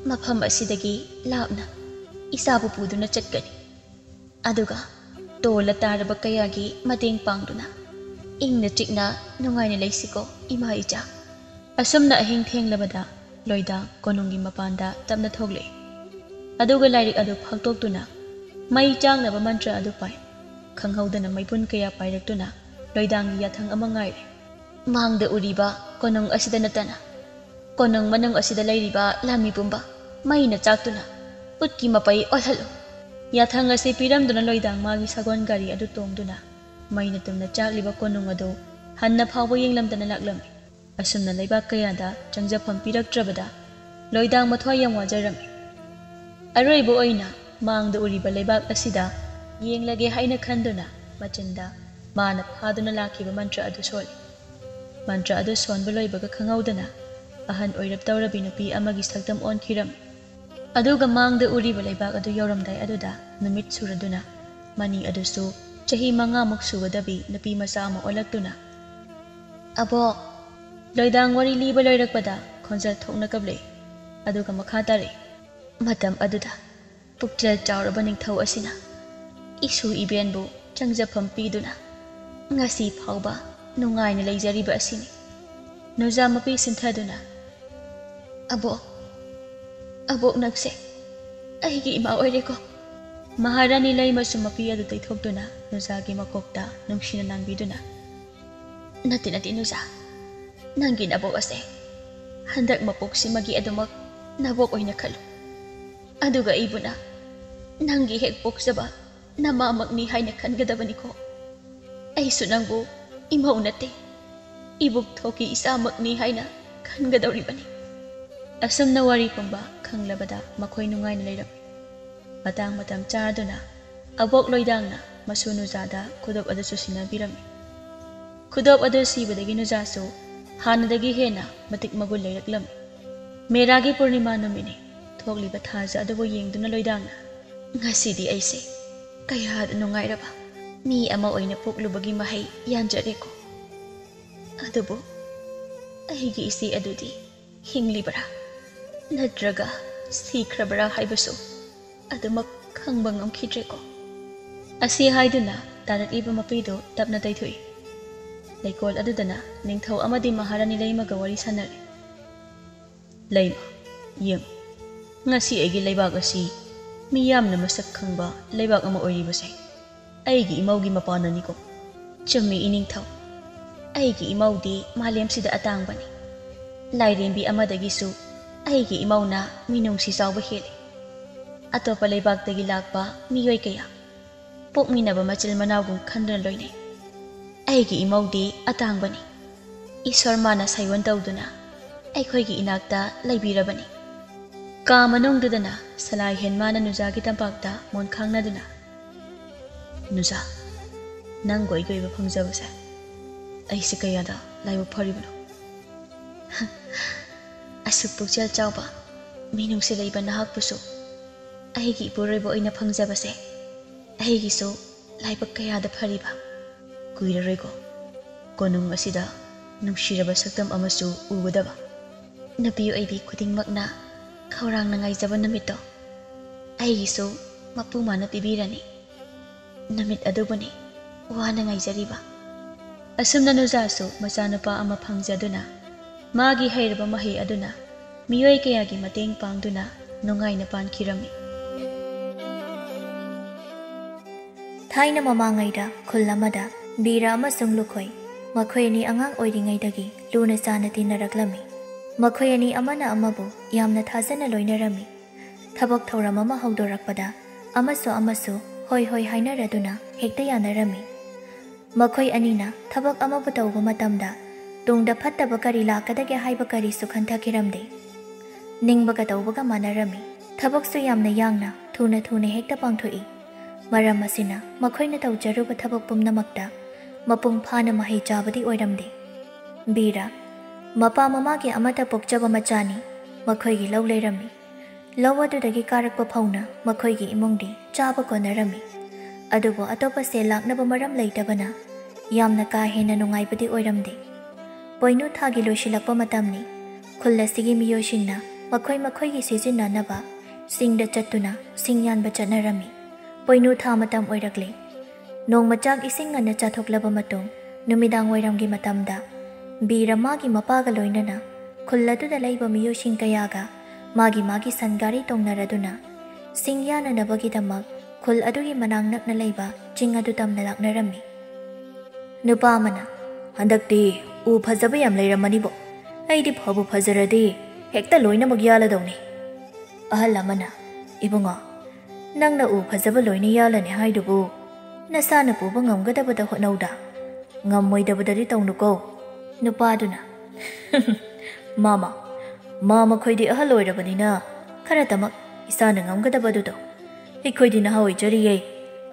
ꯃꯐꯝ ꯑꯁꯤꯗꯒꯤ ꯂꯥꯞꯅ ꯏꯆꯥꯕꯨ ꯄꯨꯗꯨꯅ ꯆꯠꯀꯅꯤ꯫ ꯑꯗꯨꯒ ꯇꯣꯜꯂ ꯇꯥꯔꯕ ꯀꯌꯥꯒꯤ ꯃꯇꯦꯡ ꯄꯥꯡꯗꯨꯅ ꯏꯪꯅ ꯆꯤꯛꯅ ꯅꯨꯡꯉꯥꯏꯅ ꯂꯩꯁꯤꯀꯣ ꯏꯃꯥ ꯏꯆꯥ꯫" ꯑꯁꯨꯝꯅ ꯑꯍꯤꯡ ꯊꯦꯡꯂꯕꯗ ꯂꯣꯏꯗꯥ ꯀꯣꯅꯨꯡꯒꯤ ꯃꯄꯥꯟꯗ ꯇꯞꯅ ꯊꯣꯛꯂꯛꯏ꯫ ꯑꯗꯨꯒ ꯂꯥꯏꯔꯤꯛ ꯑꯗꯨ ꯐꯥꯛꯇꯣꯛꯇꯨꯅ ꯃꯩ ꯆꯥꯛꯅꯕ ꯃꯟꯇ꯭ꯔ ꯑꯗꯨ ꯄꯥꯏ꯫ ꯈꯪꯍꯧꯗꯅ ꯃꯩꯕꯨꯟ ꯀꯌꯥ ꯄꯥꯏꯔꯛꯇꯨꯅ ꯂꯣꯏꯗꯥꯡꯒꯤ ꯌꯥꯊꯪ ꯑꯃ ꯉꯥꯏꯔꯦ꯫ ꯃꯥꯡꯗ ꯎꯔꯤꯕ ꯀꯣꯅꯨꯡ ꯑꯁꯤꯗ ꯅꯠꯇꯅ ꯀꯣꯅꯨꯡ ꯃꯅꯨꯡ ꯑꯁꯤꯗ ꯂꯩꯔꯤꯕ ꯂꯥꯟꯃꯤ ꯄꯨꯝꯕ ꯃꯩꯅ ꯆꯥꯛꯇꯨꯅ ꯎꯠꯀꯤ ꯃꯄꯩ ꯑꯣꯜꯍꯜꯂꯨ꯫ ꯌꯥꯊꯪ ꯑꯁꯤ ꯄꯤꯔꯝꯗꯨꯅ ꯂꯣꯏꯗꯥꯡ ꯃꯥꯒꯤ ꯁꯒꯣꯜ ꯒꯥꯔꯤ ꯑꯗꯨ ꯇꯣꯡꯗꯨꯅ ꯃꯩꯅ ꯇꯨꯝꯅ ꯆꯥꯛꯂꯤꯕ ꯀꯣꯅꯨꯡ ꯑꯗꯨ ꯍꯟꯅ ꯐꯥꯎꯕ ꯌꯦꯡꯂꯝꯗꯅ ꯂꯥꯛꯂꯝꯃꯤ꯫ ꯑꯁꯨꯝꯅ ꯂꯩꯕꯥꯛ ꯀꯌꯥꯗ ꯆꯪꯖꯐꯝ ꯄꯤꯔꯛꯇ꯭ꯔꯕꯗ ꯂꯣꯏꯗꯥꯡ ꯃꯊ꯭ꯋꯥꯏ ꯌꯥꯝ ꯋꯥꯖꯔꯝꯃꯤ꯫ ꯑꯔꯣꯏꯕ ꯑꯣꯏꯅ ꯃꯥꯡꯗ ꯎꯔꯤꯕ ꯂꯩꯕꯥꯛ ꯑꯁꯤꯗ ꯌꯦꯡꯂꯒꯦ ꯍꯥꯏꯅ ꯈꯟꯗꯨꯅ ꯃꯆꯤꯟꯗ ꯃꯥꯅ ꯐꯥꯗꯨꯅ ꯂꯥꯛꯈꯤꯕ ꯃꯟꯇ꯭ꯔ ꯑꯗꯨ ꯁꯣꯜꯂꯤ꯫ ꯃꯟꯇ꯭ꯔ ꯑꯗꯨ ꯁꯣꯟꯕ ꯂꯣꯏꯕꯒ ꯈꯪꯍꯧꯗꯅ ꯑꯍꯟ ꯑꯣꯏꯔꯞꯇꯧꯔꯕꯤ ꯅꯨꯄꯤ ꯑꯃꯒꯤ ꯁꯛꯇꯝ ꯑꯣꯟꯈꯤꯔꯝꯃꯤ꯫ ꯑꯗꯨꯒ ꯃꯥꯡꯗ ꯎꯔꯤꯕ ꯂꯩꯕꯥꯛ ꯑꯗꯨ ꯌꯧꯔꯝꯗꯥꯏ ꯑꯗꯨꯗ ꯅꯨꯃꯤꯠ ꯁꯨꯔꯗꯨꯅ ꯃꯅꯤ ꯑꯗꯨꯁꯨ ꯆꯍꯤ ꯃꯉꯥꯃꯨꯛ ꯁꯨꯒꯗꯕꯤ ꯅꯨꯄꯤ ꯃꯆꯥ ꯑꯃ ꯑꯣꯜꯂꯛꯇꯨꯅ, "ꯑꯕꯣꯛ!" ꯂꯣꯏꯗꯥꯡ ꯋꯥꯔꯤ ꯂꯤꯕ ꯂꯣꯏꯔꯛꯄꯗ ꯈꯣꯟꯖꯦꯜ ꯊꯣꯛꯅ ꯀꯞꯂꯛꯏ꯫ ꯑꯗꯨꯒ ꯃꯈꯥ ꯇꯥꯔꯛꯏ, "ꯃꯇꯝ ꯑꯗꯨꯗ ꯄꯨꯛꯆꯦꯜ ꯆꯥꯎꯔꯕ ꯅꯤꯡꯊꯧ ꯑꯁꯤꯅ ꯏꯁꯨ ꯏꯕꯦꯟꯕꯨ ꯆꯪꯖꯐꯝ ꯄꯤꯗꯨꯅ ꯉꯁꯤ ꯐꯥꯎꯕ ꯅꯨꯡꯉꯥꯏꯅ ꯂꯩꯖꯔꯤꯕ ꯑꯁꯤꯅꯤ꯫" ꯅꯨꯖꯥ ꯃꯄꯤ ꯁꯤꯟꯊꯗꯨꯅ, "ꯑꯕꯣꯛ, ꯑꯕꯣꯛ, ꯅꯪꯁꯦ ꯑꯩꯒꯤ ꯏꯃꯥ ꯑꯣꯏꯔꯦꯀꯣ꯫" ꯃꯍꯥꯔꯥꯅꯤ ꯂꯩꯃꯁꯨ ꯃꯄꯤ ꯑꯗꯨ ꯇꯩꯊꯣꯛꯇꯨꯅ ꯅꯨꯖꯥꯒꯤ ꯃꯀꯣꯛꯇ ꯅꯨꯡꯁꯤꯅ ꯅꯥꯟꯕꯤꯗꯨꯅ, "ꯅꯠꯇꯦ, ꯅꯠꯇꯦ ꯅꯨꯖꯥ, ꯅꯪꯒꯤ ꯅꯕꯣꯛ ꯑꯁꯦ ꯍꯟꯗꯛ ꯃꯄꯣꯛꯁꯤꯃꯒꯤ ꯑꯗꯨꯃꯛ ꯅꯕꯣꯛ ꯑꯣꯏꯅ ꯈꯜꯂꯨ꯫ ꯑꯗꯨꯒ ꯑꯩꯕꯨꯅ ꯅꯪꯒꯤ ꯍꯦꯛ ꯄꯣꯛꯆꯕ ꯅꯃꯥꯃꯛꯅꯤ ꯍꯥꯏꯅ ꯈꯟꯒꯗꯕꯅꯤꯀꯣ꯫ ꯑꯩꯁꯨ ꯅꯪꯕꯨ ꯏꯃꯧ ꯅꯠꯇꯦ, ꯏꯕꯨꯛ ꯊꯣꯛꯀꯤ ꯏꯆꯥꯃꯛꯅꯤ ꯍꯥꯏꯅ ꯈꯟꯒꯗꯧꯔꯤꯕꯅꯤ꯫" ꯑꯁꯨꯝꯅ ꯋꯥꯔꯤ ꯄꯨꯝꯕ ꯈꯪꯂꯕꯗ ꯃꯈꯣꯏ ꯅꯨꯡꯉꯥꯏꯅ ꯂꯩꯔꯝꯃꯤ꯫ ꯃꯇꯥꯡ ꯃꯇꯝ ꯆꯥꯗꯨꯅ ꯑꯕꯣꯛ ꯂꯣꯏꯗꯥꯡꯅ ꯃꯁꯨ ꯅꯨꯖꯥꯗ ꯈꯨꯗꯣꯞ ꯑꯗꯨꯁꯨ ꯁꯤꯟꯅꯕꯤꯔꯝꯃꯤ꯫ ꯈꯨꯗꯣꯞ ꯑꯗꯨ ꯁꯤꯕꯗꯒꯤ ꯅꯨꯖꯥꯁꯨ ꯍꯥꯟꯅꯗꯒꯤ ꯍꯦꯟꯅ ꯃꯇꯤꯛ ꯃꯒꯨꯟ ꯂꯩꯔꯛꯂꯝꯃꯤ꯫ ꯃꯦꯔꯥꯒꯤ ꯄꯨꯔꯅꯤꯃꯥ ꯅꯨꯃꯤꯠꯅꯤ꯫ ꯊꯣꯛꯂꯤꯕ ꯊꯥꯖ ꯑꯗꯨꯕꯨ ꯌꯦꯡꯗꯨꯅ ꯂꯣꯏꯗꯥꯡꯅ, "ꯉꯁꯤꯗꯤ ꯑꯩꯁꯦ ꯀꯌꯥꯗ ꯅꯨꯡꯉꯥꯏꯔꯕ ꯃꯤ ꯑꯃ ꯑꯣꯏꯅ ꯄꯣꯛꯂꯨꯕꯒꯤ ꯃꯍꯩ ꯌꯥꯟꯖꯔꯦꯀꯣ꯫ ꯑꯗꯨꯕꯨ ꯑꯩꯒꯤ ꯏꯆꯦ ꯑꯗꯨꯗꯤ ꯍꯤꯡꯂꯤꯕꯔꯥ ꯅꯠꯇ꯭ꯔꯒ ꯁꯤꯈ꯭ꯔꯕꯔꯥ ꯍꯥꯏꯕꯁꯨ ꯑꯗꯨꯃꯛ ꯈꯪꯕ ꯉꯝꯈꯤꯗ꯭ꯔꯦꯀꯣ꯫" ꯑꯁꯤ ꯍꯥꯏꯗꯨꯅ ꯇꯥꯔꯛꯂꯤꯕ ꯃꯄꯤꯗꯨ ꯇꯞꯅ ꯇꯩꯊꯣꯛꯏ꯫ ꯂꯩꯀꯣꯜ ꯑꯗꯨꯗꯅ ꯅꯤꯡꯊꯧ ꯑꯃꯗꯤ ꯃꯍꯥꯔꯥꯅꯤ ꯂꯩꯃꯒ ꯋꯥꯔꯤ ꯁꯥꯟꯅꯔꯤ꯫ "ꯂꯩꯃ, ꯌꯦꯡ, ꯉꯁꯤ ꯑꯩꯒꯤ ꯂꯩꯕꯥꯛ ꯑꯁꯤ ꯃꯤꯌꯥꯝꯅ ꯃꯁꯛ ꯈꯪꯕ ꯂꯩꯕꯥꯛ ꯑꯃ ꯑꯣꯏꯔꯤꯕꯁꯦ ꯑꯩꯒꯤ ꯏꯃꯧꯒꯤ ꯃꯄꯥꯟꯅꯅꯤꯀꯣ꯫ ꯆꯨꯝꯃꯤ ꯏꯅꯤꯡꯊꯧ, ꯑꯩꯒꯤ ꯏꯃꯧꯗꯤ ꯃꯥꯂꯦꯝꯁꯤꯗ ꯑꯇꯥꯡꯕꯅꯤ꯫ ꯂꯥꯏꯔꯦꯝꯕꯤ ꯑꯃꯗꯒꯤꯁꯨ ꯑꯩꯒꯤ ꯏꯃꯧꯅ ꯃꯤꯅꯨꯡꯁꯤ ꯆꯥꯎꯕ ꯍꯦꯜꯂꯤ꯫ ꯑꯇꯣꯞꯄ ꯂꯩꯕꯥꯛꯇꯒꯤ ꯂꯥꯛꯄ ꯃꯤꯑꯣꯏ ꯀꯌꯥ ꯄꯣꯛꯃꯤꯟꯅꯕ ꯃꯆꯤꯜ ꯃꯅꯥꯎꯒꯨꯝ ꯈꯟꯗꯨꯅ ꯂꯣꯏꯅꯩ꯫ ꯑꯩꯒꯤ ꯏꯃꯧꯗꯤ ꯑꯇꯥꯡꯕꯅꯤ꯫ ꯏꯁꯣꯔ ꯃꯥꯅ ꯁꯥꯏꯑꯣꯟ ꯇꯧꯗꯨꯅ ꯑꯩꯈꯣꯏꯒꯤ ꯏꯅꯥꯛꯇ ꯂꯩꯕꯤꯔꯕꯅꯤ꯫ ꯀꯥ ꯃꯅꯨꯡꯗꯨꯗꯅ ꯁꯂꯥꯏ ꯍꯦꯟꯃꯥꯅ ꯅꯨꯖꯥꯒꯤ ꯇꯝꯄꯥꯛꯇ ꯃꯣꯟꯈꯥꯡꯅꯗꯨꯅ, "ꯅꯨꯖꯥ, ꯅꯪꯕꯨ ꯑꯩꯒꯤ ꯑꯣꯏꯕ ꯐꯪꯖꯕꯁꯦ ꯑꯩꯁꯦ ꯀꯌꯥꯗ ꯂꯥꯏꯕꯛ ꯐꯔꯤꯕꯅꯣ!" "ꯑꯁꯨꯛ ꯄꯨꯛꯆꯦꯜ ꯆꯥꯎꯕ, ꯃꯤꯅꯨꯡꯁꯤ ꯂꯩꯕ ꯅꯍꯥꯛꯄꯨꯁꯨ ꯑꯩꯒꯤ ꯏꯄꯨꯔꯣꯏꯕ ꯑꯣꯏꯅ ꯐꯪꯖꯕꯁꯦ ꯑꯩꯒꯤꯁꯨ ꯂꯥꯏꯕꯛ ꯀꯌꯥꯗ ꯐꯔꯤꯕ꯫ ꯀꯨꯏꯔꯔꯣꯏꯀꯣ ꯀꯣꯅꯨꯡ ꯑꯁꯤꯗ ꯅꯨꯡꯁꯤꯔꯕ ꯁꯛꯇꯝ ꯑꯃꯁꯨ ꯎꯒꯗꯕ꯫ ꯅꯨꯄꯤ ꯑꯣꯏꯕꯤ ꯈꯨꯗꯤꯡꯃꯛꯅ ꯈꯧꯔꯥꯡꯅ ꯉꯥꯏꯖꯕ ꯅꯨꯃꯤꯠꯇꯣ ꯑꯩꯒꯤꯁꯨ ꯃꯄꯨ ꯃꯥꯅ ꯄꯤꯕꯤꯔꯅꯤ꯫ ꯅꯨꯃꯤꯠ ꯑꯗꯨꯕꯨꯅꯤ ꯋꯥꯅ ꯉꯥꯏꯖꯔꯤꯕ꯫" ꯑꯁꯨꯝꯅ ꯅꯨꯖꯥꯁꯨ ꯃꯆꯥꯅꯨꯄꯥ ꯑꯃ ꯐꯪꯖꯗꯨꯅ ꯃꯥꯒꯤ ꯍꯩꯔꯕ ꯃꯍꯩ ꯑꯗꯨꯅ ꯃꯤꯑꯣꯏ ꯀꯌꯥꯒꯤ ꯃꯇꯦꯡ ꯄꯥꯡꯗꯨꯅ ꯅꯨꯡꯉꯥꯏꯅ ꯄꯥꯟꯈꯤꯔꯝꯃꯤ꯫ ꯊꯥꯏꯅ ꯃꯃꯥꯡꯉꯩꯗ ꯈꯨꯜ ꯑꯃꯗ ꯕꯤꯔ ꯑꯃꯁꯨꯡ ꯂꯨꯈꯣꯏ, ꯃꯈꯣꯏ ꯑꯅꯤ ꯑꯉꯥꯡ ꯑꯣꯏꯔꯤꯉꯩꯗꯒꯤ ꯂꯨꯅ ꯆꯥꯟꯅ ꯇꯤꯟꯅꯔꯛꯂꯝꯃꯤ꯫ ꯃꯈꯣꯏ ꯑꯅꯤ ꯑꯃꯅ ꯑꯃꯕꯨ ꯌꯥꯝꯅ ꯊꯥꯖꯅ ꯂꯣꯏꯅꯔꯝꯃꯤ꯫ ꯊꯕꯛ ꯊꯧꯔꯝ ꯑꯃ ꯍꯧꯗꯣꯔꯛꯄꯗ ꯑꯃꯁꯨ ꯑꯃꯁꯨ ꯍꯣꯏ ꯍꯣꯏ ꯍꯥꯏꯅꯔꯗꯨꯅ ꯍꯦꯛꯇ ꯌꯥꯅꯔꯝꯃꯤ꯫ ꯃꯈꯣꯏ ꯑꯅꯤꯅ ꯊꯕꯛ ꯑꯃꯕꯨ ꯇꯧꯕ ꯃꯇꯝꯗ ꯇꯨꯡꯗ ꯐꯠꯇꯕ ꯀꯔꯤ ꯂꯥꯛꯀꯗꯒꯦ ꯍꯥꯏꯕ ꯀꯔꯤꯁꯨ ꯈꯟꯊꯈꯤꯔꯝꯗꯦ꯫ ꯅꯤꯡꯕꯒ ꯇꯧꯕꯒ ꯃꯥꯟꯅꯔꯝꯃꯤ꯫ ꯊꯕꯛꯁꯨ ꯌꯥꯝꯅ ꯌꯥꯡꯅ, ꯊꯨꯅ ꯊꯨꯅ ꯍꯦꯛꯇ ꯄꯥꯡꯊꯣꯛꯏ꯫ ꯃꯔꯝ ꯑꯁꯤꯅ ꯃꯈꯣꯏꯅ ꯇꯧꯖꯔꯨꯕ ꯊꯕꯛ ꯄꯨꯝꯅꯃꯛꯇ ꯃꯄꯨꯡ ꯐꯥꯅ ꯃꯍꯩ ꯆꯥꯕꯗꯤ ꯑꯣꯏꯔꯝꯗꯦ꯫ ꯕꯤꯔ, ꯃꯄꯥ ꯃꯃꯥꯒꯤ ꯑꯃꯠꯇ ꯄꯣꯛꯆꯕ ꯃꯆꯥꯅꯤ꯫ ꯃꯈꯣꯏꯒꯤ ꯂꯧ ꯂꯩꯔꯝꯃꯤ꯫ ꯂꯧ ꯑꯗꯨꯗꯒꯤ ꯀꯥꯔꯛꯄ ꯐꯥꯎꯅ ꯃꯈꯣꯏꯒꯤ ꯏꯃꯨꯡꯗꯤ ꯆꯥꯕ ꯀꯣꯟꯅꯔꯝꯃꯤ꯫ ꯑꯗꯨꯕꯨ ꯑꯇꯣꯞꯄ ꯁꯦꯜ ꯂꯥꯛꯅꯕ ꯃꯔꯝ ꯂꯩꯇꯕꯅ ꯌꯥꯝꯅ ꯀꯥ ꯍꯦꯟꯅ ꯅꯨꯡꯉꯥꯏꯕꯗꯤ ꯑꯣꯏꯔꯝꯗꯦ꯫ ꯄꯣꯏꯅꯨ ꯊꯥꯒꯤ ꯂꯣꯏꯁꯤꯜꯂꯛꯄ ꯃꯇꯝꯅꯤ꯫ ꯈꯨꯜ ꯑꯁꯤꯒꯤ ꯃꯤꯑꯣꯏꯁꯤꯡꯅ ꯃꯈꯣꯏ ꯃꯈꯣꯏꯒꯤ ꯁꯤꯖꯤꯟꯅꯅꯕ ꯆꯤꯡꯗ ꯆꯠꯇꯨꯅ ꯁꯤꯡ ꯌꯥꯟꯕ ꯆꯠꯅꯔꯝꯃꯤ꯫ ꯄꯣꯏꯅꯨ ꯊꯥ ꯃꯇꯝ ꯑꯣꯏꯔꯛꯂꯦ꯫ ꯅꯣꯡꯃ ꯆꯥꯛ ꯏꯁꯤꯡ ꯉꯟꯅ ꯆꯥꯊꯣꯛꯂꯕ ꯃꯇꯨꯡ, ꯅꯨꯃꯤꯗꯥꯡ ꯋꯥꯏꯔꯝꯒꯤ ꯃꯇꯝꯗ ꯕꯤꯔ ꯃꯥꯒꯤ ꯃꯄꯥꯒ ꯂꯣꯏꯅꯅ ꯈꯨꯜ ꯑꯗꯨꯗ ꯂꯩꯕ ꯃꯤꯑꯣꯏꯁꯤꯡ ꯀꯌꯥꯒ ꯃꯥꯒꯤ ꯃꯥꯒꯤ ꯁꯟ ꯒꯥꯔꯤ ꯇꯣꯡꯅꯔꯗꯨꯅ ꯁꯤꯡ ꯌꯥꯟꯅꯅꯕꯒꯤꯗꯃꯛ ꯈꯨꯜ ꯑꯗꯨꯒꯤ ꯃꯅꯥꯛ ꯅꯛꯅ ꯂꯩꯕ ꯆꯤꯡ ꯑꯗꯨ ꯇꯝꯅ ꯂꯥꯛꯅꯔꯝꯃꯤ꯫ ꯅꯨꯄꯥ ꯑꯃꯅ, "ꯍꯟꯗꯛꯇꯤ ꯎ ꯐꯖꯕ ꯌꯥꯝ ꯂꯩꯔꯝꯃꯅꯤꯕꯣ꯫ ꯑꯩꯗꯤ ꯐꯕꯨ ꯐꯖꯔꯗꯤ ꯍꯦꯛꯇ ꯂꯣꯏꯅꯃꯛ ꯌꯥꯜꯂꯗꯧꯅꯤ꯫" ꯑꯍꯜ ꯑꯃꯅ, "ꯏꯕꯨꯡꯉꯣ, ꯅꯪꯅ ꯎ ꯐꯖꯕ ꯂꯣꯏꯅ ꯌꯥꯜꯂꯅꯤ ꯍꯥꯏꯗꯨꯕꯨ ꯅꯁꯥꯅ ꯄꯨꯕ ꯉꯝꯒꯗꯕꯗ ꯍꯣꯠꯅꯧꯗ꯫ ꯉꯝꯃꯣꯏꯗꯕꯗꯗꯤ ꯇꯧꯅꯨꯀꯣ꯫" ꯅꯨꯄꯥꯗꯨꯅ, "ꯃꯥꯃ, ꯃꯥ ꯃꯈꯣꯏꯗꯤ ꯑꯍꯜ ꯑꯣꯏꯔꯕꯅꯤꯅ ꯈꯔꯇꯃꯛ ꯏꯁꯥꯅ ꯉꯝꯒꯗꯕ ꯑꯗꯨꯗꯣ꯫ ꯑꯩꯈꯣꯏꯗꯤ ꯅꯍꯥ ꯑꯣꯏꯖꯔꯤꯌꯦ,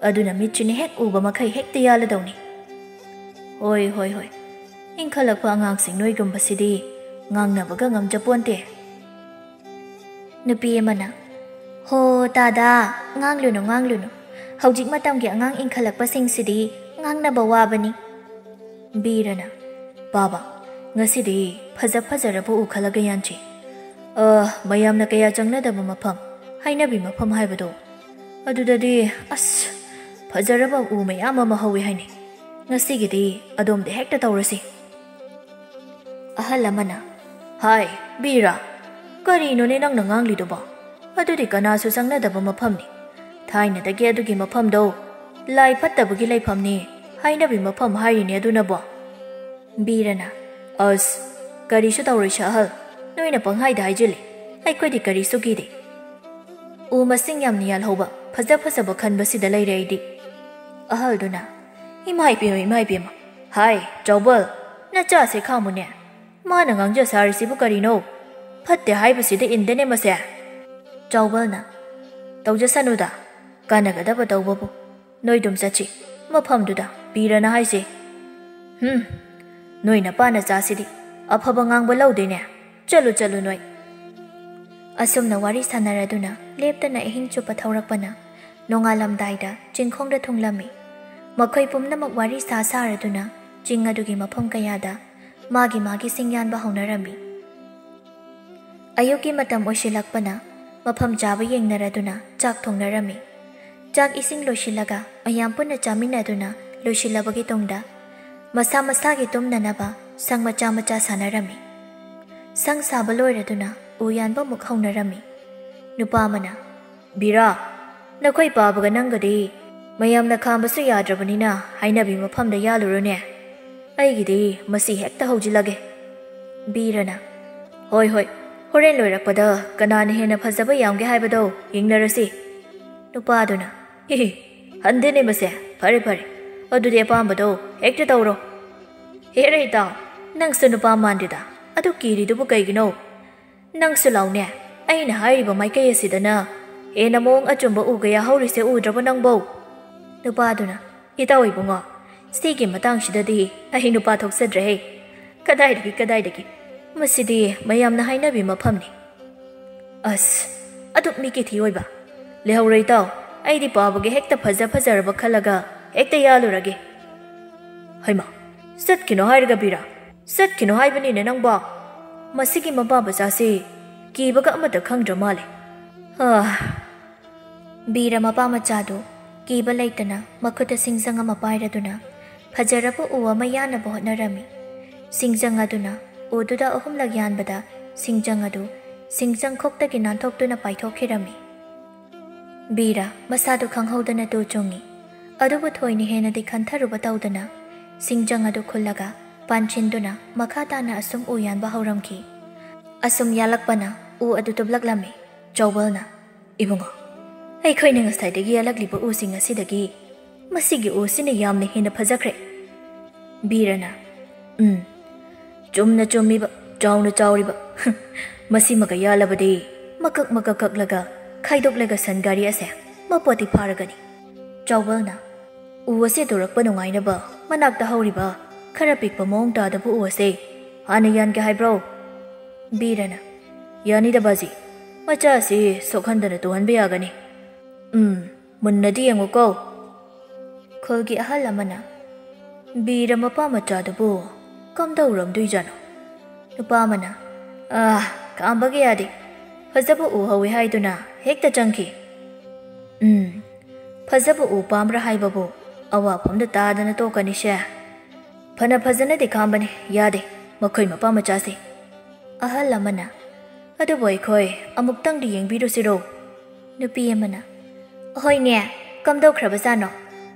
ꯑꯗꯨꯅ ꯃꯤꯠꯁꯤꯅ ꯍꯦꯛ ꯎꯕ ꯃꯈꯩ ꯍꯦꯛꯇ ꯌꯥꯜꯂꯗꯧꯅꯤ꯫" "ꯍꯣꯏ, ꯍꯣꯏ, ꯍꯣꯏ꯫ ꯏꯟꯈꯠꯂꯛꯄ ꯑꯉꯥꯡꯁꯤꯡ ꯅꯣꯏꯒꯨꯝꯕꯁꯤꯗꯤ ꯉꯥꯡꯅꯕꯒ ꯉꯝꯖꯄꯣꯟꯇꯦ꯫" ꯅꯨꯄꯤ ꯑꯃꯅ, "ꯍꯣ, ꯇꯥꯗꯥ, ꯉꯥꯡꯂꯨꯅꯨ, ꯉꯥꯡꯂꯨꯅꯨ꯫ ꯍꯧꯖꯤꯛ ꯃꯇꯝꯒꯤ ꯑꯉꯥꯡ ꯏꯟꯈꯠꯂꯛꯄꯁꯤꯡꯁꯤꯗꯤ ꯉꯥꯡꯅꯕ ꯋꯥꯕꯅꯤ꯫" ꯕꯤꯔꯅ, "ꯕꯥꯕꯥ, ꯉꯁꯤꯗꯤ ꯐꯖ ꯐꯖꯔꯕ ꯎ ꯈꯜꯂꯒ ꯌꯥꯟꯁꯤ꯫ ꯑ, ꯃꯌꯥꯝꯅ ꯀꯌꯥ ꯆꯪꯅꯗꯕ ꯃꯐꯝ, ꯍꯥꯏꯅꯕꯤ ꯃꯐꯝ ꯍꯥꯏꯕꯗꯣ, ꯑꯗꯨꯗꯗꯤ, ꯑꯁ, ꯐꯖꯔꯕ ꯎ ꯃꯌꯥꯝ ꯑꯃ ꯍꯧꯋꯤ ꯍꯥꯏꯅꯦ꯫ ꯉꯁꯤꯒꯤꯗꯤ ꯑꯗꯣꯝꯗ ꯍꯦꯛꯇ ꯇꯧꯔꯁꯤ꯫" ꯑꯍꯜ ꯑꯃꯅ, "ꯍꯥꯏ, ꯕꯤꯔ, ꯀꯔꯤꯅꯣꯅꯦ ꯅꯪꯅ ꯉꯥꯡꯂꯤꯗꯨꯕꯣ? ꯑꯗꯨꯗꯤ ꯀꯅꯥꯁꯨ ꯆꯪꯅꯗꯕ ꯃꯐꯝꯅꯤ꯫ ꯊꯥꯏꯅꯗꯒꯤ ꯑꯗꯨꯒꯤ ꯃꯐꯝꯗꯣ ꯂꯥꯏ ꯐꯠꯇꯕꯒꯤ ꯂꯩꯐꯝꯅꯤ ꯍꯥꯏꯅꯕꯤ ꯃꯐꯝ ꯍꯥꯏꯔꯤꯅꯦ ꯑꯗꯨꯅꯕꯣ꯫" ꯕꯤꯔꯅ, "ꯑꯁ, ꯀꯔꯤꯁꯨ ꯇꯧꯔꯣꯏꯁꯦ ꯑꯍꯜ, ꯅꯣꯏꯅ ꯄꯪꯍꯥꯏꯗ ꯍꯥꯏꯖꯤꯜꯂꯤ꯫ ꯑꯩꯈꯣꯏꯗꯤ ꯀꯔꯤꯁꯨ ꯀꯤꯗꯦ꯫ ꯎ ꯃꯁꯤꯡ ꯌꯥꯝꯅ ꯌꯥꯜꯍꯧꯕ ꯐꯖ ꯐꯖꯕ ꯈꯟꯕꯁꯤꯗ ꯂꯩꯔꯦ ꯑꯩꯗꯤ꯫" ꯑꯍꯜꯗꯨꯅ, "ꯏꯃꯥ ꯏꯕꯦꯝꯃ, ꯏꯃꯥ ꯏꯕꯦꯝꯃ, ꯍꯥꯏ, ꯆꯥꯎꯕꯜ, ꯅꯆꯥꯁꯦ ꯈꯥꯝꯃꯨꯅꯦ꯫ ꯃꯥꯅ ꯉꯥꯡꯖ ꯁꯥꯔꯤꯁꯤꯕꯨ ꯀꯔꯤꯅꯣ? ꯐꯠꯇꯦ ꯍꯥꯏꯕꯁꯤꯗ ꯏꯟꯗꯦꯅꯦ ꯃꯁꯦ꯫" ꯆꯥꯎꯕꯜꯅ, "ꯇꯧꯖꯁꯅꯨꯗ, ꯀꯥꯟꯅꯒꯗꯕ ꯇꯧꯕꯕꯨ꯫ ꯅꯣꯏꯗꯨꯝ ꯆꯠꯁꯤ, ꯃꯐꯝꯗꯨꯗ ꯄꯤꯔꯅ ꯍꯥꯏꯁꯦ꯫" "ꯍꯨꯝ, ꯅꯣꯏ ꯅꯄꯥ ꯅꯆꯥꯁꯤꯗꯤ ꯑꯐꯕ ꯉꯥꯡꯕ ꯂꯧꯗꯦꯅꯦ꯫ ꯆꯠꯂꯨ, ꯆꯠꯂꯨ ꯅꯣꯏ꯫" ꯑꯁꯨꯝꯅ ꯋꯥꯔꯤ ꯁꯥꯟꯅꯔꯗꯨꯅ ꯂꯦꯞꯇꯅ ꯑꯍꯤꯡ ꯆꯨꯞꯄ ꯊꯧꯔꯛꯄꯅ ꯅꯣꯡꯉꯥꯜꯂꯝꯗꯥꯏꯗ ꯆꯤꯡꯈꯣꯡꯗ ꯊꯨꯡꯂꯝꯃꯤ꯫ ꯃꯈꯣꯏ ꯄꯨꯝꯅꯃꯛ ꯋꯥꯔꯤ ꯁꯥ ꯁꯥꯔꯗꯨꯅ ꯆꯤꯡ ꯑꯗꯨꯒꯤ ꯃꯐꯝ ꯀꯌꯥꯗ ꯃꯥꯒꯤ ꯃꯥꯒꯤ ꯁꯤꯡ ꯌꯥꯟꯕ ꯍꯧꯅꯔꯝꯃꯤ꯫ ꯑꯌꯨꯛꯀꯤ ꯃꯇꯝ ꯑꯣꯏꯁꯤꯜꯂꯛꯄꯅ ꯃꯐꯝ ꯆꯥꯕ ꯌꯦꯡꯅꯔꯗꯨꯅ ꯆꯥꯛ ꯊꯣꯡꯅꯔꯝꯃꯤ꯫ ꯆꯥꯛ ꯏꯁꯤꯡ ꯂꯣꯏꯁꯤꯜꯂꯒ ꯃꯌꯥꯝ ꯄꯨꯟꯅ ꯆꯥꯃꯤꯟꯅꯗꯨꯅ ꯂꯣꯏꯁꯤꯜꯂꯕꯒꯤ ꯇꯨꯡꯗ ꯃꯁꯥ ꯃꯁꯥꯒꯤ ꯇꯨꯝꯅꯅꯕ ꯁꯪ ꯃꯆꯥ ꯃꯆꯥ ꯁꯥꯅꯔꯝꯃꯤ꯫ ꯁꯪ ꯁꯥꯕ ꯂꯣꯏꯔꯗꯨꯅ ꯎ ꯌꯥꯟꯕ ꯑꯃꯨꯛ ꯍꯧꯅꯔꯝꯃꯤ꯫ ꯅꯨꯄꯥ ꯑꯃꯅ, "ꯕꯤꯔꯥ, ꯅꯈꯣꯏ ꯄꯥꯕꯒ ꯅꯪꯒꯗꯤ ꯃꯌꯥꯝꯅ ꯈꯥꯝꯕꯁꯨ ꯌꯥꯗ꯭ꯔꯕꯅꯤꯅ ꯍꯥꯏꯅꯕꯤ ꯃꯐꯝꯗ ꯌꯥꯜꯂꯨꯔꯣꯅꯦ꯫ ꯑꯩꯒꯤꯗꯤ ꯃꯁꯤ ꯍꯦꯛꯇ ꯍꯧꯖꯤꯜꯂꯒꯦ꯫" ꯕꯤꯔꯅ, "ꯍꯣꯏ, ꯍꯣꯏ, ꯍꯣꯔꯦꯟ ꯂꯣꯏꯔꯛꯄꯗ ꯀꯅꯥꯅ ꯍꯦꯟꯅ ꯐꯖꯕ ꯌꯥꯝꯒꯦ ꯍꯥꯏꯕꯗꯣ ꯌꯦꯡꯅꯔꯁꯤ꯫" ꯅꯨꯄꯥꯗꯨꯅ, "ꯍꯤ ꯍꯤ, ꯍꯟꯗꯦꯅꯦ ꯃꯁꯦ꯫ ꯐꯔꯦ, ꯐꯔꯦ, ꯑꯗꯨꯗꯤ ꯑꯄꯥꯝꯕꯗꯣ ꯍꯦꯛꯇ ꯇꯧꯔꯣ꯫" "ꯍꯦꯔꯦ ꯏꯇꯥꯎ, ꯅꯪꯁꯨ ꯅꯨꯄꯥ ꯃꯥꯟꯗꯦꯗ꯫ ꯑꯗꯨ ꯀꯤꯔꯤꯗꯨꯕꯨ ꯀꯩꯒꯤꯅꯣ? ꯅꯪꯁꯨ ꯂꯥꯎꯅꯦ, ꯑꯩꯅ ꯍꯥꯏꯔꯤꯕ ꯃꯥꯏꯀꯩ ꯑꯁꯤꯗꯅ ꯍꯦꯟꯅ ꯃꯑꯣꯡ ꯑꯆꯨꯝꯕ ꯎ ꯀꯌꯥ ꯍꯧꯔꯤꯁꯦ ꯎꯗ꯭ꯔꯕꯣ ꯅꯪꯕꯣ?" ꯅꯨꯄꯥꯗꯨꯅ, "ꯏꯇꯥꯎ ꯏꯕꯨꯡꯉꯣ, ꯁꯤꯒꯤ ꯃꯇꯥꯡꯁꯤꯗꯗꯤ ꯑꯩ ꯅꯨꯄꯥ ꯊꯣꯛꯆꯗ꯭ꯔꯦꯍꯦ꯫ ꯀꯗꯥꯏꯗꯒꯤ, ꯀꯗꯥꯏꯗꯒꯤ? ꯃꯁꯤꯗꯤ ꯃꯌꯥꯝꯅ ꯍꯥꯏꯅꯕꯤ ꯃꯐꯝꯅꯤ꯫" "ꯑꯁ, ꯑꯗꯨꯛ ꯃꯤꯀꯤꯊꯤ ꯑꯣꯏꯕ꯫ ꯂꯩꯍꯧꯔꯣ ꯏꯇꯥꯎ, ꯑꯩꯗꯤ ꯄꯥꯕꯒꯤ ꯍꯦꯛꯇ ꯐꯖ ꯐꯖꯔꯕ ꯈꯜꯂꯒ ꯍꯦꯛꯇ ꯌꯥꯜꯂꯨꯔꯒꯦ꯫" "ꯍꯩꯃꯥ, ꯆꯠꯈꯤꯅꯣ ꯍꯥꯏꯔꯒ ꯕꯤꯔꯥ, ꯆꯠꯈꯤꯅꯣ ꯍꯥꯏꯕꯅꯤꯅꯦ ꯅꯪꯕꯣ꯫ ꯃꯁꯤꯒꯤ ꯃꯄꯥ ꯃꯆꯥꯁꯤ ꯀꯤꯕꯒ ꯑꯃꯠꯇ ꯈꯪꯗ꯭ꯔ ꯃꯥꯜꯂꯦ꯫" ꯑꯥ꯫ ꯕꯤꯔ ꯃꯄꯥ ꯃꯆꯥꯗꯨ ꯀꯤꯕ ꯂꯩꯇꯅ ꯃꯈꯨꯠꯇ ꯁꯤꯡꯖꯪ ꯑꯃ ꯄꯥꯏꯔꯗꯨꯅ ꯐꯖꯔꯕ ꯎ ꯑꯃ ꯌꯥꯟꯅꯕ ꯍꯣꯠꯅꯔꯝꯃꯤ꯫ ꯁꯤꯡꯖꯪ ꯑꯗꯨꯅ ꯎꯗꯨꯗ ꯑꯍꯨꯝꯂꯛ ꯌꯥꯟꯕꯗ ꯁꯤꯡꯖꯪ ꯑꯗꯨ ꯁꯤꯡꯖꯪ ꯈꯣꯛꯇꯒꯤ ꯅꯥꯟꯊꯣꯛꯇꯨꯅ ꯄꯥꯏꯊꯣꯛꯈꯤꯔꯝꯃꯤ꯫ ꯕꯤꯔ ꯃꯁꯥꯗꯨ ꯈꯪꯍꯧꯗꯅ ꯇꯨ ꯆꯨꯡꯉꯤ꯫ ꯑꯗꯨꯕꯨ ꯊꯣꯏꯅ ꯍꯦꯟꯅꯗꯤ ꯈꯟꯊꯔꯨꯕ ꯇꯧꯗꯅ ꯁꯤꯡꯖꯪ ꯑꯗꯨ ꯈꯨꯜꯂꯒ ꯄꯥꯟꯁꯤꯟꯗꯨꯅ ꯃꯈꯥ ꯇꯥꯅ ꯑꯁꯨꯝ ꯎ ꯌꯥꯟꯕ ꯍꯧꯔꯝꯈꯤ꯫ ꯑꯁꯨꯝ ꯌꯥꯜꯂꯛꯄꯅ ꯎ ꯑꯗꯨ ꯇꯨꯞꯂꯛꯂꯝꯃꯤ꯫ ꯆꯥꯎꯕꯜꯅ, "ꯏꯕꯨꯡꯉꯣ, ꯑꯩꯈꯣꯏꯅ ꯉꯁꯥꯏꯗꯒꯤ ꯌꯥꯜꯂꯛꯂꯤꯕ ꯎꯁꯤꯡ ꯑꯁꯤꯗꯒꯤ ꯃꯁꯤꯒꯤ ꯎꯁꯤꯅ ꯌꯥꯝꯅ ꯍꯦꯟꯅ ꯐꯖꯈ꯭ꯔꯦ꯫" ꯕꯤꯔꯅ, "ꯎꯝ, ꯆꯨꯝꯅ ꯆꯨꯝꯃꯤꯕ, ꯆꯥꯎꯅ ꯆꯥꯎꯔꯤꯕ꯫ ꯃꯁꯤꯃꯒ ꯌꯥꯜꯂꯕꯗꯤ ꯃꯀꯛ ꯃꯀꯛ ꯀꯛꯂꯒ ꯈꯥꯏꯗꯣꯛꯂꯒ ꯁꯟ ꯒꯥꯔꯤ ꯑꯁꯦ ꯃꯄꯣꯠꯇꯤ ꯐꯥꯔꯒꯅꯤ꯫" ꯆꯥꯎꯕꯜꯅ, "ꯎ ꯑꯁꯦ ꯇꯣꯔꯛꯄ ꯅꯨꯡꯉꯥꯏꯅꯕ ꯃꯅꯥꯛꯇ ꯍꯧꯔꯤꯕ ꯈꯔ ꯄꯤꯛꯄ ꯃꯑꯣꯡ ꯇꯥꯗꯕ ꯎ ꯑꯁꯦ ꯍꯥꯟꯅ ꯌꯥꯟꯒꯦ ꯍꯥꯏꯕ꯭ꯔꯣ?" ꯕꯤꯔꯅ, "ꯌꯥꯅꯤꯗ ꯕꯥꯖꯤ, ꯃꯆꯥ ꯑꯁꯤ ꯁꯣꯛꯍꯟꯗꯅ ꯇꯨꯍꯟꯕ ꯌꯥꯒꯅꯤ꯫" "ꯎꯝ, ꯃꯨꯟꯅꯗꯤ ꯌꯦꯡꯉꯨꯀꯣ꯫" ꯈꯨꯜꯒꯤ ꯑꯍꯜ ꯑꯃꯅ, "ꯕꯤꯔ ꯃꯄꯥ ꯃꯆꯥꯗꯨꯕꯨ ꯀꯝꯗꯧꯔꯝꯗꯣꯏꯖꯥꯠꯅꯣ?" ꯅꯨꯄꯥ ꯑꯃꯅ, "ꯑꯥ, ꯈꯥꯝꯕꯒ ꯌꯥꯗꯦ꯫ ꯐꯖꯕ ꯎ ꯍꯧꯋꯤ ꯍꯥꯏꯗꯨꯅ ꯍꯦꯛꯇ ꯆꯪꯈꯤ꯫" "ꯎꯝ, ꯐꯖꯕ ꯎ ꯄꯥꯝꯕ꯭ꯔꯥ ꯍꯥꯏꯕꯕꯨ ꯑꯋꯥꯐꯝꯗ ꯇꯥꯗꯅ ꯇꯣꯛꯀꯅꯤꯁꯦ꯫ ꯐꯅ ꯐꯖꯅꯗꯤ ꯈꯥꯝꯕꯅꯤ, ꯌꯥꯗꯦ ꯃꯈꯣꯏ ꯃꯄꯥ ꯃꯆꯥꯁꯦ꯫" ꯑꯍꯜ ꯑꯃꯅ, "ꯑꯗꯨꯕꯨ ꯑꯩꯈꯣꯏ ꯑꯃꯨꯛꯇꯪꯗꯤ ꯌꯦꯡꯕꯤꯔꯨꯁꯤꯔꯣ?" ꯅꯨꯄꯤ ꯑꯃꯅ, "ꯍꯣꯏꯅꯦ, ꯀꯝꯗꯧꯈ꯭ꯔꯕꯖꯥꯠꯅꯣ?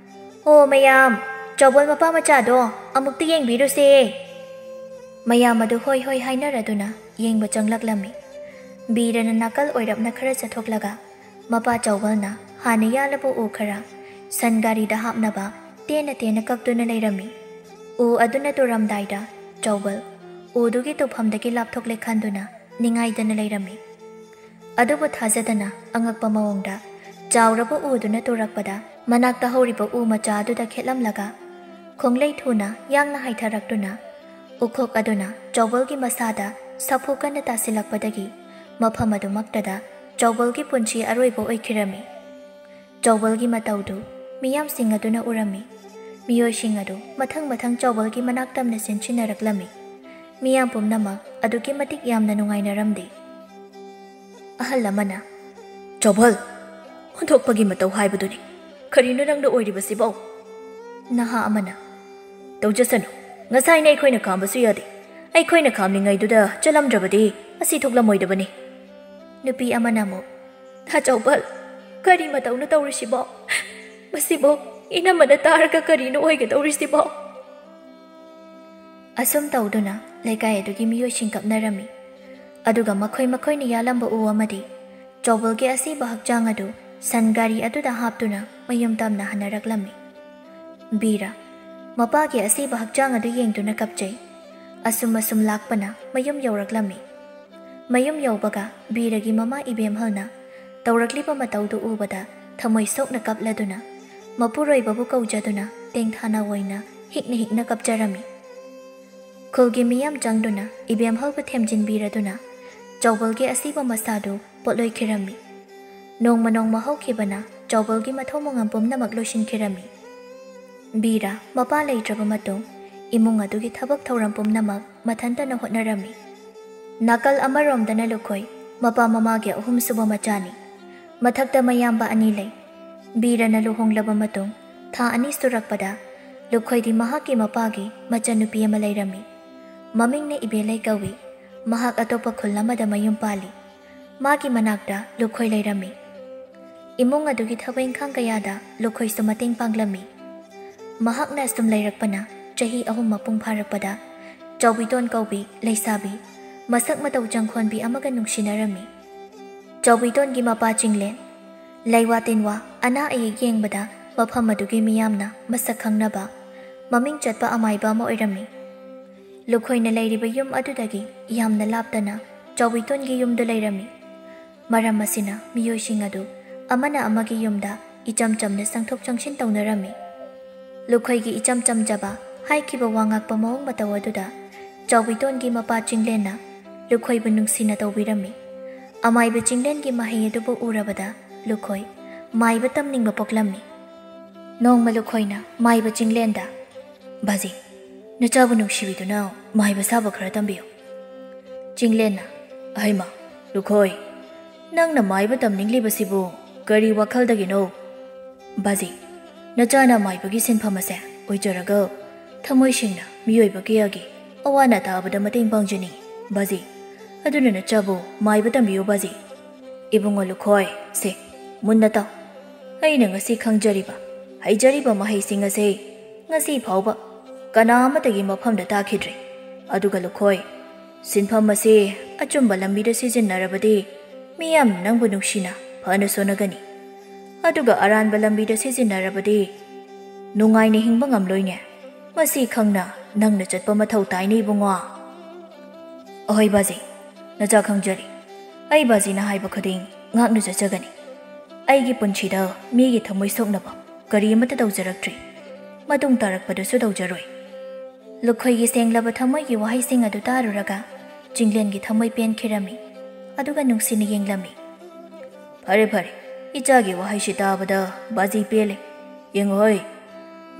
ꯑꯣ ꯃꯌꯥꯝ, ꯆꯥꯎꯕꯜ ꯃꯄꯥ ꯃꯆꯥꯗꯣ ꯑꯃꯨꯛꯇ ꯌꯦꯡꯕꯤꯔꯨꯁꯦ!" ꯃꯌꯥꯝ ꯑꯗꯨ ꯍꯣꯏ ꯍꯣꯏ ꯍꯥꯏꯅꯔꯗꯨꯅ ꯌꯦꯡꯕ ꯆꯪꯂꯛꯂꯝꯃꯤ꯫ ꯕꯤꯔꯅ ꯅꯥꯀꯜ ꯑꯣꯏꯔꯞꯅ ꯈꯔ ꯆꯠꯊꯣꯛꯂꯒ ꯃꯄꯥ ꯆꯥꯎꯕꯜꯅ ꯍꯥꯟꯅ ꯌꯥꯜꯂꯕ ꯎ ꯈꯔ ꯁꯟ ꯒꯥꯔꯤꯗ ꯍꯥꯞꯅꯕ ꯇꯦꯟꯅ ꯇꯦꯟꯅ ꯀꯛꯇꯨꯅ ꯂꯩꯔꯝꯃꯤ꯫ ꯎ ꯑꯗꯨꯅ ꯇꯨꯔꯝꯗꯥꯏꯗ ꯆꯥꯎꯕꯜ ꯎꯗꯨꯒꯤ ꯇꯨꯐꯝꯗꯒꯤ ꯂꯥꯞꯊꯣꯛꯂꯦ ꯈꯟꯗꯨꯅ ꯅꯤꯡꯉꯥꯏꯗꯅ ꯂꯩꯔꯝꯃꯤ꯫ ꯑꯗꯨꯕꯨ ꯊꯥꯖꯗꯅ ꯑꯉꯛꯄ ꯃꯑꯣꯡꯗ ꯆꯥꯎꯔꯕ ꯎꯗꯨꯅ ꯇꯨꯔꯛꯄꯗ ꯃꯅꯥꯛꯇ ꯍꯧꯔꯤꯕ ꯎ ꯃꯆꯥ ꯑꯗꯨꯗ ꯈꯦꯠꯂꯝꯂꯒ ꯈꯣꯡꯂꯩ ꯊꯨꯅ ꯌꯥꯡꯅ ꯍꯥꯏꯊꯔꯛꯇꯨꯅ ꯎꯈꯣꯛ ꯑꯗꯨꯅ ꯆꯥꯎꯕꯜꯒꯤ ꯃꯁꯥꯗ ꯁꯥꯐꯨ ꯀꯟꯅ ꯇꯥꯁꯤꯜꯂꯛꯄꯗꯒꯤ ꯃꯐꯝ ꯑꯗꯨꯃꯛꯇꯗ ꯆꯥꯎꯕꯜꯒꯤ ꯄꯨꯟꯁꯤ ꯑꯔꯣꯏꯕ ꯑꯣꯏꯈꯤꯔꯝꯃꯤ꯫ ꯆꯥꯎꯕꯜꯒꯤ ꯃꯇꯧꯗꯨ ꯃꯤꯌꯥꯝꯁꯤꯡ ꯑꯗꯨꯅ ꯎꯔꯝꯃꯤ꯫ ꯃꯤꯑꯣꯏꯁꯤꯡ ꯑꯗꯨ ꯃꯊꯪ ꯃꯊꯪ ꯆꯥꯎꯕꯜꯒꯤ ꯃꯅꯥꯛ ꯇꯝꯅ ꯆꯦꯟꯁꯤꯟꯅꯔꯛꯂꯝꯃꯤ꯫ ꯃꯤꯌꯥꯝ ꯄꯨꯝꯅꯃꯛ ꯑꯗꯨꯛꯀꯤ ꯃꯇꯤꯛ ꯌꯥꯝꯅ ꯅꯨꯡꯉꯥꯏꯅꯔꯝꯗꯦ꯫ ꯑꯍꯜ ꯑꯃꯅ, "ꯆꯥꯎꯕꯜ, ꯑꯣꯟꯊꯣꯛꯄꯒꯤ ꯃꯇꯧ ꯍꯥꯏꯕꯗꯨꯅꯤ꯫ ꯀꯔꯤꯅꯣ ꯅꯪꯅ ꯑꯣꯏꯔꯤꯕꯁꯤꯕꯣ?" ꯅꯍꯥ ꯑꯃꯅ, "ꯇꯧꯖꯁꯅꯨ, ꯉꯁꯥꯏꯅ ꯑꯩꯈꯣꯏꯅ ꯈꯥꯝꯕꯁꯨ ꯌꯥꯗꯦ꯫ ꯑꯩꯈꯣꯏꯅ ꯈꯥꯝꯂꯤꯉꯩꯗꯨꯗ ꯆꯠꯂꯝꯗ꯭ꯔꯕꯗꯤ ꯑꯁꯤ ꯊꯣꯛꯂꯝꯃꯣꯏꯗꯕꯅꯤ꯫" ꯅꯨꯄꯤ ꯑꯃꯅ ꯑꯃꯨꯛ, "ꯅꯆꯥꯎꯕꯜ, ꯀꯔꯤ ꯃꯇꯧꯅꯣ ꯇꯧꯔꯤꯁꯤꯕꯣ? ꯃꯁꯤꯕꯨ ꯏꯅꯝꯃꯅ ꯇꯥꯔꯒ ꯀꯔꯤꯅꯣ ꯑꯣꯏꯒꯗꯧꯔꯤꯁꯤꯕꯣ?" ꯑꯁꯨꯝ ꯇꯧꯗꯨꯅ ꯂꯩꯀꯥꯏ ꯑꯗꯨꯒꯤ ꯃꯤꯑꯣꯏꯁꯤꯡ ꯀꯞꯅꯔꯝꯃꯤ꯫ ꯑꯗꯨꯒ ꯃꯈꯣꯏ ꯃꯈꯣꯏꯅ ꯌꯥꯜꯂꯝꯕ ꯎ ꯑꯃꯗꯤ ꯆꯥꯎꯕꯜꯒꯤ ꯑꯁꯤꯕ ꯍꯛꯆꯥꯡ ꯑꯗꯨ ꯁꯟ ꯒꯥꯔꯤ ꯑꯗꯨꯗ ꯍꯥꯞꯇꯨꯅ ꯃꯌꯨꯝ ꯇꯝꯅ ꯍꯟꯅꯔꯛꯂꯝꯃꯤ꯫ ꯕꯤꯔ ꯃꯄꯥꯒꯤ ꯑꯁꯤꯕ ꯍꯛꯆꯥꯡ ꯑꯗꯨ ꯌꯦꯡꯗꯨꯅ ꯀꯞꯆꯩ꯫ ꯑꯁꯨꯝ ꯑꯁꯨꯝ ꯂꯥꯛꯄꯅ ꯃꯌꯨꯝ ꯌꯧꯔꯛꯂꯝꯃꯤ꯫ ꯃꯌꯨꯝ ꯌꯧꯕꯒ ꯕꯤꯔꯒꯤ ꯃꯃꯥ ꯏꯕꯦꯝꯍꯜꯅ ꯇꯧꯔꯛꯂꯤꯕ ꯃꯇꯧꯗꯨ ꯎꯕꯗ ꯊꯃꯣꯏ ꯁꯣꯛꯅ ꯀꯞꯂꯗꯨꯅ ꯃꯄꯨꯔꯣꯏꯕꯕꯨ ꯀꯧꯖꯗꯨꯅ ꯇꯦꯡꯊꯥꯅ ꯑꯣꯏꯅ ꯍꯤꯛꯅ ꯍꯤꯛꯅ ꯀꯞꯆꯔꯝꯃꯤ꯫ ꯈꯨꯜꯒꯤ ꯃꯤꯌꯥꯝ ꯆꯪꯗꯨꯅ ꯏꯕꯦꯝꯍꯜꯕꯨ ꯊꯦꯝꯖꯤꯟꯕꯤꯔꯗꯨꯅ ꯆꯥꯎꯕꯜꯒꯤ ꯑꯁꯤꯕ ꯃꯁꯥꯗꯨ ꯄꯣꯠꯂꯣꯏꯈꯤꯔꯝꯃꯤ꯫ ꯅꯣꯡꯃ ꯅꯣꯡꯃ ꯍꯧꯈꯤꯕꯅ ꯆꯥꯎꯕꯜꯒꯤ ꯃꯊꯧ ꯃꯉꯝ ꯄꯨꯝꯅꯃꯛ ꯂꯣꯏꯁꯤꯟꯈꯤꯔꯝꯃꯤ꯫ ꯕꯤꯔ ꯃꯄꯥ ꯂꯩꯇ꯭ꯔꯕ ꯃꯇꯨꯡ ꯏꯃꯨꯡ ꯑꯗꯨꯒꯤ ꯊꯕꯛ ꯊꯧꯔꯝ ꯄꯨꯝꯅꯃꯛ ꯃꯊꯟꯇꯅ ꯍꯣꯠꯅꯔꯝꯃꯤ꯫ ꯅꯥꯀꯜ ꯑꯃꯔꯣꯝꯗꯅ ꯂꯨꯈꯣꯏ, ꯃꯄꯥ ꯃꯃꯥꯒꯤ ꯑꯍꯨꯝꯁꯨꯕ ꯃꯆꯥꯅꯤ꯫ ꯃꯊꯛꯇ ꯃꯌꯥꯝꯕ ꯑꯅꯤ ꯂꯩ꯫ ꯕꯤꯔꯅ ꯂꯨꯍꯣꯡꯂꯕ ꯃꯇꯨꯡ ꯊꯥ ꯑꯅꯤ ꯁꯨꯔꯛꯄꯗ ꯂꯨꯈꯣꯏꯗꯤ ꯃꯍꯥꯛꯀꯤ ꯃꯄꯥꯒꯤ ꯃꯆꯟꯅꯨꯄꯤ ꯑꯃ ꯂꯩꯔꯝꯃꯤ꯫ ꯃꯃꯤꯡꯅ ꯏꯕꯦꯂꯩ ꯀꯧꯏ꯫ ꯃꯍꯥꯛ ꯑꯇꯣꯞꯄ ꯈꯨꯜ ꯑꯃꯗ ꯃꯌꯨꯝ ꯄꯥꯜꯂꯤ꯫ ꯃꯥꯒꯤ ꯃꯅꯥꯛꯇ ꯂꯨꯈꯣꯏ ꯂꯩꯔꯝꯃꯤ꯫ ꯏꯃꯨꯡ ꯑꯗꯨꯒꯤ ꯊꯕꯛ ꯏꯪꯈꯥꯡ ꯀꯌꯥꯗ ꯂꯨꯈꯣꯏꯁꯨ ꯃꯇꯦꯡ ꯄꯥꯡꯂꯝꯃꯤ꯫ ꯃꯍꯥꯛꯅ ꯑꯁꯨꯝ ꯂꯩꯔꯛꯄꯅ ꯆꯍꯤ ꯑꯍꯨꯝ ꯃꯄꯨꯡ ꯐꯥꯔꯛꯄꯗ ꯆꯥꯎꯕꯤꯇꯣꯟ ꯀꯧꯕꯤ ꯂꯩꯁꯥꯕꯤ ꯃꯁꯛ ꯃꯇꯧ ꯆꯪꯈꯣꯟꯕꯤ ꯑꯃꯒ ꯅꯨꯡꯁꯤꯅꯔꯝꯃꯤ꯫ ꯆꯥꯎꯕꯤꯇꯣꯟꯒꯤ ꯃꯄꯥ ꯆꯤꯡꯂꯦꯟ ꯂꯩꯋꯥ ꯇꯤꯟꯋꯥ ꯑꯅꯥ ꯑꯌꯦꯛ ꯌꯦꯡꯕꯗ ꯃꯐꯝ ꯑꯗꯨꯒꯤ ꯃꯤꯌꯥꯝꯅ ꯃꯁꯛ ꯈꯪꯅꯕ ꯃꯃꯤꯡ ꯆꯠꯄ ꯑꯃꯥꯏꯕ ꯑꯃ ꯑꯣꯏꯔꯝꯃꯤ꯫ ꯂꯨꯈꯣꯏꯅ ꯂꯩꯔꯤꯕ ꯌꯨꯝ ꯑꯗꯨꯗꯒꯤ ꯌꯥꯝꯅ ꯂꯥꯞꯇꯅ ꯆꯥꯎꯕꯤꯇꯣꯟꯒꯤ ꯌꯨꯝꯗꯨ ꯂꯩꯔꯝꯃꯤ꯫ ꯃꯔꯝ ꯑꯁꯤꯅ ꯃꯤꯑꯣꯏꯁꯤꯡ ꯑꯗꯨ ꯑꯃꯅ ꯑꯃꯒꯤ ꯌꯨꯝꯗ ꯏꯆꯝ ꯆꯝꯅ ꯆꯪꯊꯣꯛ ꯆꯪꯁꯤꯟ ꯇꯧꯅꯔꯝꯃꯤ꯫ ꯂꯨꯈꯣꯏꯒꯤ ꯏꯆꯝ ꯆꯝꯖꯕ ꯍꯥꯏꯈꯤꯕ ꯋꯥ ꯉꯥꯛꯄ ꯃꯑꯣꯡ ꯃꯇꯧ ꯑꯗꯨꯗ ꯆꯥꯎꯕꯤꯇꯣꯟꯒꯤ ꯃꯄꯥ ꯆꯤꯡꯂꯦꯟꯅ ꯂꯨꯈꯣꯏꯕꯨ ꯅꯨꯡꯁꯤꯅ ꯇꯧꯕꯤꯔꯝꯃꯤ꯫ ꯑꯃꯥꯏꯕ ꯆꯤꯡꯂꯦꯟꯒꯤ ꯃꯍꯩ ꯑꯗꯨꯕꯨ ꯎꯔꯕꯗ ꯂꯨꯈꯣꯏ ꯃꯥꯏꯕ ꯇꯝꯅꯤꯡꯕ ꯄꯣꯛꯂꯝꯃꯤ꯫ ꯅꯣꯡꯃ ꯂꯨꯈꯣꯏꯅ ꯃꯥꯏꯕ ꯆꯤꯡꯂꯦꯟꯗ, "ꯕꯥꯖꯤ, ꯅꯆꯥꯕꯨ ꯅꯨꯡꯁꯤꯕꯤꯗꯨꯅ ꯃꯥꯏꯕ ꯁꯥꯕ ꯈꯔ ꯇꯝꯕꯤꯌꯨ꯫" ꯆꯤꯡꯂꯦꯟꯅ, "ꯑꯍꯩꯃ, ꯂꯨꯈꯣꯏ, ꯅꯪꯅ ꯃꯥꯏꯕ ꯇꯝꯅꯤꯡꯂꯤꯕꯁꯤꯕꯨ ꯀꯔꯤ ꯋꯥꯈꯜꯗꯒꯤꯅꯣ? ꯕꯥꯖꯤ, ꯅꯆꯥꯅ ꯃꯥꯏꯕꯒꯤ ꯁꯤꯟꯐꯝ ꯑꯁꯦ ꯑꯣꯏꯖꯔꯒ ꯊꯃꯣꯏ ꯁꯦꯡꯅ ꯃꯤꯑꯣꯏꯕ ꯀꯌꯥꯒꯤ ꯑꯋꯥ ꯑꯅꯥ ꯇꯥꯕꯗ ꯃꯇꯦꯡ ꯄꯥꯡꯖꯅꯤ꯫ ꯕꯥꯖꯤ, ꯑꯗꯨꯅ ꯅꯆꯥꯕꯨ ꯃꯥꯏꯕ ꯇꯝꯕꯤꯌꯨ ꯕꯥꯖꯤ꯫" ꯏꯕꯨꯡꯉꯣ ꯂꯨꯈꯣꯏ, ꯁꯦ, ꯃꯨꯟꯅ ꯇꯥꯎ꯫ ꯑꯩꯅ ꯉꯁꯤ ꯈꯪꯖꯔꯤꯕ, ꯍꯩꯖꯔꯤꯕ ꯃꯍꯩꯁꯤꯡ ꯑꯁꯦ ꯉꯁꯤ ꯐꯥꯎꯕ ꯀꯅꯥ ꯑꯃꯠꯇꯒꯤ ꯃꯐꯝꯗ ꯇꯥꯈꯤꯗ꯭ꯔꯤ꯫ ꯑꯗꯨꯒ ꯂꯨꯈꯣꯏ, ꯁꯤꯟꯐꯝ ꯑꯁꯤ ꯑꯆꯨꯝꯕ ꯂꯝꯕꯤꯗ ꯁꯤꯖꯤꯟꯅꯔꯕꯗꯤ ꯃꯤꯌꯥꯝꯅ ꯅꯪꯕꯨ ꯅꯨꯡꯁꯤꯅ ꯐꯅ ꯁꯣꯟꯅꯒꯅꯤ꯫ ꯑꯗꯨꯒ ꯑꯔꯥꯟꯕ ꯂꯝꯕꯤꯗ ꯁꯤꯖꯤꯟꯅꯔꯕꯗꯤ ꯅꯨꯡꯉꯥꯏꯅ ꯍꯤꯡꯕ ꯉꯝꯂꯣꯏꯅꯦ꯫ ꯃꯁꯤ ꯈꯪꯅ ꯅꯪꯅ ꯆꯠꯄ ꯃꯊꯧ ꯇꯥꯏꯅꯦ ꯏꯕꯨꯡꯉꯣ꯫ ꯑꯍꯣꯏ ꯕꯥꯖꯤ, ꯅꯆꯥ ꯈꯪꯖꯔꯤ꯫ ꯑꯩ ꯕꯥꯖꯤꯅ ꯍꯥꯏꯕ ꯈꯨꯗꯤꯡ ꯉꯥꯛꯅ ꯆꯠꯆꯒꯅꯤ꯫ ꯑꯩꯒꯤ ꯄꯨꯟꯁꯤꯗ ꯃꯤꯒꯤ ꯊꯃꯣꯏ ꯁꯣꯛꯅꯕ ꯀꯔꯤ ꯑꯃꯠꯇ ꯇꯧꯖꯔꯛꯇ꯭ꯔꯤ꯫ ꯃꯇꯨꯡ ꯇꯥꯔꯛꯄꯗꯁꯨ ꯇꯧꯖꯔꯣꯏ꯫ ꯂꯨꯈꯣꯏꯒꯤ ꯁꯦꯡꯂꯕ ꯊꯃꯣꯏꯒꯤ ꯋꯥꯍꯩꯁꯤꯡ ꯑꯗꯨ ꯇꯥꯔꯨꯔꯒ ꯆꯤꯡꯂꯦꯟꯒꯤ ꯊꯃꯣꯏ ꯄꯦꯟꯈꯤꯔꯝꯃꯤ꯫ ꯑꯗꯨꯒ ꯅꯨꯡꯁꯤꯅ ꯌꯦꯡꯂꯝꯃꯤ꯫ "ꯐꯔꯦ ꯐꯔꯦ, ꯏꯆꯥꯒꯤ ꯋꯥꯍꯩꯁꯤ ꯇꯥꯕꯗ ꯕꯥꯖꯤ ꯄꯦꯜꯂꯦ꯫ ꯌꯦꯡꯉꯨꯍꯣꯏ,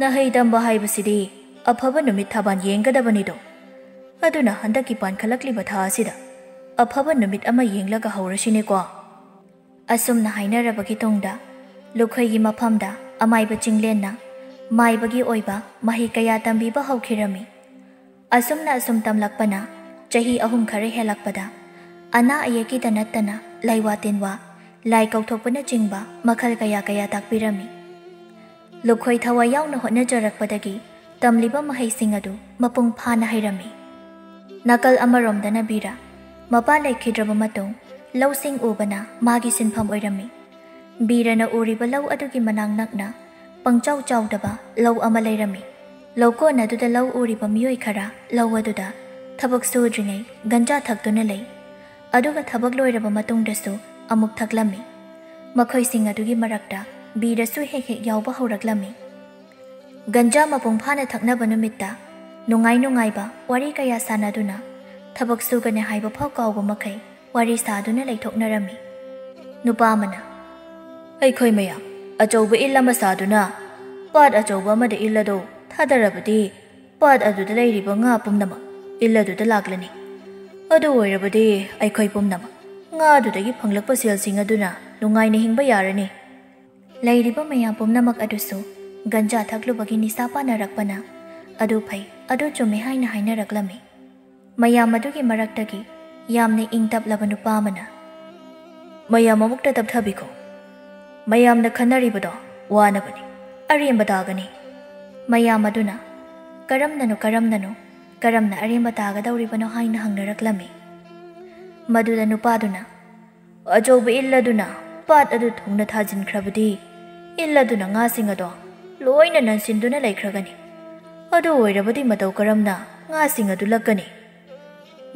ꯅꯍꯩ ꯇꯝꯕ ꯍꯥꯏꯕꯁꯤꯗꯤ ꯑꯐꯕ ꯅꯨꯃꯤꯠ ꯊꯥꯕꯥꯟ ꯌꯦꯡꯒꯗꯕꯅꯤꯗꯣ꯫ ꯑꯗꯨꯅ ꯍꯟꯗꯛꯀꯤ ꯄꯥꯟꯈꯠꯂꯛꯂꯤꯕ ꯊꯥ ꯑꯁꯤꯗ ꯑꯐꯕ ꯅꯨꯃꯤꯠ ꯑꯃ ꯌꯦꯡꯂꯒ ꯍꯧꯔꯁꯤꯅꯦꯀꯣ꯫" ꯑꯁꯨꯝꯅ ꯍꯥꯏꯅꯔꯕꯒꯤ ꯇꯨꯡꯗ ꯂꯨꯈꯣꯏꯒꯤ ꯃꯐꯝꯗ ꯑꯃꯥꯏꯕ ꯆꯤꯡꯂꯦꯟꯅ ꯃꯥꯏꯕꯒꯤ ꯑꯣꯏꯕ ꯃꯍꯩ ꯀꯌꯥ ꯇꯝꯕꯤꯕ ꯍꯧꯈꯤꯔꯝꯃꯤ꯫ ꯑꯁꯨꯝꯅ ꯑꯁꯨꯝ ꯇꯝꯂꯛꯄꯅ ꯆꯍꯤ ꯑꯍꯨꯝ ꯈꯔ ꯍꯦꯜꯂꯛꯄꯗ ꯑꯅꯥ ꯑꯌꯦꯛꯀꯤꯗ ꯅꯠꯇꯅ ꯂꯩꯋꯥ ꯇꯤꯟꯋꯥ, ꯂꯥꯏ ꯀꯧꯊꯣꯛꯄꯅꯆꯤꯡꯕ ꯃꯈꯜ ꯀꯌꯥ ꯀꯌꯥ ꯇꯥꯛꯄꯤꯔꯝꯃꯤ꯫ ꯂꯨꯈꯣꯏ ꯊꯋꯥꯏ ꯌꯥꯎꯅ ꯍꯣꯠꯅꯖꯔꯛꯄꯗꯒꯤ ꯇꯝꯂꯤꯕ ꯃꯍꯩꯁꯤꯡ ꯑꯗꯨ ꯃꯄꯨꯡ ꯐꯥꯅ ꯍꯩꯔꯝꯃꯤ꯫ ꯅꯥꯀꯜ ꯑꯃꯔꯣꯝꯗꯅ ꯕꯤꯔ, ꯃꯄꯥ ꯂꯩꯈꯤꯗ꯭ꯔꯕ ꯃꯇꯨꯡ ꯂꯧꯁꯤꯡ ꯎꯕꯅ ꯃꯥꯒꯤ ꯁꯤꯟꯐꯝ ꯑꯣꯏꯔꯝꯃꯤ꯫ ꯕꯤꯔꯅ ꯎꯔꯤꯕ ꯂꯧ ꯑꯗꯨꯒꯤ ꯃꯅꯥꯛ ꯅꯛꯅ ꯄꯪꯆꯥꯎ ꯆꯥꯎꯗꯕ ꯂꯧ ꯑꯃ ꯂꯩꯔꯝꯃꯤ꯫ ꯂꯧꯀꯣꯟ ꯑꯗꯨꯗ ꯂꯧ ꯎꯔꯤꯕ ꯃꯤꯑꯣꯏ ꯈꯔ ꯂꯧ ꯑꯗꯨꯗ ꯊꯕꯛ ꯁꯨꯗ꯭ꯔꯤꯉꯩ ꯒꯟꯖꯥ ꯊꯛꯇꯨꯅ ꯂꯩ꯫ ꯑꯗꯨꯒ ꯊꯕꯛ ꯂꯣꯏꯔꯕ ꯃꯇꯨꯡꯗꯁꯨ ꯑꯃꯨꯛ ꯊꯛꯂꯝꯃꯤ꯫ ꯃꯈꯣꯏꯁꯤꯡ ꯑꯗꯨꯒꯤ ꯃꯔꯛꯇ ꯕꯤꯔꯁꯨ ꯍꯦꯛ ꯍꯦꯛ ꯌꯥꯎꯕ ꯍꯧꯔꯛꯂꯝꯃꯤ꯫ ꯒꯟꯖꯥ ꯃꯄꯨꯡ ꯐꯥꯅ ꯊꯛꯅꯕ ꯅꯨꯃꯤꯠꯇ ꯅꯨꯡꯉꯥꯏ ꯅꯨꯡꯉꯥꯏꯕ ꯋꯥꯔꯤ ꯀꯌꯥ ꯁꯥꯟꯅꯗꯨꯅ, ꯊꯕꯛ ꯁꯨꯒꯅꯤ ꯍꯥꯏꯕ ꯐꯥꯎ ꯀꯥꯎꯕ ꯃꯈꯩ ꯋꯥꯔꯤ ꯁꯥꯗꯨꯅ ꯂꯩꯊꯣꯛꯅꯔꯝꯃꯤ꯫ ꯅꯨꯄꯥ ꯑꯃꯅ, "ꯑꯩꯈꯣꯏ ꯃꯌꯥꯝ ꯑꯆꯧꯕ ꯏꯜ ꯑꯃ ꯁꯥꯗꯨꯅ ꯄꯥꯠ ꯑꯆꯧꯕ ꯑꯃꯗ ꯏꯜ ꯑꯗꯨ ꯊꯥꯗꯔꯕꯗꯤ, ꯄꯥꯠ ꯑꯗꯨꯗ ꯂꯩꯔꯤꯕ ꯉꯥ ꯄꯨꯝꯅꯃꯛ ꯏꯜ ꯑꯗꯨꯗ ꯂꯥꯛꯂꯅꯤ꯫ ꯑꯗꯨ ꯑꯣꯏꯔꯕꯗꯤ ꯑꯩꯈꯣꯏ ꯄꯨꯝꯅꯃꯛ ꯉꯥ ꯑꯗꯨꯗꯒꯤ ꯐꯪꯂꯛꯄ ꯁꯦꯜꯁꯤꯡ ꯑꯗꯨꯅ ꯅꯨꯡꯉꯥꯏꯅ ꯍꯤꯡꯕ ꯌꯥꯔꯅꯤ꯫" ꯂꯩꯔꯤꯕ ꯃꯌꯥꯝ ꯄꯨꯝꯅꯃꯛ ꯑꯗꯨꯁꯨ ꯒꯟꯖꯥ ꯊꯛꯂꯨꯕꯒꯤ ꯅꯤꯁꯥ ꯄꯥꯟꯅꯔꯛꯄꯅ "ꯑꯗꯨ ꯐꯩ, ꯑꯗꯨ ꯆꯨꯝꯃꯤ" ꯍꯥꯏꯅ ꯍꯥꯏꯅꯔꯛꯂꯝꯃꯤ꯫ ꯃꯌꯥꯝ ꯑꯗꯨꯒꯤ ꯃꯔꯛꯇꯒꯤ ꯌꯥꯝꯅ ꯏꯪ ꯇꯞꯂꯕ ꯅꯨꯄꯥ ꯑꯃꯅ, "ꯃꯌꯥꯝ ꯑꯃꯨꯛꯇ ꯇꯞꯊꯕꯤꯈꯣ꯫ ꯃꯌꯥꯝꯅ ꯈꯟꯅꯔꯤꯕꯗꯣ ꯋꯥꯅꯕꯅꯤ, ꯑꯔꯦꯝꯕ ꯇꯥꯒꯅꯤ꯫" ꯃꯌꯥꯝ ꯑꯗꯨꯅ, "ꯀꯔꯝꯅꯅꯣ, ꯀꯔꯝꯅꯅꯣ, ꯀꯔꯝꯅ ꯑꯔꯦꯝꯕ ꯇꯥꯒꯗꯧꯔꯤꯕꯅꯣ?" ꯍꯥꯏꯅ ꯍꯪꯅꯔꯛꯂꯝꯃꯤ꯫ ꯃꯗꯨꯗ ꯅꯨꯄꯥꯗꯨꯅ, "ꯑꯆꯧꯕ ꯏꯜ ꯑꯗꯨꯅ ꯄꯥꯠ ꯑꯗꯨ ꯊꯨꯡꯅ ꯊꯥꯖꯤꯟꯈ꯭ꯔꯕꯗꯤ, ꯏꯜ ꯑꯗꯨꯅ ꯉꯥꯁꯤꯡ ꯑꯗꯣ ꯂꯣꯏꯅ ꯅꯟꯁꯤꯟꯗꯨꯅ ꯂꯩꯈ꯭ꯔꯒꯅꯤ꯫ ꯑꯗꯨ ꯑꯣꯏꯔꯕꯗꯤ ꯃꯇꯧ ꯀꯔꯝꯅ ꯉꯥꯁꯤꯡ ꯑꯗꯨ ꯂꯛꯀꯅꯤ?"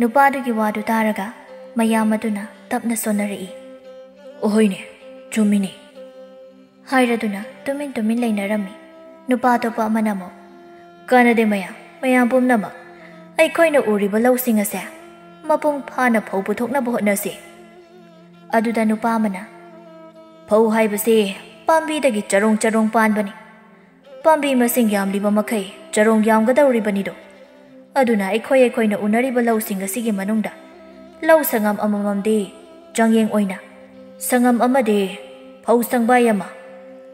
ꯅꯨꯄꯥꯗꯨꯒꯤ ꯋꯥꯗꯨ ꯇꯥꯔꯒ ꯃꯌꯥꯝ ꯑꯗꯨꯅ ꯇꯞꯅ ꯁꯣꯟꯅꯔꯛꯏ꯫ "ꯑꯣꯍꯣꯏꯅꯦ, ꯆꯨꯝꯃꯤꯅꯦ," ꯍꯥꯏꯔꯗꯨꯅ ꯇꯨꯃꯤꯟ ꯇꯨꯃꯤꯟ ꯂꯩꯅꯔꯝꯃꯤ꯫ ꯅꯨꯄꯥ ꯑꯇꯣꯞꯄ ꯑꯃꯅ ꯑꯃꯨꯛ, "ꯀꯥꯟꯅꯗꯦ ꯃꯌꯥꯝ, ꯃꯌꯥꯝ ꯄꯨꯝꯅꯃꯛ, ꯑꯩꯈꯣꯏꯅ ꯎꯔꯤꯕ ꯂꯧꯁꯤꯡ ꯑꯁꯦ ꯃꯄꯨꯡ ꯐꯥꯅ ꯐꯧ ꯄꯨꯊꯣꯛꯅꯕ ꯍꯣꯠꯅꯁꯤ꯫" ꯑꯗꯨꯗ ꯅꯨꯄꯥ ꯑꯃꯅ, "ꯐꯧ ꯍꯥꯏꯕꯁꯤ ꯄꯥꯝꯕꯤꯗꯒꯤ ꯆꯔꯣꯡ ꯆꯔꯣꯡ ꯄꯥꯟꯕꯅꯤ꯫ ꯄꯥꯝꯕꯤ ꯃꯁꯤꯡ ꯌꯥꯝꯂꯤꯕ ꯃꯈꯩ ꯆꯔꯣꯡ ꯌꯥꯝꯒꯗꯧꯔꯤꯕꯅꯤꯗꯣ꯫ ꯑꯗꯨꯅ ꯑꯩꯈꯣꯏ ꯑꯩꯈꯣꯏꯅ ꯎꯅꯔꯤꯕ ꯂꯧꯁꯤꯡ ꯑꯁꯤꯒꯤ ꯃꯅꯨꯡꯗ ꯂꯧ ꯁꯪꯉꯝ ꯑꯃꯃꯝꯗꯤ ꯆꯥꯡꯌꯦꯡ ꯑꯣꯏꯅ, ꯁꯪꯉꯝ ꯑꯃꯗꯤ ꯐꯧ ꯁꯪꯕꯥꯏ ꯑꯃ,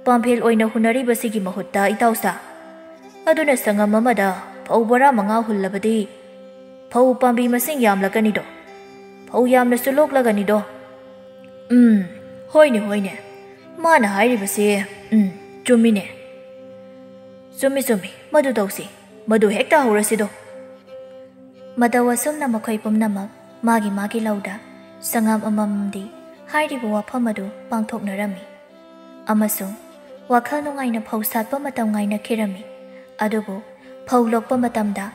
ꯄꯥꯝꯐꯦꯜ ꯑꯣꯏꯅ ꯍꯨꯟꯅꯔꯤꯕꯁꯤꯒꯤ ꯃꯍꯨꯠꯇ, ꯏꯇꯥꯎꯁꯥ, ꯑꯗꯨꯅ ꯁꯪꯉꯝ ꯑꯃꯗ ꯐꯧ ꯕꯣꯔꯥ ꯃꯉꯥ ꯍꯨꯜꯂꯕꯗꯤ ꯐꯧ ꯄꯥꯝꯕꯤ ꯃꯁꯤꯡ ꯌꯥꯝꯂꯛꯀꯅꯤꯗꯣ, ꯐꯧ ꯌꯥꯝꯅꯁꯨ ꯂꯣꯛꯂꯒꯅꯤꯗꯣ꯫" "ꯎꯝ, ꯍꯣꯏꯅꯦ, ꯍꯣꯏꯅꯦ, ꯃꯥꯅ ꯍꯥꯏꯔꯤꯕꯁꯦ, ꯎꯝ, ꯆꯨꯝꯃꯤꯅꯦ꯫ ꯆꯨꯝꯃꯤ, ꯆꯨꯝꯃꯤ, ꯃꯗꯨ ꯇꯧꯁꯤ, ꯃꯗꯨ ꯍꯦꯛꯇ ꯍꯧꯔꯁꯤꯗꯣ꯫ ꯃꯇꯧ ꯑꯁꯨꯝꯅ ꯃꯈꯣꯏ ꯄꯨꯝꯅꯃꯛ ꯃꯥꯒꯤ ꯃꯥꯒꯤ ꯂꯧꯗ ꯁꯪꯒꯥꯝ ꯑꯃꯃꯝꯗꯤ ꯍꯥꯏꯔꯤꯕ ꯋꯥꯐꯝ ꯑꯗꯨ ꯄꯥꯡꯊꯣꯛꯅꯔꯝꯃꯤ꯫ ꯑꯃꯁꯨꯡ ꯋꯥꯈꯜ ꯅꯨꯡꯉꯥꯏꯅ ꯐꯧ ꯁꯥꯠꯄ ꯃꯇꯝ ꯉꯥꯏꯅꯈꯤꯔꯝꯃꯤ꯫ ꯑꯗꯨꯕꯨ ꯐꯧ ꯂꯣꯛꯄ ꯃꯇꯝꯗ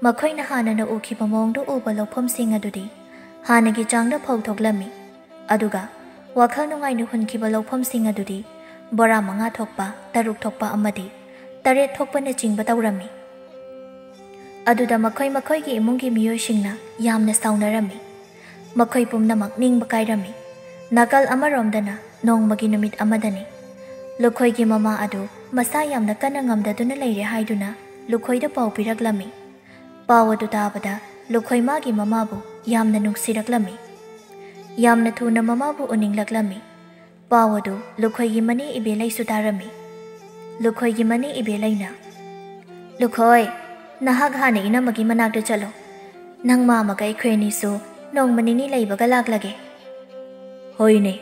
ꯃꯈꯣꯏꯅ ꯍꯥꯟꯅꯅ ꯎꯈꯤꯕ ꯃꯑꯣꯡꯗ ꯎꯕ ꯂꯧꯐꯝꯁꯤꯡ ꯑꯗꯨꯗꯤ ꯍꯥꯟꯅꯒꯤ ꯆꯥꯡꯗ ꯐꯧ ꯊꯣꯛꯂꯝꯃꯤ꯫ ꯑꯗꯨꯒ ꯋꯥꯈꯜ ꯅꯨꯡꯉꯥꯏꯅ ꯍꯨꯟꯈꯤꯕ ꯂꯧꯐꯝꯁꯤꯡ ꯑꯗꯨꯗꯤ ꯕꯣꯔꯥ ꯃꯉꯥ ꯊꯣꯛꯄ, ꯇꯔꯨꯛ ꯊꯣꯛꯄ ꯑꯃꯗꯤ ꯇꯔꯦꯠ ꯊꯣꯛꯄꯅꯆꯤꯡꯕ ꯇꯧꯔꯝꯃꯤ꯫ ꯑꯗꯨꯗ ꯃꯈꯣꯏ ꯃꯈꯣꯏꯒꯤ ꯏꯃꯨꯡꯒꯤ ꯃꯤꯑꯣꯏꯁꯤꯡꯅ ꯌꯥꯝꯅ ꯁꯥꯎꯅꯔꯝꯃꯤ꯫ ꯃꯈꯣꯏ ꯄꯨꯝꯅꯃꯛ ꯅꯤꯡꯕ ꯀꯥꯏꯔꯝꯃꯤ꯫ ꯅꯥꯀꯜ ꯑꯃꯔꯣꯝꯗꯅ ꯅꯣꯡꯃꯒꯤ ꯅꯨꯃꯤꯠ ꯑꯃꯗꯅꯤ꯫ ꯂꯨꯈꯣꯏꯒꯤ ꯃꯃꯥ ꯑꯗꯨ ꯃꯁꯥ ꯌꯥꯝꯅ ꯀꯟꯅ ꯉꯝꯗꯗꯨꯅ ꯂꯩꯔꯦ ꯍꯥꯏꯗꯨꯅ ꯂꯨꯈꯣꯏꯗ ꯄꯥꯎ ꯄꯤꯔꯛꯂꯝꯃꯤ꯫ ꯄꯥꯎ ꯑꯗꯨ ꯇꯥꯕꯗ ꯂꯨꯈꯣꯏ ꯃꯥꯒꯤ ꯃꯃꯥꯕꯨ ꯌꯥꯝꯅ ꯅꯨꯡꯁꯤꯔꯛꯂꯝꯃꯤ꯫ ꯌꯥꯝꯅ ꯊꯨꯅ ꯃꯃꯥꯕꯨ ꯎꯅꯤꯡꯂꯛꯂꯝꯃꯤ꯫ ꯄꯥꯎ ꯑꯗꯨ ꯂꯨꯈꯣꯏꯒꯤ ꯃꯅꯦ ꯏꯕꯦꯂꯩꯁꯨ ꯇꯥꯔꯝꯃꯤ꯫ ꯂꯨꯈꯣꯏꯒꯤ ꯃꯅꯦ ꯏꯕꯦꯂꯩꯅ, "ꯂꯨꯈꯣꯏ, ꯅꯍꯥꯛ ꯍꯥꯟꯅ ꯏꯅꯝꯃꯒꯤ ꯃꯅꯥꯛꯇ ꯆꯠꯂꯣ꯫ ꯅꯪ ꯃꯥꯃꯒ ꯑꯩꯈꯣꯏ ꯑꯅꯤꯁꯨ ꯅꯣꯡꯃ ꯅꯤꯅꯤ ꯂꯩꯕꯒ ꯂꯥꯛꯂꯒꯦ꯫" "ꯍꯣꯏꯅꯦ꯫"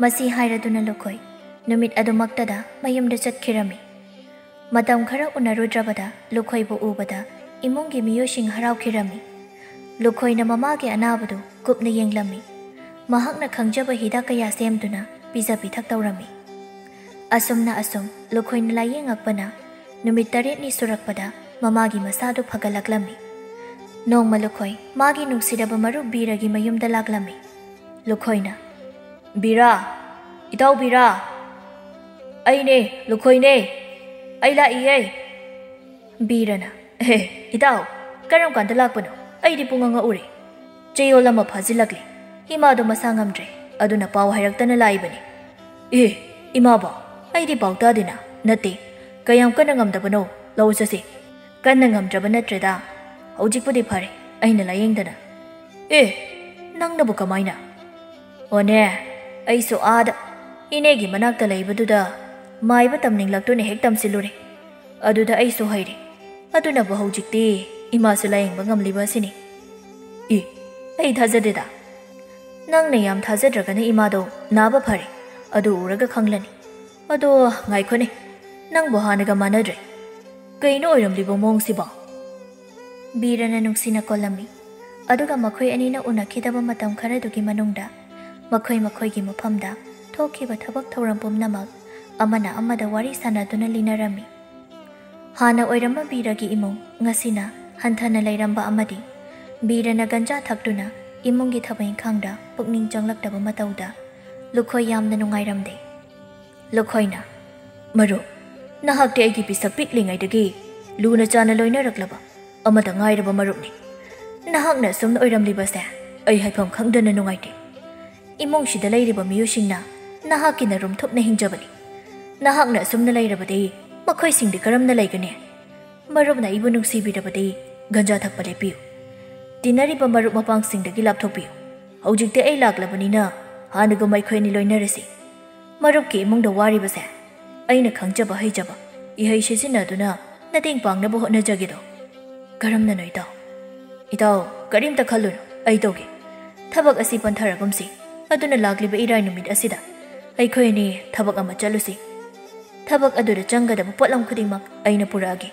ꯃꯁꯤ ꯍꯥꯏꯔꯗꯨꯅ ꯂꯨꯈꯣꯏ ꯅꯨꯃꯤꯠ ꯑꯗꯨꯃꯛꯇꯗ ꯃꯌꯨꯝꯗ ꯆꯠꯈꯤꯔꯝꯃꯤ꯫ ꯃꯇꯝ ꯈꯔ ꯎꯅꯔꯨꯗ꯭ꯔꯕꯗ ꯂꯨꯈꯣꯏꯕꯨ ꯎꯕꯗ ꯏꯃꯨꯡꯒꯤ ꯃꯤꯑꯣꯏꯁꯤꯡ ꯍꯔꯥꯎꯈꯤꯔꯝꯃꯤ꯫ ꯂꯨꯈꯣꯏꯅ ꯃꯃꯥꯒꯤ ꯑꯅꯥꯕꯗꯨ ꯀꯨꯞꯅ ꯌꯦꯡꯂꯝꯃꯤ꯫ ꯃꯍꯥꯛꯅ ꯈꯪꯖꯕ ꯍꯤꯗꯥꯛ ꯀꯌꯥ ꯁꯦꯝꯗꯨꯅ ꯄꯤꯖ ꯄꯤꯊꯛ ꯇꯧꯔꯝꯃꯤ꯫ ꯑꯁꯨꯝꯅ ꯑꯁꯨꯝ ꯂꯨꯈꯣꯏꯅ ꯂꯥꯌꯦꯡꯉꯛꯄꯅ ꯅꯨꯃꯤꯠ ꯇꯔꯦꯠꯅꯤ ꯁꯨꯔꯛꯄꯗ ꯃꯃꯥꯒꯤ ꯃꯁꯥꯗꯨ ꯐꯒꯠꯂꯛꯂꯝꯃꯤ꯫ ꯅꯣꯡꯃ ꯂꯨꯈꯣꯏ ꯃꯥꯒꯤ ꯅꯨꯡꯁꯤꯔꯕ ꯃꯔꯨꯞ ꯕꯤꯔꯒꯤ ꯃꯌꯨꯝꯗ ꯂꯥꯛꯂꯝꯃꯤ꯫ ꯂꯨꯈꯣꯏꯅ, "ꯕꯤꯔꯥ, ꯏꯇꯥꯎ ꯕꯤꯔꯥ, ꯑꯩꯅꯦ, ꯂꯨꯈꯣꯏꯅꯦ, ꯑꯩ ꯂꯥꯛꯏꯌꯦ꯫" ꯕꯤꯔꯅ, "ꯑꯦ, ꯏꯇꯥꯎ, ꯀꯔꯝ ꯀꯥꯟꯗ ꯂꯥꯛꯄꯅꯣ? ꯑꯩꯗꯤ ꯄꯨꯡꯉꯛ ꯉꯛꯎꯔꯦ꯫ ꯆꯌꯣꯜ ꯑꯃ ꯐꯥꯖꯤꯜꯂꯛꯂꯦ꯫ ꯏꯃꯥꯗꯣ ꯃꯁꯥ ꯉꯝꯗ꯭ꯔꯦ, ꯑꯗꯨꯅ ꯄꯥꯎ ꯍꯥꯏꯔꯛꯇꯅ ꯂꯥꯛꯏꯕꯅꯤ꯫" "ꯑꯦ, ꯏꯃꯥꯕꯣ, ꯑꯩꯗꯤ ꯄꯥꯎ ꯇꯥꯗꯦꯅ꯫ ꯅꯠꯇꯦ, ꯀꯌꯥꯝ ꯀꯟꯅ ꯉꯝꯗꯕꯅꯣ? ꯂꯧ ꯆꯠꯁꯤ꯫" "ꯀꯟꯅ ꯉꯝꯗ꯭ꯔꯕ ꯅꯠꯇ꯭ꯔꯦꯗ, ꯍꯧꯖꯤꯛꯄꯨꯗꯤ ꯐꯔꯦ, ꯑꯩꯅ ꯂꯥꯌꯦꯡꯗꯅ꯫" "ꯑꯦ, ꯅꯪꯅꯕꯨ ꯀꯃꯥꯏꯅ?" "ꯑꯣꯅꯦ, ꯑꯩꯁꯨ ꯑꯥꯗ ꯏꯅꯦꯒꯤ ꯃꯅꯥꯛꯇ ꯂꯩꯕꯗꯨꯗ ꯃꯥꯏꯕ ꯇꯝꯅꯤꯡꯂꯛꯇꯨꯅ ꯍꯦꯛ ꯇꯝꯁꯤꯜꯂꯨꯔꯦ꯫ ꯑꯗꯨꯗ ꯑꯩꯁꯨ ꯍꯩꯔꯦ꯫ ꯑꯗꯨꯅꯕꯨ ꯍꯧꯖꯤꯛꯇꯤ ꯏꯃꯥꯁꯨ ꯂꯥꯌꯦꯡꯕ ꯉꯝꯂꯤꯕ ꯑꯁꯤꯅꯤ꯫" "ꯏ, ꯑꯩ ꯊꯥꯖꯗꯦꯗ꯫" "ꯅꯪꯅ ꯌꯥꯝ ꯊꯥꯖꯗ꯭ꯔꯒꯅ ꯏꯃꯥꯗꯣ ꯅꯥꯕ ꯐꯔꯦ, ꯑꯗꯨ ꯎꯔꯒ ꯈꯪꯂꯅꯤ꯫ ꯑꯗꯣ ꯉꯥꯏꯈꯣꯅꯦ, ꯅꯪꯕꯨ ꯍꯥꯟꯅꯒ ꯃꯥꯟꯅꯗ꯭ꯔꯦ꯫ ꯀꯩꯅꯣ ꯑꯣꯏꯔꯝꯂꯤꯕ ꯃꯑꯣꯡꯁꯤꯕꯣ?" ꯕꯤꯔꯅ ꯅꯨꯡꯁꯤꯅ ꯀꯣꯜꯂꯝꯃꯤ꯫ ꯑꯗꯨꯒ ꯃꯈꯣꯏ ꯑꯅꯤꯅ ꯎꯅꯈꯤꯗꯕ ꯃꯇꯝ ꯈꯔꯗꯨꯒꯤ ꯃꯅꯨꯡꯗ ꯃꯈꯣꯏ ꯃꯈꯣꯏꯒꯤ ꯃꯐꯝꯗ ꯊꯣꯛꯈꯤꯕ ꯊꯕꯛ ꯊꯧꯔꯝ ꯄꯨꯝꯅꯃꯛ ꯑꯃꯅ ꯑꯃꯗ ꯋꯥꯔꯤ ꯁꯥꯟꯅꯗꯨꯅ ꯂꯤꯅꯔꯝꯃꯤ꯫ ꯍꯥꯟꯅ ꯑꯣꯏꯔꯝꯕ ꯕꯤꯔꯒꯤ ꯏꯃꯨꯡ ꯉꯁꯤꯅ ꯍꯟꯊꯅ ꯂꯩꯔꯝꯕ ꯑꯃꯗꯤ ꯕꯤꯔꯅ ꯒꯟꯖꯥ ꯊꯛꯇꯨꯅ ꯏꯃꯨꯡꯒꯤ ꯊꯕꯛ ꯏꯪꯈꯥꯡꯗ ꯄꯨꯛꯅꯤꯡ ꯆꯪꯂꯛꯇꯕ ꯃꯇꯧꯗ ꯂꯨꯈꯣꯏ ꯌꯥꯝꯅ ꯅꯨꯡꯉꯥꯏꯔꯝꯗꯦ꯫ ꯂꯨꯈꯣꯏꯅ, "ꯃꯔꯨꯞ, ꯅꯍꯥꯛꯇꯤ ꯑꯩꯒꯤ ꯄꯤꯁꯛ ꯄꯤꯛꯂꯤꯉꯩꯗꯒꯤ ꯂꯨꯅ ꯆꯥꯅ ꯂꯣꯏꯅꯔꯛꯂꯕ ꯑꯃꯗ ꯉꯥꯏꯔꯕ ꯃꯔꯨꯞꯅꯤ꯫ ꯅꯍꯥꯛꯅ ꯑꯁꯨꯝꯅ ꯑꯣꯏꯔꯝꯂꯤꯕꯁꯦ ꯑꯩ ꯍꯥꯏꯐꯝ ꯈꯪꯗꯅ ꯅꯨꯡꯉꯥꯏꯇꯦ꯫ ꯏꯃꯨꯡꯁꯤꯗ ꯂꯩꯔꯤꯕ ꯃꯤꯑꯣꯏꯁꯤꯡꯅ ꯅꯍꯥꯛꯀꯤ ꯅꯔꯨꯝ ꯊꯨꯞꯅ ꯍꯤꯡꯖꯕꯅꯤ꯫ ꯅꯍꯥꯛꯅ ꯑꯁꯨꯝꯅ ꯂꯩꯔꯕꯗꯤ ꯃꯈꯣꯏꯁꯤꯡꯗꯤ ꯀꯔꯝꯅ ꯂꯩꯒꯅꯤ? ꯃꯔꯨꯞꯅ ꯑꯩꯕꯨ ꯅꯨꯡꯁꯤꯕꯤꯔꯕꯗꯤ ꯒꯟꯖꯥ ꯊꯛꯄ ꯂꯦꯞꯄꯤꯌꯨ꯫ ꯇꯤꯟꯅꯔꯤꯕ ꯃꯔꯨꯞ ꯃꯄꯥꯡꯁꯤꯡꯗꯒꯤ ꯂꯥꯞꯊꯣꯛꯄꯤꯌꯨ꯫ ꯍꯧꯖꯤꯛꯇꯤ ꯑꯩ ꯂꯥꯛꯂꯕꯅꯤꯅ ꯍꯥꯟꯅꯒꯨꯝ ꯑꯩꯈꯣꯏ ꯑꯅꯤ ꯂꯣꯏꯅꯔꯁꯤ꯫ ꯃꯔꯨꯞꯀꯤ ꯏꯃꯨꯡꯗ ꯋꯥꯔꯤꯕꯁꯦ ꯑꯩꯅ ꯈꯪꯖꯕ ꯍꯩꯖꯕ ꯏꯍꯩ ꯁꯤꯖꯤꯟꯅꯗꯨꯅ ꯃꯇꯦꯡ ꯄꯥꯡꯅꯕ ꯍꯣꯠꯅꯖꯒꯦꯗꯣ꯫ ꯀꯔꯝꯅꯅꯣ ꯏꯇꯥꯎ?" "ꯏꯇꯥꯎ, ꯀꯔꯤꯝꯇ ꯈꯜꯂꯨꯅꯨ, ꯑꯩ ꯇꯧꯒꯦ꯫ ꯊꯕꯛ ꯑꯁꯤ ꯄꯟꯊꯔꯒꯨꯝꯁꯤ꯫ ꯑꯗꯨꯅ ꯂꯥꯛꯂꯤꯕ ꯏꯔꯥꯏ ꯅꯨꯃꯤꯠ ꯑꯁꯤꯗ ꯑꯩꯈꯣꯏ ꯑꯅꯤ ꯊꯕꯛ ꯑꯃ ꯆꯠꯂꯨꯁꯤ꯫ ꯊꯕꯛ ꯑꯗꯨꯗ ꯆꯪꯒꯗꯕ ꯄꯣꯠꯂꯝ ꯈꯨꯗꯤꯡꯃꯛ ꯑꯩꯅ ꯄꯨꯔꯛꯑꯒꯦ꯫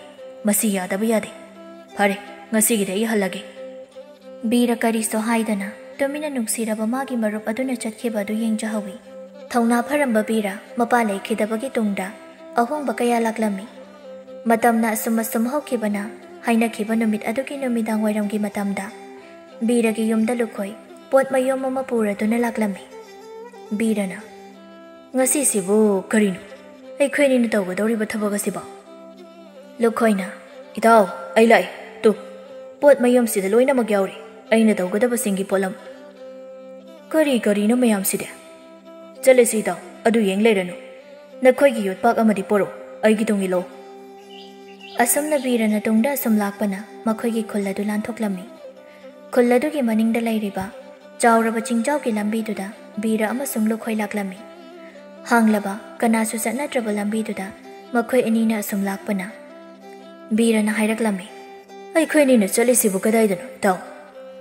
ꯃꯁꯤ ꯌꯥꯗꯕ ꯌꯥꯗꯦ꯫ ꯐꯔꯦ, ꯉꯁꯤꯒꯤꯗꯤ ꯑꯩ ꯍꯜꯂꯒꯦ꯫" ꯕꯤꯔ ꯀꯔꯤꯁꯨ ꯍꯥꯏꯗꯅ ꯇꯨꯃꯤꯟꯅ ꯅꯨꯡꯁꯤꯔꯕ ꯃꯥꯒꯤ ꯃꯔꯨꯞ ꯑꯗꯨꯅ ꯆꯠꯈꯤꯕ ꯑꯗꯨ ꯌꯦꯡꯖꯍꯧꯏ꯫ ꯊꯧꯅꯥ ꯐꯔꯝꯕ ꯕꯤꯔ ꯃꯄꯥ ꯂꯩꯈꯤꯗꯕꯒꯤ ꯇꯨꯡꯗ ꯑꯍꯣꯡꯕ ꯀꯌꯥ ꯂꯥꯛꯂꯝꯃꯤ꯫ ꯃꯇꯝꯅ ꯑꯁꯨꯝ ꯑꯁꯨꯝ ꯍꯧꯈꯤꯕꯅ ꯍꯥꯏꯅꯈꯤꯕ ꯅꯨꯃꯤꯠ ꯑꯗꯨꯒꯤ ꯅꯨꯃꯤꯗꯥꯡ ꯋꯥꯏꯔꯝꯒꯤ ꯃꯇꯝꯗ ꯕꯤꯔꯒꯤ ꯌꯨꯝꯗ ꯂꯨꯈꯣꯏ ꯄꯣꯠ ꯃꯌꯣꯝ ꯑꯃ ꯄꯨꯔꯗꯨꯅ ꯂꯥꯛꯂꯝꯃꯤ꯫ ꯕꯤꯔꯅ, "ꯉꯁꯤꯁꯤꯕꯨ ꯀꯔꯤꯅꯣ? ꯑꯩꯈꯣꯏ ꯑꯅꯤꯅ ꯇꯧꯒꯗꯧꯔꯤꯕ ꯊꯕꯛ ꯑꯁꯤꯕꯣ?" ꯂꯨꯈꯣꯏꯅ, "ꯏꯇꯥꯎ, ꯑꯩ ꯂꯥꯛꯏ꯫ ꯇꯨ, ꯄꯣꯠ ꯃꯌꯣꯝꯁꯤꯗ ꯂꯣꯏꯅꯃꯛ ꯌꯥꯎꯔꯤ, ꯑꯩꯅ ꯇꯧꯒꯗꯕꯁꯤꯡꯒꯤ ꯄꯣꯠꯂꯝ꯫" "ꯀꯔꯤ ꯀꯔꯤꯅꯣ ꯃꯌꯥꯝꯁꯤꯗꯤ?" "ꯆꯠꯂꯁꯤ ꯏꯇꯥꯎ, ꯑꯗꯨ ꯌꯦꯡ ꯂꯩꯔꯅꯨ꯫ ꯅꯈꯣꯏꯒꯤ ꯌꯣꯠꯄꯥꯛ ꯑꯃꯗꯤ ꯄꯣꯔꯛꯎ, ꯑꯩꯒꯤ ꯇꯨꯡ ꯏꯜꯂꯣ꯫" ꯑꯁꯨꯝꯅ ꯕꯤꯔꯅ ꯇꯨꯡꯗ ꯑꯁꯨꯝ ꯂꯥꯛꯄꯅ ꯃꯈꯣꯏꯒꯤ ꯈꯨꯜ ꯑꯗꯨ ꯂꯥꯟꯊꯣꯛꯂꯝꯃꯤ꯫ ꯈꯨꯜ ꯑꯗꯨꯒꯤ ꯃꯅꯤꯡꯗ ꯂꯩꯔꯤꯕ ꯆꯥꯎꯔꯕ ꯆꯤꯡꯖꯥꯎꯒꯤ ꯂꯝꯕꯤꯗꯨꯗ ꯕꯤꯔ ꯑꯃꯁꯨꯡ ꯂꯨꯈꯣꯏ ꯂꯥꯛꯂꯝꯃꯤ꯫ ꯍꯥꯡꯂꯕ, ꯀꯅꯥꯁꯨ ꯆꯠꯅꯗ꯭ꯔꯕ ꯂꯝꯕꯤꯗꯨꯗ ꯃꯈꯣꯏ ꯑꯅꯤꯅ ꯑꯁꯨꯝ ꯂꯥꯛꯄꯅ ꯕꯤꯔꯅ ꯍꯥꯏꯔꯛꯂꯝꯃꯤ, "ꯑꯩꯈꯣꯏ ꯑꯅꯤꯅ ꯆꯠꯂꯤꯁꯤꯕꯨ ꯀꯗꯥꯏꯗꯅꯣ, ꯏꯇꯥꯎ?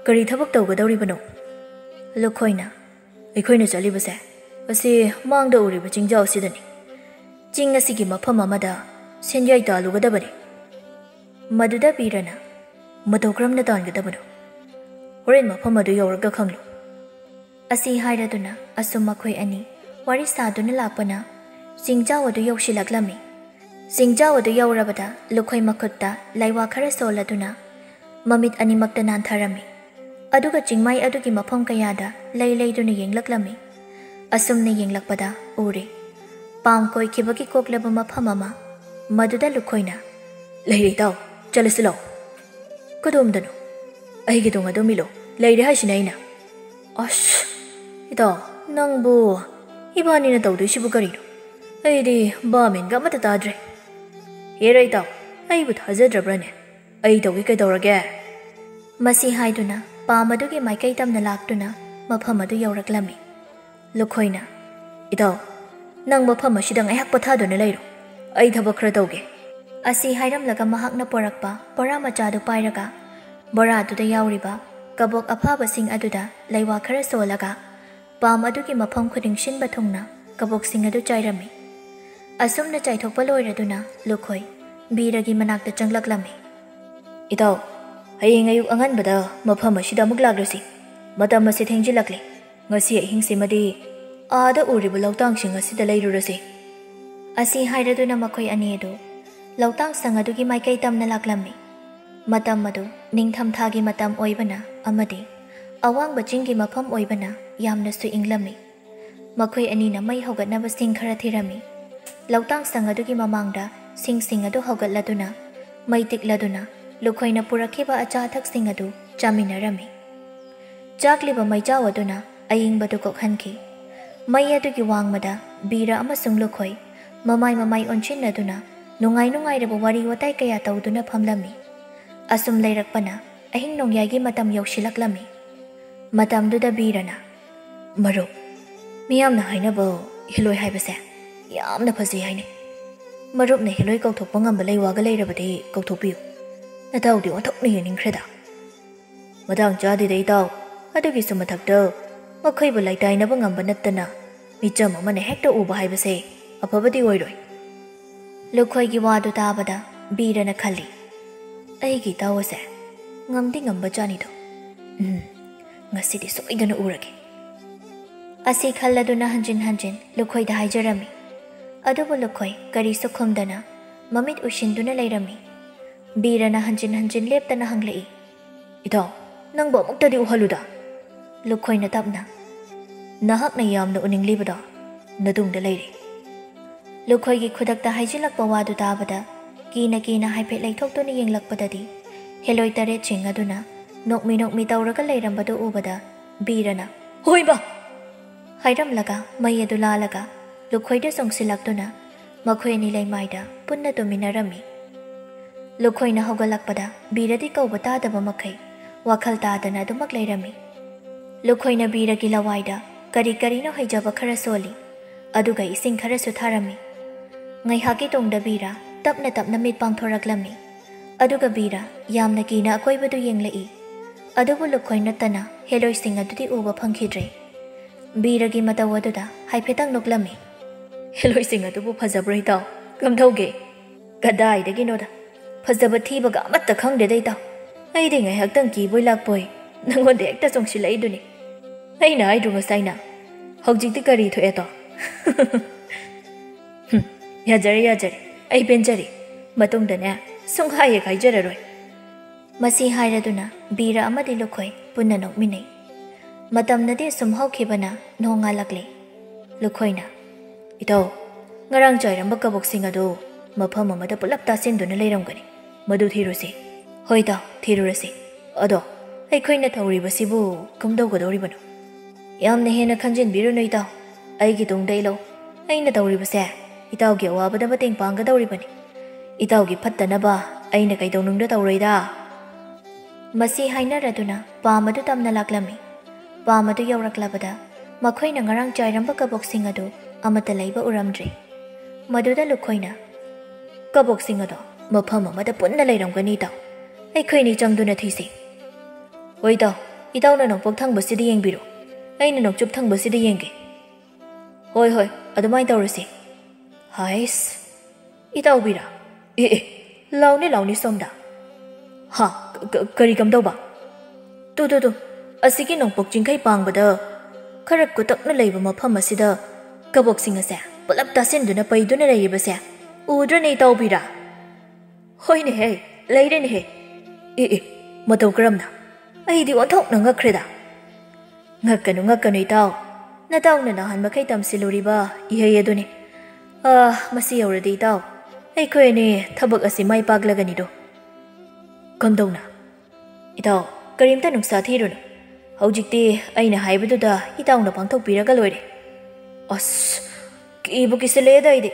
ꯀꯔꯤ ꯊꯕꯛ ꯇꯧꯒꯗꯧꯔꯤꯕꯅꯣ?" ꯂꯨꯈꯣꯏꯅ, "ꯑꯩꯈꯣꯏꯅ ꯆꯠꯂꯤꯕꯁꯦ ꯑꯁꯤ ꯃꯥꯡꯗ ꯎꯔꯤꯕ ꯆꯤꯡꯖꯥꯎ ꯑꯁꯤꯗꯅꯤ꯫ ꯆꯤꯡ ꯑꯁꯤꯒꯤ ꯃꯐꯝ ꯑꯃꯗ ꯁꯦꯟꯌꯥꯏ ꯇꯥꯜꯂꯨꯒꯗꯕꯅꯤ꯫ ꯃꯗꯨꯗ ꯕꯤꯔꯅ, ꯃꯇꯧ ꯀꯔꯝꯅ ꯇꯥꯟꯒꯗꯕꯅꯣ? ꯍꯣꯔꯦꯟ ꯃꯐꯝ ꯑꯗꯨ ꯌꯧꯔꯒ ꯈꯪꯂꯨ꯫" ꯑꯁꯤ ꯍꯥꯏꯔꯗꯨꯅ ꯑꯁꯨꯝ ꯃꯈꯣꯏ ꯑꯅꯤ ꯋꯥꯔꯤ ꯁꯥꯗꯨꯅ ꯂꯥꯛꯄꯅ ꯆꯤꯡꯖꯥꯎ ꯑꯗꯨ ꯌꯧꯁꯤꯜꯂꯛꯂꯝꯃꯤ꯫ ꯆꯤꯡꯖꯥꯎ ꯑꯗꯨ ꯌꯧꯔꯕꯗ ꯂꯨꯈꯣꯏ ꯃꯈꯨꯠꯇ ꯂꯥꯏꯋꯥ ꯈꯔ ꯁꯣꯜꯂꯗꯨꯅ ꯃꯃꯤꯠ ꯑꯅꯤꯃꯛꯇ ꯅꯥꯟꯊꯔꯝꯃꯤ꯫ ꯑꯗꯨꯒ ꯆꯤꯡꯃꯥꯏ ꯑꯗꯨꯒꯤ ꯃꯐꯝ ꯀꯌꯥꯗ ꯂꯩ ꯂꯩꯗꯨꯅ ꯌꯦꯡꯂꯛꯂꯝꯃꯤ꯫ ꯑꯁꯨꯝꯅ ꯌꯦꯡꯂꯛꯄꯗ ꯎꯔꯦ, ꯄꯥꯝ ꯀꯣꯏꯈꯤꯕꯒꯤ ꯀꯣꯛꯂꯕ ꯃꯐꯝ ꯑꯃ꯫ ꯃꯗꯨꯗ ꯂꯨꯈꯣꯏꯅ, "ꯂꯩꯔꯦ ꯏꯇꯥꯎ, ꯆꯠꯂꯁꯤ ꯂꯥꯎ꯫" "ꯀꯗꯣꯝꯗꯅꯣ?" "ꯑꯩꯒꯤ ꯇꯨꯡ ꯑꯗꯨꯝ ꯏꯜꯂꯣ, ꯂꯩꯔꯦ ꯍꯥꯏꯁꯤꯅꯦ ꯑꯩꯅ꯫" "ꯑꯁ, ꯏꯇꯥꯎ, ꯅꯪꯕꯨ, ꯏꯕꯥꯅꯤꯅ ꯇꯧꯗꯣꯏꯁꯤꯕꯨ ꯀꯔꯤꯅꯣ? ꯑꯩꯗꯤ ꯕꯥꯃꯦꯟꯒ ꯑꯃꯠꯇ ꯇꯥꯗ꯭ꯔꯦ꯫" "ꯍꯦꯔꯥ ꯏꯇꯥꯎ, ꯑꯩꯕꯨ ꯊꯥꯖꯗ꯭ꯔꯕ꯭ꯔꯅꯦ? ꯑꯩ ꯇꯧꯒꯦ ꯀꯩꯗꯧꯔꯒꯦ?" ꯃꯁꯤ ꯍꯥꯏꯗꯨꯅ ꯄꯥꯝ ꯑꯗꯨꯒꯤ ꯃꯥꯏꯀꯩ ꯇꯝꯅ ꯂꯥꯛꯇꯨꯅ ꯃꯐꯝ ꯑꯗꯨ ꯌꯧꯔꯛꯂꯝꯃꯤ꯫ ꯂꯨꯈꯣꯏꯅ, "ꯏꯇꯥꯎ, ꯅꯪ ꯃꯐꯝ ꯑꯁꯤꯗ ꯉꯥꯏꯍꯥꯛ ꯄꯣꯊꯥꯗꯨꯅ ꯂꯩꯔꯣ, ꯑꯩ ꯊꯕꯛ ꯈꯔ ꯇꯧꯒꯦ꯫" ꯑꯁꯤ ꯍꯥꯏꯔꯝꯂꯒ ꯃꯍꯥꯛꯅ ꯄꯣꯔꯛꯄ ꯕꯣꯔꯥ ꯃꯆꯥꯗꯨ ꯄꯥꯏꯔꯒ ꯕꯣꯔꯥꯗꯨꯗ ꯌꯥꯎꯔꯤꯕ ꯀꯕꯣꯛ ꯑꯐꯥꯕꯁꯤꯡ ꯑꯗꯨꯗ ꯂꯩꯋꯥ ꯈꯔ ꯁꯣꯜꯂꯒ ꯄꯥꯝ ꯑꯗꯨꯒꯤ ꯃꯐꯝ ꯈꯨꯗꯤꯡ ꯁꯤꯟꯕ ꯊꯨꯡꯅ ꯀꯕꯣꯛꯁꯤꯡ ꯑꯗꯨ ꯆꯥꯏꯔꯝꯃꯤ꯫ ꯑꯁꯨꯝꯅ ꯆꯥꯏꯊꯣꯛꯄ ꯂꯣꯏꯔꯗꯨꯅ ꯂꯨꯈꯣꯏ ꯕꯤꯔꯒꯤ ꯃꯅꯥꯛꯇ ꯆꯪꯂꯛꯂꯝꯃꯤ꯫ "ꯏꯇꯥꯎ, ꯍꯌꯦꯡ ꯑꯌꯨꯛ ꯑꯉꯟꯕꯗ ꯃꯐꯝ ꯑꯁꯤꯗ ꯑꯃꯨꯛ ꯂꯥꯛꯂꯁꯤ꯫ ꯃꯇꯝ ꯑꯁꯤ ꯊꯦꯡꯖꯤꯜꯂꯛꯂꯦ꯫ ꯉꯁꯤ ꯑꯍꯤꯡꯁꯤꯃꯗꯤ ꯑꯥꯗ ꯎꯔꯤꯕ ꯂꯧꯇꯥꯡꯁꯤꯡ ꯑꯁꯤꯗ ꯂꯩꯔꯨꯔꯁꯤ꯫" ꯑꯁꯤ ꯍꯥꯏꯔꯗꯨꯅ ꯃꯈꯣꯏ ꯑꯅꯤ ꯑꯗꯨ ꯂꯧꯇꯥꯡ ꯁꯪ ꯑꯗꯨꯒꯤ ꯃꯥꯏꯀꯩ ꯇꯝꯅ ꯂꯥꯛꯂꯝꯃꯤ꯫ ꯃꯇꯝ ꯑꯗꯨ ꯅꯤꯡꯊꯝꯊꯥꯒꯤ ꯃꯇꯝ ꯑꯣꯏꯕꯅ ꯑꯃꯗꯤ ꯑꯋꯥꯡꯕ ꯆꯤꯡꯒꯤ ꯃꯐꯝ ꯑꯣꯏꯕꯅ ꯌꯥꯝꯅꯁꯨ ꯏꯪꯂꯝꯃꯤ꯫ ꯃꯈꯣꯏ ꯑꯅꯤꯅ ꯃꯩ ꯍꯧꯒꯠꯅꯕ ꯁꯤꯡ ꯈꯔ ꯊꯤꯔꯝꯃꯤ꯫ ꯂꯧꯇꯥꯡ ꯁꯪ ꯑꯗꯨꯒꯤ ꯃꯃꯥꯡꯗ ꯁꯤꯡꯁꯤꯡ ꯑꯗꯨ ꯍꯧꯒꯠꯂꯗꯨꯅ, ꯃꯩ ꯇꯤꯛꯂꯗꯨꯅ ꯂꯨꯈꯣꯏꯅ ꯄꯨꯔꯛꯈꯤꯕ ꯑꯆꯥ ꯑꯊꯛꯁꯤꯡ ꯑꯗꯨ ꯆꯥꯃꯤꯟꯅꯔꯝꯃꯤ꯫ ꯆꯥꯛꯂꯤꯕ ꯃꯩꯖꯥꯎ ꯑꯗꯨꯅ ꯑꯏꯪꯕꯗꯨ ꯀꯣꯛꯍꯟꯈꯤ꯫ ꯃꯩ ꯑꯗꯨꯒꯤ ꯋꯥꯡꯃꯗ ꯕꯤꯔ ꯑꯃꯁꯨꯡ ꯂꯨꯈꯣꯏ ꯃꯃꯥꯏ ꯃꯃꯥꯏ ꯑꯣꯟꯁꯤꯟꯅꯗꯨꯅ ꯅꯨꯡꯉꯥꯏ ꯅꯨꯡꯉꯥꯏꯔꯕ ꯋꯥꯔꯤ ꯋꯥꯇꯥꯏ ꯀꯌꯥ ꯇꯧꯗꯨꯅ ꯐꯝꯂꯝꯃꯤ꯫ ꯑꯁꯨꯝ ꯂꯩꯔꯛꯄꯅ ꯑꯍꯤꯡ ꯅꯣꯡꯌꯥꯏꯒꯤ ꯃꯇꯝ ꯌꯧꯁꯤꯜꯂꯛꯂꯝꯃꯤ꯫ ꯃꯇꯝꯗꯨꯗ ꯕꯤꯔꯅ, "ꯃꯔꯨꯞ, ꯃꯤꯌꯥꯝꯅ ꯍꯥꯏꯅꯕ ꯍꯤꯂꯣꯏ ꯍꯥꯏꯕꯁꯦ ꯌꯥꯝꯅ ꯐꯖꯩ ꯍꯥꯏꯅꯩ꯫ ꯃꯔꯨꯞꯅ ꯍꯤꯂꯣꯏ ꯀꯧꯊꯣꯛꯄ ꯉꯝꯕ ꯂꯩꯋꯥꯒ ꯂꯩꯔꯕꯗꯤ ꯀꯧꯊꯣꯛꯄꯤꯌꯨ꯫ ꯅꯇꯥꯎꯗꯤ ꯑꯣꯟꯊꯣꯛꯅ ꯌꯦꯡꯅꯤꯡꯈ꯭ꯔꯦꯗ꯫" "ꯃꯇꯥꯡ ꯆꯥꯗꯦꯗ ꯏꯇꯥꯎ, ꯑꯗꯨꯒꯤꯁꯨ ꯃꯊꯛꯇ ꯃꯈꯣꯏꯕꯨ ꯂꯩꯇꯥꯏꯅꯕ ꯉꯝꯕ ꯅꯠꯇꯅ ꯃꯤꯆꯝ ꯑꯃꯅ ꯍꯦꯛꯇ ꯎꯕ ꯍꯥꯏꯕꯁꯦ ꯑꯐꯕꯗꯤ ꯑꯣꯏꯔꯣꯏ꯫ ꯂꯨꯈꯣꯏꯒꯤ ꯋꯥꯗꯨ ꯇꯥꯕꯗ ꯕꯤꯔꯅ ꯈꯜꯂꯤ, "ꯑꯩꯒꯤ ꯏꯇꯥꯎ ꯑꯁꯦ ꯉꯝꯗꯤ ꯉꯝꯕ ꯖꯥꯠꯅꯤꯗꯣ꯫ ꯎꯝ, ꯉꯁꯤꯗꯤ ꯁꯣꯏꯗꯅ ꯎꯔꯒꯦ"꯫ ꯑꯁꯤ ꯈꯜꯂꯗꯨꯅ ꯍꯟꯖꯤꯟ ꯍꯟꯖꯤꯟ ꯂꯨꯈꯣꯏꯗ ꯍꯥꯏꯖꯔꯝꯃꯤ꯫ ꯑꯗꯨꯕꯨ ꯂꯨꯈꯣꯏ ꯀꯔꯤꯁꯨ ꯈꯨꯝꯗꯅ ꯃꯃꯤꯠ ꯎꯏꯁꯤꯟꯗꯨꯅ ꯂꯩꯔꯝꯃꯤ꯫ ꯕꯤꯔꯅ ꯍꯟꯖꯤꯟ ꯍꯟꯖꯤꯟ ꯂꯦꯞꯇꯅ ꯍꯪꯂꯛꯏ, "ꯏꯇꯥꯎ, ꯅꯪꯕꯨ ꯑꯃꯨꯛꯇꯗꯤ ꯎꯍꯜꯂꯨꯗ"꯫ ꯂꯨꯈꯣꯏꯅ ꯇꯞꯅ, "ꯅꯍꯥꯛꯅ ꯌꯥꯝꯅ ꯎꯅꯤꯡꯂꯤꯕꯗꯣ ꯅꯇꯨꯡꯗ ꯂꯩꯔꯦ"꯫ ꯂꯨꯈꯣꯏꯒꯤ ꯈꯨꯗꯛꯇ ꯍꯥꯏꯖꯤꯜꯂꯛꯄ ꯋꯥꯗꯨ ꯇꯥꯕꯗ ꯀꯤꯅ ꯀꯤꯅ ꯍꯥꯏꯐꯦꯠ ꯂꯩꯊꯣꯛꯇꯨꯅ ꯌꯦꯡꯂꯛꯄꯗꯗꯤ ꯍꯦꯂꯣꯏ ꯇꯔꯦꯠꯁꯤꯡ ꯑꯗꯨꯅ ꯅꯣꯛꯃꯤ ꯅꯣꯛꯃꯤ ꯇꯧꯔꯒ ꯂꯩꯔꯝꯕꯗꯨ ꯎꯕꯗ ꯕꯤꯔꯅ, "ꯍꯣꯏꯕ!" ꯍꯥꯏꯔꯝꯂꯒ ꯃꯩ ꯑꯗꯨ ꯂꯥꯜꯂꯒ ꯂꯨꯈꯣꯏꯗ ꯆꯣꯡꯁꯤꯜꯂꯛꯇꯨꯅ ꯃꯈꯣꯏ ꯑꯅꯤ ꯂꯩꯃꯥꯏꯗ ꯄꯨꯟꯅ ꯇꯨꯝꯃꯤꯟꯅꯔꯝꯃꯤ꯫ ꯂꯨꯈꯣꯏꯅ ꯍꯧꯒꯠꯂꯛꯄꯗ ꯕꯤꯔꯗꯤ ꯀꯧꯕ ꯇꯥꯗꯕ ꯃꯈꯩ ꯋꯥꯈꯜ ꯇꯥꯗꯅ ꯑꯗꯨꯃꯛ ꯂꯩꯔꯝꯃꯤ꯫ ꯂꯨꯈꯣꯏꯅ ꯕꯤꯔꯒꯤ ꯂꯋꯥꯏꯗ ꯀꯔꯤ ꯀꯔꯤꯅꯣ ꯍꯩꯖꯕ ꯈꯔ ꯁꯣꯜꯂꯤ, ꯑꯗꯨꯒ ꯏꯁꯤꯡ ꯈꯔꯁꯨ ꯊꯥꯔꯝꯃꯤ꯫ ꯉꯥꯏꯍꯥꯛꯀꯤ ꯇꯨꯡꯗ ꯕꯤꯔ ꯇꯞꯅ ꯇꯞꯅ ꯃꯤꯠ ꯄꯥꯡꯊꯣꯔꯛꯂꯝꯃꯤ꯫ ꯑꯗꯨꯒ ꯕꯤꯔ ꯌꯥꯝꯅ ꯀꯤꯅ ꯑꯀꯣꯏꯕꯗꯨ ꯌꯦꯡꯂꯛꯏ꯫ ꯑꯗꯨꯕꯨ ꯂꯨꯈꯣꯏ ꯅꯠꯇꯅ ꯍꯦꯂꯣꯏꯁꯤꯡ ꯑꯗꯨꯗꯤ ꯎꯕ ꯐꯪꯈꯤꯗ꯭ꯔꯦ꯫ ꯕꯤꯔꯒꯤ ꯃꯇꯧ ꯑꯗꯨꯗ ꯍꯥꯏꯐꯦꯠꯇꯪ ꯅꯣꯛꯂꯝꯃꯤ꯫ "ꯍꯦꯂꯣꯏꯁꯤꯡ ꯑꯗꯨꯕꯨ ꯐꯖꯕ꯭ꯔꯣ ꯏꯇꯥꯎ? ꯀꯝꯗꯧꯒꯦ?" "ꯀꯗꯥꯏꯗꯒꯤꯅꯣꯗ, ꯐꯖꯕ ꯊꯤꯕꯒ ꯑꯃꯠꯇ ꯈꯪꯗꯦꯗ ꯏꯇꯥꯎ꯫ ꯑꯩꯗꯤ ꯉꯥꯏꯍꯥꯛꯇꯪ ꯀꯤꯕꯣꯏ ꯂꯥꯛꯄꯣꯏ ꯅꯪꯉꯣꯟꯗ ꯍꯦꯛꯇ ꯆꯣꯡꯁꯤꯜꯂꯛꯏꯗꯨꯅꯤ꯫ ꯑꯩꯅ ꯍꯥꯏꯗ꯭ꯔꯣ ꯉꯁꯥꯏꯅ? ꯍꯧꯖꯤꯛꯇꯤ ꯀꯔꯤ ꯊꯣꯛꯑꯦꯗꯣ?" "ꯍꯨꯝ, ꯌꯥꯖꯔꯦ, ꯌꯥꯖꯔꯦ, ꯑꯩ ꯄꯦꯟꯖꯔꯦ꯫ ꯃꯇꯨꯡꯗꯅꯦ ꯁꯨꯡꯍꯥꯏ ꯍꯦꯛ ꯍꯥꯏꯖꯔꯔꯣꯏ"꯫ ꯃꯁꯤ ꯍꯥꯏꯔꯗꯨꯅ ꯕꯤꯔ ꯑꯃꯗꯤ ꯂꯨꯈꯣꯏ ꯄꯨꯟꯅ ꯅꯣꯛꯃꯤꯟꯅꯩ꯫ ꯃꯇꯝꯅꯗꯤ ꯑꯁꯨꯝ ꯍꯧꯈꯤꯕꯅ ꯅꯣꯡꯉꯥꯜꯂꯛꯂꯦ꯫ ꯂꯨꯈꯣꯏꯅ, "ꯏꯇꯥꯎ, ꯉꯔꯥꯡ ꯆꯥꯏꯔꯝꯕ ꯀꯕꯣꯛꯁꯤꯡ ꯑꯗꯨ ꯃꯐꯝ ꯑꯃꯗ ꯄꯨꯂꯞ ꯇꯥꯁꯤꯟꯗꯨꯅ ꯂꯩꯔꯝꯒꯅꯤ꯫ ꯃꯗꯨ ꯊꯤꯔꯨꯁꯤ"꯫ "ꯍꯣꯏ ꯏꯇꯥꯎ, ꯊꯤꯔꯨꯔꯁꯤ꯫ ꯑꯗꯣ ꯑꯩꯈꯣꯏꯅ ꯇꯧꯔꯤꯕꯁꯤꯕꯨ ꯀꯝꯗꯧꯒꯗꯧꯔꯤꯕꯅꯣ?" "ꯌꯥꯝꯅ ꯍꯦꯟꯅ ꯈꯟꯖꯤꯟꯕꯤꯔꯨꯅꯨ ꯏꯇꯥꯎ꯫ ꯑꯩꯒꯤ ꯇꯨꯡꯗ ꯏꯜꯂꯣ꯫ ꯑꯩꯅ ꯇꯧꯔꯤꯕꯁꯦ ꯏꯇꯥꯎꯒꯤ ꯑꯋꯥꯕꯗ ꯃꯇꯦꯡ ꯄꯥꯡꯒꯗꯧꯔꯤꯕꯅꯤ꯫ ꯏꯇꯥꯎꯒꯤ ꯐꯠꯇꯅꯕ ꯑꯩꯅ ꯀꯩꯗꯧꯅꯨꯡꯗ ꯇꯧꯔꯣꯏꯗ"꯫ ꯃꯁꯤ ꯍꯥꯏꯅꯔꯗꯨꯅ ꯄꯥꯝ ꯑꯗꯨ ꯇꯝꯅ ꯂꯥꯛꯂꯝꯃꯤ꯫ ꯄꯥꯝ ꯑꯗꯨ ꯌꯧꯔꯛꯂꯕꯗ ꯃꯈꯣꯏꯅ ꯉꯔꯥꯡ ꯆꯥꯏꯔꯝꯕ ꯀꯕꯣꯛꯁꯤꯡ ꯑꯗꯨ ꯑꯃꯠꯇ ꯂꯩꯕ ꯎꯔꯝꯗ꯭ꯔꯦ꯫ ꯃꯗꯨꯗ ꯂꯨꯈꯣꯏꯅ, "ꯀꯕꯣꯛꯁꯤꯡ ꯑꯗꯣ ꯃꯐꯝ ꯑꯃꯗ ꯄꯨꯟꯅ ꯂꯩꯔꯝꯒꯅꯤ ꯏꯇꯥꯎ꯫ ꯑꯩꯈꯣꯏꯅꯤ ꯆꯪꯗꯨꯅ ꯊꯤꯁꯤ"꯫ "ꯍꯣꯏ ꯏꯇꯥꯎ, ꯏꯇꯥꯎꯅ ꯅꯣꯡꯄꯣꯛ ꯊꯪꯕꯁꯤꯗ ꯌꯦꯡꯕꯤꯔꯣ꯫ ꯑꯩꯅ ꯅꯣꯡꯆꯨꯞ ꯊꯪꯕꯁꯤꯗ ꯌꯦꯡꯒꯦ꯫ ꯍꯣꯏ, ꯍꯣꯏ, ꯑꯗꯨꯃꯥꯏꯅ ꯇꯧꯔꯁꯤ꯫ ꯍꯥꯏꯁ, ꯏꯇꯥꯎꯕꯤꯔꯥ? ꯑꯦ, ꯑꯦ, ꯂꯥꯎꯅꯦ, ꯂꯥꯎꯅꯦ ꯁꯣꯝꯗ꯫ ꯍꯥ, ꯀ-, ꯀ-, ꯀꯔꯤ ꯀꯝꯗꯧꯕ? ꯇꯨ, ꯇꯨ, ꯇꯨ, ꯑꯁꯤꯒꯤ ꯅꯣꯡꯄꯣꯛ ꯆꯤꯡꯈꯩ ꯄꯥꯡꯕꯗ ꯈꯔ ꯀꯨꯇꯛꯅ ꯂꯩꯕ ꯃꯐꯝ ꯑꯁꯤꯗ ꯀꯕꯣꯛꯁꯤꯡ ꯑꯁꯦ ꯄꯨꯂꯞ ꯇꯥꯁꯤꯟꯗꯨꯅ ꯄꯩꯗꯨꯅ ꯂꯩꯔꯤꯕꯁꯦ ꯎꯗ꯭ꯔꯅꯦ ꯏꯇꯥꯎꯕꯤꯔꯥ? ꯍꯣꯏꯅꯦꯍꯦ, ꯂꯩꯔꯦꯅꯦꯍꯦ꯫ ꯑꯦ, ꯑꯦ, ꯃꯇꯧ ꯀꯔꯝꯅ? ꯑꯩꯗꯤ ꯑꯣꯟꯊꯣꯛꯅ ꯉꯛꯈ꯭ꯔꯦꯗ꯫ ꯉꯛꯀꯅꯨ, ꯉꯛꯀꯅꯨ ꯏꯇꯥꯎ꯫ ꯅꯇꯥꯎꯅ ꯅꯍꯥꯟ ꯃꯈꯩ ꯇꯝꯁꯤꯜꯂꯨꯔꯤꯕ ꯏꯍꯩ ꯑꯗꯨꯅꯤ꯫ ꯑꯥ, ꯃꯁꯤ ꯌꯧꯔꯗꯤ ꯏꯇꯥꯎ, ꯑꯩꯈꯣꯏ ꯑꯅꯤ ꯊꯕꯛ ꯑꯁꯤ ꯃꯥꯏ ꯄꯥꯛꯂꯒꯅꯤꯗꯣ꯫ ꯀꯝꯗꯧꯅ? ꯏꯇꯥꯎ, ꯀꯔꯤꯝꯇ ꯅꯨꯡꯁꯥ ꯊꯤꯔꯨꯅꯨ꯫ ꯍꯧꯖꯤꯛꯇꯤ ꯑꯩꯅ ꯍꯥꯏꯕꯗꯨꯗ ꯏꯇꯥꯎꯅ ꯄꯥꯡꯊꯣꯛꯄꯤꯔꯒ ꯂꯣꯏꯔꯦ꯫ ꯑꯁ, ꯀꯤꯕꯨ ꯀꯤꯁꯤꯜꯂꯛꯑꯦꯗ ꯑꯩꯗꯤ꯫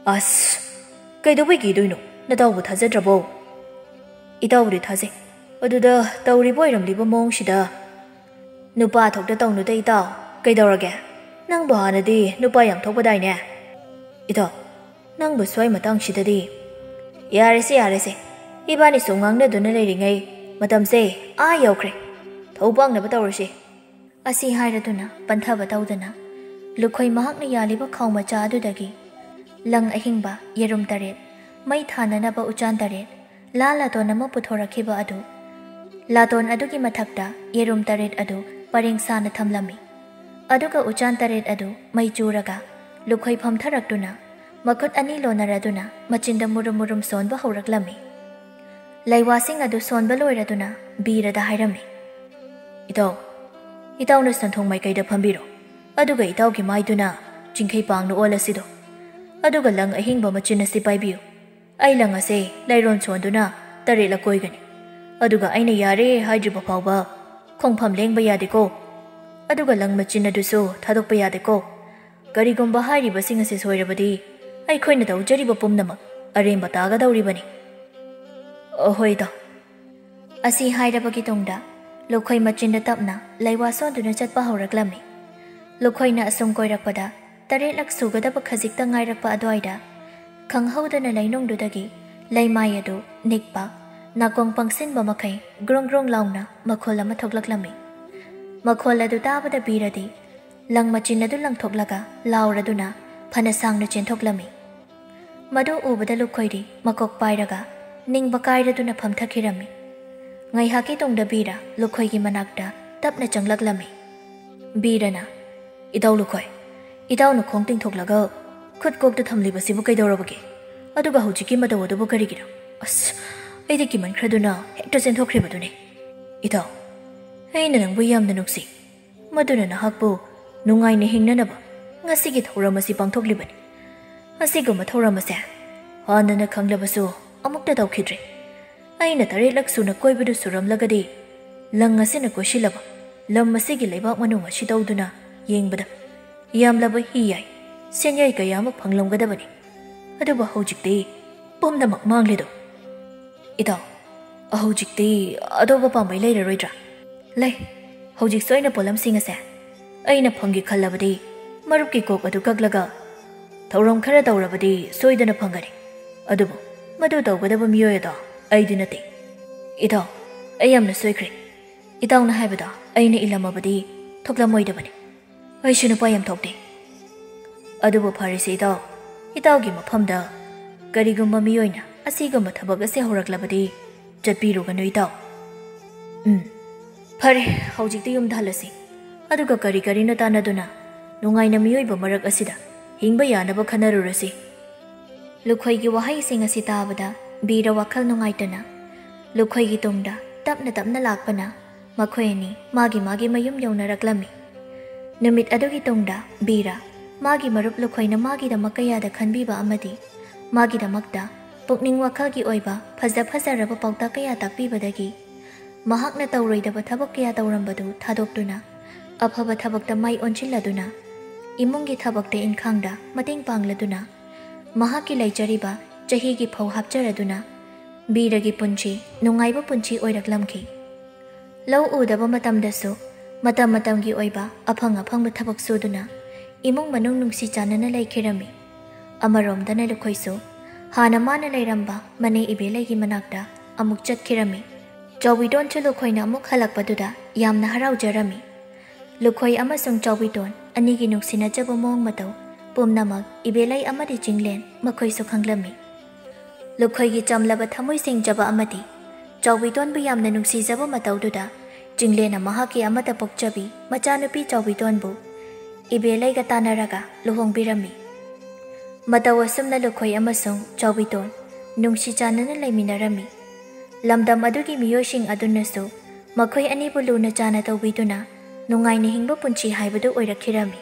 ꯑꯁ, ꯀꯩꯗꯧꯕꯩ ꯀꯤꯗꯣꯏꯅꯣ? ꯅꯇꯥꯎꯕꯨ ꯊꯥꯖꯗ꯭ꯔꯕꯣ? ꯏꯇꯥꯎꯕꯨꯗꯤ ꯊꯥꯖꯩ꯫ ꯑꯗꯨꯗ ꯇꯧꯔꯤꯕ ꯑꯣꯏꯔꯝꯂꯤꯕ ꯃꯑꯣꯡꯁꯤꯗ ꯅꯨꯄꯥ ꯊꯣꯛꯇ ꯇꯧꯅꯨꯗ ꯏꯇꯥꯎ꯫ ꯀꯩꯗꯧꯔꯒꯦ? ꯅꯪꯕꯨ ꯍꯥꯟꯅꯗꯤ ꯅꯨꯄꯥ ꯌꯥꯝ ꯊꯣꯛꯄꯗꯥꯏꯅꯦ? ꯏꯇꯥꯎ, ꯅꯪꯕꯨ ꯁ꯭ꯋꯥꯏ ꯃꯇꯥꯡꯁꯤꯗꯗꯤ꯫ ꯌꯥꯔꯦꯁꯦ, ꯌꯥꯔꯦꯁꯦ꯫ ꯏꯕꯥꯅꯤ ꯁꯨꯝ ꯉꯥꯡꯅꯗꯨꯅ ꯂꯩꯔꯤꯉꯩ ꯃꯇꯝꯁꯦ ꯑꯥ ꯌꯧꯈ꯭ꯔꯦ꯫ ꯊꯧ ꯄꯥꯡꯅꯕ ꯇꯧꯔꯁꯤ꯫ ꯑꯁꯤ ꯍꯥꯏꯔꯗꯨꯅ ꯄꯟꯊꯕ ꯇꯧꯗꯅ ꯂꯨꯈꯣꯏ ꯃꯍꯥꯛꯅ ꯌꯥꯜꯂꯤꯕ ꯈꯥꯎ ꯃꯆꯥ ꯑꯗꯨꯗꯒꯤ ꯂꯪ ꯑꯍꯤꯡꯕ, ꯌꯦꯔꯨꯝ ꯇꯔꯦꯠ, ꯃꯩ ꯊꯥꯅꯅꯕ ꯎꯆꯥꯟ ꯇꯔꯦꯠ, ꯂꯥ ꯂꯥꯇꯣꯟ ꯑꯃ ꯄꯨꯊꯣꯔꯛꯈꯤꯕ ꯑꯗꯨ, ꯂꯥꯇꯣꯟ ꯑꯗꯨꯒꯤ ꯃꯊꯛꯇ ꯌꯦꯔꯨꯝ ꯇꯔꯦꯠ ꯑꯗꯨ ꯄꯔꯦꯡ ꯁꯥꯅ ꯊꯝꯂꯝꯃꯤ꯫ ꯑꯗꯨꯒ ꯎꯆꯥꯟ ꯇꯔꯦꯠ ꯑꯗꯨ ꯃꯩ ꯆꯨꯔꯒ ꯂꯨꯈꯣꯏ ꯐꯝꯊꯔꯛꯇꯨꯅ ꯃꯈꯨꯠ ꯑꯅꯤ ꯂꯣꯟꯅꯔꯗꯨꯅ ꯃꯆꯤꯟꯗ ꯃꯨꯔꯨꯝ ꯃꯨꯔꯨꯝ ꯁꯣꯟꯕ ꯍꯧꯔꯛꯂꯝꯃꯤ꯫ ꯂꯩꯋꯥꯁꯤꯡ ꯑꯗꯨ ꯁꯣꯟꯕ ꯂꯣꯏꯔꯗꯨꯅ ꯕꯤꯔꯗ ꯍꯥꯏꯔꯝꯃꯤ, "ꯏꯇꯥꯎ, ꯏꯇꯥꯎꯅ ꯁꯟꯊꯣꯡ ꯃꯥꯏꯀꯩꯗ ꯐꯝꯕꯤꯔꯣ, ꯑꯗꯨꯒ ꯏꯇꯥꯎꯒꯤ ꯃꯥꯏꯗꯨꯅ ꯆꯤꯡꯈꯩ ꯄꯥꯡꯅ ꯑꯣꯜꯂꯁꯤꯗꯣ, ꯑꯗꯨꯒ ꯂꯪ ꯑꯍꯤꯡꯕ ꯃꯆꯤꯟ ꯑꯁꯤ ꯄꯥꯏꯕꯤꯌꯨ꯫ ꯑꯩ ꯂꯪ ꯑꯁꯦ ꯂꯩꯔꯣꯟ ꯁꯣꯟꯗꯨꯅ ꯇꯔꯦꯠꯂꯛ ꯀꯣꯏꯒꯅꯤ, ꯑꯗꯨꯒ ꯑꯩꯅ ꯌꯥꯔꯦ ꯍꯥꯏꯗ꯭ꯔꯤꯕ ꯐꯥꯎꯕ ꯈꯣꯡꯐꯝ ꯂꯦꯡꯕ ꯌꯥꯗꯦꯀꯣ꯫ ꯑꯗꯨꯒ ꯂꯪ ꯃꯆꯤꯟ ꯑꯗꯨꯁꯨ ꯊꯥꯗꯣꯛꯄ ꯌꯥꯗꯦꯀꯣ꯫ ꯀꯔꯤꯒꯨꯝꯕ ꯍꯥꯏꯔꯤꯕꯁꯤꯡ ꯑꯁꯤ ꯁꯣꯏꯔꯕꯗꯤ ꯑꯩꯈꯣꯏꯅ ꯇꯧꯖꯔꯤꯕ ꯄꯨꯝꯅꯃꯛ ꯑꯔꯦꯝꯕ ꯇꯥꯒꯗꯧꯔꯤꯕꯅꯤ꯫" "ꯑꯍꯣꯏꯗ꯫" ꯑꯁꯤ ꯍꯥꯏꯔꯕꯒꯤ ꯇꯨꯡꯗ ꯂꯨꯈꯣꯏ ꯃꯆꯤꯟꯗ ꯇꯞꯅ ꯂꯩꯋꯥ ꯁꯣꯟꯗꯨꯅ ꯆꯠꯄ ꯍꯧꯔꯛꯂꯝꯃꯤ꯫ ꯂꯨꯈꯣꯏꯅ ꯑꯁꯨꯝ ꯀꯣꯏꯔꯛꯄꯗ ꯇꯔꯦꯠꯂꯛ ꯁꯨꯒꯗꯕ ꯈꯖꯤꯛꯇ ꯉꯥꯏꯔꯛꯄ ꯑꯗꯨꯋꯥꯏꯗ ꯈꯪꯍꯧꯗꯅ ꯂꯩꯅꯨꯡꯗꯨꯗꯒꯤ ꯂꯩꯃꯥꯏ ꯑꯗꯨ ꯅꯤꯛꯄ, ꯅꯥꯀꯣꯡ ꯄꯪꯁꯤꯟꯕ ꯃꯈꯩ ꯒ꯭ꯔꯣꯡ ꯒ꯭ꯔꯣꯡ ꯂꯥꯎꯅ ꯃꯈꯣꯜ ꯑꯃ ꯊꯣꯛꯂꯛꯂꯝꯃꯤ꯫ ꯃꯈꯣꯜ ꯑꯗꯨ ꯇꯥꯕꯗ ꯕꯤꯔꯗꯤ ꯂꯪ ꯃꯆꯤꯟ ꯑꯗꯨ ꯂꯪꯊꯣꯛꯂꯒ ꯂꯥꯎꯔꯗꯨꯅ ꯐꯅ ꯁꯥꯡꯅ ꯆꯦꯟꯊꯣꯛꯂꯝꯃꯤ꯫ ꯃꯗꯨ ꯎꯕꯗ ꯂꯨꯈꯣꯏꯗꯤ ꯃꯀꯣꯛ ꯄꯥꯏꯔꯒ ꯅꯤꯡꯕ ꯀꯥꯏꯔꯗꯨꯅ ꯐꯝꯊꯈꯤꯔꯝꯃꯤ꯫ ꯉꯥꯏꯍꯥꯛꯀꯤ ꯇꯨꯡꯗ ꯕꯤꯔ ꯂꯨꯈꯣꯏꯒꯤ ꯃꯅꯥꯛꯇ ꯇꯞꯅ ꯆꯪꯂꯛꯂꯝꯃꯤ꯫ ꯕꯤꯔꯅ, "ꯏꯇꯥꯎ ꯂꯨꯈꯣꯏ, ꯏꯇꯥꯎꯅ ꯈꯣꯡ ꯇꯤꯡꯊꯣꯛꯂꯒ ꯈꯨꯠ ꯀꯣꯛꯇ ꯊꯝꯂꯤꯕꯁꯤꯕꯨ ꯀꯩꯗꯧꯔꯕꯒꯦ? ꯑꯗꯨꯒ ꯍꯧꯖꯤꯛꯀꯤ ꯃꯇꯧ ꯑꯗꯨꯕꯨ ꯀꯔꯤꯒꯤꯅꯣ? ꯑꯁ, ꯑꯩꯗꯤ ꯀꯤꯃꯟꯈ꯭ꯔꯗꯨꯅ ꯍꯦꯛꯇ ꯆꯦꯟꯊꯣꯛꯈ꯭ꯔꯤꯕꯗꯨꯅꯤ꯫ ꯏꯇꯥꯎ, ꯑꯩꯅ ꯅꯪꯕꯨ ꯌꯥꯝꯅ ꯅꯨꯡꯁꯤ꯫ ꯃꯗꯨꯅ ꯅꯍꯥꯛꯄꯨ ꯅꯨꯡꯉꯥꯏꯅ ꯍꯤꯡꯅꯅꯕ ꯉꯁꯤꯒꯤ ꯊꯧꯔꯝ ꯑꯁꯤ ꯄꯥꯡꯊꯣꯛꯂꯤꯕꯅꯤ꯫ ꯑꯁꯤꯒꯨꯝꯕ ꯊꯧꯔꯝ ꯑꯁꯦ ꯍꯥꯟꯅꯅ ꯈꯪꯂꯕꯁꯨ ꯑꯃꯨꯛꯇ ꯇꯧꯈꯤꯗ꯭ꯔꯤ꯫ ꯑꯩꯅ ꯇꯔꯦꯠꯂꯛ ꯁꯨꯅ ꯀꯣꯏꯕꯗꯨ ꯁꯨꯔꯝꯂꯒꯗꯤ ꯂꯪ ꯑꯁꯤꯅ ꯀꯣꯏꯁꯤꯜꯂꯕ ꯂꯝ ꯑꯁꯤꯒꯤ ꯂꯩꯕꯥꯛ ꯃꯅꯨꯡ ꯑꯁꯤ ꯇꯧꯗꯨꯅ ꯌꯦꯡꯕꯗ ꯌꯥꯝꯂꯕ ꯍꯤ ꯌꯥꯏ, ꯁꯦꯟꯌꯥꯏ ꯀꯌꯥ ꯑꯃ ꯐꯪꯂꯝꯒꯗꯕꯅꯤ꯫ ꯑꯗꯨꯕꯨ ꯍꯧꯖꯤꯛꯇꯤ ꯄꯨꯝꯅꯃꯛ ꯃꯥꯡꯂꯦꯗꯣ꯫ ꯏꯇꯥꯎ, ꯍꯧꯖꯤꯛꯇꯤ ꯑꯇꯣꯞꯄ ꯄꯥꯝꯕꯩ ꯂꯩꯔꯔꯣꯏꯗ꯭ꯔꯥ?" "ꯂꯩ꯫ ꯍꯧꯖꯤꯛꯁꯨ ꯑꯩꯅ ꯄꯣꯠꯂꯝꯁꯤꯡ ꯑꯁꯦ ꯑꯩꯅ ꯐꯪꯒꯦ ꯈꯜꯂꯕꯗꯤ ꯃꯔꯨꯞꯀꯤ ꯀꯣꯛ ꯑꯗꯨ ꯀꯛꯂꯒ ꯊꯧꯔꯝ ꯈꯔ ꯇꯧꯔꯕꯗꯤ ꯁꯣꯏꯗꯅ ꯐꯪꯒꯅꯤ꯫ ꯑꯗꯨꯕꯨ ꯃꯗꯨ ꯇꯧꯒꯗꯕ ꯃꯤꯑꯣꯏ ꯑꯗꯣ ꯑꯩꯗꯤ ꯅꯠꯇꯦ꯫ ꯏꯇꯥꯎ, ꯑꯩ ꯌꯥꯝꯅ ꯁꯣꯏꯈ꯭ꯔꯦ꯫ ꯏꯇꯥꯎꯅ ꯍꯥꯏꯕꯗꯣ ꯑꯩꯅ ꯏꯜꯂꯝꯃꯕꯗꯤ ꯊꯣꯛꯂꯝꯃꯣꯏꯗꯕꯅꯤ꯫ ꯑꯩꯁꯨ ꯅꯨꯄꯥ ꯌꯥꯝ ꯊꯣꯛꯇꯦ꯫ ꯑꯗꯨꯕꯨ ꯐꯔꯦꯁꯦ ꯏꯇꯥꯎ, ꯏꯇꯥꯎꯒꯤ ꯃꯐꯝꯗ ꯀꯔꯤꯒꯨꯝꯕ ꯃꯤꯑꯣꯏꯅ ꯑꯁꯤꯒꯨꯝꯕ ꯊꯕꯛ ꯑꯁꯦ ꯍꯧꯔꯛꯂꯕꯗꯤ ꯆꯠꯄꯤꯔꯨꯒꯅꯨ ꯏꯇꯥꯎ꯫ ꯎꯝ, ꯐꯔꯦ, ꯍꯧꯖꯤꯛꯇꯤ ꯌꯨꯝꯗ ꯍꯜꯂꯁꯤ꯫ ꯑꯗꯨꯒ ꯀꯔꯤ ꯀꯔꯤꯅꯣ ꯇꯥꯟꯅꯗꯨꯅ ꯅꯨꯡꯉꯥꯏꯅ ꯃꯤꯑꯣꯏꯕ ꯃꯔꯛ ꯑꯁꯤꯗ ꯍꯤꯡꯕ ꯌꯥꯅꯕ ꯈꯟꯅꯔꯨꯔꯁꯤ꯫" ꯂꯨꯈꯣꯏꯒꯤ ꯋꯥꯍꯩꯁꯤꯡ ꯑꯁꯤ ꯇꯥꯕꯗ ꯕꯤꯔ ꯋꯥꯈꯜ ꯅꯨꯡꯉꯥꯏꯇꯅ ꯂꯨꯈꯣꯏꯒꯤ ꯇꯨꯡꯗ ꯇꯞꯅ ꯇꯞꯅ ꯂꯥꯛꯄꯅ ꯃꯈꯣꯏ ꯑꯅꯤ ꯃꯥꯒꯤ ꯃꯥꯒꯤ ꯃꯌꯨꯝ ꯌꯧꯅꯔꯛꯂꯝꯃꯤ꯫ ꯅꯨꯃꯤꯠ ꯑꯗꯨꯒꯤ ꯇꯨꯡꯗ ꯕꯤꯔ ꯃꯥꯒꯤ ꯃꯔꯨꯞ ꯂꯨꯈꯣꯏꯅ ꯃꯥꯒꯤꯗꯃꯛ ꯀꯌꯥꯗ ꯈꯟꯕꯤꯕ ꯑꯃꯗꯤ ꯃꯥꯒꯤꯗꯃꯛꯇ ꯄꯨꯛꯅꯤꯡ ꯋꯥꯈꯜꯒꯤ ꯑꯣꯏꯕ ꯐꯖ ꯐꯖꯔꯕ ꯄꯥꯎꯇꯥꯛ ꯀꯌꯥ ꯇꯥꯛꯄꯤꯕꯗꯒꯤ ꯃꯍꯥꯛꯅ ꯇꯧꯔꯣꯏꯗꯕ ꯊꯕꯛ ꯀꯌꯥ ꯇꯧꯔꯝꯕꯗꯨ ꯊꯥꯗꯣꯛꯇꯨꯅ ꯑꯐꯕ ꯊꯕꯛꯇ ꯃꯥꯏ ꯑꯣꯟꯁꯤꯜꯂꯗꯨꯅ ꯏꯃꯨꯡꯒꯤ ꯊꯕꯛꯇ ꯏꯟꯈꯥꯡꯗ ꯃꯇꯦꯡ ꯄꯥꯡꯂꯗꯨꯅ ꯃꯍꯥꯛꯀꯤ ꯂꯩꯖꯔꯤꯕ ꯆꯍꯤꯒꯤ ꯐꯧ ꯍꯥꯞꯆꯔꯗꯨꯅ ꯕꯤꯔꯒꯤ ꯄꯨꯟꯁꯤ ꯅꯨꯡꯉꯥꯏꯕ ꯄꯨꯟꯁꯤ ꯑꯣꯏꯔꯛꯂꯝꯈꯤ꯫ ꯂꯧ ꯎꯗꯕ ꯃꯇꯝꯗꯁꯨ ꯃꯇꯝ ꯃꯇꯝꯒꯤ ꯑꯣꯏꯕ ꯑꯐꯪ ꯑꯐꯪꯕ ꯊꯕꯛ ꯁꯨꯗꯨꯅ ꯏꯃꯨꯡ ꯃꯅꯨꯡ ꯅꯨꯡꯁꯤ ꯆꯥꯟꯅꯅ ꯂꯩꯈꯤꯔꯝꯃꯤ꯫ ꯑꯃꯔꯣꯝꯗꯅ ꯂꯨꯈꯣꯏꯁꯨ ꯍꯥꯟꯅ ꯃꯥꯅ ꯂꯩꯔꯝꯕ ꯃꯅꯦ ꯏꯕꯦꯂꯩꯒꯤ ꯃꯅꯥꯛꯇ ꯑꯃꯨꯛ ꯆꯠꯈꯤꯔꯝꯃꯤ꯫ ꯆꯥꯎꯕꯤꯗꯣꯟꯁꯨ ꯂꯨꯈꯣꯏꯅ ꯑꯃꯨꯛ ꯍꯜꯂꯛꯄꯗꯨꯗ ꯌꯥꯝꯅ ꯍꯔꯥꯎꯖꯔꯝꯃꯤ꯫ ꯂꯨꯈꯣꯏ ꯑꯃꯁꯨꯡ ꯆꯥꯎꯕꯤꯇꯣꯟ ꯑꯅꯤꯒꯤ ꯅꯨꯡꯁꯤꯅꯖꯕ ꯃꯑꯣꯡ ꯃꯇꯧ ꯄꯨꯝꯅꯃꯛ ꯏꯕꯦꯂꯩ ꯑꯃꯗꯤ ꯆꯤꯡꯂꯦꯟ ꯃꯈꯣꯏꯁꯨ ꯈꯪꯂꯝꯃꯤ꯫ ꯂꯨꯈꯣꯏꯒꯤ ꯆꯝꯂꯕ ꯊꯃꯣꯏ ꯁꯦꯡꯖꯕ ꯑꯃꯗꯤ ꯆꯥꯎꯕꯤꯇꯣꯟꯕꯨ ꯌꯥꯝꯅ ꯅꯨꯡꯁꯤꯖꯕ ꯃꯇꯧꯗꯨꯗ ꯆꯤꯡꯂꯦꯟꯅ ꯃꯍꯥꯛꯀꯤ ꯑꯃꯠꯇ ꯄꯣꯛꯆꯕꯤ ꯃꯆꯥꯅꯨꯄꯤ ꯆꯥꯎꯕꯤꯇꯣꯟꯕꯨ ꯏꯕꯦꯂꯩꯒ ꯇꯥꯟꯅꯔꯒ ꯂꯨꯍꯣꯡꯕꯤꯔꯝꯃꯤ꯫ ꯃꯇꯧ ꯑꯁꯨꯝꯅ ꯂꯨꯈꯣꯏ ꯑꯃꯁꯨꯡ ꯆꯥꯎꯕꯤꯇꯣꯟ ꯅꯨꯡꯁꯤ ꯆꯥꯟꯅꯅ ꯂꯩꯃꯤꯟꯅꯔꯝꯃꯤ꯫ ꯂꯝꯗꯝ ꯑꯗꯨꯒꯤ ꯃꯤꯑꯣꯏꯁꯤꯡ ꯑꯗꯨꯅꯁꯨ ꯃꯈꯣꯏ ꯑꯅꯤꯕꯨ ꯂꯨꯅ ꯆꯥꯅ ꯇꯧꯕꯤꯗꯨꯅ ꯅꯨꯡꯉꯥꯏꯅ ꯍꯤꯡꯕ ꯄꯨꯟꯁꯤ ꯍꯥꯏꯕꯗꯨ ꯑꯣꯏꯔꯛꯈꯤꯔꯝꯃꯤ꯫